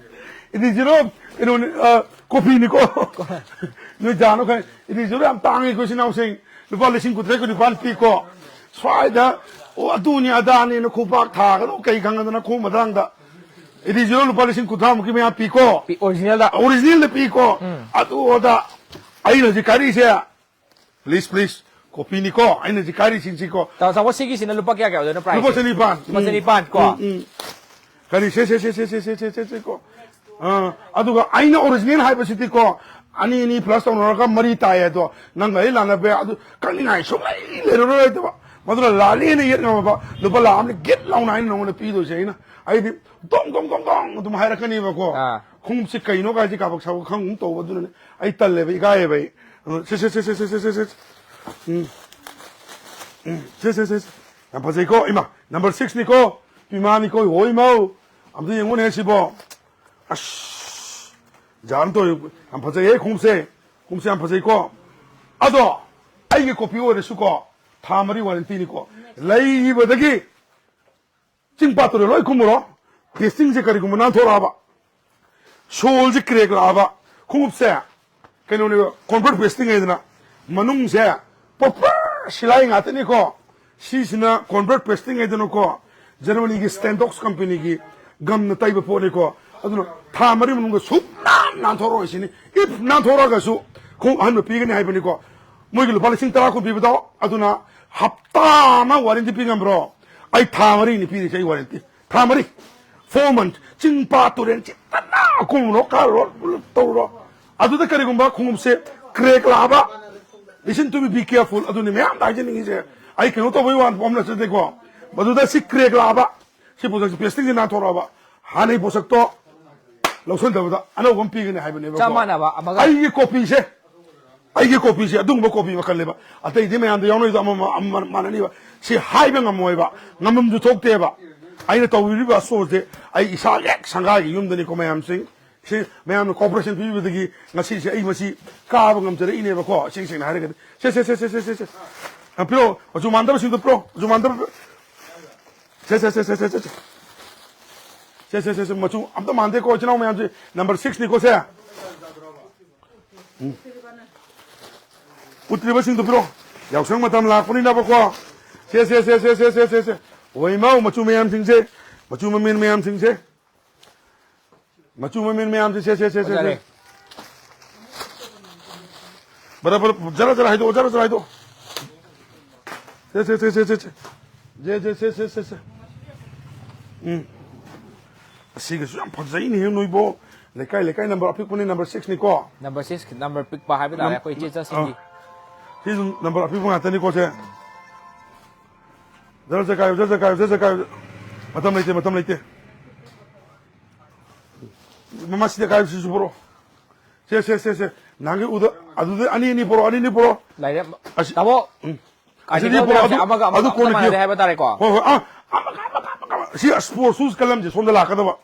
ꯑꯦꯗꯤ ꯖꯤꯔꯣ ꯀꯩꯅꯣꯅꯤ, ꯑ, ꯀꯣꯐꯤꯅꯤꯀꯣ꯫ ꯅꯣꯏ ꯖꯥꯅꯣ ꯈꯪꯉꯦ꯫ ꯑꯦꯗꯤ ꯖꯤꯔꯣ ꯌꯥꯝ ꯇꯥꯡꯉꯤ ꯑꯩꯈꯣꯏ ꯏꯆꯤꯟ ꯏꯅꯥꯎꯁꯤꯡ꯫ ꯂꯨꯄꯥ ꯂꯤꯁꯤꯡ ꯀꯨꯟꯇꯔꯦꯠ ꯀꯨꯟꯅꯤꯄꯥꯟ ꯄꯤꯀꯣ꯫ ꯁ꯭ꯋꯥꯏꯗ, ꯑꯣ, ꯑꯗꯨꯅꯤ ꯑꯗꯥꯅꯤꯅ ꯈꯨꯄꯥꯛ ꯊꯥꯒꯗꯧ ꯀꯩ ꯈꯪꯉꯗꯅ ꯈꯣꯡ ꯃꯇꯥꯡꯗ꯫ ꯑꯦꯗꯤ ꯖꯤꯔꯣ ꯂꯨꯄꯥ ꯂꯤꯁꯤꯡ ꯀꯨꯟꯊ꯭ꯔꯥꯃꯨꯛꯀꯤ ꯃꯌꯥ ꯄꯤꯀꯣ꯫ ꯑꯣꯔꯤꯖꯤꯅꯦꯜꯗ꯫ ꯑꯣꯔꯤꯖꯤꯅꯦꯜꯗ ꯄꯤꯀꯣ꯫ ꯑꯗꯨ ꯑꯣꯗ ꯑꯩꯅ ꯍꯧꯖꯤꯛ ꯀꯥꯔꯤꯁꯦ, ꯄ꯭ꯂꯤꯁ, ꯄ꯭ꯂꯤꯁ, ꯀꯣꯄꯤꯅꯤꯀꯣ꯫ ꯑꯩꯅ ꯍꯧꯖꯤꯛ ꯀꯥꯔꯤꯁꯤꯡꯁꯤꯀꯣ꯫ ꯇꯥꯃꯣ ꯁꯤꯒꯤꯁꯤꯅ ꯂꯨꯄꯥ ꯀꯌꯥ ꯀꯌꯥ ꯑꯣꯏꯗꯣꯏꯅꯣ ꯄ꯭ꯔꯥꯏꯁ? ꯂꯨꯄꯥ ꯆꯅꯤꯄꯥꯟ꯫ ꯂꯨꯄꯥ ꯆꯅꯤꯄꯥꯟ ꯀꯣ꯫ ꯎꯝ, ꯎꯝ꯫ ꯀꯔꯤ, ꯁꯦ, ꯁꯦ, ꯁꯦ, ꯀꯣ꯫ ꯑꯥ, ꯑꯗꯨꯒ ꯑꯩꯅ ꯑꯣꯔꯤꯖꯤꯅꯦꯜ ꯍꯥꯏꯕꯁꯤꯗꯤꯀꯣ, ꯑꯅꯤ ꯑꯅꯤ ꯄ꯭ꯂꯁ ꯇꯧꯅꯔꯒ ꯃꯔꯤ ꯇꯥꯏ ꯑꯗꯣ, ꯅꯪꯒ ꯑꯩ ꯂꯥꯟꯅꯕ ꯌꯥꯏ꯫ ꯑꯗꯨ ꯀꯛꯅꯤꯡꯉꯥꯏ ꯁꯨꯡꯂꯩ ꯂꯩꯔꯔꯣꯏꯗꯕ꯫ ꯃꯗꯨꯅ ꯂꯥꯜꯂꯦꯅ ꯌꯦꯠ ꯉꯝꯃꯕ ꯂꯨꯄꯥ ꯂꯥꯈ ꯑꯃꯅ ꯒꯤꯠ ꯂꯥꯎꯅ ꯑꯩꯅ ꯅꯉꯣꯟꯗ ꯄꯤꯗꯣꯏꯁꯦ꯫ ꯑꯩꯅ, ꯑꯩꯗꯤ ꯗꯣꯡ ꯗꯣꯡ ꯗꯣꯡ ꯗꯣꯡ ꯑꯗꯨꯝ ꯍꯥꯏꯔꯛꯀꯅꯦꯕꯀꯣ꯫ ꯑꯥ꯫ ꯈꯣꯡꯎꯞꯁꯦ ꯀꯩꯅꯣ ꯀꯥꯏꯁꯦ ꯀꯥꯕꯛ ꯁꯥꯕꯛ ꯈꯪꯒꯨꯝ ꯇꯧꯕ, ꯑꯗꯨꯅꯅꯦ ꯑꯩ ꯇꯜꯂꯦꯕ, ꯏꯀꯥꯏꯌꯦꯕ ꯑꯩ꯫ ꯑꯗꯨ ꯁꯦ, ꯁꯦ, ꯁꯦ, ꯁꯦ, ꯁꯦ, ꯁꯦ, ꯁꯦ꯫ ꯎꯝ꯫ ꯎꯝ꯫ ꯁꯦ, ꯁꯦ, ꯁꯦ, ꯁꯦ꯫ ꯌꯥꯝ ꯐꯖꯩꯀꯣ꯫ ꯏꯃꯥ, ꯅꯝꯕꯔ ꯁꯤꯛꯁꯅꯤꯀꯣ꯫ ꯄꯤꯃꯥꯅꯤꯀꯣ꯫ ꯍꯣꯏ, ꯏꯃꯥꯎ꯫ ꯑꯝꯇ ꯌꯦꯡꯉꯨꯅꯦ ꯁꯤꯕꯣ꯫ ꯑꯁ, ꯖꯥꯝ ꯇꯧꯔꯤ꯫ ꯌꯥꯝ ꯐꯖꯩꯍꯦ ꯈꯣꯡꯎꯞꯁꯦ꯫ ꯈꯣꯡꯎꯞꯁꯦ ꯌꯥꯝ ꯐꯖꯩꯀꯣ꯫ ꯑꯗꯣ ꯑꯩꯒꯤ ꯀꯣꯄꯤ ꯑꯣꯏꯔꯁꯨꯀꯣ, ꯊꯥ ꯃꯔꯤ ꯋꯥꯔꯦꯟꯇꯤꯅꯤꯀꯣ꯫ ꯂꯩꯈꯤꯕꯗꯒꯤ ꯆꯤꯡ ꯄꯥꯠꯇꯨꯗ ꯂꯣꯏ ꯀꯨꯝꯃꯨꯔꯣ꯫ ꯇꯦꯁꯇꯤꯡꯁꯦ ꯀꯔꯤꯒꯨꯝꯕ ꯅꯥꯟꯊꯣꯔꯛꯑꯕ, ꯁꯣꯜꯁꯦ ꯀ꯭ꯔꯦꯛ ꯂꯥꯛꯑꯕ, ꯈꯣꯡꯎꯞꯁꯦ ꯀꯩꯅꯣꯅꯦꯕ, ꯀꯣꯟꯕꯔꯠ ꯄꯦꯁꯇꯤꯡ ꯍꯥꯏꯗꯅ, ꯃꯅꯨꯡꯁꯦ ꯄ꯭ꯔꯣꯄꯔ ꯁꯤꯂꯥꯏ ꯉꯥꯛꯇꯅꯤꯀꯣ꯫ ꯁꯤꯁꯤꯅ ꯀꯣꯟꯕꯔꯠ ꯄꯦꯁꯇꯤꯡ ꯍꯥꯏꯗꯅꯀꯣ, ꯖꯔꯃꯅꯤꯒꯤ ꯁ꯭ꯇꯦꯟꯗꯣꯛꯁ ꯀꯝꯄꯦꯅꯤꯒꯤ ꯒꯝꯅ ꯇꯩꯕ ꯄꯣꯠꯅꯤꯀꯣ꯫ ꯑꯗꯨꯅ ꯊꯥ ꯃꯔꯤ ꯃꯅꯨꯡꯗ ꯁꯨꯛꯅꯥꯟ ꯅꯥꯟꯊꯣꯔꯛꯑꯣꯏ ꯁꯤꯅꯤ꯫ ꯏꯐ ꯅꯥꯟꯊꯣꯔꯛꯑꯒꯁꯨ ꯈꯣꯡꯎꯞ ꯑꯍꯟꯕ ꯄꯤꯒꯅꯤ ꯍꯥꯏꯕꯅꯤꯀꯣ꯫ ꯃꯣꯏꯒꯤ ꯂꯨꯄꯥ ꯂꯤꯁꯤꯡ ꯇꯔꯥ ꯀꯨꯟ ꯄꯤꯕꯗꯣ, ꯑꯗꯨꯅ ꯍꯞꯇꯥ ꯑꯃ ꯋꯥꯔꯦꯟꯇꯤ ꯄꯤ ꯉꯝꯕ꯭ꯔꯣ? ꯑꯩ ꯊꯥ ꯃꯔꯤꯅꯤ ꯄꯤꯔꯤꯁꯦ, ꯑꯩ ꯋꯥꯔꯦꯟꯇꯤ꯫ ꯊꯥ ꯃꯔꯤ, four month, ꯆꯤꯡ ꯄꯥꯠ ꯇꯨꯔꯦꯟ ꯆꯤꯠꯇꯅ ꯀꯨꯝꯃꯨꯔꯣ, ꯀꯥꯔꯨꯔꯣ, ꯇꯧꯔꯨꯔꯣ꯫ ꯑꯗꯨꯗ ꯀꯔꯤꯒꯨꯝꯕ ꯈꯣꯡꯎꯞꯁꯦ crack ꯂꯥꯛꯑꯕ, listen to me, be careful, ꯑꯗꯨꯅꯤ ꯃꯌꯥꯝꯗ ꯍꯥꯏꯖꯅꯤꯡꯉꯤꯁꯦ꯫ ꯑꯩ ꯀꯩꯅꯣ ꯇꯧꯕꯩ ꯋꯥ ꯄꯣꯝ ꯅꯠꯆꯗꯦꯀꯣ꯫ ꯃꯗꯨꯗ ꯁꯤ crack ꯂꯥꯛꯑꯕ, ꯁꯤ ꯄꯣꯠꯁꯛꯁꯦ plasticꯁꯦ ꯅꯥꯟꯊꯣꯔꯛꯑꯕ, ꯍꯥꯟꯅꯩ ꯄꯣꯠꯁꯛꯇꯣ ꯂꯧꯁꯟꯗꯕꯗ ꯑꯅꯧꯕ ꯑꯃ ꯄꯤꯒꯅꯤ ꯍꯥꯏꯕꯅꯦꯕꯀꯣ꯫ ꯆꯞ ꯃꯥꯟꯅꯕ ꯑꯃꯒ꯫ ꯑꯩꯒꯤ copyꯁꯦ, ꯑꯩꯒꯤ copyꯁꯦ ꯑꯗꯨꯒꯨꯝꯕ copy ꯃꯈꯜꯅꯦꯕ꯫ ꯑꯇꯩꯗꯤ ꯃꯌꯥꯝꯗ ꯌꯥꯎꯅꯔꯤꯗꯣ ꯑꯃ, ꯑꯃ, ꯑꯃ ꯃꯥꯟꯅꯅꯤꯕ꯫ ꯁꯤ ꯍꯥꯏꯕ ꯉꯝꯃꯣꯏꯕ, ꯉꯝꯐꯝꯁꯨ ꯊꯣꯛꯇꯦꯕ꯫ ꯑꯩꯅ ꯇꯧꯕꯤꯔꯤꯕ showꯁꯦ ꯑꯩ ꯏꯁꯥꯒꯤ ꯍꯦꯛ ꯁꯪꯒꯥꯒꯤ ꯌꯨꯝꯗꯅꯤꯀꯣ, ꯃꯌꯥꯝꯁꯤꯡ꯫ ꯁꯤ ꯃꯌꯥꯝꯅ cooperation ꯄꯤꯕꯤꯕꯗꯒꯤ ꯉꯁꯤꯁꯦ ꯑꯩ ꯃꯁꯤ ꯀꯥꯕ ꯉꯝꯖꯔꯛꯏꯅꯦꯕꯀꯣ, ꯏꯁꯦꯡ ꯁꯦꯡꯅ ꯍꯥꯏꯔꯒꯗꯤ꯫ ꯁꯦ, ꯁꯦ, ꯁꯦ, ꯁꯦ, ꯁꯦ, ꯁꯦ꯫ ꯑ, ꯄꯤꯔꯛꯑꯣ, ꯃꯆꯨ ꯃꯥꯟꯗꯕꯁꯤꯡꯗꯣ ꯄꯤꯔꯛꯑꯣ, ꯃꯆꯨ ꯃꯥꯟꯗꯕ꯫ ꯁꯦ, ꯁꯦ, ꯁꯦ, ꯁꯦ, ꯁꯦ, ꯁꯦ꯫ ꯁꯦ, ꯁꯦ, ꯁꯦ, ꯁꯦ, ꯃꯆꯨ ꯑꯝꯇ ꯃꯥꯟꯗꯦꯀꯣ, ꯏꯆꯤꯟ ꯏꯅꯥꯎ ꯃꯌꯥꯝꯁꯦ꯫ Number sixꯅꯤꯀꯣ ꯁꯦ꯫ ꯎꯝ꯫ ꯎꯠꯇ꯭ꯔꯤꯕꯁꯤꯡꯗꯣ ꯄꯤꯔꯛꯑꯣ꯫ ꯌꯥꯎꯁꯪ ꯃꯇꯝ ꯂꯥꯛꯄꯅꯤꯅꯕꯀꯣ꯫ ꯁꯦ, ꯁꯦ, ꯁꯦ꯫ ꯑꯣꯏ ꯏꯃꯥꯎ, ꯃꯆꯨ ꯃꯌꯥꯝꯁꯤꯡꯁꯦ, ꯃꯆꯨ ꯃꯃꯦꯟ ꯃꯌꯥꯝꯁꯤꯡꯁꯦ꯫ ꯃꯆꯨ ꯃꯃꯦꯟ ꯃꯌꯥꯝꯁꯦ, ꯁꯦ, ꯁꯦ, ꯁꯦ, ꯁꯦ, ꯁꯦ꯫ ꯐꯖꯔꯦ꯫ ꯕꯔ, ꯕꯔ, ꯖꯔ, ꯖꯔ ꯍꯥꯏꯗꯣꯛꯑꯣ, ꯖꯔ, ꯖꯔ ꯍꯥꯏꯗꯣꯛꯑꯣ꯫ ꯁꯦ, ꯁꯦ, ꯁꯦ, ꯁꯦ, ꯁꯦ, ꯁꯦ꯫ ꯖꯦ, ꯖꯦ, ꯁꯦ, ꯁꯦ, ꯁꯦ, ꯁꯦ꯫ ꯎꯝ꯫ ꯑꯁꯤꯒꯁꯨ ꯌꯥꯝ ꯐꯖꯩꯅꯦꯍꯦ ꯅꯣꯏꯕꯣ꯫ ꯂꯩꯀꯥꯏ, ꯂꯩꯀꯥꯏ number ꯑꯄꯤꯛꯄꯅꯤ, number sixꯅꯤꯀꯣ꯫ Number six, number ꯄꯤꯛꯄ ꯍꯥꯏꯕ ꯇꯥꯔꯦ, ꯅꯝ-, ꯑꯩꯈꯣꯏ ꯏꯆꯦ ꯏꯆꯥꯁꯤꯡꯒꯤ꯫ ꯑꯥ꯫ ꯁꯤꯁꯨ number ꯑꯄꯤꯛꯄ ꯉꯥꯛꯇꯅꯤꯀꯣ ꯁꯦ꯫ ꯖꯔ, ꯖꯔ ꯀꯥꯏꯌꯨ, ꯖꯔ, ꯖꯔ ꯀꯥꯏꯌꯨ, ꯖꯔ, ꯖꯔ ꯀꯥꯏꯌꯨ꯫ ꯃꯇꯝ ꯂꯩꯇꯦ, ꯃꯇꯝ ꯂꯩꯇꯦ꯫ ꯃꯃꯥ ꯁꯤꯗ ꯀꯥꯏꯕꯁꯤꯁꯨ ꯄꯨꯔꯛꯑꯣ꯫ ꯁꯦ, ꯁꯦ, ꯁꯦ, ꯁꯦ꯫ ꯅꯍꯥꯟꯒꯤ ꯎꯗ-, ꯑꯗꯨꯗ ꯑꯅꯤ, ꯑꯅꯤ ꯄꯨꯔꯛꯑꯣ, ꯑꯅꯤ, ꯑꯅꯤ ꯄꯨꯔꯛꯑꯣ꯫ ꯂꯩꯔꯦ꯫ ꯑꯁꯤ-, ꯇꯥꯃꯣ, ꯎꯝ꯫ ꯑꯁꯤꯗꯤ ꯀꯥꯏꯗꯒꯤ ꯄꯨꯔꯛꯑꯣ, ꯑꯃꯒ ꯑꯗꯨ, ꯑꯃꯒ ꯑꯗꯨ ꯑꯝꯇ ꯀꯣꯟꯅ ꯃꯥꯟꯅꯗꯦ ꯄꯤꯔꯛꯑꯣ꯫ ꯍꯥꯏꯕ ꯇꯥꯔꯦꯀꯣ꯫ ꯍꯣꯏ, ꯍꯣꯏ꯫ ꯑꯥ, ꯑꯃꯒ, ꯑꯃꯒ, ꯑꯃꯒ, ꯑꯃꯒ꯫ ꯁꯤ sports shoes ꯀꯂꯝꯁꯦ ꯁꯣꯝꯗ ꯂꯥꯛꯀꯗꯕ꯫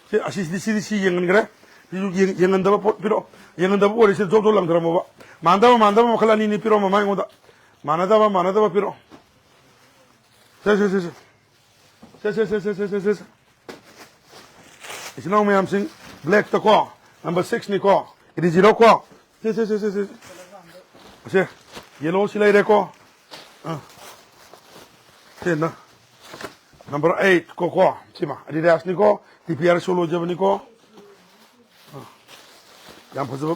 ꯁꯤ, ꯑꯁꯤꯁꯤꯗꯤ, ꯁꯤꯗꯤ ꯁꯤ ꯌꯦꯡꯍꯟꯈ꯭ꯔꯦ꯫ ꯁꯤꯁꯨ ꯌꯦꯡ-, ꯌꯦꯡꯍꯟꯗꯕ ꯄꯣꯠ ꯄꯤꯔꯛꯑꯣ꯫ ꯌꯦꯡꯍꯟꯗꯕ ꯑꯣꯏꯔꯤꯁꯦ ꯖꯣꯕ ꯖꯣꯕ ꯂꯪꯊꯔꯝꯃꯣꯕ꯫ ꯃꯥꯟꯅꯗꯕ, ꯃꯥꯟꯅꯗꯕ ꯃꯈꯜ ꯑꯅꯤ, ꯑꯅꯤ ꯄꯤꯔꯛꯑꯣ ꯃꯃꯥ ꯑꯩꯉꯣꯟꯗ꯫ ꯃꯥꯟꯅꯗꯕ, ꯃꯥꯟꯅꯗꯕ ꯄꯤꯔꯛꯑꯣ꯫ ꯁꯦ, ꯁꯦ, ꯁꯦ, ꯁꯦ꯫ ꯁꯦ, ꯁꯦ, ꯁꯦ꯫ ꯏꯆꯤꯟ ꯏꯅꯥꯎ ꯃꯌꯥꯝꯁꯤꯡ, blackꯇꯀꯣ, number sixꯅꯤꯀꯣ, ꯀꯦꯖꯤ zero ꯀꯣ꯫ ꯁꯦ, ꯁꯦ, ꯁꯦ, ꯁꯦ, ꯁꯦ꯫ ꯁꯦ, yellowꯁꯤ ꯂꯩꯔꯦꯀꯣ꯫ ꯑꯥ꯫ ꯁꯦ, ꯅ-, number eight ꯀꯣ, ꯀꯣ꯫ ꯁꯤꯃ Adidasꯅꯤꯀꯣ, TPR ꯁꯣꯜ ꯑꯣꯏꯖꯕꯅꯤꯀꯣ꯫ ꯑꯥ꯫ ꯌꯥꯝ ꯐꯖꯕ,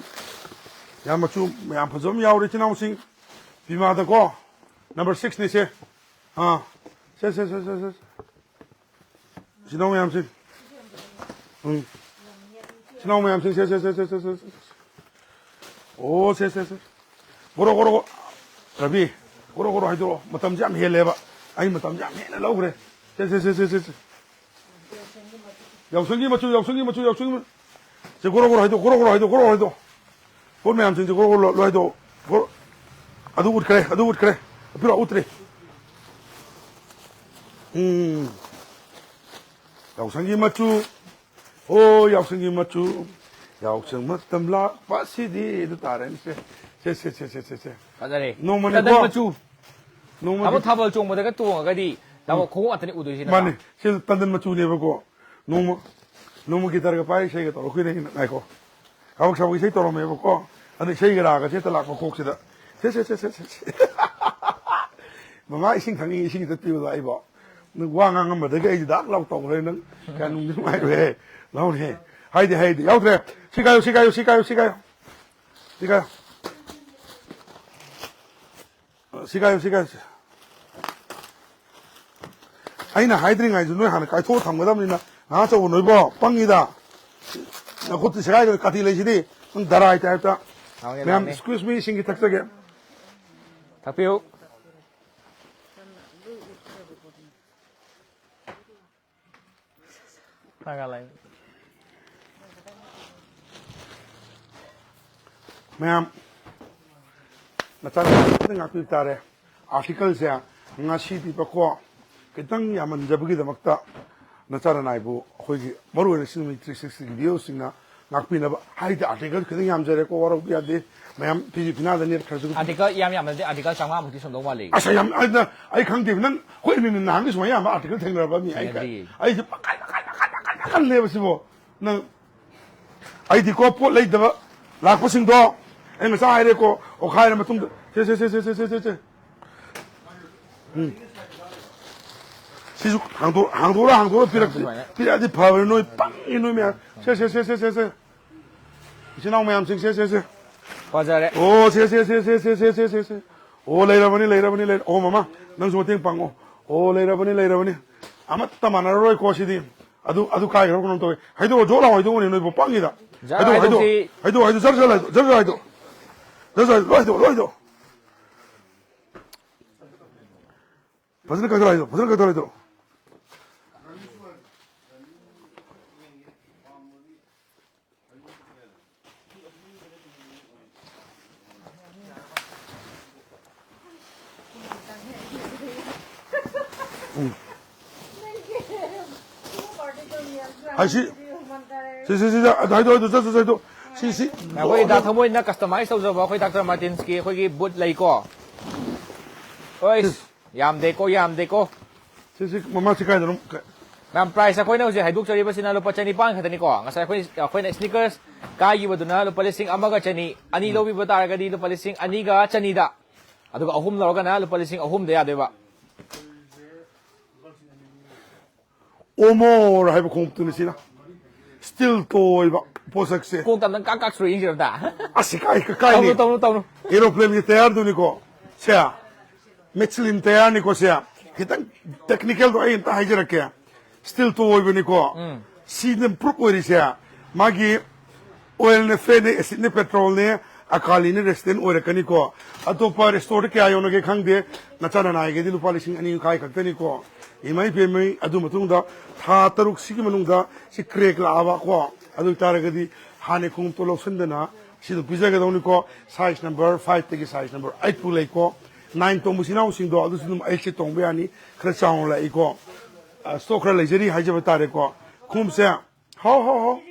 ꯌꯥꯝ ꯃꯆꯨ, ꯌꯥꯝ ꯐꯖꯕ ꯑꯃ ꯌꯥꯎꯔꯦ, ꯏꯆꯤꯟ ꯏꯅꯥꯎꯁꯤꯡ꯫ Pumaꯗꯀꯣ, number sixꯅꯤ ꯁꯦ꯫ ꯑꯥ, ꯁꯦ, ꯁꯦ, ꯁꯦ, ꯁꯦ, ꯁꯦ꯫ ꯏꯆꯤꯟ ꯏꯅꯥꯎ ꯃꯌꯥꯝꯁꯦ꯫ ꯎꯝ꯫ ꯏꯆꯤꯟ ꯏꯅꯥꯎ ꯃꯌꯥꯝꯁꯦ, ꯁꯦ, ꯁꯦ, ꯁꯦ꯫ ꯑꯣ, ꯁꯦ, ꯁꯦ, ꯁꯦ꯫ ꯒꯣꯔꯣ, ꯒꯣꯔꯣ, ꯒꯣꯔꯣ꯫ ꯔꯕꯤ, ꯒꯣꯔꯣ, ꯒꯣꯔꯣ ꯍꯥꯏꯗꯣꯔꯛꯑꯣ꯫ ꯃꯇꯝꯁꯦ ꯌꯥꯝ ꯍꯦꯜꯂꯦꯕ꯫ ꯑꯩ ꯃꯇꯝꯁꯦ ꯌꯥꯝ ꯍꯦꯟꯅ ꯂꯧꯈ꯭ꯔꯦ꯫ ꯁꯦ, ꯁꯦ, ꯁꯦ, ꯁꯦ, ꯁꯦ, ꯁꯦ꯫ ꯌꯥꯎꯁꯪꯒꯤ ꯃꯆꯨ, ꯌꯥꯎꯁꯪꯒꯤ ꯃꯆꯨ, ꯌꯥꯎꯁꯪꯒꯤ ꯃꯆꯨ꯫ ꯁꯦ, ꯒꯣꯔꯣ, ꯒꯣꯔꯣ ꯍꯥꯏꯗꯣꯛ, ꯒꯣꯔꯣ, ꯒꯣꯔꯣ ꯍꯥꯏꯗꯣꯛ, ꯒꯣꯔꯣ, ꯒꯣꯔꯣ ꯍꯥꯏꯗꯣꯛ꯫ ꯄꯣꯠ ꯃꯌꯥꯝꯁꯤꯡꯁꯦ ꯒꯣꯔꯣ, ꯒꯣꯔꯣ, ꯂꯣꯏ ꯍꯥꯏꯗꯣꯛ꯫ ꯒꯣꯔꯣ-, ꯑꯗꯨ ꯎꯠꯈ꯭ꯔꯦ, ꯑꯗꯨ ꯎꯠꯈ꯭ꯔꯦ꯫ ꯄꯤꯔꯛꯑꯣ, ꯎꯠꯇ꯭ꯔꯤ꯫ ꯎꯝ꯫ ꯌꯥꯎꯁꯪꯒꯤ ꯃꯆꯨ꯫ ꯑꯣ, ꯌꯥꯎꯁꯪꯒꯤ ꯃꯆꯨ꯫ ꯌꯥꯎꯁꯪ ꯃꯇꯝ ꯂꯥꯛꯄꯁꯤꯗꯤ ꯑꯗꯨ ꯇꯥꯔꯦꯅꯦ꯫ ꯁꯦ, ꯁꯦ, ꯁꯦ, ꯁꯦ, ꯁꯦ, ꯁꯦ, ꯁꯦ꯫ ꯐꯖꯔꯦ꯫ ꯅꯣꯡꯃꯅꯤꯀꯣ꯫ ꯇꯟꯗꯟ ꯃꯆꯨ꯫ ꯅꯣꯡꯃꯒꯤ ꯇꯥꯃꯣ ꯊꯥꯕꯜ ꯆꯣꯡꯕꯗꯒ ꯇꯣꯡꯉꯒꯗꯤ ꯇꯥꯃꯣ ꯎꯝ꯫ ꯈꯣꯡꯎꯞ ꯉꯥꯛꯇꯅꯤ ꯎꯗꯣꯏꯁꯦ ꯅꯠꯇ꯭ꯔꯥ? ꯃꯥꯅꯦ꯫ ꯁꯤ ꯇꯟꯗꯟ ꯃꯆꯨꯅꯦꯕꯀꯣ꯫ ꯅꯣꯡꯃ, ꯅꯣꯡꯃ ꯒꯤꯇꯔꯒ ꯄꯥꯏꯔ ꯏꯁꯩꯒ ꯇꯧꯔꯛꯈꯤꯅꯦ ꯑꯩꯅ꯫ ꯉꯥꯏꯈꯣ꯫ ꯀꯥꯕꯛ ꯁꯥꯕꯛ ꯏꯁꯩ ꯇꯧꯔꯝꯃꯦꯕꯀꯣ꯫ ꯑꯗ ꯏꯁꯩꯒ ꯔꯥꯒꯁꯦ ꯍꯦꯛꯇ ꯂꯥꯛꯄ ꯀꯣꯛꯁꯤꯗ꯫ ꯁꯦ, ꯁꯦ, ꯁꯦ, ꯁꯦ, ꯁꯦ, ꯁꯦ꯫ ꯃꯃꯥ ꯏꯁꯤꯡ ꯊꯛꯅꯤꯡꯉꯤ, ꯏꯁꯤꯡ ꯈꯤꯇ ꯄꯤꯌꯨ ꯂꯥꯛꯏꯕꯣ꯫ ꯅꯪ ꯋꯥ ꯉꯥꯡꯉꯝꯕꯗꯒꯤ ꯑꯩꯗꯤ ꯗꯥꯛ ꯂꯥꯎ ꯇꯧꯈ꯭ꯔꯦ꯫ ꯅꯪ ꯀꯌꯥ ꯅꯨꯡꯗꯤ ꯅꯨꯡꯉꯥꯏꯔꯣꯏꯍꯦ꯫ ꯂꯥꯎꯅꯦꯍꯦ꯫ ꯍꯥꯏꯗꯤ, ꯍꯥꯏꯗꯤ꯫ ꯌꯥꯎꯗ꯭ꯔꯦ꯫ ꯁꯤ ꯀꯥꯏꯌꯨ, ꯁꯤ ꯀꯥꯏꯌꯨ, ꯁꯤ ꯀꯥꯏꯌꯨ, ꯁꯤ ꯀꯥꯏꯌꯨ꯫ ꯁꯤ ꯀꯥꯏꯌꯨ꯫ ꯁꯤ ꯀꯥꯏꯌꯨ, ꯁꯤ ꯀꯥꯏꯌꯨ, ꯁꯤ꯫ ꯑꯩꯅ ꯍꯥꯏꯗ꯭ꯔꯤꯉꯩꯗ ꯅꯣꯏ ꯍꯥꯟꯅ ꯀꯥꯏꯊꯣꯛꯑ ꯊꯝꯒꯗꯕꯅꯤꯅ, ꯉꯥ ꯑꯆꯧꯕ ꯅꯣꯏꯕꯣ, ꯄꯪꯉꯤꯗ꯫ ꯅꯈꯨꯠꯇꯤ ꯁꯦꯒꯥꯏꯗꯧꯔꯦ, ꯀꯥꯇꯤ ꯂꯩꯁꯤꯗꯤ꯫ ꯅꯪ ꯗꯔꯥꯏ ꯇꯥꯏꯞꯇ꯫ ꯂꯥꯎꯅꯦ, ꯃꯌꯥꯝ, ꯂꯥꯎꯅꯦ꯫ Excuse me, ꯏꯁꯤꯡ ꯈꯤꯇ ꯊꯛꯆꯒꯦ꯫ ꯊꯛꯄꯤꯌꯨ꯫ ꯊꯥꯒꯠꯂꯛꯑꯦ꯫ ꯃꯌꯥꯝ, ꯅꯆꯥꯅꯨꯄꯥ ꯈꯤꯇꯪ ꯉꯥꯛꯄꯤꯕ ꯇꯥꯔꯦ꯫ Article ꯁꯦ ꯉꯁꯤꯗꯤ ꯄꯀꯣ ꯈꯤꯇꯪ ꯌꯥꯝꯃꯟꯖꯕꯒꯤꯗꯃꯛꯇ ꯅꯆꯥ ꯅꯅꯥꯏꯕꯨ ꯑꯩꯈꯣꯏꯒꯤ ꯃꯔꯨꯑꯣꯏꯅ ꯁꯤꯡꯃꯩ three sixty ꯒꯤ ꯚꯤꯌꯨꯁꯤꯡꯅ ꯉꯥꯛꯄꯤꯅꯕ꯫ ꯍꯥꯏꯗꯤ article ꯈꯤꯇꯪ ꯌꯥꯝꯖꯔꯦꯀꯣ, ꯋꯥꯔꯧꯕ ꯌꯥꯗꯦ꯫ ꯃꯌꯥꯝ ꯐꯤꯖꯤ ꯐꯤꯅꯥꯗ ꯅꯦꯠꯈ꯭ꯔꯁꯨ꯫ Article ꯌꯥꯝ ꯌꯥꯝꯅꯗꯤ article ꯆꯥꯝꯃꯉꯥꯃꯨꯛꯇꯤ ꯁꯨꯝꯗꯧ ꯃꯥꯜꯂꯤ꯫ ꯑꯁ, ꯌꯥꯝ, ꯑꯗꯨꯅ ꯑꯩ ꯈꯪꯗꯦꯕ꯫ ꯅꯪ ꯑꯩꯈꯣꯏ ꯅꯍꯥꯟꯒꯤ ꯁꯨꯃꯥꯏꯅ ꯌꯥꯝꯕ article ꯊꯦꯡꯅꯔꯕ ꯃꯤ? ꯑꯩ ꯊꯦꯡꯅꯗ꯭ꯔꯤꯌꯦ꯫ ꯑꯩꯁꯦ ꯄꯥꯈꯠ, ꯄꯥꯈꯠ, ꯄꯥꯈꯠ, ꯄꯥꯈꯠ ꯈꯜꯂꯦꯕ ꯁꯤꯕꯣ꯫ ꯅꯪ ꯑꯩꯗꯤꯀꯣ, ꯄꯣꯠ ꯂꯩꯗꯕ ꯂꯥꯛꯄꯁꯤꯡꯗꯣ, ꯑꯩ ꯉꯁꯥꯏ ꯍꯥꯏꯔꯦꯀꯣ, ꯑꯣꯈꯥꯏꯔ ꯃꯇꯨꯡꯗ, ꯁꯦ, ꯁꯦ, ꯁꯦ꯫ ꯎꯝ꯫ ꯁꯤꯁꯨ ꯍꯥꯡꯗꯣꯛ-, ꯍꯥꯡꯗꯣꯛꯑ, ꯍꯥꯡꯗꯣꯛꯑ ꯄꯤꯔꯛ-, ꯁꯨꯃꯥꯏꯅ꯫ ꯄꯤꯔꯛꯑꯗꯤ ꯐꯕꯅꯤ, ꯅꯣꯏ ꯄꯪꯉꯤ, ꯅꯣꯏ ꯃꯌꯥꯝ꯫ ꯁꯦ, ꯁꯦ, ꯁꯦ꯫ ꯏꯆꯤꯟ ꯏꯅꯥꯎ ꯃꯌꯥꯝꯁꯤꯡ, ꯁꯦ, ꯁꯦ, ꯁꯦ꯫ ꯐꯖꯔꯦ꯫ ꯑꯣ, ꯁꯦ, ꯁꯦ, ꯁꯦ꯫ ꯑꯣ, ꯂꯩꯔꯕꯅꯤ, ꯂꯩꯔꯕꯅꯤ, ꯂꯩꯔ-, ꯑꯣ, ꯃꯃꯥ, ꯅꯪꯁꯨ ꯃꯇꯦꯡ ꯄꯥꯡꯉꯣ꯫ ꯑꯣ, ꯂꯩꯔꯕꯅꯤ, ꯂꯩꯔꯕꯅꯤ꯫ ꯑꯃꯠꯇ ꯃꯥꯟꯅꯔꯔꯣꯏꯀꯣ ꯁꯤꯗꯤ꯫ ꯑꯗꯨ, ꯑꯗꯨ ꯀꯥꯏꯈ꯭ꯔꯕ ꯀꯩꯅꯣꯝ ꯇꯧꯋꯦ꯫ ꯍꯥꯏꯗꯣꯛꯑꯣ, ꯖꯣ ꯂꯥꯎ ꯍꯥꯏꯗꯣꯛꯑꯣꯅꯦ, ꯅꯣꯏꯕꯨ ꯄꯪꯉꯤꯗ꯫ ꯖꯔ ꯍꯥꯏꯗꯣꯛꯑꯣ, ꯍꯥꯏꯗꯣꯛꯑꯣ, ꯍꯥꯏꯗꯣꯛꯁꯤ꯫ ꯍꯥꯏꯗꯣꯛꯑꯣ, ꯍꯥꯏꯗꯣꯛꯑꯣ, ꯖꯔ, ꯖꯔ ꯍꯥꯏꯗꯣꯛꯑꯣ, ꯖꯔ, ꯖꯔ ꯍꯥꯏꯗꯣꯛꯑꯣ꯫ ꯖꯔ, ꯖꯔ ꯍꯥꯏꯗꯣꯛꯑꯣ, ꯂꯣꯏ ꯍꯥꯏꯗꯣꯛꯑꯣ, ꯂꯣꯏ ꯍꯥꯏꯗꯣꯛꯑꯣ꯫ ꯐꯖꯅ ꯀꯛꯊꯔꯣ ꯍꯥꯏꯗꯣ, ꯐꯖꯅ ꯀꯛꯊꯔꯣ ꯍꯥꯏꯗꯣ꯫ ꯎꯝ꯫ ꯍꯥꯏ, ꯁꯤ, ꯁꯤ, ꯁꯤ, ꯁꯤ, ꯁꯤ, ꯑꯗꯨ ꯍꯥꯏꯗꯣ, ꯍꯥꯏꯗꯣ, ꯆꯠ, ꯆꯠ, ꯆꯠ, ꯍꯥꯏꯗꯣ꯫ ꯁꯤ, ꯁꯤ꯫ ꯑꯩꯈꯣꯏ ꯗꯥ ꯊꯃꯣꯏꯅ customize ꯇꯧꯖꯕ ꯑꯩꯈꯣꯏ ꯗꯥꯛꯇꯔ ꯃꯥꯔꯇꯤꯟꯁꯀꯤ ꯑꯩꯈꯣꯏꯒꯤ boot ꯂꯩꯀꯣ꯫ ꯍꯣꯏ, ꯁꯤ꯫ ꯌꯥꯝꯗꯦꯀꯣ, ꯌꯥꯝꯗꯦꯀꯣ꯫ ꯁꯤ, ꯁꯤ, ꯃꯃꯥ, ꯁꯤ ꯀꯥꯏꯗꯅꯣ? ꯀ- ꯃꯌꯥꯝ, price ꯑꯩꯈꯣꯏꯅ ꯍꯧꯖꯤꯛ ꯍꯥꯏꯗꯣꯛꯆꯔꯤꯕꯁꯤꯅ ꯂꯨꯄꯥ ꯆꯅꯤꯄꯥꯟ ꯈꯛꯇꯅꯤꯀꯣ꯫ ꯉꯁꯥꯏ ꯑꯩꯈꯣꯏ, ꯑꯩꯈꯣꯏꯅ sneakers ꯀꯥꯏꯈꯤꯕꯗꯨꯅ ꯂꯨꯄꯥ ꯂꯤꯁꯤꯡ ꯑꯃꯒ ꯆꯅꯤ, ꯑꯅꯤ ꯎꯝ꯫ ꯂꯧꯕꯤꯕ ꯇꯥꯔꯒꯗꯤ ꯂꯨꯄꯥ ꯂꯤꯁꯤꯡ ꯑꯅꯤꯒ ꯆꯅꯤꯗ, ꯑꯗꯨꯒ ꯑꯍꯨꯝ ꯂꯧꯔꯒꯅ ꯂꯨꯄꯥ ꯂꯤꯁꯤꯡ ꯑꯍꯨꯝꯗ ꯌꯥꯗꯣꯏꯕ꯫ ꯑꯣꯃꯣꯔ ꯍꯥꯏꯕ ꯈꯣꯡꯎꯞꯇꯨꯅꯤ ꯁꯤꯅ꯫ Steel toe ꯑꯣꯏꯕ ꯄꯣꯠꯁꯛꯁꯦ꯫ ꯀꯣꯛꯇ ꯑꯝꯇꯪ ꯀꯥꯛ ꯀꯥꯛ ꯁꯨꯔ ꯌꯦꯡꯁꯤꯔ ꯑꯝꯇ? ꯑꯁ, ꯀꯥꯏ, ꯀꯥꯏꯅꯤ꯫ ꯇꯧꯅꯨ, ꯇꯧꯅꯨ, ꯇꯧꯅꯨ꯫ Aeroplane ꯒꯤ tyre ꯗꯨꯅꯤꯀꯣ꯫ ꯁꯦ, Michelin tyre ꯅꯤꯀꯣ ꯁꯦ꯫ ꯈꯤꯇꯪ technical ꯗꯣ ꯑꯩ ꯑꯝꯇ ꯍꯥꯏꯖꯔꯛꯀꯦ꯫ Steel toe ꯑꯣꯏꯕꯅꯤꯀꯣ꯫ ꯎꯝ꯫ ꯁꯤꯅ proof ꯑꯣꯏꯔꯤꯁꯦ꯫ ꯃꯥꯒꯤ oil ꯅꯦ, fat ꯅꯦ, acid ꯅꯦ, petrol ꯅꯦ, alkali ꯅꯦ, resistant ꯑꯣꯏꯔꯛꯀꯅꯤꯀꯣ꯫ ꯑꯇꯣꯞꯄ store ꯗ ꯀꯌꯥ ꯌꯣꯟꯅꯒꯦ ꯈꯪꯗꯦ꯫ ꯅꯆꯥ ꯅꯅꯥꯏꯒꯤꯗꯤ ꯂꯨꯄꯥ ꯂꯤꯁꯤꯡ ꯑꯅꯤ ꯃꯈꯥꯏ ꯈꯛꯇꯅꯤꯀꯣ꯫ ꯏꯃꯥꯏ ꯄꯦꯝꯃꯩ, ꯑꯗꯨ ꯃꯇꯨꯡꯗ ꯊꯥ ꯇꯔꯨꯛꯁꯤꯒꯤ ꯃꯅꯨꯡꯗ ꯁꯤ crack ꯂꯥꯛꯑꯕꯀꯣ, ꯑꯗꯨ ꯑꯣꯏꯇꯥꯔꯒꯗꯤ ꯍꯥꯟꯅꯩ ꯈꯣꯡꯎꯞꯇꯣ ꯂꯧꯁꯤꯟꯗꯅ ꯁꯤ ꯑꯗꯨꯝ ꯄꯤꯖꯒꯗꯧꯅꯤꯀꯣ꯫ Size number five ꯇꯒꯤ size number eight ꯐꯥꯎ ꯂꯩꯀꯣ꯫ Nine ꯇꯣꯡꯕ ꯏꯆꯤꯟ ꯏꯅꯥꯎꯁꯤꯡꯗꯣ ꯑꯗꯨꯁꯨ ꯑꯗꯨꯝ eight ꯁꯦ ꯇꯣꯡꯕ ꯌꯥꯅꯤ꯫ ꯈꯔ ꯆꯥꯎꯅ ꯂꯥꯛꯏꯀꯣ꯫ ꯑ, stock ꯈꯔ ꯂꯩꯖꯔꯤ ꯍꯥꯏꯖꯕ ꯇꯥꯔꯦꯀꯣ꯫ ꯈꯣꯡꯎꯞꯁꯦ, ꯍꯥꯎ, ꯍꯥꯎ, ꯍꯥꯎ꯫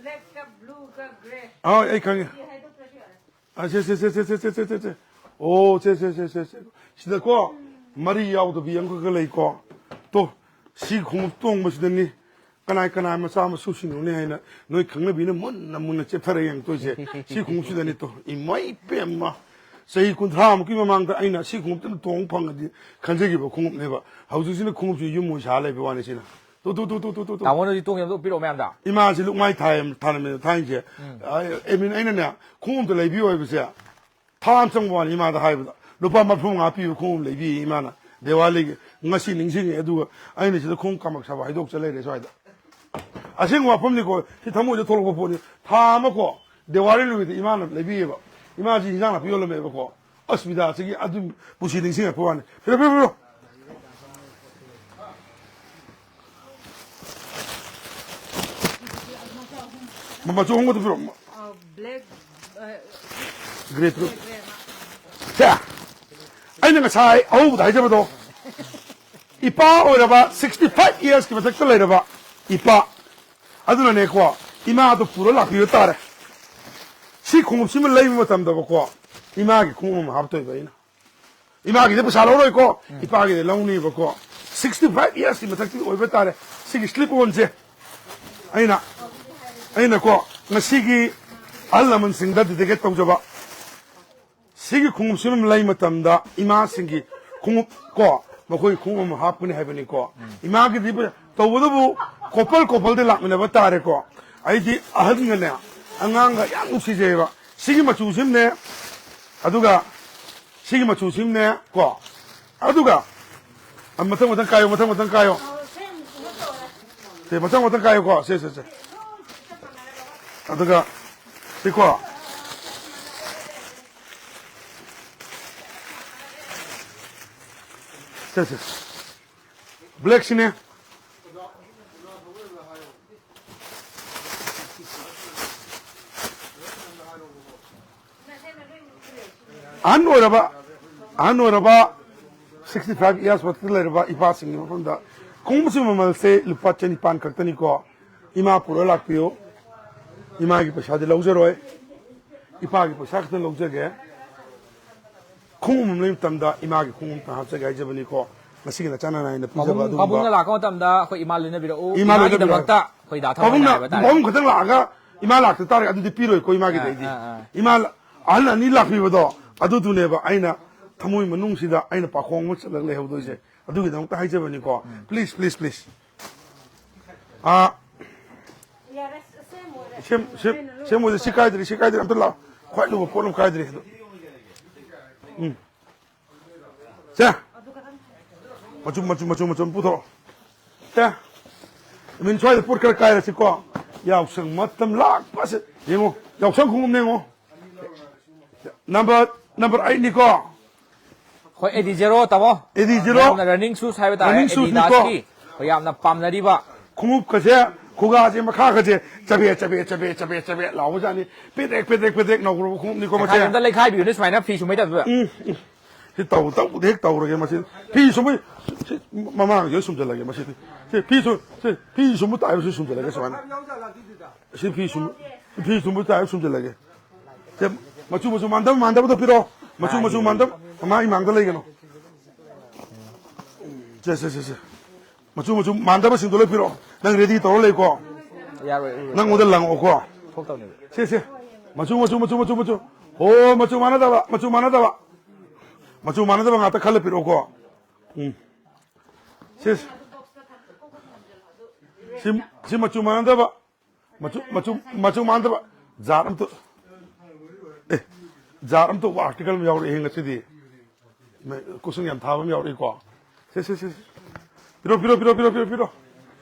Black ꯀ blue ꯀ grey꯫ ꯑꯥ, ꯑꯩ ꯈꯪꯉꯦ꯫ ꯁꯤ ꯍꯥꯏꯗꯣꯛꯇ꯭ꯔꯁꯨ ꯌꯥꯔꯦ꯫ ꯑ, ꯁꯦ, ꯁꯦ, ꯁꯦ꯫ ꯑꯣ, ꯁꯦ, ꯁꯦ, ꯁꯦ, ꯁꯦ, ꯁꯦ꯫ ꯁꯤꯗꯀꯣ, ꯃꯔꯤ ꯌꯥꯎꯗꯕꯤ ꯑꯃꯈꯛꯀ ꯂꯩꯀꯣ꯫ ꯇꯣ, ꯁꯤ ꯈꯣꯡꯎꯞ ꯇꯣꯡꯕꯁꯤꯗꯅꯤ ꯀꯅꯥ ꯀꯅꯥ ꯃꯆꯥ ꯃꯁꯨꯁꯤꯡꯅꯣꯅꯦ ꯍꯥꯏꯅ ꯅꯣꯏ ꯈꯪꯅꯕꯤꯅ ꯃꯨꯟꯅ ꯃꯨꯟꯅ ꯆꯦꯞꯊꯔ ꯌꯦꯡꯉꯛꯇꯣꯏꯁꯦ꯫ ꯁꯤ ꯈꯣꯡꯎꯞꯁꯤꯗꯅꯤ ꯇꯣ, ꯏꯃꯩ ꯄꯦꯝꯃ꯫ ꯆꯍꯤ ꯀꯨꯟꯊ꯭ꯔꯥꯃꯨꯛꯀꯤ ꯃꯃꯥꯡꯗ ꯑꯩꯅ ꯁꯤ ꯈꯣꯡꯎꯞꯇꯨ ꯇꯣꯡ ꯐꯪꯉꯗꯤ ꯈꯟꯖꯈꯤꯕ ꯈꯣꯡꯎꯞꯅꯦꯕ꯫ ꯍꯧꯖꯤꯛꯁꯤꯅ ꯈꯣꯡꯎꯞꯁꯤ ꯌꯨꯝ ꯑꯣꯏ ꯁꯥ ꯂꯩꯕ ꯋꯥꯅꯤ ꯁꯤꯅ꯫ Two, two, two. ꯇꯥꯃꯣꯅ ꯍꯧꯖꯤꯛ ꯇꯣꯡꯉꯤꯕꯗꯣ ꯎꯞꯄꯤꯔꯛꯑꯣ ꯃꯌꯥꯝꯗ꯫ ꯏꯃꯥꯁꯤ ꯂꯨꯛꯃꯥꯏ ꯊꯥꯏ-, ꯊꯥꯔꯝꯃꯦ ꯊꯥꯏꯅꯁꯦ꯫ ꯎꯝ꯫ ꯑ, ꯑꯦꯗꯃꯤꯟ ꯑꯩꯅꯅꯦ, "ꯈꯣꯡꯎꯞ ꯑꯝꯇ ꯂꯩꯕꯤꯌꯨ" ꯍꯥꯏꯕꯁꯦ, ꯊꯥ ꯑꯃ ꯆꯪꯕ ꯋꯥꯅꯤ ꯏꯃꯥꯗ ꯍꯥꯏꯕꯗ꯫ ꯂꯨꯄꯥ ꯃꯔꯤꯐꯨ ꯃꯉꯥ ꯄꯤꯕ ꯈꯣꯡꯎꯞ ꯂꯩꯕꯤꯌꯦ ꯏꯃꯥꯅ꯫ ꯗꯤꯋꯥꯂꯤꯒꯤ꯫ ꯉꯁꯤ ꯅꯤꯡꯁꯤꯡꯉꯦ, ꯑꯗꯨꯒ ꯑꯩꯅ ꯁꯤꯗ ꯈꯣꯡ ꯀꯥꯃꯛ ꯁꯥꯕ ꯍꯥꯏꯗꯣꯛꯆ ꯂꯩꯔꯦ ꯁ꯭ꯋꯥꯏꯗ꯫ ꯑꯁꯦꯡꯕ ꯋꯥꯐꯝꯅꯤꯀꯣ, ꯁꯤ ꯊꯃꯣꯏꯗ ꯊꯣꯛꯂꯛꯄ ꯄꯣꯠꯅꯤ꯫ ꯊꯥ ꯑꯃ ꯀꯣ, ꯗꯤꯋꯥꯂꯤ ꯅꯨꯃꯤꯠꯇ ꯏꯃꯥꯅ ꯂꯩꯕꯤꯌꯦꯕ꯫ ꯏꯃꯥꯁꯤ ꯏꯟꯖꯥꯡ ꯅꯥꯄꯤ ꯌꯣꯜꯂꯝꯃꯦꯕꯀꯣ꯫ ꯑꯁ, ꯕꯤꯗꯥꯁꯤꯒꯤ ꯑꯗꯨ ꯄꯨꯟꯁꯤ ꯅꯤꯡꯁꯤꯡꯉꯛꯄ ꯋꯥꯅꯤ꯫ ꯄꯤꯔꯣ, ꯄꯤꯔꯣ, ꯄꯤꯔꯣ꯫ ꯃ-, ꯃꯆꯨ ꯑꯍꯨꯝꯒꯗꯨ ꯄꯤꯔꯣ꯫ ꯑ, black, ꯑ, Grey ꯄꯤꯔꯣ꯫ Grey, grey ꯑꯃ꯫ ꯁꯦ, ꯑꯩꯅ ꯉꯁꯥꯏ ꯑꯍꯧꯕꯗ ꯍꯥꯏꯖꯕꯗꯣ, ꯏꯄꯥ ꯑꯣꯏꯔꯕ, sixty five yearsꯀꯤ ꯃꯊꯛꯇ ꯂꯩꯔꯕ ꯏꯄꯥ ꯑꯗꯨꯅꯅꯦꯀꯣ, ꯏꯃꯥꯗꯣ ꯄꯨꯔ ꯂꯥꯛꯄꯤꯕ ꯇꯥꯔꯦ꯫ ꯁꯤ ꯈꯣꯡꯎꯞꯁꯤꯃ ꯂꯩꯕ ꯃꯇꯝꯗꯀꯣ, ꯏꯃꯥꯒꯤ ꯈꯣꯡꯎꯞ ꯑꯃ ꯍꯥꯞꯇꯣꯏꯕ ꯑꯩꯅ꯫ ꯏꯃꯥꯒꯤꯗꯤ ꯄꯩꯁꯥ ꯂꯧꯔꯣꯏꯀꯣ, ꯎꯝ꯫ ꯏꯄꯥꯒꯤꯗꯤ ꯂꯧꯅꯤꯕꯀꯣ꯫ Sixty five yearsꯀꯤ ꯃꯊꯛꯇꯤ ꯑꯣꯏꯕ ꯇꯥꯔꯦ꯫ ꯁꯤꯒꯤ slip onꯁꯦ ꯑꯩꯅ, ꯑꯩꯅꯀꯣ, ꯉꯁꯤꯒꯤ ꯑꯍꯜ ꯂꯃꯟꯁꯤꯡꯗ dedicate ꯇꯧꯖꯕ꯫ ꯁꯤꯒꯤ ꯈꯣꯡꯎꯞꯁꯤꯃ ꯂꯩ ꯃꯇꯝꯗ ꯏꯃꯥꯁꯤꯡꯒꯤ ꯈꯣꯡꯎꯞ ꯀꯣ, ꯃꯈꯣꯏ ꯈꯣꯡꯎꯞ ꯑꯃ ꯍꯥꯞꯀꯅꯤ ꯍꯥꯏꯕꯅꯤꯀꯣ꯫ ꯎꯝ꯫ ꯏꯃꯥꯒꯤꯗꯤ ꯄꯩ-, ꯇꯧꯕꯇꯕꯨ couple coupleꯗꯤ ꯂꯥꯛꯃꯤꯟꯅꯕ ꯇꯥꯔꯦꯀꯣ꯫ ꯑꯩꯗꯤ ꯑꯍꯟꯒꯅꯦ, ꯑꯉꯥꯡꯒ ꯌꯥꯝ ꯅꯨꯡꯁꯤꯖꯩꯑꯕ꯫ ꯁꯤꯒꯤ ꯃꯆꯨꯁꯤꯝꯅꯦ, ꯑꯗꯨꯒ ꯁꯤꯒꯤ ꯃꯆꯨꯁꯤꯝꯅꯦ ꯀꯣ, ꯑꯗꯨꯒ ꯃꯊꯪ ꯃꯊꯪ ꯀꯥꯏꯌꯣ, ꯃꯊꯪ ꯃꯊꯪ ꯀꯥꯏꯌꯣ꯫ ꯁꯦ, ꯃꯊꯪ ꯃꯊꯪ ꯀꯥꯏꯌꯨꯀꯣ꯫ ꯁꯦ, ꯁꯦ, ꯁꯦ꯫ ꯑꯗꯨꯒ ꯁꯤꯀꯣ꯫ ꯁꯦ, ꯁꯦ꯫ Blackꯁꯤꯅꯦ꯫ ꯑꯍꯟ ꯑꯣꯏꯔꯕ, ꯑꯍꯟ ꯑꯣꯏꯔꯕ sixty five years ꯃꯊꯛꯇ ꯂꯩꯔꯕ ꯏꯄꯥꯁꯤꯡꯒꯤ ꯃꯐꯝꯗ ꯈꯣꯡꯎꯞꯁꯤ ꯃꯃꯜꯁꯦ ꯂꯨꯄꯥ ꯆꯅꯤꯄꯥꯟ ꯈꯛꯇꯅꯤꯀꯣ꯫ ꯏꯃꯥ ꯄꯨꯔ ꯂꯥꯛꯄꯤꯌꯨ꯫ ꯏꯃꯥꯒꯤ ꯄꯩꯁꯥꯗꯤ ꯂꯧꯖꯔꯣꯏ꯫ ꯏꯄꯥꯒꯤ ꯄꯩꯁꯥ ꯈꯛꯇꯪ ꯂꯧꯖꯒꯦ꯫ ꯈꯣꯡꯎꯞ ꯑꯃ ꯂꯩꯕ ꯃꯇꯝꯗ ꯏꯃꯥꯒꯤ ꯈꯣꯡꯎꯞ ꯑꯃꯇ ꯍꯥꯞꯆꯒꯦ ꯍꯥꯏꯖꯕꯅꯤꯀꯣ꯫ ꯉꯁꯤꯒꯤ ꯅꯆꯥꯅ ꯅꯥꯏꯅ ꯄꯤꯖꯕ ꯄꯥꯕꯨꯡ, ꯑꯗꯨꯒꯨꯝꯕ ꯄꯥꯕꯨꯡꯅ ꯂꯥꯛꯄ ꯃꯇꯝꯗ ꯑꯩꯈꯣꯏ ꯏꯃꯥ ꯂꯣꯏꯅꯕꯤꯔꯛꯎ꯫ ꯏꯃꯥ ꯂꯣꯏꯅꯕꯤꯔꯛꯎ꯫ ꯏꯃꯥꯒꯤꯗꯃꯛꯇ ꯑꯩꯈꯣꯏ ꯗꯥ ꯊꯋꯥꯏ ꯄꯥꯕꯨꯡꯅ, ꯍꯥꯏꯕ ꯇꯥꯔꯦ꯫ ꯄꯥꯕꯨꯡ ꯈꯛꯇꯪ ꯂꯥꯛꯑꯒ ꯏꯃꯥ ꯂꯥꯛꯇ ꯇꯥꯔꯒꯗꯤ ꯑꯗꯨꯗꯤ ꯄꯤꯔꯣꯏꯀꯣ ꯏꯃꯥꯒꯤꯗꯤ ꯑꯥ, ꯑꯩꯗꯤ꯫ ꯑꯥ, ꯑꯥ꯫ ꯏꯃꯥ ꯂ-, ꯑꯍꯜ ꯑꯅꯤ ꯂꯥꯛꯄꯤꯕꯗꯣ, ꯑꯗꯨꯗꯨꯅꯦꯕ ꯑꯩꯅ ꯊꯃꯣꯏ ꯃꯅꯨꯡꯁꯤꯗ ꯑꯩꯅ ꯄꯥꯈꯣꯡ ꯑꯃ ꯆꯠꯂꯒ ꯂꯩꯍꯧꯗꯣꯏꯁꯦ꯫ ꯑꯗꯨꯒꯤꯗꯃꯛꯇ ꯍꯥꯏꯖꯕꯅꯤꯀꯣ꯫ ꯎꯝ꯫ Please, please, please꯫ ꯑꯥ, ꯌꯥꯔꯦ, ꯁꯦꯝ ꯑꯣꯏꯔꯦ꯫ ꯁꯦꯝ, ꯁꯦꯝ, ꯁꯦꯝ ꯑꯣꯏꯔꯦ꯫ ꯁꯤ ꯀꯥꯏꯗ꯭ꯔꯤ, ꯁꯤ ꯀꯥꯏꯗ꯭ꯔꯤ꯫ ꯑꯝꯇ ꯂꯥꯛꯑꯣ꯫ ꯈ꯭ꯋꯥꯏ ꯂꯨꯕ ꯄꯣꯠ ꯑꯃ ꯀꯥꯏꯗ꯭ꯔꯤ ꯑꯗꯨ꯫ ꯎꯝ꯫ ꯁꯦ꯫ ꯑꯗꯨ ꯈꯛꯇꯪ꯫ ꯃꯆꯨꯝ, ꯃꯆꯨꯝ, ꯃꯆꯨꯝ, ꯃꯆꯨꯝ ꯄꯨꯊꯣꯔꯛꯑꯣ꯫ ꯁꯦ꯫ ꯃꯤꯟ ꯁ꯭ꯋꯥꯏꯗ ꯄꯣꯠ ꯈꯔ ꯀꯥꯏꯔꯁꯤꯀꯣ꯫ ꯌꯥꯎꯁꯪ ꯃꯇꯝ ꯂꯥꯛꯄꯁꯦ꯫ ꯌꯦꯡꯉꯣ, ꯌꯥꯎꯁꯪ ꯈꯣꯡꯎꯞꯅꯦ ꯌꯦꯡꯉꯣ꯫ ꯅꯝꯕꯔ, ꯅꯝꯕꯔ ꯑꯩꯠꯅꯤꯀꯣ꯫ ꯍꯣꯏ, ꯑꯦꯗꯤ ꯖꯦꯔꯣ, ꯇꯥꯃꯣ꯫ ꯑꯦꯗꯤ ꯖꯦꯔꯣ꯫ ꯌꯥꯝꯅ ꯔꯟꯅꯤꯡ ꯁꯨꯁ ꯍꯥꯏꯕ ꯇꯥꯔꯦ, ꯔꯟꯅꯤꯡ ꯁꯨꯁꯅꯤꯀꯣ꯫ ꯑꯦꯗꯤꯗꯥꯁꯀꯤ꯫ ꯑꯩꯈꯣꯏ ꯌꯥꯝꯅ ꯄꯥꯝꯅꯔꯤꯕ꯫ ꯈꯣꯡꯎꯞꯀꯁꯦ, ꯈꯨꯒꯥꯁꯦ, ꯃꯈꯥꯒꯁꯦ ꯆꯕꯦꯠ, ꯆꯕꯦꯠ, ꯆꯕꯦꯠ, ꯆꯕꯦꯠ, ꯆꯕꯦꯠ ꯂꯥꯎꯕꯖꯥꯠꯅꯤ꯫ ꯄꯦꯗ꯭ꯔꯦꯛ, ꯄꯦꯗ꯭ꯔꯦꯛ, ꯄꯦꯗ꯭ꯔꯦꯛ ꯅꯧꯔꯕ ꯈꯣꯡꯎꯞꯅꯤꯀꯣ ꯃꯁꯦ꯫ ꯃꯈꯥꯁꯦ ꯑꯝꯇ ꯂꯩꯈꯥꯏꯕꯤꯌꯨꯅꯦ ꯁꯨꯃꯥꯏꯅ ꯐꯤ ꯁꯨꯝꯕꯩ ꯇꯥꯏꯞꯇ꯫ ꯎꯝ, ꯎꯝ꯫ ꯁꯤ ꯇꯧ, ꯇꯧꯕꯗꯤ ꯍꯦꯛ ꯇꯧꯔꯒꯦ ꯃꯁꯤ꯫ ꯐꯤ ꯁꯨꯝꯕ, ꯁꯤ ꯃꯃꯥꯡꯁꯤꯗ ꯁꯨꯝꯖꯜꯂꯒꯦ ꯃꯁꯤꯗꯤ꯫ ꯁꯤ ꯐꯤ ꯁꯨꯝ, ꯁꯤ ꯐꯤ ꯁꯨꯝꯕ ꯇꯥꯏꯞꯁꯤ ꯁꯨꯝꯖꯜꯂꯒꯦ ꯁꯨꯃꯥꯏꯅ꯫ ꯁꯤ ꯐꯤ ꯁꯨꯝ, ꯐꯤ ꯁꯨꯝꯕ ꯇꯥꯏꯞ ꯁꯨꯝꯖꯜꯂꯒꯦ꯫ ꯁꯦ, ꯃꯆꯨ, ꯃꯆꯨ ꯃꯥꯟꯗꯕ, ꯃꯥꯟꯗꯕꯗꯣ ꯄꯤꯔꯛꯑꯣ꯫ ꯃꯆꯨ, ꯃꯆꯨ ꯃꯥꯟꯗꯕ꯫ ꯃꯥ ꯏꯃꯥꯡꯗ ꯂꯩꯒꯅꯣ꯫ ꯁꯦ, ꯁꯦ, ꯁꯦ, ꯁꯦ꯫ ꯃꯆꯨ, ꯃꯆꯨ ꯃꯥꯟꯗꯕꯁꯤꯡꯗꯣ ꯂꯣꯏ ꯄꯤꯔꯛꯑꯣ꯫ ꯅꯪ ꯔꯦꯗꯤ ꯇꯧꯔ ꯂꯩꯀꯣ꯫ ꯌꯥꯔꯣꯏ, ꯎꯔꯣꯏ꯫ ꯅꯪꯉꯣꯟꯗ ꯂꯪꯉꯛꯑꯣꯀꯣ꯫ ꯊꯣꯛꯇꯕꯅꯦꯕ꯫ ꯁꯦ, ꯁꯦ꯫ ꯃꯆꯨ, ꯃꯆꯨ, ꯃꯆꯨ, ꯃꯆꯨ, ꯃꯆꯨ꯫ ꯑꯣ, ꯃꯆꯨ ꯃꯥꯟꯅꯗꯕ, ꯃꯆꯨ ꯃꯥꯟꯅꯗꯕ꯫ ꯃꯆꯨ ꯃꯥꯟꯅꯗꯕ ꯉꯥꯛꯇ ꯈꯜꯂ ꯄꯤꯔꯛꯑꯣꯀꯣ꯫ ꯎꯝ꯫ ꯁꯦ, ꯁꯦ꯫ ꯁꯤ, ꯁꯤ ꯃꯆꯨ ꯃꯥꯟꯅꯗꯕ꯫ ꯃꯆꯨ, ꯃꯆꯨ, ꯃꯆꯨ ꯃꯥꯟꯅꯗꯕ꯫ ꯖꯥꯠ ꯑꯝꯇ, ꯑꯦ, ꯖꯥꯠ ꯑꯝꯇ ꯎꯕ ꯑꯥꯔꯇꯤꯀꯜ ꯑꯃ ꯌꯥꯎꯔꯛꯑꯦ ꯉꯁꯤꯗꯤ꯫ ꯃ-, ꯀꯣꯏꯁꯟ ꯌꯥꯝ ꯊꯥꯕ ꯑꯃ ꯌꯥꯎꯔꯛꯏꯀꯣ꯫ ꯁꯦ, ꯁꯦ, ꯁꯦ, ꯁꯦ꯫ ꯄꯤꯔꯣ, ꯄꯤꯔꯣ, ꯄꯤꯔꯣ, ꯄꯤꯔꯣ, ꯄꯤꯔꯣ, ꯄꯤꯔꯣ꯫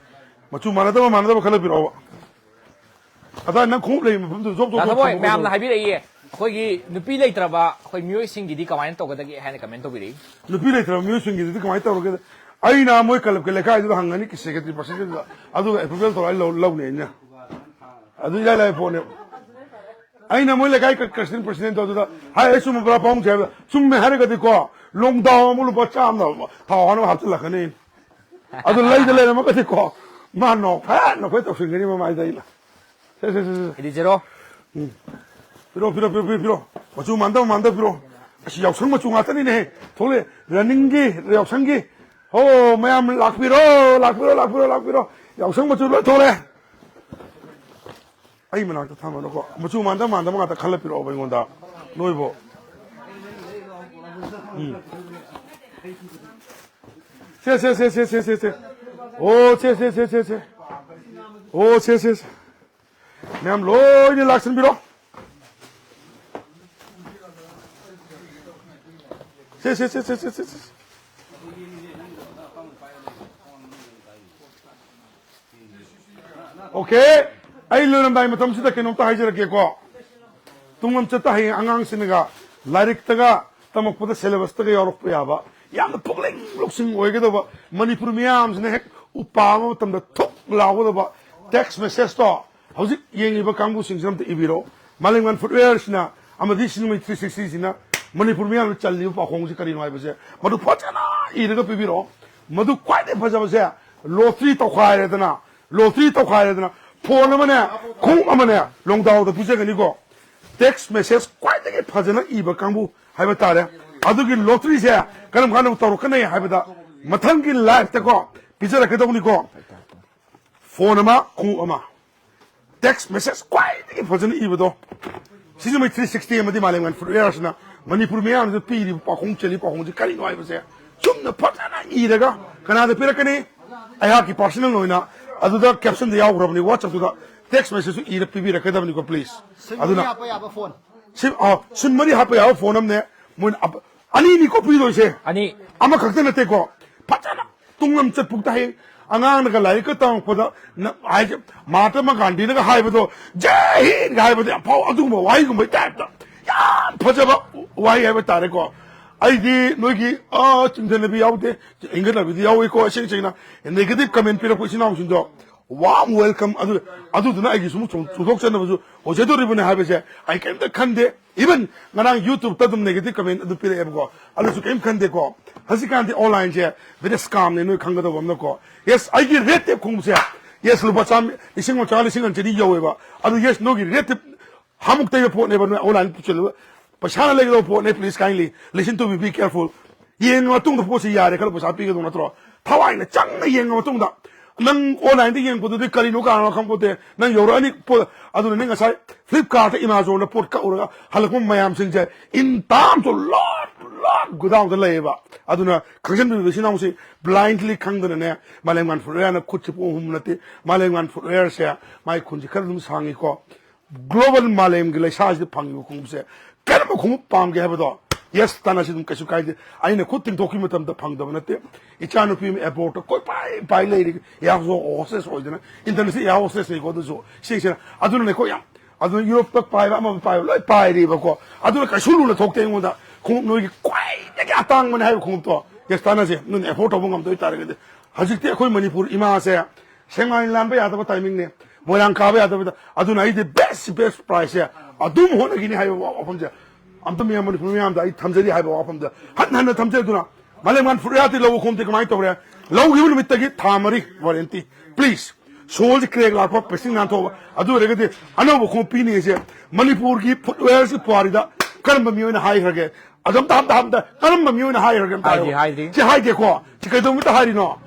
ꯃꯆꯨ ꯃꯥꯟꯅꯗꯕ, ꯃꯥꯟꯅꯗꯕ ꯈꯜꯂ ꯄꯤꯔꯛꯑꯣꯕ꯫ ꯑꯗꯥ ꯅꯪ ꯈꯣꯡꯎꯞ ꯂꯩꯕ ꯃꯐꯝꯗꯨ ꯖꯣꯕ, ꯖꯣꯕ, ꯗꯥ ꯖꯣꯕ, ꯊꯕꯣꯏ, ꯖꯣꯕ, ꯃꯌꯥꯝꯅ ꯖꯣꯕ꯫ ꯍꯥꯏꯕꯤꯔꯛꯏꯌꯦ, ꯑꯩꯈꯣꯏꯒꯤ ꯅꯨꯄꯤ ꯂꯩꯇ꯭ꯔꯕ ꯑꯩꯈꯣꯏ ꯃꯤꯑꯣꯏꯁꯤꯡꯒꯤꯗꯤ ꯀꯃꯥꯏꯅ ꯇꯧꯒꯗꯒꯦ ꯍꯥꯏꯅ ꯀꯃꯦꯟ ꯇꯧꯕꯤꯔꯛꯏ꯫ ꯅꯨꯄꯤ ꯂꯩꯇ꯭ꯔꯕ ꯃꯤꯑꯣꯏꯁꯤꯡꯒꯤꯗꯨꯗꯤ ꯀꯃꯥꯏꯅ ꯇꯧꯔꯒꯦ? ꯑꯩꯅ ꯃꯣꯏ ꯀꯂꯕꯀꯤ ꯂꯩꯀꯥꯏꯗꯨꯗ ꯍꯪꯉꯅꯤ, ꯁꯦꯀ꯭ꯔꯦꯇꯔꯤ ꯄ꯭ꯔꯁꯤꯗꯦꯟꯗꯨꯗ, ꯑꯗꯨꯒ ꯑꯦꯄ꯭ꯔꯨꯚꯦꯜ ꯇꯧꯔ ꯑꯩ ꯂꯧ-, ꯂꯧꯅꯤ ꯑꯩꯅ꯫ ꯑꯗꯨ ꯏꯂꯥꯏ ꯂꯥꯏꯕ ꯄꯣꯠꯅꯦꯕ꯫ ꯑꯩꯅ ꯃꯣꯏ ꯂꯩꯀꯥꯏ ꯀ-, ꯀ꯭ꯔꯁꯇꯤꯌꯟ ꯄ꯭ꯔꯁꯤꯗꯦꯟꯗꯣ ꯑꯗꯨꯗ ꯍꯥꯏ, "ꯑꯩ ꯆꯨꯝꯕ꯭ꯔꯥ ꯄꯥꯎꯁꯦ?" ꯍꯥꯏꯕꯗ, "ꯆꯨꯝꯃꯦ" ꯍꯥꯏꯔꯒꯗꯤꯀꯣ, ꯂꯣꯡꯗꯥꯎ ꯑꯃ ꯂꯨꯄꯥ ꯆꯥꯝꯃ ꯊꯥꯎ ꯍꯥꯟꯅꯕ ꯍꯥꯞꯆꯤꯜꯂꯛꯀꯅꯤ꯫ ꯑꯗꯨ ꯂꯩꯗ ꯂꯩꯔꯝꯃꯒꯗꯤꯀꯣ, ꯃꯥ ꯅꯣꯛꯐꯦꯠ ꯅꯣꯛꯐꯦꯠ ꯇꯧꯁꯤꯟꯒꯅꯤ ꯃꯃꯥꯏꯗ ꯑꯩꯅ꯫ ꯁꯦ, ꯁꯦ, ꯁꯦ, ꯁꯦ꯫ ꯑꯦꯗꯤ ꯖꯦꯔꯣ꯫ ꯄꯤꯔꯣ, ꯄꯤꯔꯣ, ꯄꯤꯔꯣ, ꯄꯤꯔꯣ, ꯄꯤꯔꯣ꯫ ꯃꯆꯨ ꯃꯥꯟꯗꯕ, ꯃꯥꯟꯗꯕ ꯄꯤꯔꯣ꯫ ꯑꯁ, ꯌꯥꯎꯁꯪ ꯃꯆꯨ ꯉꯥꯛꯇꯅꯤꯅꯦꯍꯦ꯫ ꯊꯣꯛꯂꯛꯑꯦ꯫ ꯔꯟꯅꯤꯡꯒꯤ, ꯌꯥꯎꯁꯪꯒꯤ꯫ ꯍꯣ, ꯃꯌꯥꯝ ꯂꯥꯛꯄꯤꯔꯣ, ꯂꯥꯛꯄꯤꯔꯣ, ꯂꯥꯛꯄꯤꯔꯣ, ꯂꯥꯛꯄꯤꯔꯣ꯫ ꯌꯥꯎꯁꯪ ꯃꯆꯨ ꯂꯣꯏ ꯊꯣꯛꯂꯛꯑꯦ꯫ ꯑꯩ ꯃꯅꯥꯛꯇ ꯊꯝꯃꯅꯨꯀꯣ꯫ ꯃꯆꯨ ꯃꯥꯟꯗꯕ, ꯃꯥꯟꯗꯕ ꯉꯥꯛꯇ ꯈꯜꯂ ꯄꯤꯔꯛꯑꯣꯕ ꯑꯩꯉꯣꯟꯗ꯫ ꯅꯣꯏꯕꯨ꯫ ꯎꯝ꯫ ꯁꯦ, ꯁꯦ, ꯁꯦ꯫ ꯑꯣ, ꯁꯦ, ꯁꯦ, ꯁꯦ, ꯁꯦ, ꯁꯦ꯫ ꯑꯣ, ꯁꯦ, ꯁꯦ, ꯁꯦ꯫ ꯃꯌꯥꯝ ꯂꯣꯏꯅ ꯂꯥꯛꯁꯤꯟꯕꯤꯔꯣ꯫ ꯁꯦ, ꯁꯦ, ꯁꯦ꯫ Okay, ꯑꯩ ꯂꯣꯏꯔꯝꯗꯥꯏ ꯃꯇꯝꯁꯤꯗ ꯀꯩꯅꯣꯝꯇ ꯍꯥꯏꯖꯔꯛꯀꯦꯀꯣ. ꯇꯨꯡꯂꯝꯆꯠꯇ ꯍꯌꯦꯡ ꯑꯉꯥꯡꯁꯤꯡꯅꯒ ꯂꯥꯏꯔꯤꯛꯇꯒ ꯇꯝꯃꯛꯄꯗ syllabus ꯇꯒ ꯌꯥꯎꯔꯛꯄ ꯌꯥꯕ ꯌꯥꯝꯅ ꯄꯨꯛꯅꯤꯡ ꯂꯧꯁꯤꯡ ꯑꯣꯏꯒꯗꯕ, ꯃꯅꯤꯄꯨꯔ ꯃꯤꯌꯥꯝꯁꯤꯅ ꯍꯦꯛ ꯎꯄꯥꯕ ꯃꯇꯝꯗ ꯊꯨꯛ ꯂꯥꯎꯒꯗꯕ text message ꯇꯣ ꯍꯧꯖꯤꯛ ꯌꯦꯡꯉꯤꯕ ꯀꯥꯡꯕꯨꯁꯤꯡꯁꯤꯅ ꯑꯝꯇ ꯏꯕꯤꯔꯣ. ꯃꯥꯂꯦꯝꯉꯥꯟ Footwear ꯁꯤꯅ ꯑꯃꯗꯤ ꯁꯤꯡꯖꯃꯩ three sixty ꯁꯤꯅ ꯃꯅꯤꯄꯨꯔ ꯃꯤꯌꯥꯝꯅ ꯆꯜꯂꯤꯕ ꯄꯥꯎꯈꯣꯡꯁꯤ ꯀꯔꯤꯅꯣ ꯍꯥꯏꯕꯁꯦ ꯃꯗꯨ ꯐꯖꯅ ꯏꯔꯒ ꯄꯤꯕꯤꯔꯛꯑꯣ. ꯃꯗꯨ ꯈ꯭ꯋꯥꯏꯗꯒꯤ ꯐꯖꯕꯁꯦ, lottery ꯇꯧꯈꯥꯏꯔꯦꯗꯅ, lottery ꯇꯧꯈꯥꯏꯔꯦꯗꯅ, phone ꯑꯃꯅꯦ, ꯈꯣꯡꯎꯞ ꯑꯃꯅꯦ ꯂꯣꯡꯗꯥꯎꯗ ꯄꯤꯖꯒꯅꯤꯀꯣ. Text message ꯈ꯭ꯋꯥꯏꯗꯒꯤ ꯐꯖꯅ ꯏꯕ ꯀꯥꯡꯕꯨ ꯍꯥꯏꯕ ꯇꯥꯔꯦ. ꯑꯗꯨꯒꯤ lottery ꯁꯦ ꯀꯔꯝ ꯀꯥꯟꯗ ꯇꯧꯔꯛꯀꯅꯤ ꯍꯥꯏꯕꯗ, ꯃꯊꯪꯒꯤ live ꯇꯀꯣ ꯄꯤꯖꯔꯛꯀꯗꯧꯅꯤꯀꯣ. Phone ꯑꯃ, ꯈꯣꯡꯎꯞ ꯑꯃ, text message ꯈ꯭ꯋꯥꯏꯗꯒꯤ ꯐꯖꯅ ꯏꯕꯗꯣ, ꯁꯤꯡꯖꯃꯩ three sixty ꯑꯃꯗꯤ ꯃꯥꯂꯦꯝꯉꯥꯟ Footwear ꯁꯤꯅ ꯃꯅꯤꯄꯨꯔ ꯃꯤꯌꯥꯝꯁꯤꯗ ꯄꯤꯔꯤꯕ ꯄꯥꯎꯈꯣꯡ, ꯆꯦꯜꯂꯤ ꯄꯥꯎꯈꯣꯡꯁꯤ ꯀꯔꯤꯅꯣ ꯍꯥꯏꯕꯁꯦ ꯆꯨꯝꯅ ꯐꯖꯅ ꯏꯔꯒ ꯀꯅꯥꯗ ꯄꯤꯔꯛꯀꯅꯤ? ꯑꯩꯍꯥꯛꯀꯤ personal ꯑꯣꯏꯅ ꯑꯗꯨꯗ caption ꯗ ꯌꯥꯎꯈ꯭ꯔꯕꯅꯤ, WhatsApp ꯇꯨꯗ text message ꯁꯨ ꯏꯔ ꯄꯤꯕꯤꯔꯛꯀꯗꯕꯅꯤꯀꯣ, please. ꯁꯤꯝ ꯑꯗꯨꯅ ꯃꯔꯤ ꯍꯥꯞꯄ ꯌꯥꯕ phone. ꯁꯤꯝ, ꯑ, ꯁꯤꯝ ꯃꯔꯤ ꯍꯥꯞꯄ ꯌꯥꯕ phone ꯑꯃꯅꯦ, ꯃꯣꯏꯅ ꯑꯞ-, ꯑꯅꯤꯅꯤꯀꯣ ꯄꯤꯗꯣꯏꯁꯦ꯫ ꯑꯅꯤ꯫ ꯑꯃꯈꯛꯇ ꯅꯠꯇꯦꯀꯣ, ꯐꯖꯅ ꯇꯨꯡꯂꯝꯆꯠ ꯄꯨꯛꯇ ꯍꯌꯦꯡ ꯑꯉꯥꯡꯅꯒ ꯂꯥꯏꯔꯤꯛꯀ ꯇꯝꯃꯛꯄꯗ ꯅ-, ꯍꯥꯏꯁꯦ, ꯃꯍꯥꯇꯃꯥ ꯒꯥꯟꯙꯤꯅꯒ ꯍꯥꯏꯕꯗꯣ, "ꯖꯩ ꯍꯤꯟꯗ" ꯍꯥꯏꯕꯗꯣ ꯌꯥꯝ ꯐꯥꯎ, ꯑꯗꯨꯒꯨꯝꯕ ꯋꯥꯍꯩꯒꯨꯝꯕꯒꯤ type ꯇ ꯌꯥꯝ ꯐꯖꯕ ꯋꯥꯍꯩ ꯍꯥꯏꯕ ꯇꯥꯔꯦꯀꯣ꯫ ꯑꯩꯗꯤ ꯅꯣꯏꯒꯤ, ꯑ, ꯆꯤꯡꯊꯅꯕꯤ ꯌꯥꯎꯗꯦ, ꯍꯤꯡꯒꯠꯅꯕꯤꯗꯤ ꯌꯥꯎꯏꯀꯣ꯫ ꯏꯁꯦꯡ ꯁꯦꯡꯅ negative comment ꯄꯤꯔꯛꯄ ꯏꯆꯤꯟ ꯏꯅꯥꯎꯁꯤꯡꯗꯣ warm welcome꯫ ꯑꯗꯨ, ꯑꯗꯨꯗꯨꯅ ꯑꯩꯒꯤ ꯁꯨꯝ ꯆꯨꯝ-, ꯆꯨꯝꯊꯣꯛꯆꯅꯕꯁꯨ ꯑꯣꯏꯖꯗꯣꯔꯤꯕꯅꯤ ꯍꯥꯏꯕꯁꯦ ꯑꯩ ꯀꯩꯝꯇ ꯈꯟꯗꯦ꯫ Even ꯉꯔꯥꯡ YouTube ꯇ ꯑꯗꯨꯝ negative comment ꯑꯗꯨ ꯄꯤꯔꯛꯑꯦꯕꯀꯣ, ꯑꯗꯨꯁꯨ ꯀꯩꯝ ꯈꯟꯗꯦꯀꯣ꯫ ꯍꯧꯖꯤꯛꯀꯥꯟꯗꯤ online ꯁꯦ very scam ꯅꯦ, ꯅꯣꯏ ꯈꯪꯒꯗꯕ ꯑꯃꯅꯀꯣ꯫ Yes, ꯑꯩꯒꯤ red tape ꯈꯣꯡꯎꯞꯁꯦ, yes, ꯂꯨꯄꯥ ꯆꯥꯝ-, ꯂꯤꯁꯤꯡ ꯑꯃ ꯆꯥꯝꯃꯉꯥ, ꯂꯤꯁꯤꯡ ꯑꯃ ꯆꯅꯤ ꯌꯧꯋꯦꯕ꯫ ꯑꯗꯨ yes, ꯅꯣꯏꯒꯤ red tape ꯍꯥꯃꯨꯛ ꯇꯩꯕ ꯄꯣꯠꯅꯦꯕ, ꯅꯣꯏ online ꯄꯨꯁꯤꯜꯂꯒ ꯄꯩꯁꯥꯅ ꯂꯩꯒꯗꯕ ꯄꯣꯠꯅꯦ꯫ Please kindly listen to me, be careful. ꯌꯦꯡꯉ ꯃꯇꯨꯡꯗ ꯄꯣꯠꯁꯤ ꯌꯥꯔꯦ ꯈꯜꯂ ꯄꯩꯁꯥ ꯄꯤꯒꯗꯧ ꯅꯠꯇ꯭ꯔꯣ? ꯊꯋꯥꯏꯅ ꯆꯪꯅ ꯌꯦꯡꯉ ꯃꯇꯨꯡꯗ, ꯅꯪ online ꯗ ꯌꯦꯡꯉꯛꯄꯗꯨꯗꯤ ꯀꯔꯤꯅꯣ ꯀꯅꯥꯅꯣ ꯈꯪꯄꯣꯠꯇꯦ꯫ ꯅꯪ ꯌꯧꯔꯛꯑꯅꯤ ꯄꯣꯠ, ꯑꯗꯨꯅ ꯅꯪ ꯉꯁꯥꯏ Flipkart ꯇ, Amazon ꯗ ꯄꯣꯠ ꯀꯛꯎꯔꯒ ꯍꯜꯂꯛꯄ ꯃꯌꯥꯝꯁꯤꯡꯁꯦ in terms of lot, lot godown ꯗ ꯂꯩꯌꯦꯕ꯫ ꯑꯗꯨꯅ ꯈꯪꯖꯟꯕꯤꯕ ꯏꯆꯤꯟ ꯏꯅꯥꯎꯁꯤ blindly ꯈꯪꯗꯅꯅꯦ, ꯃꯥꯂꯦꯝꯉꯥꯟ Footwear ꯅ ꯈꯨꯠꯁꯤ ꯄꯨꯡ ꯑꯍꯨꯝ ꯅꯠꯇꯦ, ꯃꯥꯂꯦꯝꯉꯥꯟ Footwear ꯁꯦ ꯃꯥꯏ ꯈꯨꯟꯁꯤ ꯈꯔ ꯑꯗꯨꯝ ꯁꯥꯡꯉꯤꯀꯣ꯫ Global ꯃꯥꯂꯦꯝꯒꯤ ꯂꯩꯁꯥꯁꯤꯗ ꯐꯪꯉꯤꯕ ꯈꯣꯡꯎꯞꯁꯦ ꯀꯔꯝꯕ ꯈꯣꯡꯎꯞ ꯄꯥꯝꯒꯦ ꯍꯥꯏꯕꯗꯣ Yes, ꯇꯥꯟꯅꯁꯤ, ꯑꯗꯨꯝ ꯀꯩꯁꯨ ꯀꯥꯏꯗꯦ꯫ ꯑꯩꯅ ꯈꯨꯠ ꯇꯤꯡꯊꯣꯛꯈꯤꯕ ꯃꯇꯝꯗ ꯐꯪꯗꯕ ꯅꯠꯇꯦ꯫ ꯏꯆꯥꯅꯨꯄꯤ ꯑꯃ airport ꯀꯣꯏ ꯄꯥꯏ ꯄꯥꯏ ꯂꯩꯔꯤ꯫ Air hostess ꯑꯣꯏꯗꯅ, international air hostess ꯅꯤꯀꯣ ꯑꯗꯨꯁꯨ꯫ ꯁꯤꯁꯤꯅ ꯑꯗꯨꯅꯅꯦꯀꯣ ꯌꯥꯝ, ꯑꯗꯨꯅ Europe ꯇ ꯄꯥꯏꯕ, ꯑꯃ ꯄꯥꯏꯕ ꯂꯣꯏ ꯄꯥꯏꯔꯤꯕꯀꯣ꯫ ꯑꯗꯨꯅ ꯀꯩꯁꯨ ꯂꯨꯅ ꯊꯣꯛꯇꯦ ꯑꯩꯉꯣꯟꯗ꯫ ꯈꯣꯡꯎꯞ ꯅꯣꯏꯒꯤ ꯈ꯭ꯋꯥꯏꯗꯒꯤ ꯑꯇꯥꯡꯕꯅꯦ ꯍꯥꯏꯕ ꯈꯣꯡꯎꯞꯇꯣ꯫ Yes, ꯇꯥꯟꯅꯁꯦ꯫ ꯅꯣꯏꯅ afford ꯇꯧꯕ ꯉꯝꯗꯣꯏ ꯇꯥꯔꯒꯗꯤ꯫ ꯍꯧꯖꯤꯛꯇꯤ ꯑꯩꯈꯣꯏ ꯃꯅꯤꯄꯨꯔ ꯏꯃꯥꯁꯦ ꯁꯦꯡꯃꯥꯏ ꯂꯥꯟꯕ ꯌꯥꯗꯕ timing ꯅꯦ, ꯃꯣꯏꯔꯥꯡ ꯀꯥꯕ ꯌꯥꯗꯕꯗ, ꯑꯗꯨꯅ ꯑꯩꯗꯤ best, best price ꯁꯦ ꯑꯗꯨꯝ ꯍꯣꯠꯅꯈꯤꯅꯤ ꯍꯥꯏꯕ ꯋꯥꯐꯝꯁꯦ ꯑꯝꯇ ꯃꯌꯥꯝ, ꯃꯅꯤꯄꯨꯔ ꯃꯌꯥꯝꯗ ꯑꯩ ꯊꯝꯖꯔꯤ ꯍꯥꯏꯕ ꯋꯥꯐꯝꯗ ꯍꯟꯅ ꯍꯟꯅ ꯊꯝꯖꯗꯨꯅ, ꯃꯥꯂꯦꯝꯉꯥꯟ Footwear ꯇꯤ ꯂꯧꯕ ꯈꯣꯡꯎꯞꯇꯤ ꯀꯃꯥꯏꯅ ꯇꯧꯔꯦ? ꯂꯧꯈꯤꯕ ꯅꯨꯃꯤꯠꯇꯒꯤ ꯊꯥ ꯃꯔꯤ warranty꯫ Please, sole ꯁꯤ crack ꯂꯥꯛꯄ, pressing ꯅꯥꯟꯊꯣꯛꯑꯕ, ꯑꯗꯨ ꯑꯣꯏꯔꯒꯗꯤ ꯑꯅꯧꯕ ꯈꯣꯡꯎꯞ ꯄꯤꯅꯤ ꯍꯥꯏꯁꯦ꯫ ꯃꯅꯤꯄꯨꯔꯒꯤ footwear ꯁꯤ ꯄꯨꯋꯥꯔꯤꯗ ꯀꯔꯝꯕ ꯃꯤꯑꯣꯏꯅ ꯍꯥꯏꯈ꯭ꯔꯒꯦ? ꯑꯗꯣ ꯑꯝꯇ, ꯑꯝꯇ, ꯑꯝꯇ ꯀꯔꯝꯕ ꯃꯤꯑꯣꯏꯅ ꯍꯥꯏꯈ꯭ꯔꯒꯦ ꯑꯝꯇ ꯍꯥꯏꯗꯤ ꯍꯥꯏꯌꯣ꯫ ꯍꯥꯏꯗ꯭ꯔꯤ꯫ ꯁꯤ ꯍꯥꯏꯗꯦꯀꯣ꯫ ꯁꯤ ꯀꯩꯗꯧꯕꯗ ꯍꯥꯏꯔꯤꯅꯣ?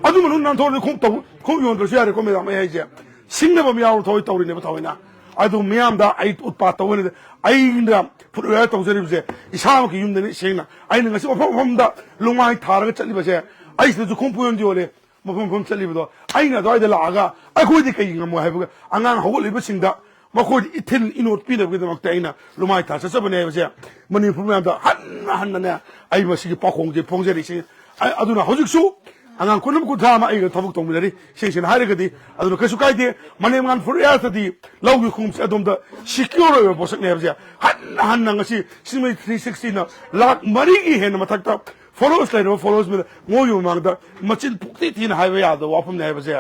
ꯑꯗꯨ ꯃꯅꯨꯡ ꯅꯥꯟꯊꯣꯛꯑꯗꯤ ꯈꯣꯡ ꯇꯧ-, ꯈꯣꯡ ꯌꯣꯟꯗ꯭ꯔꯁꯨ ꯌꯥꯔꯦꯀꯣ, ꯃꯦꯗꯥꯝ꯫ ꯑꯩ ꯍꯥꯏꯁꯦ ꯁꯤꯡꯅꯕ ꯑꯃ ꯌꯥꯎꯔ ꯊꯧꯑꯣꯏ ꯇꯧꯔꯤꯅꯦꯕ ꯊꯑꯣꯏꯅ꯫ ꯑꯗꯨ ꯃꯤꯌꯥꯝꯗ ꯑꯩ ꯎꯠꯄ ꯇꯧꯕꯅꯤꯗ꯫ ꯑꯩꯅ footwear ꯇꯧꯖꯔꯤꯕꯁꯦ ꯏꯁꯥꯃꯛꯀꯤ ꯌꯨꯝꯗꯅꯤ꯫ ꯁꯦꯡꯅ ꯑꯩꯅ ꯉꯁꯤ ꯃꯐꯝ ꯃꯐꯝꯗ ꯂꯨꯃꯥꯏ ꯊꯥꯔꯒ ꯆꯠꯂꯤꯕꯁꯦ, ꯑꯩ ꯁꯤꯗꯁꯨ ꯈꯣꯡꯎꯞ ꯌꯣꯟꯗꯤ ꯌꯣꯜꯂꯦ꯫ ꯃꯐꯝ ꯃꯐꯝ ꯆꯠꯂꯤꯕꯗꯣ ꯑꯩꯅ ꯑꯗꯨꯋꯥꯏꯗ ꯂꯥꯛꯑꯒ ꯑꯩꯈꯣꯏꯗꯤ ꯀꯩꯒꯤ ꯉꯝꯃꯣꯏ ꯍꯥꯏꯕꯒ, ꯑꯉꯥꯡ ꯍꯧꯒꯠꯂꯤꯕꯁꯤꯡꯗ ꯃꯈꯣꯏꯗ ꯏꯊꯤꯜ ꯏꯅꯣꯠ ꯄꯤꯅꯕꯒꯤꯗꯃꯛꯇ ꯑꯩꯅ ꯂꯨꯃꯥꯏ ꯊꯥ ꯆꯠꯆꯕꯅꯦ ꯍꯥꯏꯕꯁꯦ ꯃꯅꯤꯄꯨꯔ ꯃꯌꯥꯝꯗ ꯍꯟꯅ ꯍꯟꯅꯅꯦ ꯑꯩ ꯃꯁꯤꯒꯤ ꯄꯥꯎꯈꯣꯡꯁꯦ ꯐꯣꯡꯖꯔꯤꯁꯤ꯫ ꯑ-, ꯑꯗꯨꯅ ꯍꯧꯖꯤꯛꯁꯨ ꯑꯉꯥꯡ ꯀꯨꯟ ꯑꯃ ꯀꯨꯟꯊ꯭ꯔꯥ ꯑꯃ ꯑꯩꯒ ꯊꯕꯛ ꯇꯧꯃꯤꯟꯅꯔꯤ, ꯁꯦꯡ ꯁꯦꯡꯅ ꯍꯥꯏꯔꯒꯗꯤ꯫ ꯑꯗꯨꯅ ꯀꯩꯁꯨ ꯀꯥꯏꯗꯦ꯫ ꯃꯥꯂꯦꯝꯉꯥꯟ Footwear ꯇꯗꯤ ꯂꯧꯒꯤ ꯈꯣꯡꯎꯞꯁꯦ ꯑꯗꯣꯝꯗ secure ꯑꯣꯏꯕ ꯄꯣꯠꯁꯛꯅꯦ ꯍꯥꯏꯕꯁꯦ ꯍꯟꯅ ꯍꯟꯅ ꯉꯁꯤ ꯁꯤꯡꯃꯩ three sixty ꯅ ꯂꯥꯛ ꯃꯔꯤꯒꯤ ꯍꯦꯟꯅ ꯃꯊꯛꯇ followers ꯂꯩꯔꯕ followers ꯃꯤꯅ ꯃꯣꯏꯒꯤ ꯃꯃꯥꯡꯗ ꯃꯆꯤꯟ ꯄꯨꯛꯊꯤ ꯊꯤꯅ ꯍꯥꯏꯕ ꯌꯥꯗꯕ ꯋꯥꯐꯝꯅꯦ ꯍꯥꯏꯕꯁꯦ꯫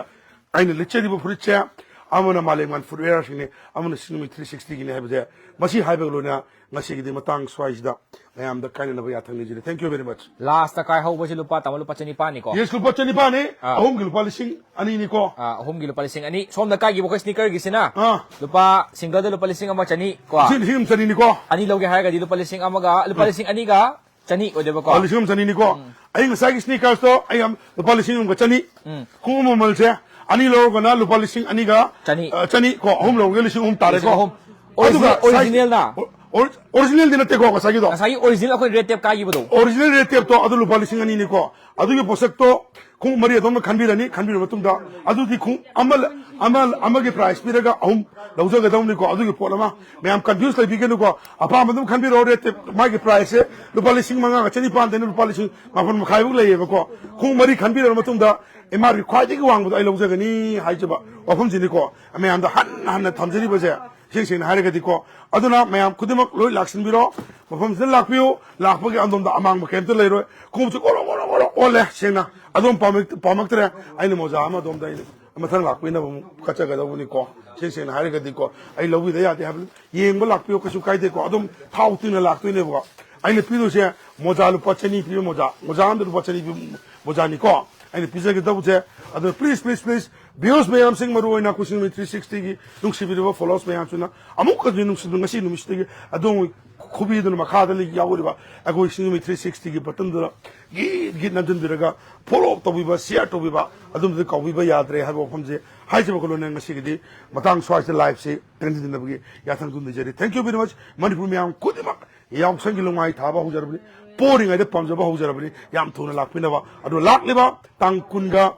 ꯑꯩꯅ ꯂꯤꯠꯆꯔꯤꯕ ꯐꯨꯔꯤꯠꯁꯦ ꯑꯃꯅ ꯃꯥꯂꯦꯝꯉꯥꯟ Footwear ꯁꯤꯡꯅꯤ, ꯑꯃꯅ ꯁꯤꯡꯃꯩ three sixty ꯒꯤꯅꯤ ꯍꯥꯏꯕꯁꯦ, ꯃꯁꯤ ꯍꯥꯏꯕꯒ ꯂꯣꯏꯅ ꯉꯁꯤꯒꯤꯗꯤ ꯃꯇꯥꯡ ꯁ꯭ꯋꯥꯏꯁꯤꯗ ꯃꯌꯥꯝꯗ ꯀꯥꯏꯅꯅꯕ ꯌꯥꯊꯪ ꯅꯤꯖꯔꯤ꯫ Thank you very much꯫ Last ꯇ ꯀꯥꯏꯍꯧꯕꯁꯤ ꯂꯨꯄꯥ, ꯇꯥꯃꯣ, ꯂꯨꯄꯥ ꯆꯅꯤꯄꯥꯟꯅꯤꯀꯣ? Yes, ꯂꯨꯄꯥ ꯆꯅꯤꯄꯥꯟꯅꯤ꯫ ꯑꯥ꯫ ꯑꯍꯨꯝꯒꯤ ꯂꯨꯄꯥ ꯂꯤꯁꯤꯡ ꯑꯅꯤꯅꯤꯀꯣ꯫ ꯑꯥ, ꯑꯍꯨꯝꯒꯤ ꯂꯨꯄꯥ ꯂꯤꯁꯤꯡ ꯑꯅꯤ꯫ ꯁꯣꯝꯗ ꯀꯥꯏꯈꯤꯕ ꯑꯩꯈꯣꯏ sneaker ꯒꯤꯁꯤꯅ ꯑꯥ꯫ ꯂꯨꯄꯥ single ꯗ ꯂꯨꯄꯥ ꯂꯤꯁꯤꯡ ꯑꯃ ꯆꯅꯤ ꯀꯣ? ꯂꯤꯁꯤꯡ, ꯂꯤꯁꯤꯡ ꯑꯃ ꯆꯅꯤꯅꯤꯀꯣ꯫ ꯑꯅꯤ ꯂꯧꯒꯦ ꯍꯥꯏꯔꯒꯗꯤ ꯂꯨꯄꯥ ꯂꯤꯁꯤꯡ ꯑꯃꯒ, ꯂꯨꯄꯥ ꯑꯥ꯫ ꯂꯤꯁꯤꯡ ꯑꯅꯤꯒ ꯆꯅꯤ ꯑꯣꯏꯗꯣꯏꯕꯀꯣ? ꯑꯥ, ꯂꯤꯁꯤꯡ ꯑꯃ ꯆꯅꯤꯅꯤꯀꯣ꯫ ꯎꯝ꯫ ꯑꯩ ꯉꯁꯥꯏꯒꯤ sneakers ꯇꯣ ꯑꯩ ꯌꯥꯝ, ꯂꯨꯄꯥ ꯂꯤꯁꯤꯡ ꯑꯃꯒ ꯆꯅꯤ꯫ ꯎꯝ꯫ ꯈꯣꯡꯎꯞ ꯃꯃꯜꯁꯦ ꯑꯅꯤ ꯂꯧꯔꯒꯅ ꯂꯨꯄꯥ ꯂꯤꯁꯤꯡ ꯑꯅꯤꯒ, ꯆꯅꯤ꯫ ꯑ, ꯆꯅꯤ ꯀꯣ, ꯑꯍꯨꯝ ꯂꯧꯔꯒ ꯂꯤꯁꯤꯡ ꯑꯍꯨꯝ ꯇꯥꯔꯦꯀꯣ꯫ ꯂꯤꯁꯤꯡ ꯑꯍꯨꯝ꯫ ꯑꯗꯨꯒ ꯑꯣꯔꯤꯖꯤꯅꯦꯜꯅ? ꯑꯣ-, ꯑꯣꯔꯤ-, original ꯗꯤ ꯅꯠꯇꯦꯀꯣ ꯉꯁꯥꯏꯒꯤꯗꯣ꯫ ꯉꯁꯥꯏꯒꯤ original ꯑꯩꯈꯣꯏ red tape ꯀꯥꯏꯈꯤꯕꯗꯣ꯫ Original red tape ꯇꯣ ꯑꯗꯨ ꯂꯨꯄꯥ ꯂꯤꯁꯤꯡ ꯑꯅꯤꯅꯤꯀꯣ꯫ ꯑꯗꯨꯒꯤ ꯄꯣꯠꯁꯛꯇꯣ ꯈꯣꯡꯎꯞ ꯃꯔꯤ ꯑꯗꯣꯝꯅ ꯈꯟꯕꯤꯔꯅꯤ꯫ ꯈꯟꯕꯤꯔꯕ ꯃꯇꯨꯡꯗ ꯑꯗꯨꯗꯤ ꯈꯣꯡꯎꯞ ꯑꯃ, ꯑꯃ, ꯑꯃꯒꯤ price ꯄꯤꯔꯒ ꯑꯍꯨꯝ ꯂꯧꯖꯒꯗꯧꯅꯤꯀꯣ꯫ ꯑꯗꯨꯒꯤ ꯄꯣꯠ ꯑꯃ ꯃꯌꯥꯝ confuse ꯂꯩꯕꯤꯒꯅꯨꯀꯣ꯫ ꯑꯄꯥꯝꯕ ꯑꯗꯨꯝ ꯈꯟꯕꯤꯔꯛꯑꯣ꯫ Rate ꯃꯥꯒꯤ price ꯁꯦ ꯂꯨꯄꯥ ꯂꯤꯁꯤꯡ ꯃꯉꯥꯒ ꯆꯅꯤꯄꯥꯟꯗꯩꯅ ꯂꯨꯄꯥ ꯂꯤꯁꯤꯡ ꯃꯥꯄꯟ ꯃꯈꯥꯏꯐꯥꯎ ꯂꯩꯌꯦꯕꯀꯣ꯫ ꯈꯣꯡꯎꯞ ꯃꯔꯤ ꯈꯟꯕꯤꯔꯕ ꯃꯇꯨꯡꯗ M R P ꯈ꯭ꯋꯥꯏꯗꯒꯤ ꯋꯥꯡꯕꯗꯣ ꯑꯩ ꯂꯧꯖꯒꯅꯤ ꯍꯥꯏꯖꯕ ꯋꯥꯐꯝꯁꯤꯅꯤꯀꯣ꯫ ꯃꯌꯥꯝꯗ ꯍꯟꯅ ꯍꯟꯅ ꯊꯝꯖꯔꯤꯕꯁꯦ, ꯏꯁꯦꯡ ꯁꯦꯡꯅ ꯍꯥꯏꯔꯒꯗꯤꯀꯣ꯫ ꯑꯗꯨꯅ ꯃꯌꯥꯝ ꯈꯨꯗꯤꯡꯃꯛ ꯂꯣꯏ ꯂꯥꯛꯁꯤꯟꯕꯤꯔꯣ, ꯃꯐꯝꯁꯤꯗ ꯂꯥꯛꯄꯤꯌꯨ꯫ ꯂꯥꯛꯄꯒꯤ ꯑꯗꯣꯝꯗ ꯑꯃꯥꯡꯕ ꯀꯩꯝꯇ ꯂꯩꯔꯣꯏ꯫ ꯈꯣꯡꯎꯞꯁꯦ ꯒꯣꯔꯣ ꯒꯣꯔꯣ ꯒꯣꯔꯣ ꯑꯣꯜꯂꯦ꯫ ꯁꯦꯡꯅ ꯑꯗꯣꯝ ꯄꯥꯝꯃꯛ-, ꯄꯥꯝꯃꯛꯇ꯭ꯔꯦ꯫ ꯑꯩꯅ ꯃꯣꯖꯥ ꯑꯃ ꯑꯗꯣꯝꯗ ꯑꯩꯅ ꯃꯊꯪ ꯂꯥꯛꯄꯤꯅꯕ ꯑꯃꯨꯛ ꯀꯠꯆꯒꯗꯧꯕꯅꯤꯀꯣ꯫ ꯏꯁꯦꯡ ꯁꯦꯡꯅ ꯍꯥꯏꯔꯒꯗꯤꯀꯣ, ꯑꯩ ꯂꯧꯕꯤꯗ ꯌꯥꯗꯦ ꯍꯥꯏꯕ, ꯌꯦꯡꯕ ꯂꯥꯛꯄꯤꯌꯨ, ꯀꯩꯁꯨ ꯀꯥꯏꯗꯦꯀꯣ꯫ ꯑꯗꯨꯝ ꯊꯥꯎ ꯇꯤꯡꯅ ꯂꯥꯛꯇꯣꯏꯅꯦꯕꯀꯣ꯫ ꯑꯩꯅ ꯄꯤꯗꯣꯏꯁꯦ ꯃꯣꯖꯥ ꯂꯨꯄꯥ ꯆꯅꯤ ꯄꯤꯕ ꯃꯣꯖꯥ, ꯃꯣꯖꯥ ꯑꯃꯗ ꯂꯨꯄꯥ ꯆꯅꯤ ꯄꯤꯕ ꯃꯣꯖꯥꯅꯤꯀꯣ ꯑꯩꯅ ꯄꯤꯖꯒꯗꯧꯕꯁꯦ꯫ ꯑꯗꯣ please, please, please, viewers ꯃꯌꯥꯝꯁꯤꯡ, ꯃꯔꯨ ꯑꯣꯏꯅ ꯑꯩꯈꯣꯏ ꯁꯤꯡꯖꯃꯩ three sixty ꯒꯤ ꯅꯨꯡꯁꯤꯕꯤꯔꯤꯕ followers ꯃꯌꯥꯝꯁꯤꯅ ꯑꯃꯨꯛꯀꯁꯨ ꯅꯨꯡꯁꯤꯕ ꯉꯁꯤ ꯅꯨꯃꯤꯠꯁꯤꯗꯒꯤ ꯑꯗꯣꯝ ꯈꯨꯕꯤꯗꯨꯅ ꯃꯈꯥꯗ ꯂꯩ-, ꯌꯥꯎꯔꯤꯕ ꯑꯩꯈꯣꯏ ꯁꯤꯡꯖꯃꯩ three sixty ꯒꯤ button ꯗꯨꯗ ꯒꯤꯠ ꯒꯤꯠ ꯅꯝꯁꯤꯟꯕꯤꯔꯒ follow ꯇꯧꯕꯤꯕ, share ꯇꯧꯕꯤꯕ, ꯑꯗꯣꯝꯗ ꯀꯥꯎꯕꯤꯕ ꯌꯥꯗ꯭ꯔꯦ ꯍꯥꯏꯕ ꯋꯥꯐꯝꯁꯦ ꯍꯥꯏꯖꯕꯒ ꯂꯣꯏꯅꯅ ꯉꯁꯤꯒꯤꯗꯤ ꯃꯇꯥꯡ ꯁ꯭ꯋꯥꯏꯁꯤꯗ live ꯁꯤ ꯇꯪꯁꯤꯟꯅꯕꯒꯤ ꯌꯥꯊꯪ ꯑꯗꯨꯝ ꯅꯤꯖꯔꯤ꯫ Thank you very much꯫ Manipur ꯃꯌꯥꯝ ꯈꯨꯗꯤꯡꯃꯛ ꯌꯥꯎꯁꯪꯒꯤ ꯂꯨꯉꯥꯏ ꯊꯥꯕ ꯍꯧꯖꯔꯕꯅꯤ꯫ ꯄꯣꯔꯤꯉꯩꯗ ꯄꯥꯝꯖꯕ ꯍꯧꯖꯔꯕꯅꯤ꯫ ꯌꯥꯝ ꯊꯨꯅ ꯂꯥꯛꯄꯤꯅꯕ꯫ ꯑꯗꯨ ꯂꯥꯛꯂꯤꯕ ꯇꯥꯡ ꯀꯨꯟꯒ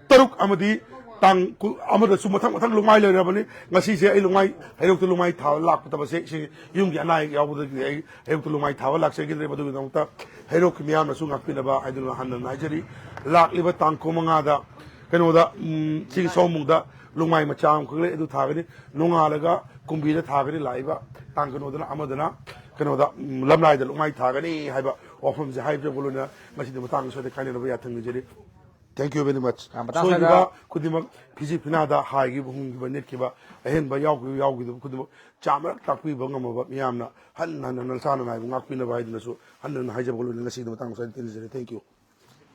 ꯇꯔꯨꯛ ꯑꯃꯗꯤ ꯇꯥꯡ ꯀꯨꯟ ꯑꯃꯗꯁꯨ ꯃꯊꯪ ꯃꯊꯪ ꯂꯨꯉꯥꯏ ꯂꯩꯔꯕꯅꯤ꯫ ꯉꯁꯤꯁꯦ ꯑꯩ ꯂꯨꯉꯥꯏ, ꯍꯩꯔꯣꯛꯇ ꯂꯨꯉꯥꯏ ꯊꯥꯕ ꯂꯥꯛꯄꯗꯕꯁꯦ ꯏꯁꯤꯡ ꯌꯨꯝꯒꯤ ꯑꯅꯥ ꯑꯌꯦꯛ ꯌꯥꯎꯕꯗꯒꯤ ꯑꯩ ꯍꯩꯔꯣꯛꯇ ꯂꯨꯉꯥꯏ ꯊꯥꯕ ꯂꯥꯛꯆꯈꯤꯗ꯭ꯔꯦ꯫ ꯃꯗꯨꯒꯤꯗꯃꯛꯇ ꯍꯩꯔꯣꯛꯀꯤ ꯃꯤꯌꯥꯝꯅꯁꯨ ꯉꯥꯛꯄꯤꯅꯕ ꯍꯥꯏꯗꯨꯅ ꯍꯟꯅ ꯍꯟꯅ ꯍꯥꯏꯖꯔꯤ꯫ ꯂꯥꯛꯂꯤꯕ ꯇꯥꯡ ꯀꯨꯟꯃꯉꯥꯗ ꯀꯩꯅꯣꯗ, ꯎꯝ, ꯁꯤꯒꯤ ꯁꯑꯣꯝꯕꯨꯡꯗ ꯂꯨꯉꯥꯏ ꯃꯆꯥ ꯑꯃꯈꯛ ꯂꯩ, ꯑꯗꯨ ꯊꯥꯒꯅꯤ꯫ ꯅꯣꯡꯉꯥꯜꯂꯒ ꯀꯨꯝꯕꯤꯗ ꯊꯥꯒꯅꯤ꯫ ꯂꯥꯛꯏꯕ ꯇꯥꯡ ꯀꯩꯅꯣꯗꯅ ꯑꯃꯗꯅ ꯀꯩꯅꯣꯗ, ꯎꯝ, ꯂꯝꯂꯥꯏꯗ ꯂꯨꯉꯥꯏ ꯊꯥꯒꯅꯤ ꯍꯥꯏꯕ ꯋꯥꯐꯝꯁꯦ ꯍꯥꯏꯖꯕ ꯂꯣꯏꯅ ꯉꯁꯤꯗꯤ ꯃꯇꯥꯡ ꯑꯁꯤꯗ ꯀꯥꯏꯅꯅꯕ ꯌꯥꯊꯪ ꯅꯤꯖꯔꯤ꯫ Thank you very much꯫ ꯌꯥꯝ ꯃꯇꯥꯡ ꯁꯣꯏꯈꯤꯕ ꯆꯥꯗ ꯈꯨꯗꯤꯡꯃꯛ ꯐꯤꯖꯤ ꯐꯤꯅꯥꯗ ꯍꯥꯏꯈꯤꯕ, ꯍꯨꯝꯈꯤꯕ, ꯅꯦꯠꯈꯤꯕ ꯑꯍꯦꯟꯕ ꯌꯥꯎꯈꯤꯕ, ꯌꯥꯎꯈꯤꯗꯕ ꯈꯨꯗꯤꯡꯃꯛ ꯆꯥꯝꯃꯔꯛ ꯇꯥꯛꯄꯤꯕ ꯉꯝꯃꯕ ꯃꯤꯌꯥꯝꯅ ꯍꯟꯅ ꯍꯟꯅ ꯅꯁꯥꯅ ꯅꯥꯏꯕ ꯉꯥꯛꯄꯤꯅꯕ ꯍꯥꯏꯗꯨꯅꯁꯨ ꯍꯟꯅ ꯍꯟꯅ ꯍꯥꯏꯖꯕ ꯂꯣꯏꯅ ꯉꯁꯤꯒꯤꯗꯃꯛ ꯃꯇꯥꯡ ꯑꯁꯤꯗ ꯇꯦꯟꯖꯔꯦ꯫ Thank you꯫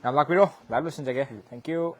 ꯌꯥꯝ ꯂꯥꯛꯄꯤꯔꯣ, live ꯂꯣꯏꯁꯤꯟꯖꯒꯦ꯫ Thank you꯫